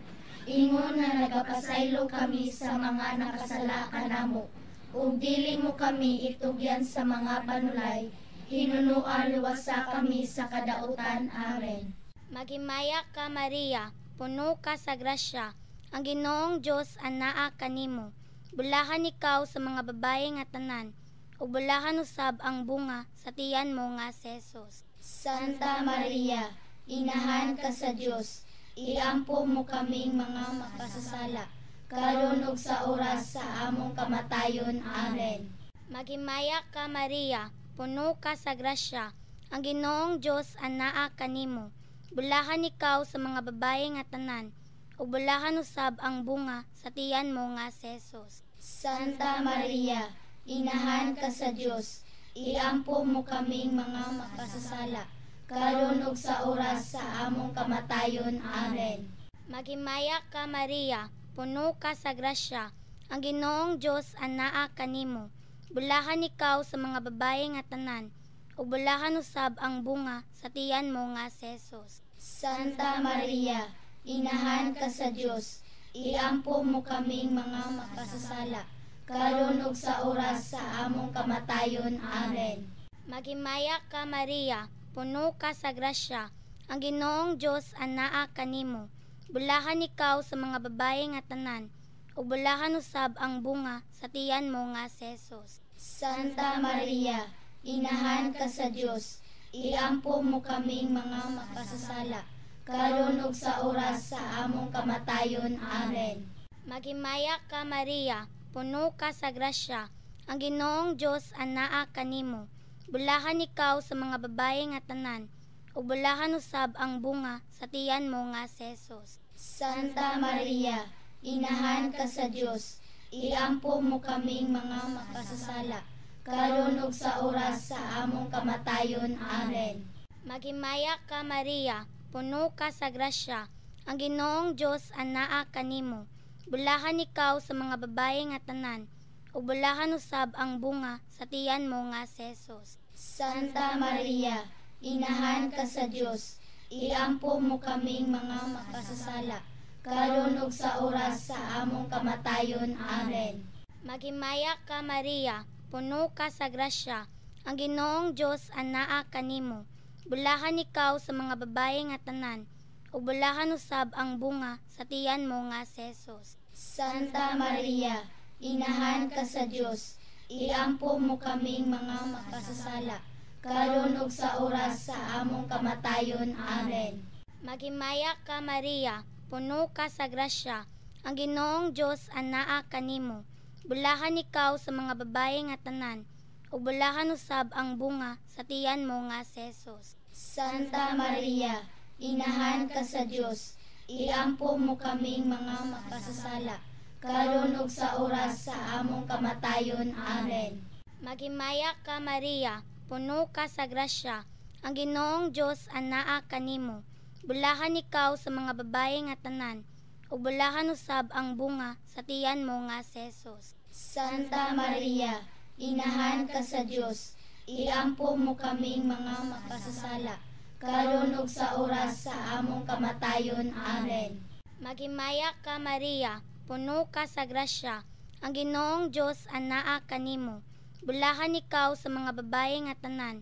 Ingon nga nagapasaylo kami sa mga nakasala kanamo. Ug dili mo kami itugyan sa mga panulay, hinunoa luwasa kami sa kadautan. Amen. Maghimaya ka Maria, puno ka sa grasya, ang Ginoong Dios anaa kanimo. Bulahan ikaw sa mga babae nga tanan, ug bulahan usab ang bunga sa tiyan mo nga si Jesus. Santa Maria, inahan ka sa Dios, iampo mo kaming mga makasasala, karon ug sa oras sa among kamatayon. Amen. Maghimaya ka Maria, puno ka sa grasya, ang Ginoong Dios anaa kanimo. Bulahan ikaw sa mga babae nga tanan, ug bulahan usab ang bunga sa tiyan mo nga si Jesus. Santa Maria, inahan ka sa Dios, iampo mo kaming mga makasasala, karon ug sa oras sa among kamatayon. Amen. Maghimaya ka Maria, puno ka sa grasya, ang Ginoong Dios anaa kanimo. Bulahan ikaw sa mga babae nga tanan, ug bulahan usab ang bunga sa tiyan mo nga si Jesus. Santa Maria, inahan ka sa Dios, iampo mo kaming mga makasasala, karon ug sa oras sa among kamatayon. Amen. Maghimaya ka Maria, puno ka sa grasya, ang Ginoong Dios anaa kanimo. Bulahan ikaw sa mga babae nga tanan, ug bulahan usab ang bunga sa tiyan mo nga si Jesus. Santa Maria, inahan ka sa Dios, iampo mo kaming mga makasasala, karon ug sa oras sa among kamatayon. Amen. Maghimaya ka Maria, puno ka sa grasya, ang Ginoong Dios anaa kanimo. Bulahan ikaw sa mga babae nga tanan, ug bulahan usab ang bunga sa tiyan mo nga si Jesus. Santa Maria, inahan ka sa Dios, iampo mo kaming mga makasasala, karon ug sa oras sa among kamatayon. Amen. Maghimaya ka Maria, puno ka sa grasya, ang Ginoong Dios anaa kanimo. Bulahan ikaw sa mga babae nga tanan, ug bulahan usab ang bunga sa tiyan mo nga si Jesus. Santa Maria, inahan ka sa Dios, iampo mo kaming mga makasasala, karon ug sa oras sa among kamatayon. Amen. Maghimaya ka Maria, puno ka sa grasya, ang Ginoong Dios anaa kanimo. Bulahan ikaw sa mga babae nga tanan, ug bulahan usab ang bunga sa tiyan mo nga si Jesus. Santa Maria, inahan ka sa Dios, iampo mo kaming mga makasasala, karon ug sa oras sa among kamatayon. Amen. Maghimaya ka Maria, puno ka sa grasya, ang Ginoong Dios anaa kanimo. Bulahan ikaw sa mga babae nga tanan, ug bulahan usab ang bunga sa tiyan mo nga si Jesus. Santa Maria, inahan ka sa Dios, iampo mo kaming mga makasasala, karon ug sa oras sa among kamatayon. Amen. Maghimaya ka Maria, puno ka sa grasya, ang Ginoong Dios anaa kanimo. Bulahan ikaw sa mga babae nga tanan, ug bulahan usab ang bunga sa tiyan mo nga si Jesus. Santa Maria, inahan ka sa Dios, iampo mo kaming mga makasasala, karon ug sa oras sa among kamatayon. Amen. Maghimaya ka Maria, puno ka sa grasya, ang Ginoong Dios anaa kanimo. Bulahan ikaw sa mga babae nga tanan,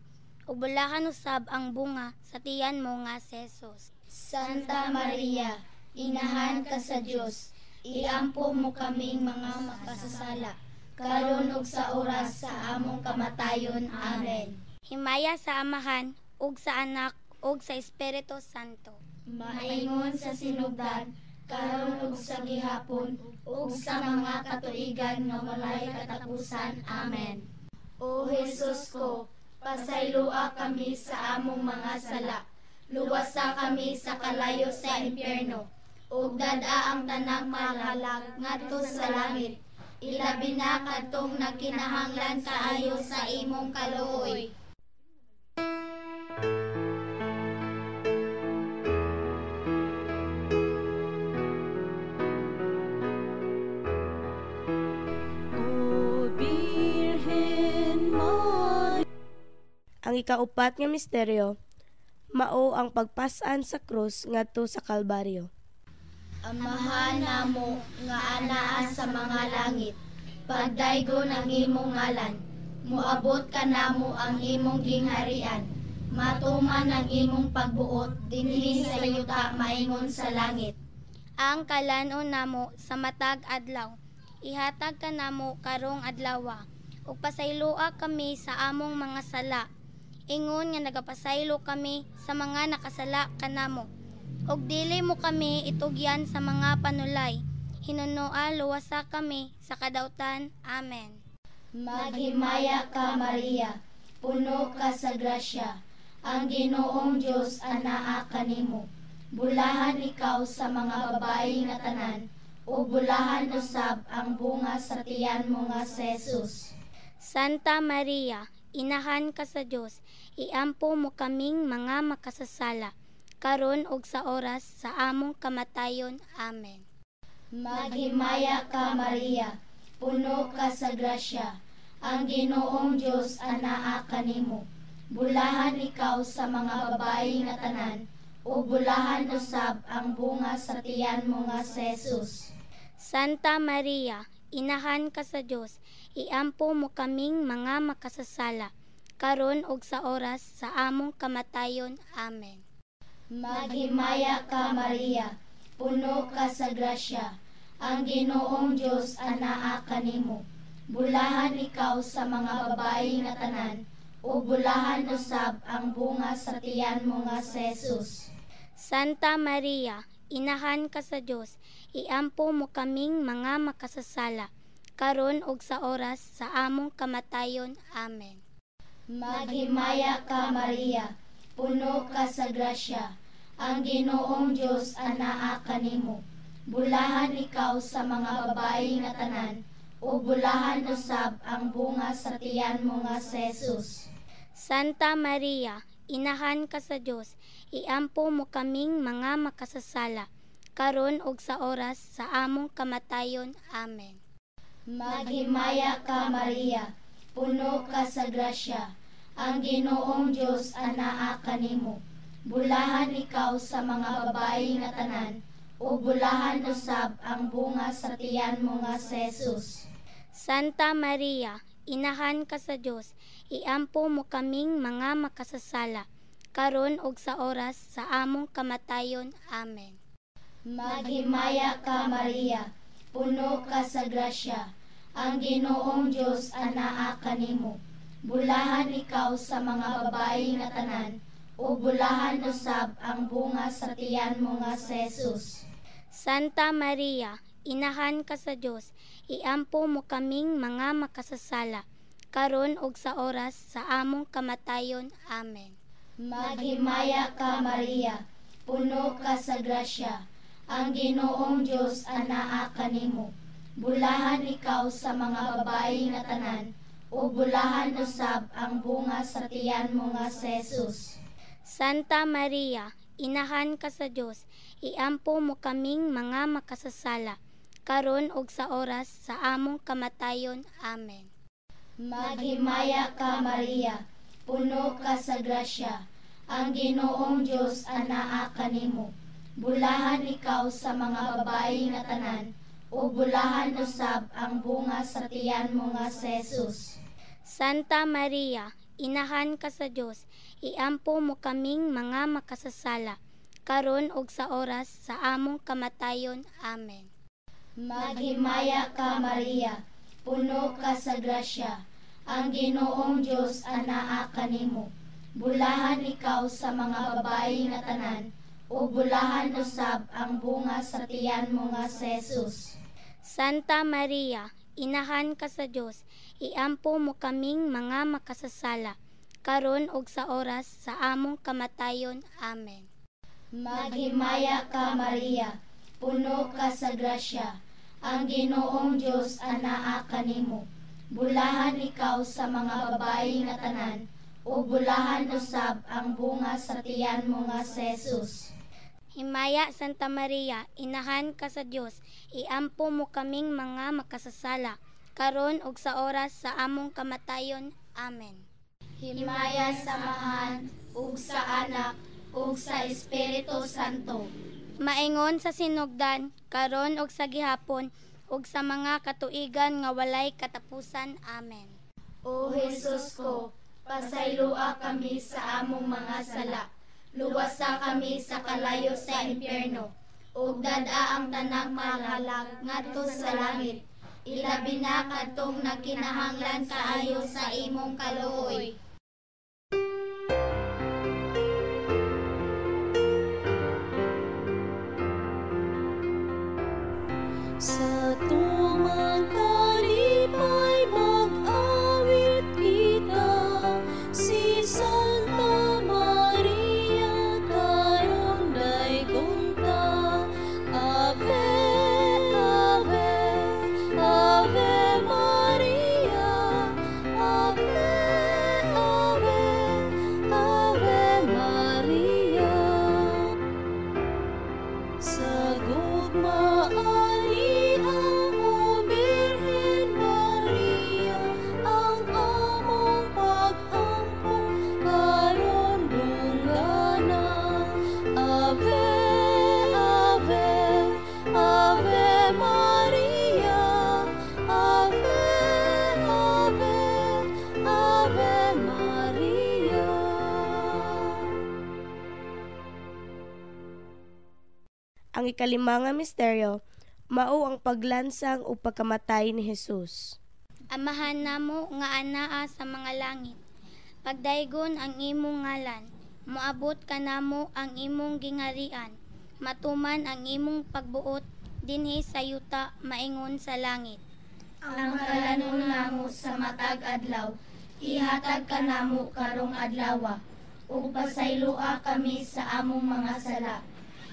ug bulahan usab ang bunga sa tiyan mo nga si Jesus. Santa Maria, inahan ka sa Dios, iampo mo kaming mga makasasala, karon ug sa oras sa among kamatayon. Amen. Himaya sa Amahan, ug sa Anak, ug sa Espiritu Santo. Maingon sa sinugdan, karon ug sa gihapon, ug sa mga katuigan nga walay katapusan. Amen. O Jesus ko, pasayloa kami sa among mga sala. Luwasa kami sa kalayo sa impyerno, ug dad-a ang tanang malag ngadto sa langit. Ilabi na kadtong nagkinahanglan kaayo sa imong kaluoy. O Birhen Maria. Ang ikaupat nga misteryo mao ang pagpas-an sa krus ngadto sa Kalbaryo. Amahan namo nga anaa sa mga langit, pagdaygon ang imong ngalan, moabot kanamo ang imong gingharian, matuman ang imong pagbuot dinhi sa yuta maingon sa langit. Ang kalan-on namo sa matag adlaw, ihatag kanamo karong adlawa, ug pasayloa kami sa among mga sala, ingon nga nagapasaylo kami sa mga nakasala kanamo. Ug dili mo kami itugyan sa mga panulay, hinunoa luwasa kami sa kadautan. Amen. Maghimaya ka, Maria, puno ka sa grasya, ang Ginoong Dios anaa kanimo. Bulahan ikaw sa mga babae nga tanan, ug bulahan usab ang bunga sa tiyan mo nga si Jesus. Santa Maria, inahan ka sa Dios, iampo mo kaming mga makasasala, karon ug sa oras sa among kamatayon. Amen. Maghimaya ka, Maria, puno ka sa grasya, ang Ginoong Dios anaa kanimo. Bulahan ikaw sa mga babae nga tanan, ug bulahan usab ang bunga sa tiyan mo nga si Jesus. Santa Maria, inahan ka sa Dios, iampo mo kaming mga makasasala, karon ug sa oras sa among kamatayon. Amen. Maghimaya ka, Maria, puno ka sa grasya, ang Ginoong Dios anaa kanimo. Bulahan ikaw sa mga babae nga tanan, ug bulahan usab ang bunga sa tiyan mo nga si Jesus. Santa Maria, inahan ka sa Dios, iampo mo kaming mga makasasala, karon ug sa oras sa among kamatayon. Amen. Maghimaya ka, Maria, puno ka sa grasya, ang Ginoong Dios anaa kanimo. Bulahan ikaw sa mga babae nga tanan, ug bulahan usab ang bunga sa tiyan mo nga si Jesus. Santa Maria, inahan ka sa Dios, iampo mo kaming mga makasasala, karon ug sa oras sa among kamatayon. Amen. Maghimaya ka, Maria, puno ka sa grasya, ang Ginoong Dios anaa kanimo. Bulahan ikaw sa mga babae nga tanan, ug bulahan usab ang bunga sa tiyan mo nga si Jesus. Santa Maria, inahan ka sa Dios, iampo mo kaming mga makasasala, karon ug sa oras sa among kamatayon. Amen. Maghimaya ka, Maria, puno ka sa grasya, ang Ginoong Dios anaa kanimo. Bulahan ikaw sa mga babae nga tanan, ug bulahan usab ang bunga sa tiyan mo nga si Jesus. Santa Maria, inahan ka sa Dios, iampo mo kaming mga makasasala, karon ug sa oras sa among kamatayon. Amen. Maghimaya ka, Maria, puno ka sa grasya, ang Ginoong Dios anaa kanimo. Bulahan ikaw sa mga babae nga tanan, ug bulahan usab ang bunga sa tiyan mo nga si Jesus. Santa Maria, inahan ka sa Dios, iampo mo kaming mga makasasala, karon ug sa oras sa among kamatayon. Amen. Maghimaya ka, Maria, puno ka sa grasya, ang Ginoong Dios anaa kanimo. Bulahan ikaw sa mga babae nga tanan, ug bulahan usab ang bunga sa tiyan mo nga si Jesus. Santa Maria, inahan ka sa Dios, iampo mo kaming mga makasasala, karon ug sa oras sa among kamatayon. Amen. Maghimaya ka, Maria, puno ka sa grasya, ang Ginoong Dios anaa kanimo. Bulahan ikaw sa mga babayi nga tanan, ug bulahan usab ang bunga sa tiyan mo nga si Jesus. Santa Maria, inahan ka sa Dios, iampo mo kaming mga makasasala, karon ug sa oras sa among kamatayon. Amen. Maghimaya ka, Maria, puno ka sa grasya, ang Ginoong Dios anaa kanimo. Bulahan ikaw sa mga babayi nga tanan, ug bulahan usab ang bunga sa tiyan mo nga si Jesus. Himaya, Santa Maria, inahan ka sa Dios, iampo mo kaming mga makasasala, karon ug sa oras sa among kamatayon. Amen. Himaya sa Amahan, ug sa Anak, ug sa Espiritu Santo. Maingon sa sinugdan, karon ug sa gihapon, ug sa mga katuigan nga walay katapusan. Amen. O Jesus ko, pasayloa kami sa among mga sala. Luwasa kami sa kalayo sa impyerno, ug dad-a ang tanang makalag ngadto sa langit. Ilabi na kadtong nagkinahanglan kaayo sa imong kaluoy. Sa tumang kalipay mag-awit kita, si Santa Maria karon daygon ta. Ave, Ave, Ave Maria, Ave, Ave, Ave Maria. Sa gugma ani ang o Birhen Maria, ang among pag-ampo karon dunggana. Ave, Ave, Ave Maria, Ave, Ave, Ave Maria. Ang ikalima nga misteryo, mao ang paglansang ug pagkamatay ni Jesus. Amahan namo nga anaa sa mga langit, pagdaygon ang imong ngalan, moabot kanamo ang imong gingharian, matuman ang imong pagbuot dinhi sa yuta maingon sa langit. Ang kalanon namo sa matag adlaw, ihatag kanamo karong adlawa, ug pasayloa kami sa among mga sala.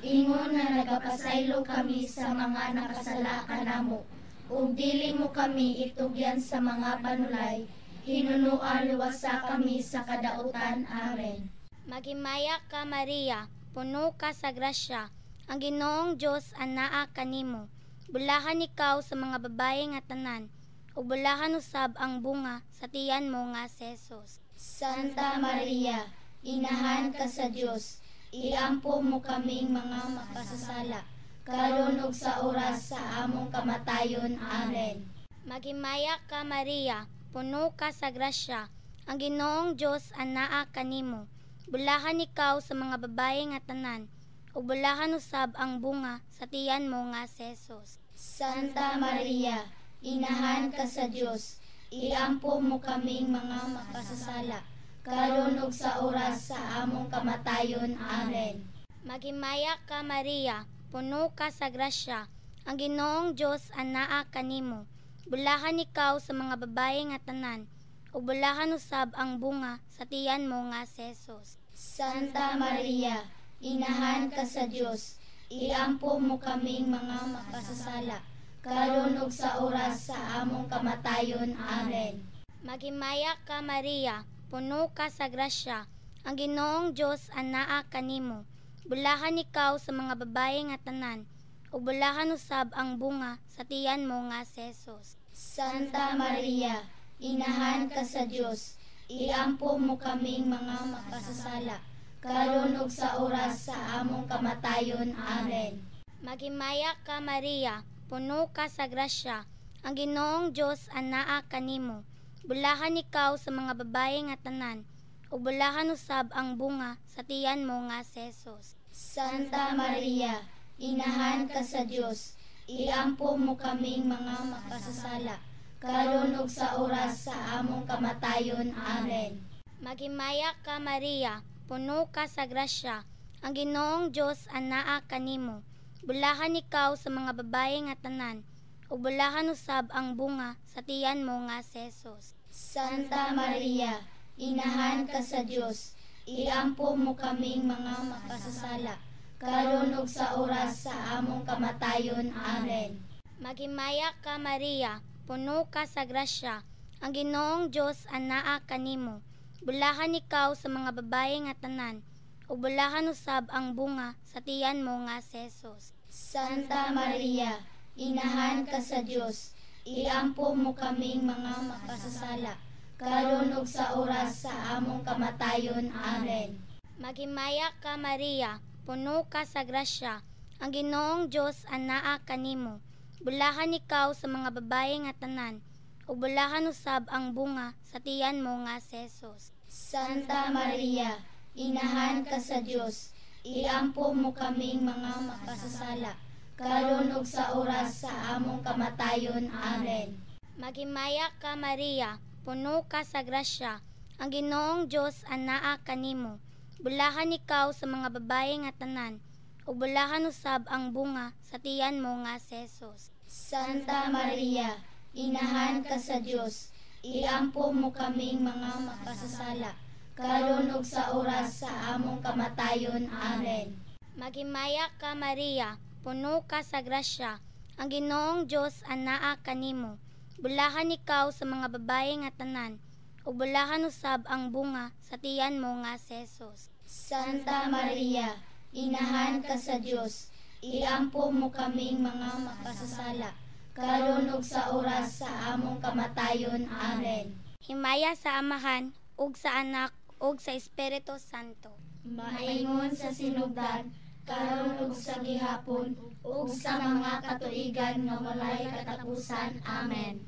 Ingon nga nagapasaylo kami sa mga nakasala kanamo, ug dili mo kami itugyan sa mga panulay, hinunoa luwasa kami sa kadautan. Amen. Maghimaya ka, Maria, puno ka sa grasya, ang Ginoong Dios anaa kanimo. Bulahan ikaw sa mga babaye nga tanan, ug bulahan usab ang bunga sa tiyan mo nga si Jesus. Santa Maria, inahan ka sa Dios, iampo mo kaming mga makasasala, karon ug sa oras sa among kamatayon. Amen. Maghimaya ka, Maria, puno ka sa grasya, ang Ginoong Dios anaa kanimo. Bulahan ikaw sa mga babaye nga tanan, ug bulahan usab ang bunga sa tiyan mo nga si Jesus. Santa Maria, inahan ka sa Dios, iampo mo kaming mga makasasala, karon ug sa oras sa among kamatayon. Amen. Maghimaya ka, Maria, puno ka sa grasya, ang Ginoong Dios anaa kanimo. Bulahan ikaw sa mga babaye nga tanan, ug bulahan usab ang bunga sa tiyan mo nga si Jesus. Santa Maria, inahan ka sa Dios, iampo mo kaming mga makasasala, karon ug sa oras sa among kamatayon. Amen. Maghimaya ka, Maria, puno ka sa grasya, ang Ginoong Dios anaa kanimo. Bulahan ikaw sa mga babaye nga tanan, ug bulahan usab ang bunga sa tiyan mo nga si Jesus. Santa Maria, inahan ka sa Dios, iampo mo kaming mga makasasala, karon ug sa oras sa among kamatayon. Amen. Maghimaya ka, Maria, puno ka sa grasya, ang Ginoong Dios anaa kanimo. Bulahan ikaw sa mga babaye nga tanan, ug bulahan usab ang bunga sa tiyan mo nga si Jesus. Santa Maria, inahan ka sa Dios, iampo mo kaming mga makasasala, karon ug sa oras sa among kamatayon. Amen. Maghimaya ka Maria, puno ka sa grasya, ang Ginoong Dios anaa kanimo. Bulahan ikaw sa mga babae nga tanan, ug bulahan usab ang bunga sa tiyan mo nga si Jesus. Santa Maria, inahan ka sa Dios, iampo mo kaming mga makasasala, karon ug sa oras sa among kamatayon. Amen. Maghimaya ka Maria, puno ka sa grasya, ang Ginoong Dios anaa kanimo. Bulahan ikaw sa mga babae nga tanan, ug bulahan usab ang bunga sa tiyan mo nga si Jesus. Santa Maria, inahan ka sa Dios, iampo mo kaming mga makasasala, karon ug sa oras sa among kamatayon. Amen. Maghimaya ka Maria, puno ka sa grasya, ang Ginoong Dios anaa kanimo. Bulahan ikaw sa mga babae nga tanan, ug bulahan usab ang bunga sa tiyan mo nga si Jesus. Santa Maria, inahan ka sa Dios, iampo mo kaming mga makasasala, karon ug sa oras sa among kamatayon. Amen. Maghimaya ka Maria, puno ka sa grasya, ang Ginoong Dios anaa kanimo. Bulahan ikaw sa mga babae nga tanan, ug bulahan usab ang bunga sa tiyan mo nga si Jesus. Santa Maria, inahan ka sa Dios, iampo mo kaming mga makasasala, karon ug sa oras sa among kamatayon. Amen. Maghimaya ka Maria, puno ka sa grasya, ang Ginoong Dios anaa kanimo. Bulahan ikaw sa mga babae nga tanan, ug bulahan usab ang bunga sa tiyan mo nga si Jesus. Santa Maria, inahan ka sa Dios, iampo mo kaming mga makasasala, karon ug sa oras sa among kamatayon. Amen. Himaya sa Amahan, ug sa Anak, ug sa Espiritu Santo. Maingon sa sinugdan, karon ug sa gihapon, ug sa mga katuigan nga walay katapusan. Amen.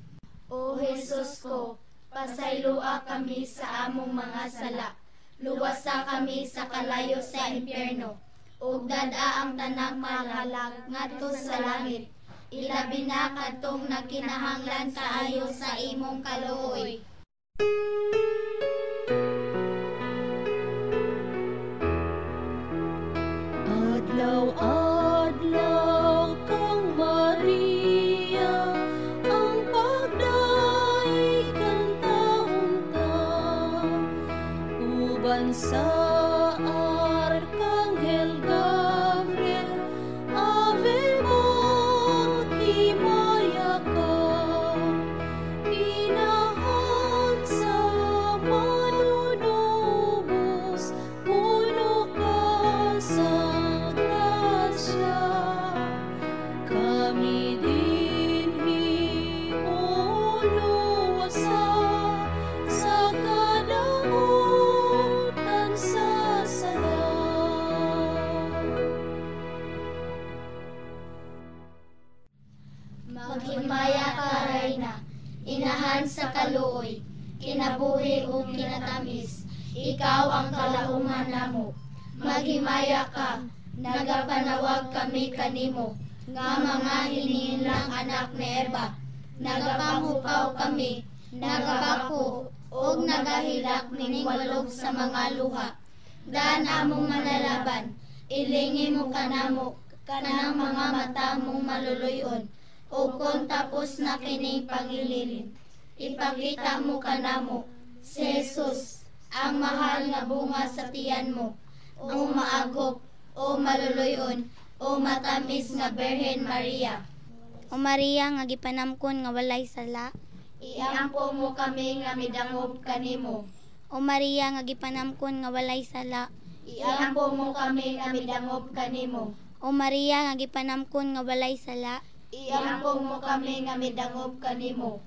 O Jesus ko, pasayloa kami sa among mga sala, luwasa kami sa kalayo sa impyerno, ug dad-a ang tanang malalag ngadto sa langit. Ilabi na kadtong nagkinahanglan kaayo sa imong kaluoy. Adlaw-adlaw kang Maria, ang pagdaig kang taon-ta, uban sa Arkanghel Gabriel, Ave mo, himaya ka, inahan sa manunubos, puno ka sa grasya. Kami dinhi uluwasa sa kadautan sa sala. Maghimaya ka, Reyna, inahan sa kaluoy, kinabuhi ug kinatamis, ikaw ang kalauman namo. Maghimaya ka, nagapanawag kami kanimo, nga mga hinihinlang anak ni Eva. Nagapangupaw kami, nagapako, ug nagahilak nining walog sa mga luha. Daan among manalaban, ilingi mo kanamo, kanang mga mata mong maluluyon, ug kon tapos na kining pangililin, ipakita mo kanamo, si Jesus, ang mahal nga bunga sa tiyan mo, o maagop, o maluluyon, o matamis nga Birhen Maria. O Maria nga gipanamkon nga walay sala, iampo mo kami nga midangop kanimo. O Maria nga gipanamkon nga walay sala, iampo mo kami nga midangop kanimo. O Maria nga gipanamkon nga walay sala, iampo mo kami nga midangop kanimo.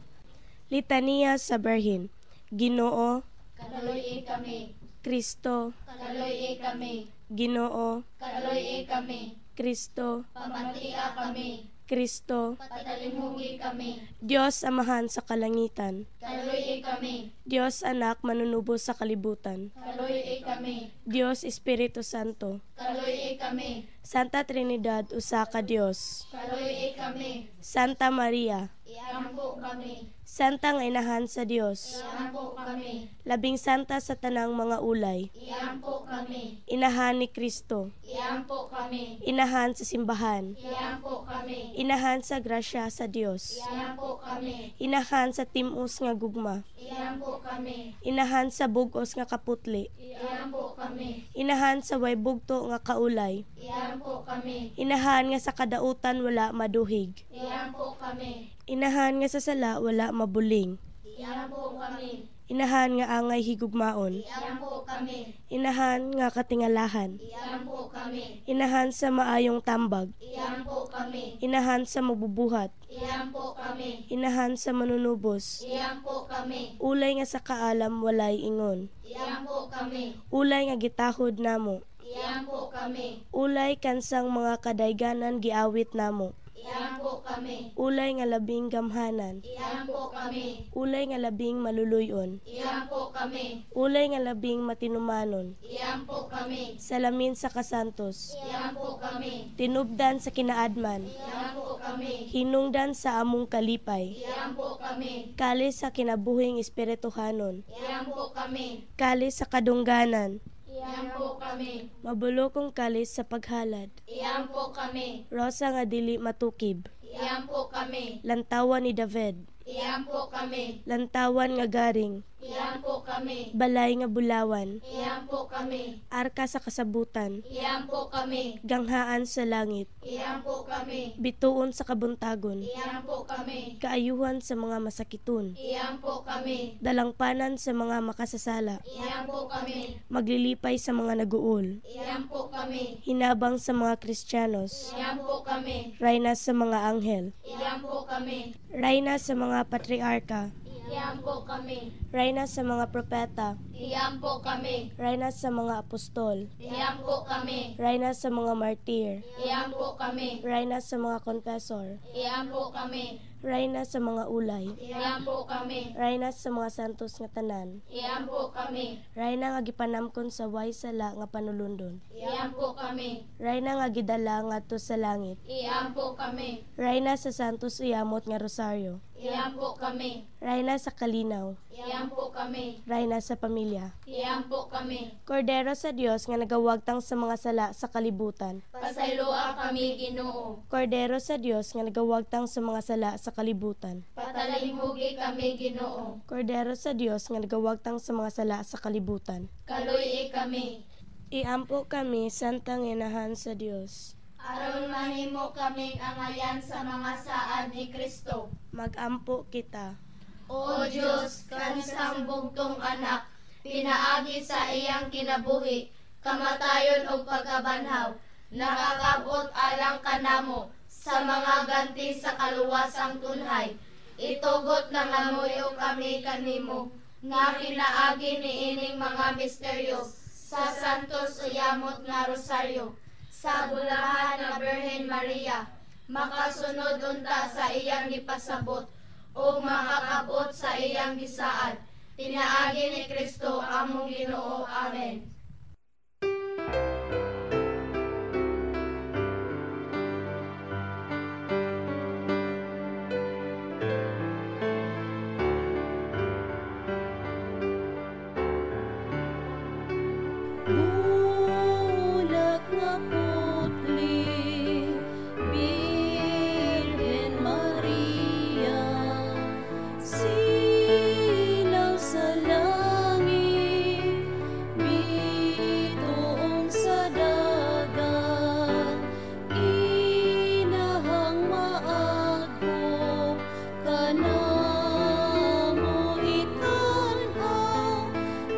Litaniya sa Birhen. Ginoo, kaluoy kami. Kristo, kaluoy kami. Ginoo, kaluoy kami. Kristo, pamatia kami. Kristo, patalimugi kami. Diyos Amahan sa kalangitan, kaluoy kami. Diyos Anak manunubos sa kalibutan, kaluoy kami. Diyos Espiritu Santo, kaluoy kami. Santa Trinidad usa ka Dios, kaluoy kami. Santa Maria, iampo Iampo kami. Santa nga inahan sa Dios. Iampo kami. Labing santa sa tanang mga ulay. Iampo kami. Inahan ni Kristo. Iampo kami. Inahan sa simbahan. Iampo kami. Inahan sa grasya sa Dios. Iampo kami. Inahan sa timos nga gugma. Iampo kami. Inahan sa bugos nga kaputli. Iampo kami. Inahan sa way bugto nga kaulay. Iampo kami. Inahan nga sa kadautan wala maduhig. Iampo kami. Inahan nga sa sala wala mabuling. Iampo kami. Inahan nga angay higugmaon. Iampo kami. Inahan nga katingalahan. Iampo kami. Inahan sa maayong tambag. Iampo kami. Inahan sa mabubuhat. Iampo kami. Inahan sa manunubos. Iampo kami. Ulay nga sa kaalam walay ingon. Iampo kami. Ulay nga gitahod namo. Iampo kami. Ulay kansang mga kadayganan giawit namo. Iampo kami. Ulay nga labing gamhanan. Iampo kami. Ulay nga labing maluluyon. Iampo kami. Ulay nga labing matinumanon. Iampo kami. Salamin sa kasantos. Iampo kami. Tinubdan sa kinaadman. Iampo kami. Hinungdan sa among kalipay. Iampo kami. Kalis sa kinabuhing espirituhanon. Iampo kami. Kalis sa kadungganan. Iampo kami. Mabulokong kalis sa paghalad. Iampo kami. Rosa nga dili matukib. Iampo kami. Lantawan ni David. Iampo kami. Lantawan nga garing. Iampo kami. Balay nga bulawan. Iampo kami. Arka sa kasabutan. Iampo kami. Ganghaan sa langit. Iampo kami. Bituon sa kabuntagon. Iampo kami. Kaayuhan sa mga masakiton. Iampo kami. Dalangpanan sa mga makasasala. Iampo kami. Maglilipay sa mga naguol. Iampo kami. Hinabang sa mga Kristiyanos. Iampo kami. Rayna sa mga anghel. Iampo kami. Rayna sa mga patriarka. Iampo kami. Rayna sa mga propeta. Iampo kami. Rayna sa mga apostol. Iampo kami. Rayna sa mga martir. Iampo kami. Rayna sa mga confessor. Iampo kami. Rayna sa mga ulay. Iampo kami. Rayna sa mga santos nga tanan. Iampo kami. Rayna nga gipanamkon sa way sala nga panulundon. Iampo kami. Rayna nga gidala ngadto sa langit. Iampo kami. Rayna sa santos uyamot nga rosaryo. Iampo kami. Rayna sa kalinaw. Iampo kami. Rayna sa pamilya. Iampo kami. Kordero sa Dios nga nagawagtang sa mga sala sa kalibutan. Pasayloa kami, Ginoo. Kordero sa Dios nga nagawagtang sa mga sala sa kalibutan. Patalimhugi kami, Ginoo. Kordero sa Dios nga nagawagtang sa mga sala sa kalibutan. Kaluy-i kami. Iampo kami, Santang Inahan sa Dios. Aron mahimo kaming angayan sa mga saad ni Kristo. Magampo kita. O Dios, kansang bugtong anak, pinaagi sa iyang kinabuhi, kamatayon ug pagkabanhaw, nakakabot alang kanamo sa mga ganti sa kaluwasang tunhay. Itugot na namuyo kami kanimo, nga pinaagi niining mga misteryo sa Santos Uyamot nga Rosaryo, sa bulahan na Birhen Maria, makasunod unta sa iyang gipasabot o makakabot sa iyang gisaad. Pinaagi ni Kristo among Ginoo. Amen. Bulak nga putli, Birhen Maria, silaw sa langit, bituon sa dagat, inahang maagom, kanamo itan-aw,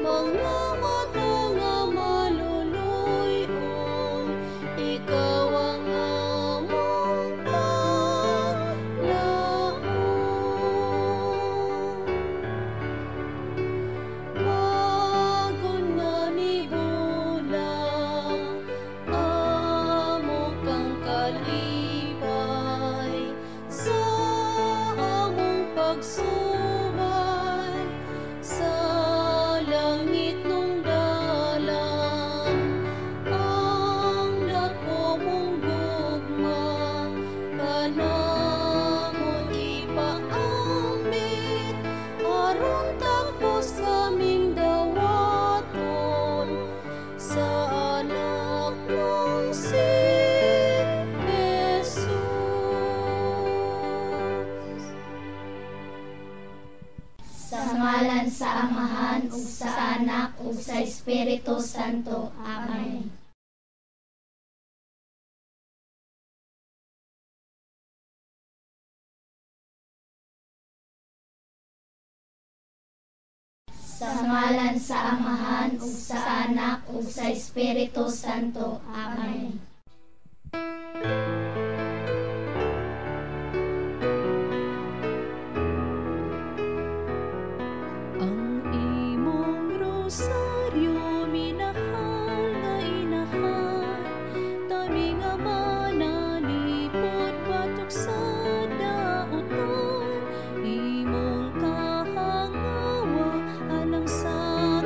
mga mata nga maluluy-on, ikaw ang among paglaom. Bagon nga mibulang, amo kang kalipay, sa among pagsubay, sa langit nung dalan, ang dako mong gugma, kanamo ipaandan. Sa ngalan sa Amahan ug sa Anak ug sa Espiritu Santo. Amen. Sa ngalan sa Amahan ug sa Anak ug sa Espiritu Santo. Amen. Ang imong rosaryo minahal nga inahan, kami nga manalipod batok sa dautan, imong kahangawa alang sa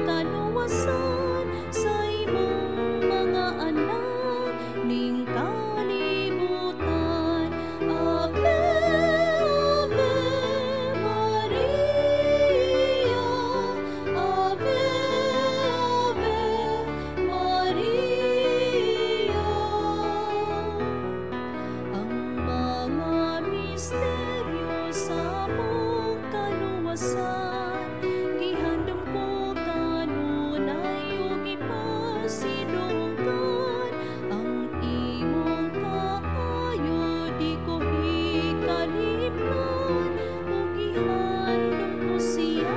kaluwasan sa imong mga anak ning kalibutan. Ave, Ave Maria, Ave, Ave Maria. Ang mga misteryo sa among kaluwasan, gihandom ko kanunay ug ipasidunggan. Ang imong kaayo di ko hikalipdan, ug gihandom ko siya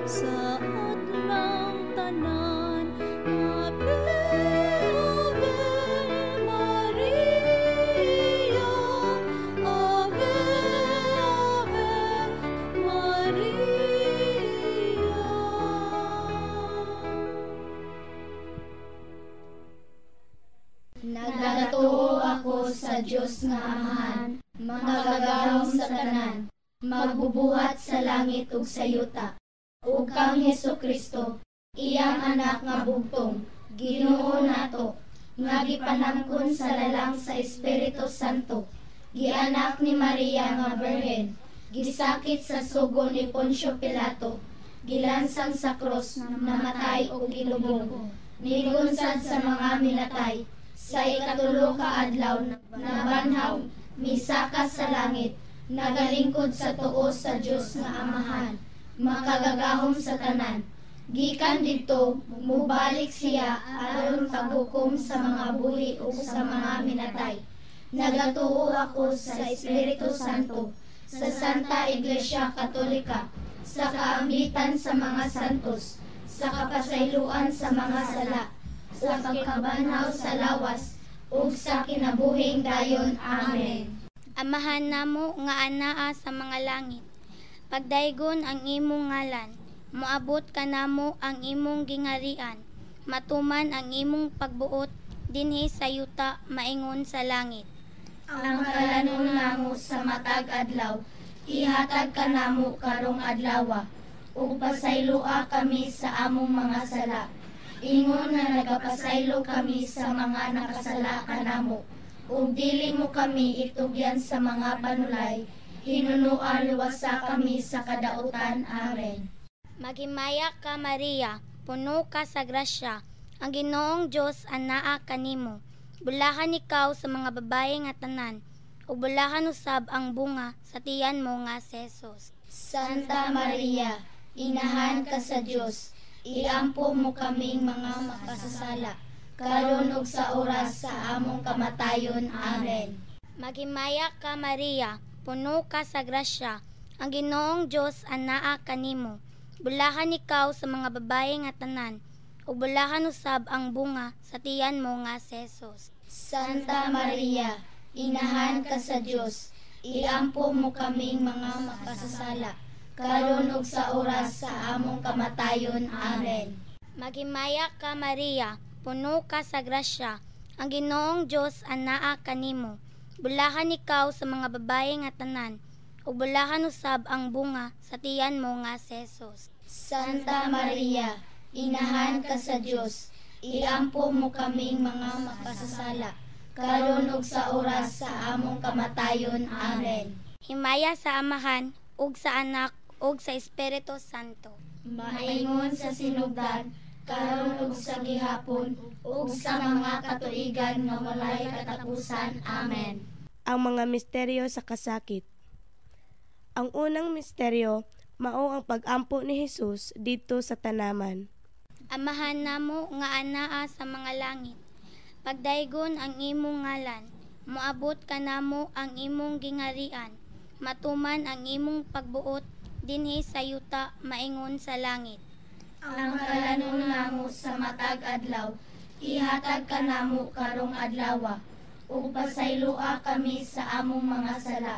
sa adlawng tanan. Ave, Ave Maria, Ave, Ave Maria. Nagatuo ako sa Dios nga Amahan, makagagahom sa tanan, magbubuhat sa langit ug sa yuta, ug kang Hesus Kristo, iyang anak nga bugtong, Ginoo nato, nga gipanangkon sa lalang sa Espiritu Santo, gianak ni Maria nga Birhen, gisakit sa sugo ni Poncio Pilato, gilansang sa krus, namatay ug gilubong, nigunsad sa mga minatay, sa ikatulo ka adlaw nabanhaw, misaka sa langit, nagalingkod sa tuo sa Dios nga Amahan, makagagahom sa tanan. Gikan didto, mubalik siya aron paghukom sa mga buhi ug sa mga minatay. Nagatuo ako sa Espiritu Santo, sa Santa Iglesia Katolika, sa kaambitan sa mga santos, sa kapasayloan sa mga sala, sa pagkabanhaw sa lawas, ug sa kinabuhing dayon. Amen. Amahan namo nga anaa sa mga langit, pagdaygon ang imong ngalan, moabot kanamo ang imong gingharian, matuman ang imong pagbuot dinhi sa yuta maingon sa langit. Ang kalanon namo sa matag adlaw, ihatag kanamo karong adlawa, ug pasayloa kami sa among mga sala, ingon nga nagapasaylo kami sa mga nakasala kanamo, ug dili mo kami itugyan sa mga panulay, hinunua luwasa kami sa kadautan. Amen. Maghimaya ka Maria, puno ka sa grasya, ang Ginoong Dios anaa kanimo. Bulahan ikaw sa mga babaye nga tanan, ug bulahan usab ang bunga sa tiyan mo nga si Jesus. Santa Maria, inahan ka sa Dios, iampo mo kaming mga makasasala, karon ug sa oras sa among kamatayon. Amen. Maghimaya ka Maria, puno ka sa grasya, ang Ginoong Dios anaa kanimo. Bulahan ikaw sa mga babaye nga tanan, ug bulahan usab ang bunga sa tiyan mo nga si Jesus. Santa Maria, inahan ka sa Dios, iampo mo kaming mga makasasala, karon ug sa oras sa among kamatayon. Amen. Maghimaya ka Maria, puno ka sa grasya, ang Ginoong Dios anaa kanimo. Bulahan ikaw sa mga babaye nga tanan, ug bulahan usab ang bunga sa tiyan mo nga si Jesus. Santa Maria, inahan ka sa Dios, iampo mo kaming mga makasasala, karon ug sa oras sa among kamatayon. Amen. Himaya sa Amahan, ug sa Anak, ug sa Espiritu Santo. Maingon sa sinugdan, karon ug sa gihapon, ug sa mga katuigan nga walay katapusan. Amen. Ang mga misteryo sa kasakit. Ang unang misteryo mao ang pag-ampo ni Hesus didto sa tanaman. Amahan namo nga anaa sa mga langit, pagdaygon ang imong ngalan, moabot kanamo ang imong gingarian, matuman ang imong pagbuot dinhi sa yuta maingon sa langit. Ang kalanon namo sa matag adlaw, ihatag kanamo karong adlawa, ug pasayloa kami sa among mga sala,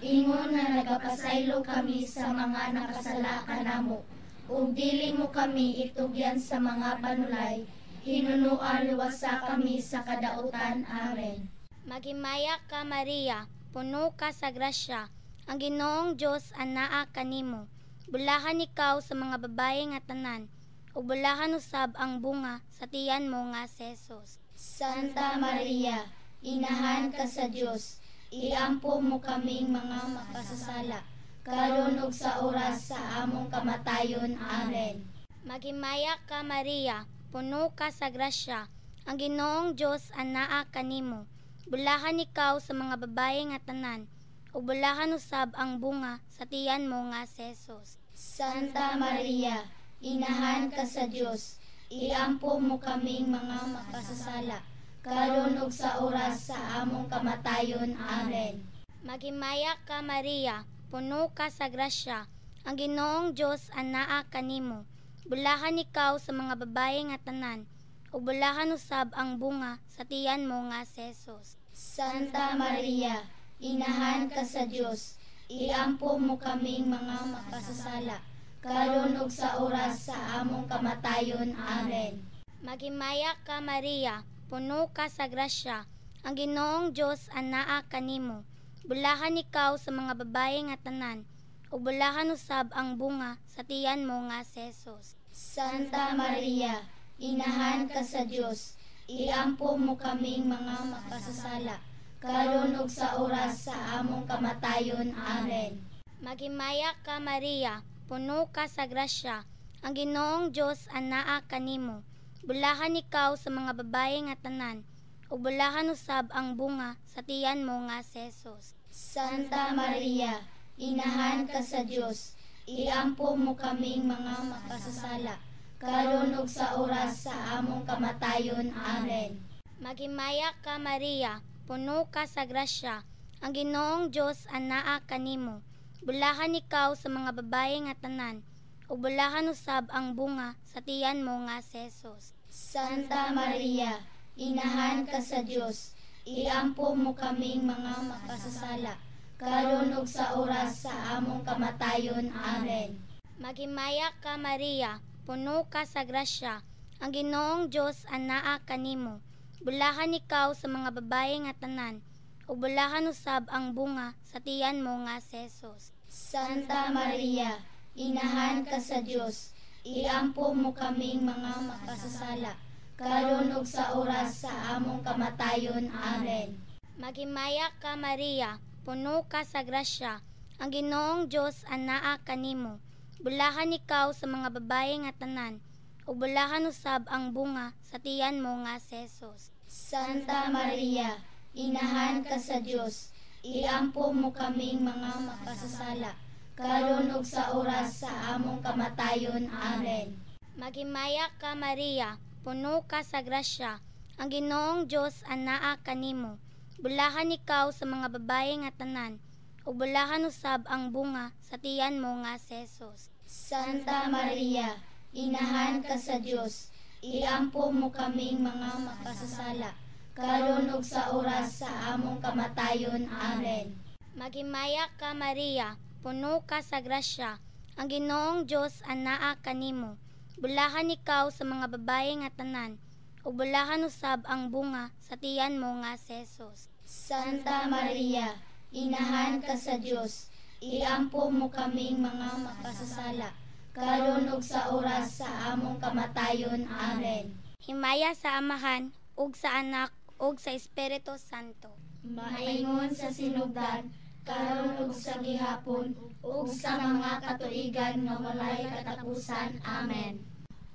ingon nga nagapasaylo kami sa mga nakasala kanamo, ug dili mo kami itugyan sa mga panulay, hinunoa luwasa kami sa kadautan. Amen. Maghimaya ka Maria, puno ka sa grasya, ang Ginoong Dios anaa kanimo. Bulahan ikaw sa mga babaye nga tanan, ug bulahan usab ang bunga sa tiyan mo nga si Jesus. Santa Maria, inahan ka sa Dios, iampo mo kaming mga makasasala, karon ug sa oras sa among kamatayon. Amen. Maghimaya ka Maria, puno ka sa grasya, ang Ginoong Dios anaa kanimo. Bulahan ikaw sa mga babaye nga tanan, ug bulahan usab ang bunga sa tiyan mo nga si Jesus. Santa Maria, inahan ka sa Dios, iampo mo kaming mga makasasala, karon ug sa oras sa among kamatayon. Amen. Maghimaya ka Maria, puno ka sa grasya, ang Ginoong Dios anaa kanimo. Bulahan ikaw sa mga babaye nga tanan, ug bulahan usab ang bunga sa tiyan mo nga si Jesus. Santa Maria, inahan ka sa Dios, iampo mo kaming mga makasasala, karon ug sa oras sa among kamatayon. Amen. Maghimaya ka Maria, puno ka sa grasya, ang Ginoong Dios anaa kanimo. Bulahan ikaw sa mga babaye nga tanan, ug bulahan usab ang bunga sa tiyan mo nga si Jesus. Santa Maria, inahan ka sa Dios, iampo mo kaming mga makasasala, karon ug sa oras sa among kamatayon. Amen. Maghimaya ka Maria, puno ka sa grasya, ang Ginoong Dios anaa kanimo. Bulahan ikaw sa mga babaye nga tanan, ug bulahan usab ang bunga sa tiyan mo nga si Jesus. Santa Maria, inahan ka sa Dios, iampo mo kaming mga makasasala, karon ug sa oras sa among kamatayon. Amen. Maghimaya ka Maria, puno ka sa grasya, ang Ginoong Dios anaa kanimo. Bulahan ikaw sa mga babaye nga tanan, ug bulahan usab ang bunga sa tiyan mo nga si Jesus. Santa Maria, inahan ka sa Dios, iampo mo kaming mga makasasala, karon ug sa oras sa among kamatayon. Amen. Maghimaya ka Maria, puno ka sa grasya, ang Ginoong Dios anaa kanimo. Bulahan ikaw sa mga babaye nga tanan, ug bulahan usab ang bunga sa tiyan mo nga si Jesus. Santa Maria, inahan ka sa Dios, iampo mo kaming mga makasasala, karon ug sa oras sa among kamatayon. Amen. Maghimaya ka Maria, puno ka sa grasya, ang Ginoong Dios anaa kanimo. Bulahan ikaw sa mga babaye nga tanan, ug bulahan usab ang bunga sa tiyan mo nga si Jesus. Santa Maria, inahan ka sa Dios, iampo mo kaming mga makasasala, karon ug sa oras sa among kamatayon. Amen. Maghimaya ka Maria, puno ka sa grasya, ang Ginoong Dios anaa kanimo. Bulahan ikaw sa mga babaye nga tanan, ug bulahan usab ang bunga sa tiyan mo nga si Jesus. Santa Maria, inahan ka sa Dios, iampo mo kaming mga makasasala, karon ug sa oras sa among kamatayon. Amen. Maghimaya ka Maria, puno ka sa grasya, ang Ginoong Dios anaa kanimo. Bulahan ikaw sa mga babaye nga tanan, ug bulahan usab ang bunga sa tiyan mo nga si Jesus. Santa Maria, inahan ka sa Dios, iampo mo kaming mga makasasala, karon ug sa oras sa among kamatayon. Amen. Himaya sa Amahan ug sa Anak ug sa Espiritu Santo. Maingon sa sinugdan, karon ug sa gihapon, ug sa mga katuigan nga walay katapusan. Amen.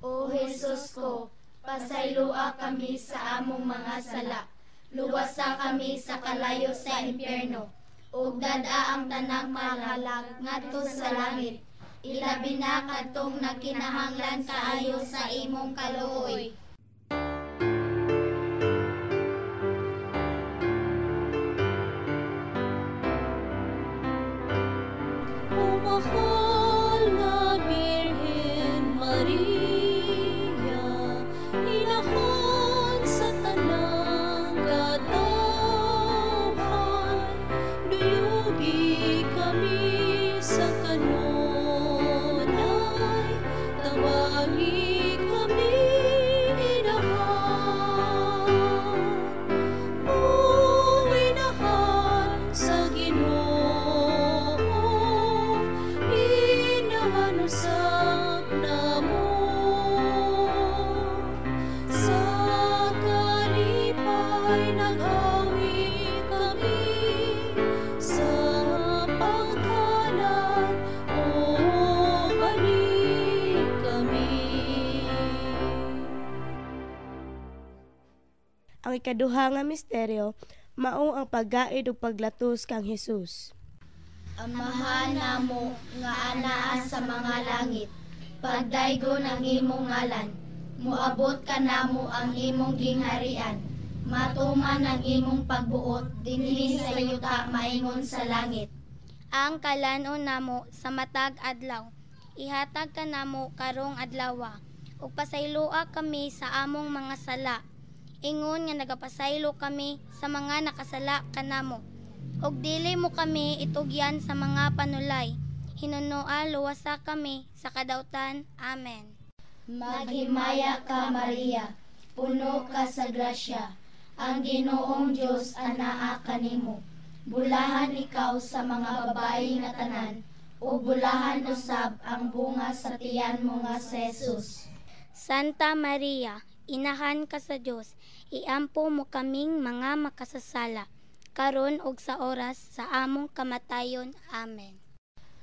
O Jesus ko, pasayloa kami sa among mga sala, luwasa kami sa kalayo sa impyerno, ug dad-a ang tanang kalag ngadto sa langit, Ilabi na kadtong nagkinahanglan kaayo sa imong kaluoy. O mahal nga Birhen Maria, inahan sa tanang katawhan, duyugi kami sa kanunay, tabangi kami inahan. O inahan sa Ginoo, inahan usab namo. Sa kalipay nag-awit kami, sa pagkalat o balik kami. Ang ikaduha nga misteryo mao ang paggaid ug paglatos kang Hesus. Amahan namo nga anaa sa mga langit, pagdaygon ang imong ngalan, moabot kanamo ang imong gingharian, matuman ang imong pagbuot dinhi sa yuta maingon sa langit. Ang kalan-on namo sa matag adlaw, ihatag kanamo karong adlawa, ug pasayloa kami sa among mga sala, ingon nga nagapasaylo kami sa mga nakasala kanamo. Ug dili mo kami itugyan sa mga panulay, hinunoa luwasa kami sa kadautan. Amen. Maghimaya ka Maria, puno ka sa grasya, ang Ginoong Dios anaa kanimo. Bulahan ikaw sa mga babae nga tanan, ug bulahan usab ang bunga sa tiyan mo nga si Jesus. Santa Maria, inahan ka sa Dios, iampo mo kaming mga makasasala, karon ug sa oras sa among kamatayon. Amen.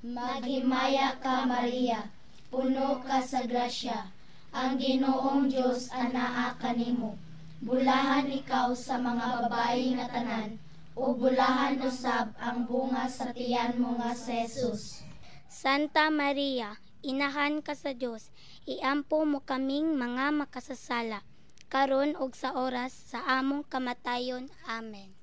Maghimaya ka Maria, puno ka sa grasya, ang Ginoong Dios anaa kanimo. Bulahan ikaw sa mga babae nga tanan, ug bulahan usab ang bunga sa tiyan mo nga si Jesus. Santa Maria, inahan ka sa Dios, iampo mo kaming mga makasasala, karon ug sa oras sa among kamatayon. Amen.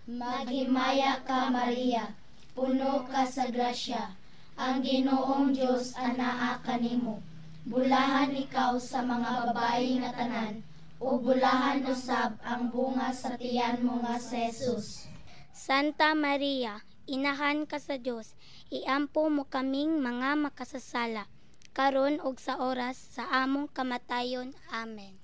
Maghimaya ka Maria, puno ka sa grasya, ang Ginoong Dios anaa kanimo. Bulahan ikaw sa mga babae nga tanan, ug bulahan usab ang bunga sa tiyan mo nga si Jesus. Santa Maria, inahan ka sa Dios, iampo mo kaming mga makasasala, karon ug sa oras sa among kamatayon. Amen.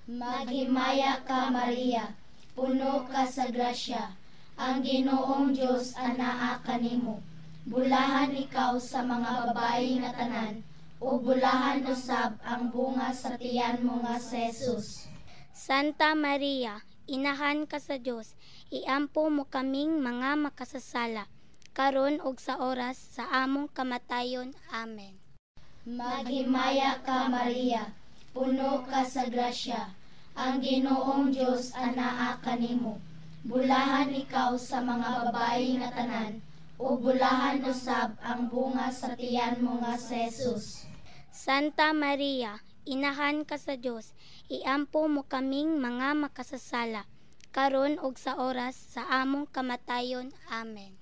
Maghimaya ka Maria, puno ka sa grasya, ang Ginoong Dios anaa kanimo. Bulahan ikaw sa mga babae nga tanan, ug bulahan usab ang bunga sa tiyan mo nga si Jesus. Santa Maria, inahan ka sa Dios, iampo mo kaming mga makasasala, karon ug sa oras sa among kamatayon. Amen. Maghimaya ka Maria, puno ka sa grasya, ang Ginoong Dios anaa kanimo. Bulahan ikaw sa mga babae nga tanan, ug bulahan usab ang bunga sa tiyan mo nga si Jesus. Santa Maria, inahan ka sa Dios, iampo mo kaming mga makasasala, karon ug sa oras sa among kamatayon. Amen.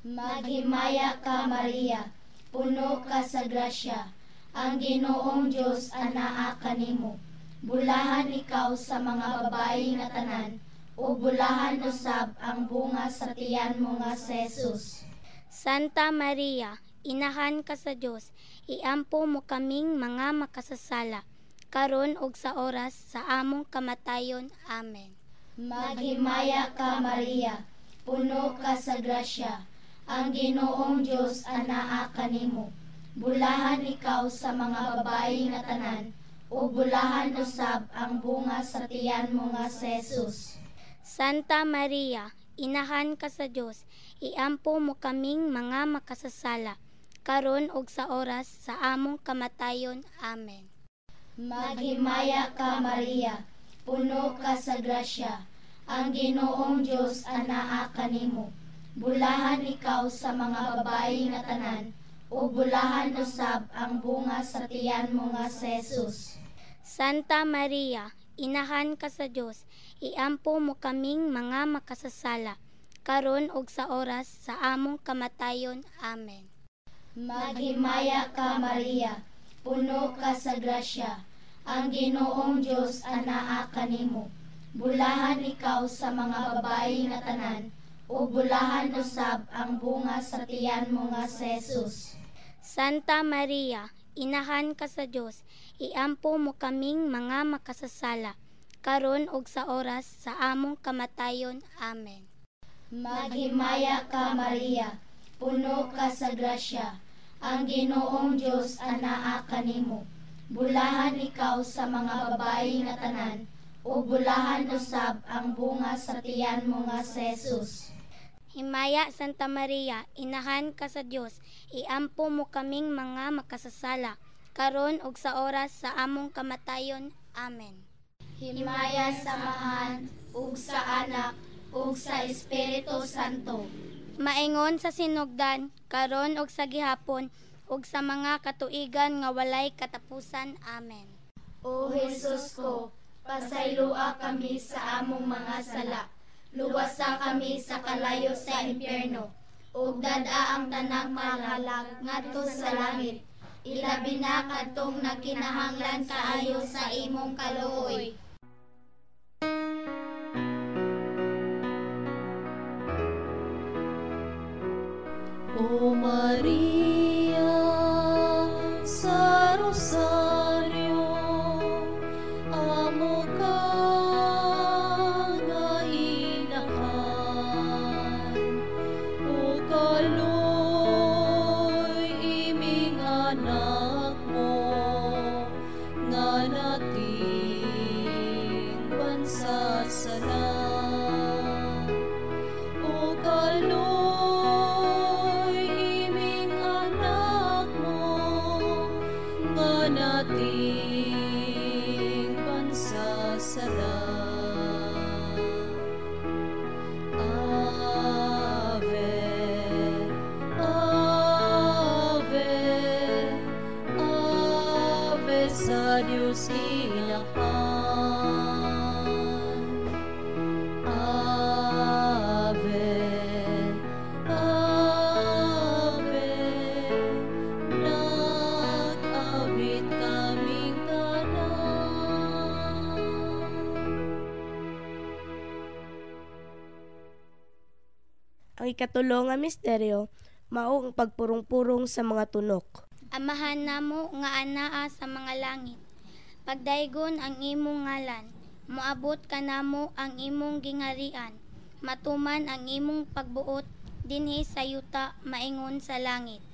Maghimaya ka Maria, puno ka sa grasya, ang Ginoong Dios anaa kanimo. Bulahan ikaw sa mga babae nga tanan, ug bulahan usab ang bunga sa tiyan mo nga si Jesus. Santa Maria, inahan ka sa Dios, iampo mo kaming mga makasasala, karon ug sa oras sa among kamatayon. Amen. Maghimaya ka Maria, puno ka sa grasya, ang Ginoong Dios anaa kanimo. Bulahan ikaw sa mga babae nga tanan, ug bulahan usab ang bunga sa tiyan mo nga si Jesus. Santa Maria, inahan ka sa Dios, iampo mo kaming mga makasasala, karon ug sa oras sa among kamatayon. Amen. Maghimaya ka Maria, puno ka sa grasya, ang Ginoong Dios anaa kanimo. Bulahan ikaw sa mga babae nga tanan, ug bulahan usab ang bunga sa tiyan mo nga si Jesus. Santa Maria, inahan ka sa Dios, iampo mo kaming mga makasasala, karon ug sa oras sa among kamatayon. Amen. Maghimaya ka, Maria, puno ka sa grasya, ang Ginoong Dios anaa kanimo. Bulahan ikaw sa mga babayi nga tanan, ug bulahan usab ang bunga sa tiyan mo nga si Jesus. Santa Maria, inahan ka sa Dios, iampo mo kaming mga makasasala, karon ug sa oras sa among kamatayon. Amen. Maghimaya ka, Maria, puno ka sa grasya, ang Ginoong Dios anaa kanimo. Bulahan ikaw sa mga babayi nga tanan, ug bulahan usab ang bunga sa tiyan mo nga si Jesus. Himaya Santa Maria, inahan ka sa Dios, iampo mo kaming mga makasasala, karon ug sa oras sa among kamatayon. Amen. Himaya sa Amahan, ug sa Anak, ug sa Espiritu Santo. Maingon sa sinugdan, karon ug sa gihapon, ug sa mga katuigan nga walay katapusan. Amen. O Jesus ko, pasayloa kami sa among mga sala. Luwasa kami sa kalayo sa impyerno, ug dad-a ang tanang kalag ngadto sa langit. Ilabi na kadtong nagkinahanglan kaayo sa imong kaluoy. O Maria sa Rosario, amo ka nga inahan, o kaloy iming anak mo, nga nating bansa sala. O kaloy iming anak mo, nga nating bansa sala. Ave, Ave, Ave sa Dios inahan. Ave, Ave, nag-awit kaming tanan. Ang ikatulo nga misteryo mao ang pagpurong-purong sa mga tunok. Amahan namo nga anaa sa mga langit, pagdaygon ang imong ngalan, moabot kanamo ang imong gingharian, matuman ang imong pagbuot dinhi sa yuta maingon sa langit.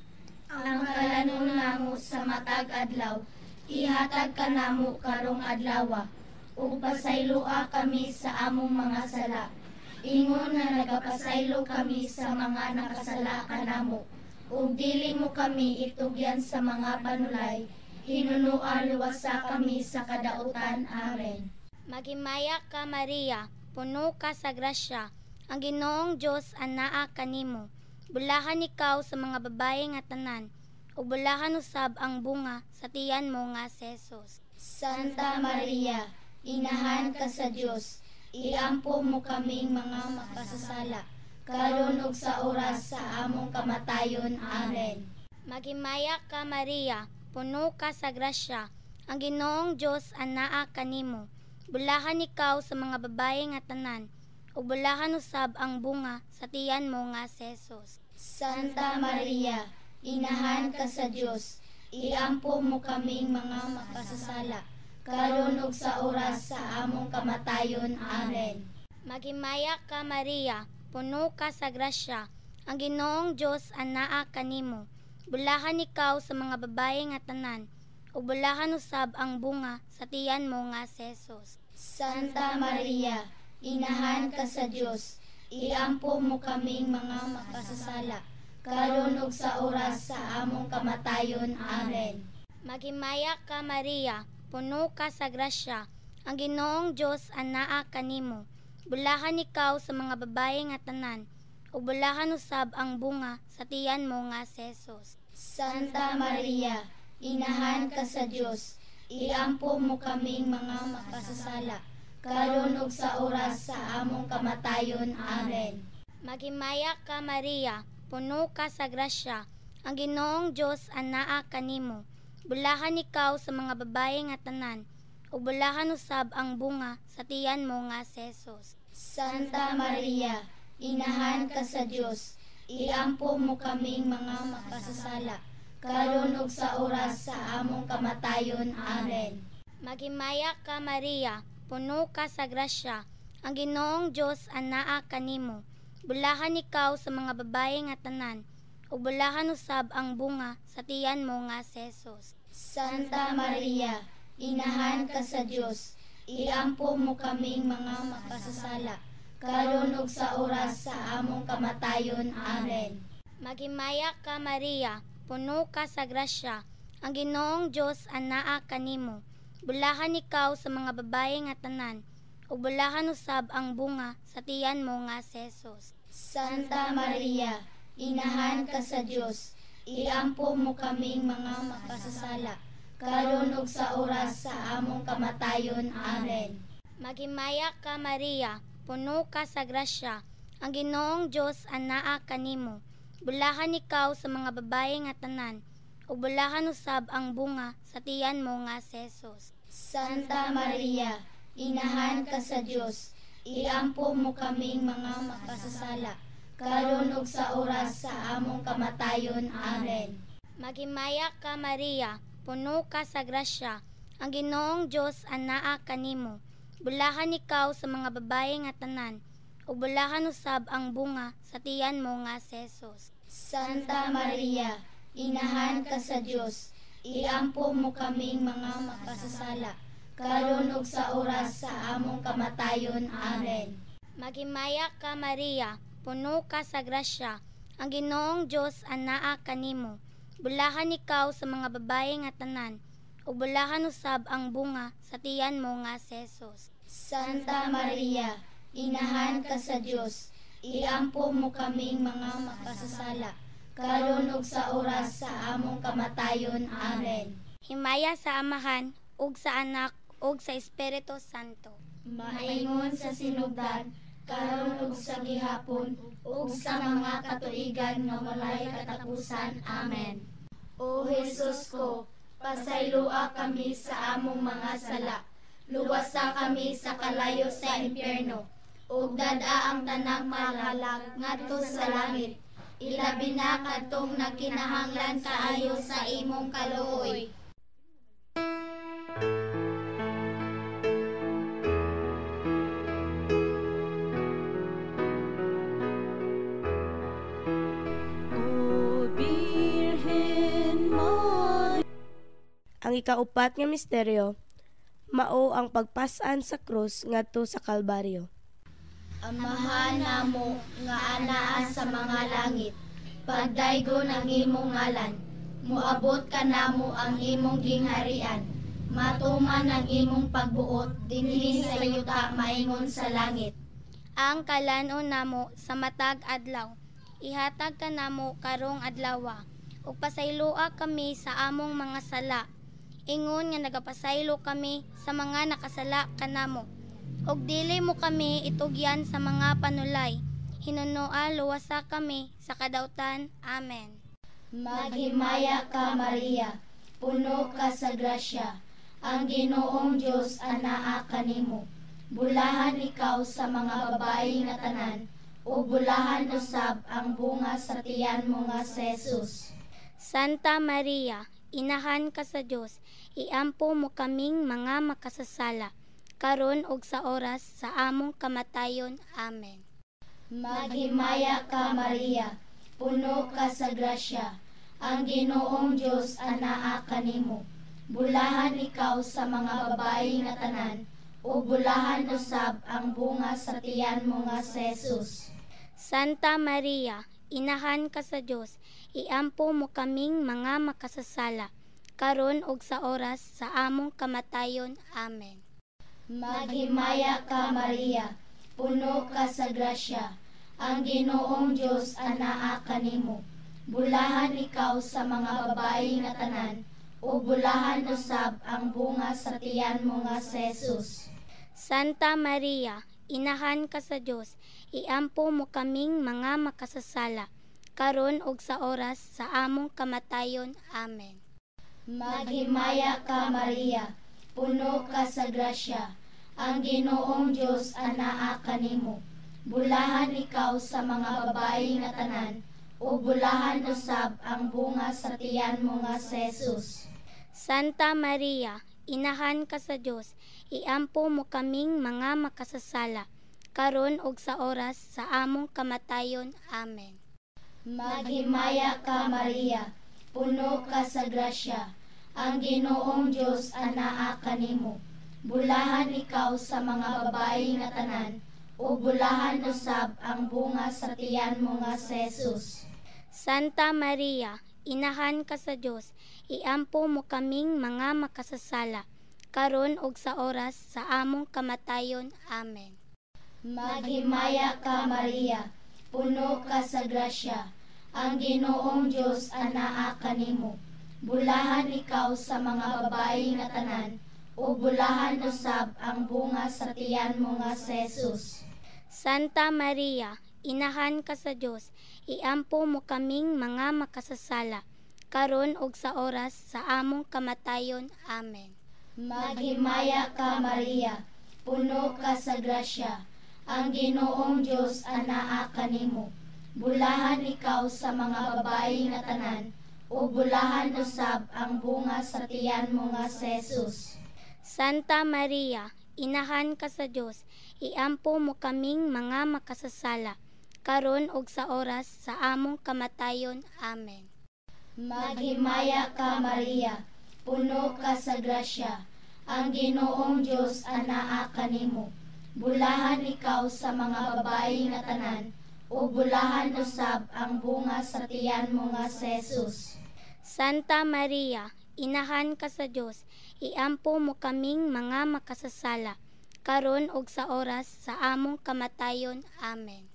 Ang kalanon namo sa matag adlaw, ihatag kanamo karong adlawa, ug pasayloa kami sa among mga sala, ingon nga nagapasaylo kami sa mga nakasala kanamo, ug dili mo kami itugyan sa mga panulay, hinunoa luwasa kami sa kadautan. Amen. Maghimaya ka, Maria, puno ka sa grasya, ang Ginoong Dios anaa kanimo. Bulahan ikaw sa mga babaye nga tanan, ug bulahan usab ang bunga sa tiyan mo nga si Jesus. Santa Maria, inahan ka sa Dios, iampo mo kaming mga makasasala, karon ug sa oras sa among kamatayon. Amen. Maghimaya ka, Maria, puno ka sa grasya, ang Ginoong Dios anaa kanimo. Bulahan ikaw sa mga babaye nga tanan, ug bulahan usab ang bunga sa tiyan mo nga si Jesus. Santa Maria, inahan ka sa Dios, iampo mo kaming mga makasasala, karon ug sa oras sa among kamatayon. Amen. Maghimaya ka, Maria, puno ka sa grasya, ang Ginoong Dios anaa kanimo. Bulahan ikaw sa mga babaye nga tanan, ug bulahan usab ang bunga sa tiyan mo nga si Jesus. Santa Maria, inahan ka sa Dios, iampo mo kaming mga makasasala, karon ug sa oras sa among kamatayon. Amen. Maghimaya ka, Maria, puno ka sa grasya, ang Ginoong Dios anaa kanimo. Bulahan ikaw sa mga babaye nga tanan, ug bulahan usab ang bunga sa tiyan mo nga si Jesus. Santa Maria, inahan ka sa Dios, iampo mo kaming mga makasasala, karon ug sa oras sa among kamatayon. Amen. Maghimaya ka Maria, puno ka sa grasya, ang Ginoong Dios anaa kanimo. Bulahan ikaw sa mga babae nga tanan, ug bulahan usab ang bunga sa tiyan mo nga si Jesus. Santa Maria, inahan ka sa Dios, iampo mo kaming mga makasasala, karon ug sa oras sa among kamatayon. Amen. Maghimaya ka Maria, puno ka sa grasya, ang Ginoong Dios anaa kanimo. Bulahan ikaw sa mga babae nga tanan, ug bulahan usab ang bunga sa tiyan mo nga si Jesus. Santa Maria, inahan ka sa Dios, iampo mo kaming mga makasasala, karon ug sa oras sa among kamatayon. Amen. Maghimaya ka Maria, puno ka sa grasya, ang Ginoong Dios anaa kanimo. Bulahan ikaw sa mga babae nga tanan, ug bulahan usab ang bunga sa tiyan mo nga si Jesus. Santa Maria, inahan ka sa Dios, iampo mo kaming mga makasasala, karon ug sa oras sa among kamatayon. Amen. Maghimaya ka Maria, puno ka sa grasya, ang Ginoong Dios anaa kanimo. Bulahan ikaw sa mga babae nga tanan, ug bulahan usab ang bunga sa tiyan mo nga si Jesus. Santa Maria, inahan ka sa Dios, iampo mo kaming mga makasasala, karon ug sa oras sa among kamatayon. Amen. Maghimaya ka Maria, puno ka sa grasya, ang Ginoong Dios anaa kanimo. Bulahan ikaw sa mga babae nga tanan, ug bulahan usab ang bunga sa tiyan mo nga si Jesus. Santa Maria, inahan ka sa Dios, iampo mo kaming mga makasasala, karon ug sa oras sa among kamatayon. Amen. Maghimaya ka Maria, puno ka sa grasya, ang Ginoong Dios anaa kanimo. Bulahan ikaw sa mga babae nga tanan, ug bulahan usab ang bunga sa tiyan mo nga si Jesus. Santa Maria, inahan ka sa Dios, iampo mo kaming mga makasasala, karon ug sa oras sa among kamatayon. Amen. Himaya sa Amahan, ug sa Anak, ug sa Espiritu Santo. Maingon sa sinugdan, karon ug sa gihapon, ug sa mga katuigan nga walay katapusan. Amen. O Jesus ko, pasayloa kami sa among mga sala, luwasa kami sa kalayo sa impyerno, ug dad-a ang tanang mahalag ngadto sa langit, ilabi na kadtong nagkinahanglan kaayo sa imong kaluoy. Ang ikaupat nga misteryo, mao ang pagpas-an sa krus ngadto sa Kalbaryo. Amahan namo nga anaa sa mga langit, pagdaygon ang imong ngalan, moabot kanamo ang imong gingharian, matuman ang imong pagbuot dinhi sa yuta maingon sa langit. Ang kalan-on namo sa matag adlaw, ihatag kanamo karong adlawa, ug pasayloa kami sa among mga sala, ingon nga nagapasaylo kami sa mga nakasala kanamo. Ug dili mo kami itugyan sa mga panulay, hinunoa luwasa kami sa kadautan. Amen. Maghimaya ka Maria, puno ka sa grasya, ang Ginoong Dios anaa kanimo. Bulahan ikaw sa mga babae nga tanan, ug bulahan usab ang bunga sa tiyan mo nga si Jesus. Santa Maria, inahan ka sa Dios, iampo mo kaming mga makasasala, karon ug sa oras sa among kamatayon. Amen. Maghimaya ka Maria, puno ka sa grasya, ang Ginoong Dios anaa kanimo. Bulahan ikaw sa mga babae nga tanan, ug bulahan usab ang bunga sa tiyan mo nga si Jesus. Santa Maria, inahan ka sa Dios, iampo mo kaming mga makasasala, karon ug sa oras sa among kamatayon. Amen. Maghimaya ka Maria, puno ka sa grasya, Ang Ginoong Dios anaa kanimo. Bulahan ikaw sa mga babayi nga tanan, ug bulahan usab ang bunga sa tiyan mo nga si Jesus. Santa Maria, inahan ka sa Dios, iampo mo kaming mga makasasala, karon ug sa oras sa among kamatayon. Amen. Maghimaya ka, Maria, puno ka sa grasya. Ang Ginoong Dios anaa kanimo. Bulahan ikaw sa mga babayi nga tanan, ug bulahan usab ang bunga sa tiyan mo nga si Jesus. Santa Maria, inahan ka sa Dios, iampo mo kaming mga makasasala, karon ug sa oras sa among kamatayon. Amen. Maghimaya ka, Maria, puno ka sa grasya. Ang Ginoong Dios anaa kanimo. Bulahan ikaw sa mga babayi nga tanan, ug bulahan usab ang bunga sa tiyan mo nga si Jesus. Santa Maria, inahan ka sa Dios, iampo mo kaming mga makasasala, karon ug sa oras sa among kamatayon. Amen. Maghimaya ka, Maria, puno ka sa grasya. Ang Ginoong Dios anaa kanimo. Bulahan ikaw sa mga babayi nga tanan, ug bulahan usab ang bunga sa tiyan mo nga si Jesus. Santa Maria, inahan ka sa Dios, iampo mo kaming mga makasasala, karon ug sa oras sa among kamatayon. Amen. Maghimaya ka, Maria, puno ka sa grasya. Ang Ginoong Dios anaa kanimo. Bulahan ikaw sa mga babayi nga tanan, ug bulahan usab ang bunga sa tiyan mo nga si Jesus. Santa Maria, inahan ka sa Dios, iampo mo kaming mga makasasala, karon ug sa oras sa among kamatayon. Amen. Maghimaya ka, Maria, puno ka sa grasya. Ang Ginoong Dios anaa kanimo. Bulahan ikaw sa mga babayi nga tanan, ug bulahan usab ang bunga sa tiyan mo nga si Jesus. Santa Maria, inahan ka sa Dios, iampo mo kaming mga makasasala, karon ug sa oras sa among kamatayon. Amen.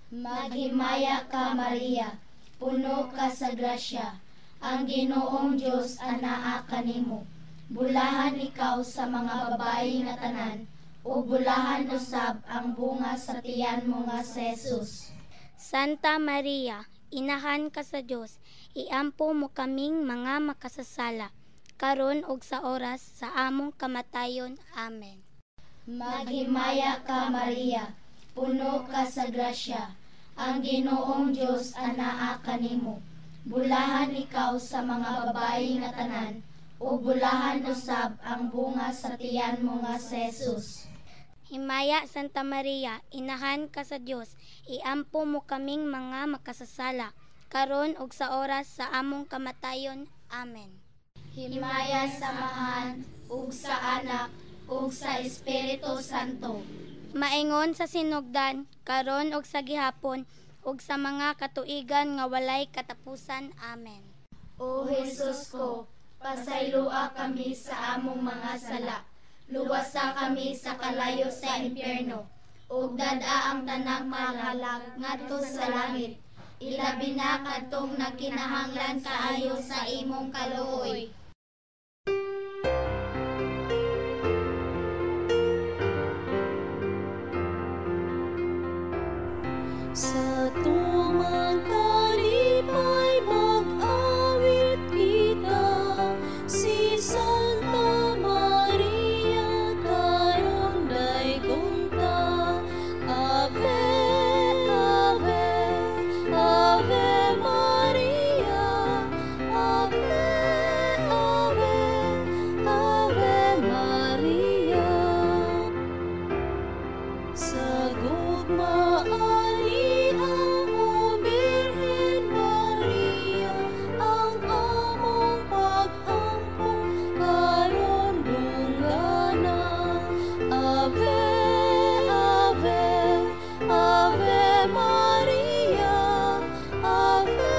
Maghimaya ka, Maria, puno ka sa grasya. Ang Ginoong Dios anaa kanimo. Bulahan ikaw sa mga babayi nga tanan, ug bulahan usab ang bunga sa tiyan mo nga si Jesus. Santa Maria, inahan ka sa Dios, iampo mo kaming mga makasasala, karon ug sa oras sa among kamatayon. Amen. Maghimaya ka, Maria, puno ka sa grasya. Ang Ginoong Dios anaa kanimo. Bulahan ikaw sa mga babayi nga tanan, ug bulahan usab ang bunga sa tiyan mo nga si Jesus. Himaya Santa Maria, inahan ka sa Dios, iampo mo kaming mga makasasala, karon ug sa oras sa among kamatayon. Amen. Himaya sa Amahan ug sa Anak ug sa Espiritu Santo. Maingon sa sinugdan, karon ug sa gihapon, ug sa mga katuigan nga walay katapusan. Amen. O Jesus ko, pasayloa kami sa among mga sala. Luwasa kami sa kalayo sa impyerno, ug dad-a ang tanang makalag ngadto sa langit. Ilabi na kadtong nagkinahanglan kaayo sa imong kaluoy. Sa tumang kalipay mag-awit kita, si Santa Maria karon daygon ta. Ave, Ave, Ave Maria, Ave, Ave, Ave Maria. Sa gugma ani ang o Birhen Maria, ang among pag-ampo karon dunggana. Ave, Ave, Ave Maria, Ave,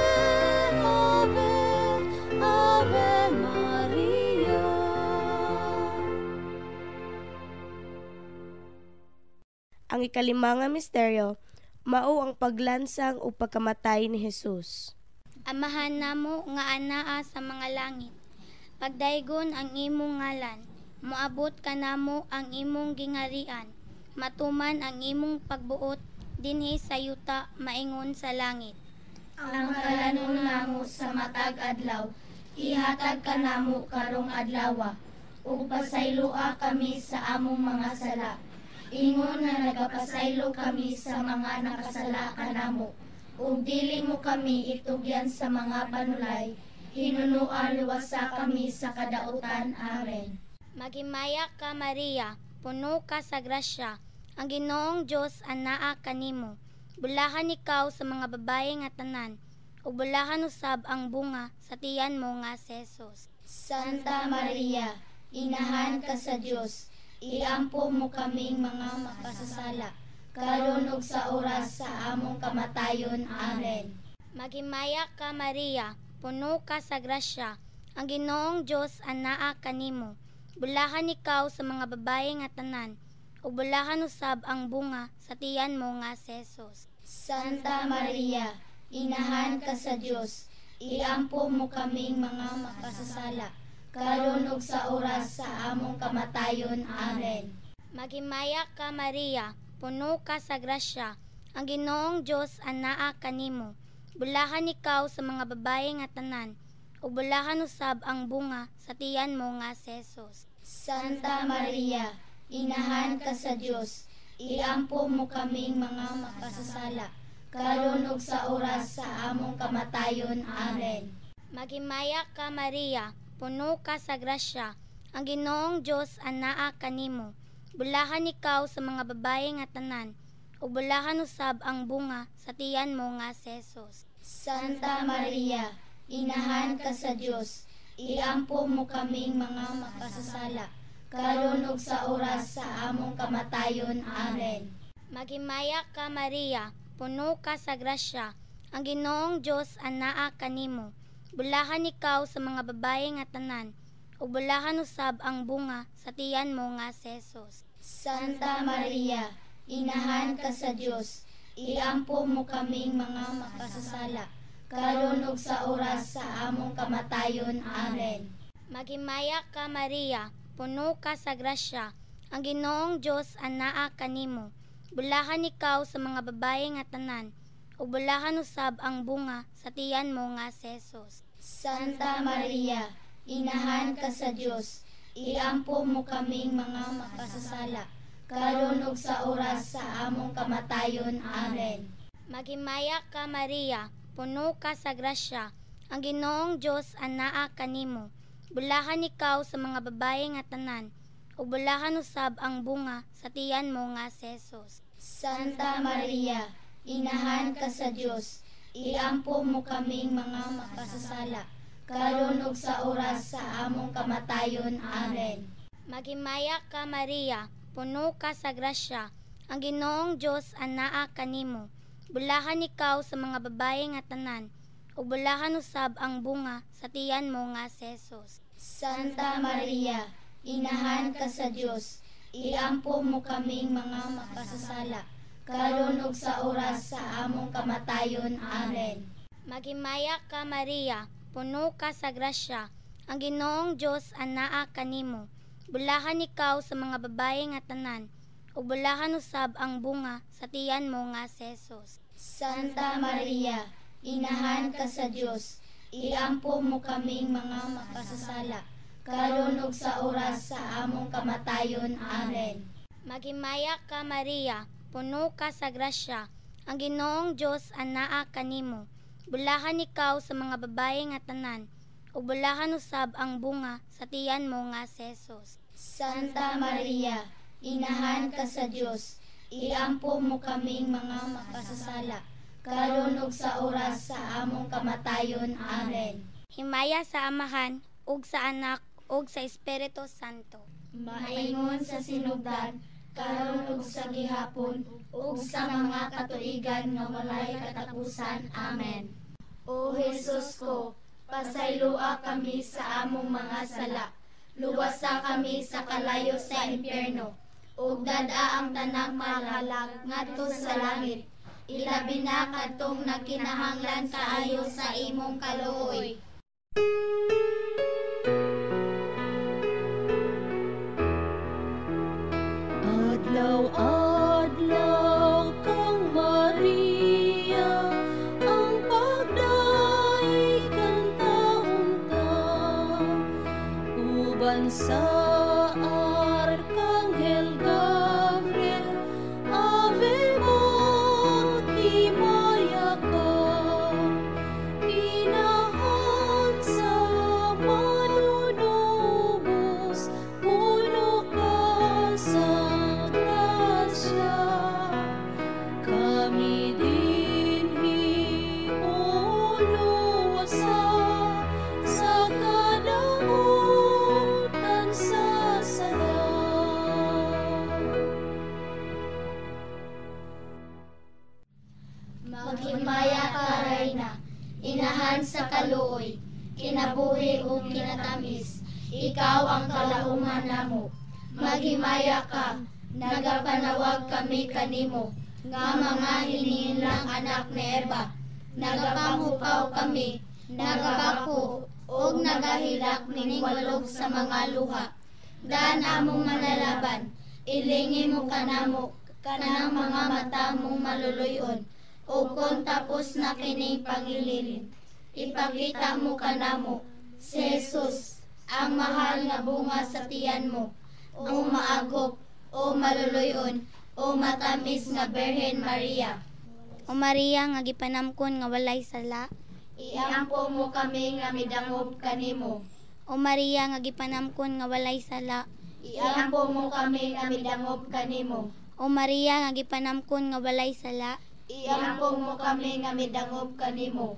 Ave, Ave Maria. Ang ikalima nga misteryo, Mao ang paglansang ug pagkamatay ni Jesus. Amahan namo nga anaa sa mga langit, pagdaygon ang imong ngalan, moabot kanamo ang imong gingharian, matuman ang imong pagbuot dinhi sa yuta maingon sa langit. Ang kalanon namo sa matag adlaw, ihatag kanamo karong adlawa, ug pasayloa kami sa among mga sala, ingon nga nagapasaylo kami sa mga nakasala kanamo, ug dili mo kami itugyan sa mga panulay, hinunoa luwasa kami sa kadautan. Amen. Maghimaya ka, Maria, puno ka sa grasya, ang Ginoong Dios anaa kanimo. Bulahan ikaw sa mga babaye nga tanan, ug bulahan usab ang bunga sa tiyan mo nga si Jesus. Santa Maria, inahan ka sa Dios, iampo mo kaming mga makasasala, karon ug sa oras sa among kamatayon. Amen. Maghimaya ka, Maria, puno ka sa grasya, ang Ginoong Dios anaa kanimo. Bulahan ikaw sa mga babaye nga tanan, ug bulahan usab ang bunga sa tiyan mo nga si Jesus. Santa Maria, inahan ka sa Dios, iampo mo kaming mga makasasala, karon ug sa oras sa among kamatayon. Amen. Maghimaya ka, Maria, puno ka sa grasya, ang Ginoong Dios anaa kanimo. Bulahan ikaw sa mga babaye nga tanan, ug bulahan usab ang bunga sa tiyan mo nga si Jesus. Santa Maria, inahan ka sa Dios, iampo mo kaming mga makasasala, karon ug sa oras sa among kamatayon. Amen. Maghimaya ka, Maria, puno ka sa grasya, ang Ginoong Dios anaa kanimo. Bulahan ikaw sa mga babaye nga tanan, ug bulahan usab ang bunga sa tiyan mo nga si Jesus. Santa Maria, inahan ka sa Dios, iampo mo kaming mga makasasala, karon ug sa oras sa among kamatayon. Amen. Maghimaya ka, Maria, puno ka sa grasya, ang Ginoong Dios anaa kanimo. Bulahan ikaw sa mga babaye nga tanan, ug bulahan usab ang bunga sa tiyan mo nga si Jesus. Santa Maria, inahan ka sa Dios, iampo mo kaming mga makasasala, karon ug sa oras sa among kamatayon. Amen. Maghimaya ka, Maria, puno ka sa grasya, ang Ginoong Dios anaa kanimo. Bulahan ikaw sa mga babaye nga tanan, ug bulahan usab ang bunga sa tiyan mo nga si Jesus. Santa Maria, inahan ka sa Dios, iampo mo kaming mga makasasala, karon ug sa oras sa among kamatayon. Amen. Maghimaya ka, Maria, puno ka sa grasya, ang Ginoong Dios anaa kanimo. Bulahan ikaw sa mga babaye nga tanan, ug bulahan usab ang bunga sa tiyan mo nga si Jesus. Santa Maria, inahan ka sa Dios, iampo mo kaming mga makasasala, karon ug sa oras sa among kamatayon. Amen. Maghimaya ka, Maria, puno ka sa grasya, ang Ginoong Dios anaa kanimo. Bulahan ikaw sa mga babaye nga tanan, ug bulahan usab ang bunga sa tiyan mo nga si Jesus. Santa Maria, inahan ka sa Dios, iampo mo kaming mga makasasala, karon ug sa oras sa among kamatayon. Amen. Maghimaya ka, Maria, puno ka sa grasya, ang Ginoong Dios anaa kanimo. Bulahan ikaw sa mga babaye nga tanan, ug bulahan usab ang bunga sa tiyan mo nga si Jesus. Santa Maria, inahan ka sa Dios, iampo mo kaming mga makasasala, karon ug sa oras sa among kamatayon. Amen. Maghimaya ka, Maria, puno ka sa grasya, ang Ginoong Dios anaa kanimo. Bulahan ikaw sa mga babaye nga tanan, ug bulahan usab ang bunga sa tiyan mo nga si Jesus. Santa Maria, inahan ka sa Dios, iampo mo kaming mga makasasala, karon ug sa oras sa among kamatayon. Amen. Himaya sa Amahan, ug sa Anak, ug sa Espiritu Santo. Maingon sa sinugdan, karon ug sa gihapon, ug sa mga katuigan nga walay katapusan. Amen. O Jesus ko, pasayloa kami sa among mga sala, luwasa kami sa kalayo sa impyerno, ug dad-a ang tanang malalag ngadto sa langit, Ilabi na kadtong nagkinahanglan kaayo sa imong kaluoy. Adlaw-adlaw kang Maria, ang pagdaig kan taon ta, uban sa Arkanghel Gabriel, Ave mo, himaya ka, inahan sa manunubos, puno ka sa grasya. Kami dinhi uluwasa sa kadautan sa sala. Maghimaya ka, Reyna, inahan sa kaluoy, kinabuhi ug kinatamis, ikaw ang kalauman namo. Maghimaya ka, nagapanawag kami kanimo, nga mga hinihinlang anak ni Eva. Nagapangupaw kami, nagapako, ug nagahilak nining walog sa mga luha. Daan among manalaban, ilingi mo kanamo, kanang mga mata mong maluluyon, ug kon tapos na kining pangililin, ipakita mo kanamo, si Jesus, ang mahal nga bunga sa tiyan mo, o maagop, o maluluyon, o matamis nga Birhen Maria. O Maria nga gipanamkon nga walay sala, Iampo mo kami nga midangop kanimo. O Maria nga gipanamkon nga walay sala, Iampo mo kami nga midangop kanimo. O Maria nga gipanamkon nga walay sala, Iampo mo kami nga midangop kanimo.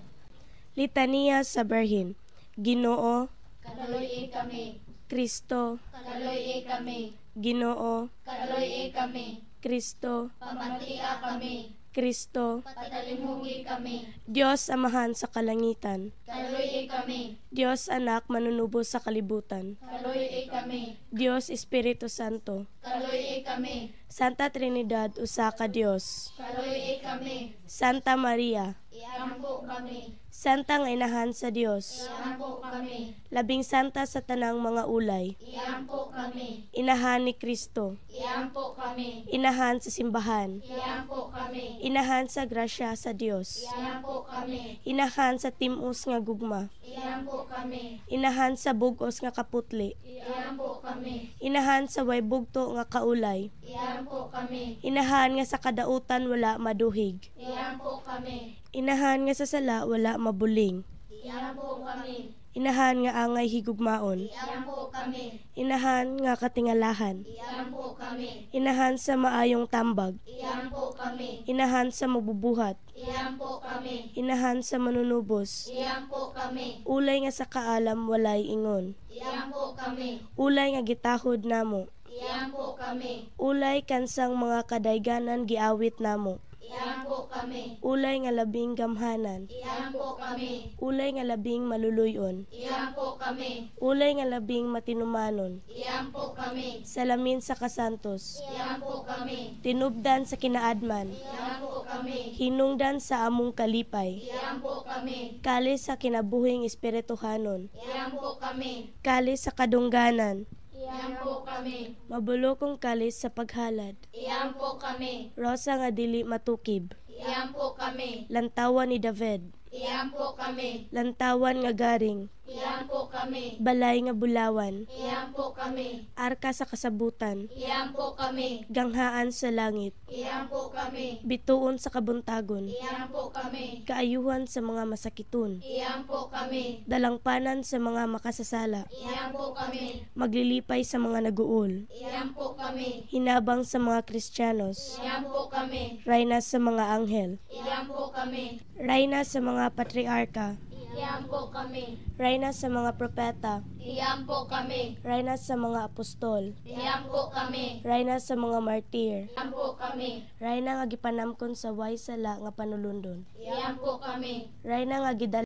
Litaniya sa Birhen. Ginoo, Kaluoy kami. Kristo, Kaluoy kami. Ginoo, Kaluoy kami. Kristo, Pamatia kami. Kristo, Patalimugi kami. Dios Amahan sa kalangitan, Kaluoy kami. Dios Anak manunubos sa kalibutan, Kaluoy kami. Dios Espiritu Santo, Kaluoy kami. Santa Trinidad usa ka Dios, Kaluoy kami. Santa Maria, Iampo kami. Santa nga inahan sa Dios, Iampo kami. Labing santa sa tanang mga ulay, Iampo kami. Inahan ni Kristo, Iampo kami. Inahan sa simbahan, Iampo kami. Inahan sa grasya sa Dios, Iampo kami. Inahan sa timos nga gugma, Iampo kami. Inahan sa bugos nga kaputli, Iampo kami. Inahan sa way bugto nga kaulay, Iampo kami. Inahan nga sa kadautan wala maduhig, Iampo kami. Inahan nga sa sala wala mabuling, Iampo kami. Inahan nga angay higugmaon, Iampo kami. Inahan nga katingalahan, Iampo kami. Inahan sa maayong tambag, Iampo kami. Inahan sa mabubuhat, Iampo kami. Inahan sa manunubos, Iampo kami. Ulay nga sa kaalam walay ingon, Iampo kami. Ulay nga gitahod namo, Iampo kami. Ulay kansang mga kadayganan giawit namo, Iampo kami. Ulay nga labing gamhanan, Iampo kami. Ulay nga labing maluluyon, Iampo kami. Ulay nga labing matinumanon, Iampo kami. Salamin sa kasantos, Iampo kami. Tinubdan sa kinaadman, Iampo kami. Hinungdan sa among kalipay, Iampo kami. Kalis sa kinabuhing espirituhanon, Iampo kami. Kalis sa kadungganan, Iampo kami. Mabulokong kalis sa paghalad, Iampo kami. Rosa nga dili matukib, Iampo kami. Lantawan ni David, Iampo kami. Lantawan nga garing, Iampo kami. Balay nga bulawan, Iampo kami. Arka sa kasabutan, Iampo kami. Ganghaan sa langit, Iampo kami. Bituon sa kabuntagon, Iampo kami. Kaayuhan sa mga masakiton, Iampo kami. Dalangpanan sa mga makasasala, Iampo kami. Maglilipay sa mga naguol, Iampo kami. Hinabang sa mga Kristiyanos, Iampo kami. Rayna sa mga anghel, Iampo kami. Rayna sa mga patriarka, Iampo kami. Rayna sa mga propeta, Iampo kami. Rayna sa mga apostol, Iampo kami. Rayna sa mga martir, Iampo kami. Rayna nga gipanamkon sa way sala nga panulundon, Iampo kami. Rayna nga gidala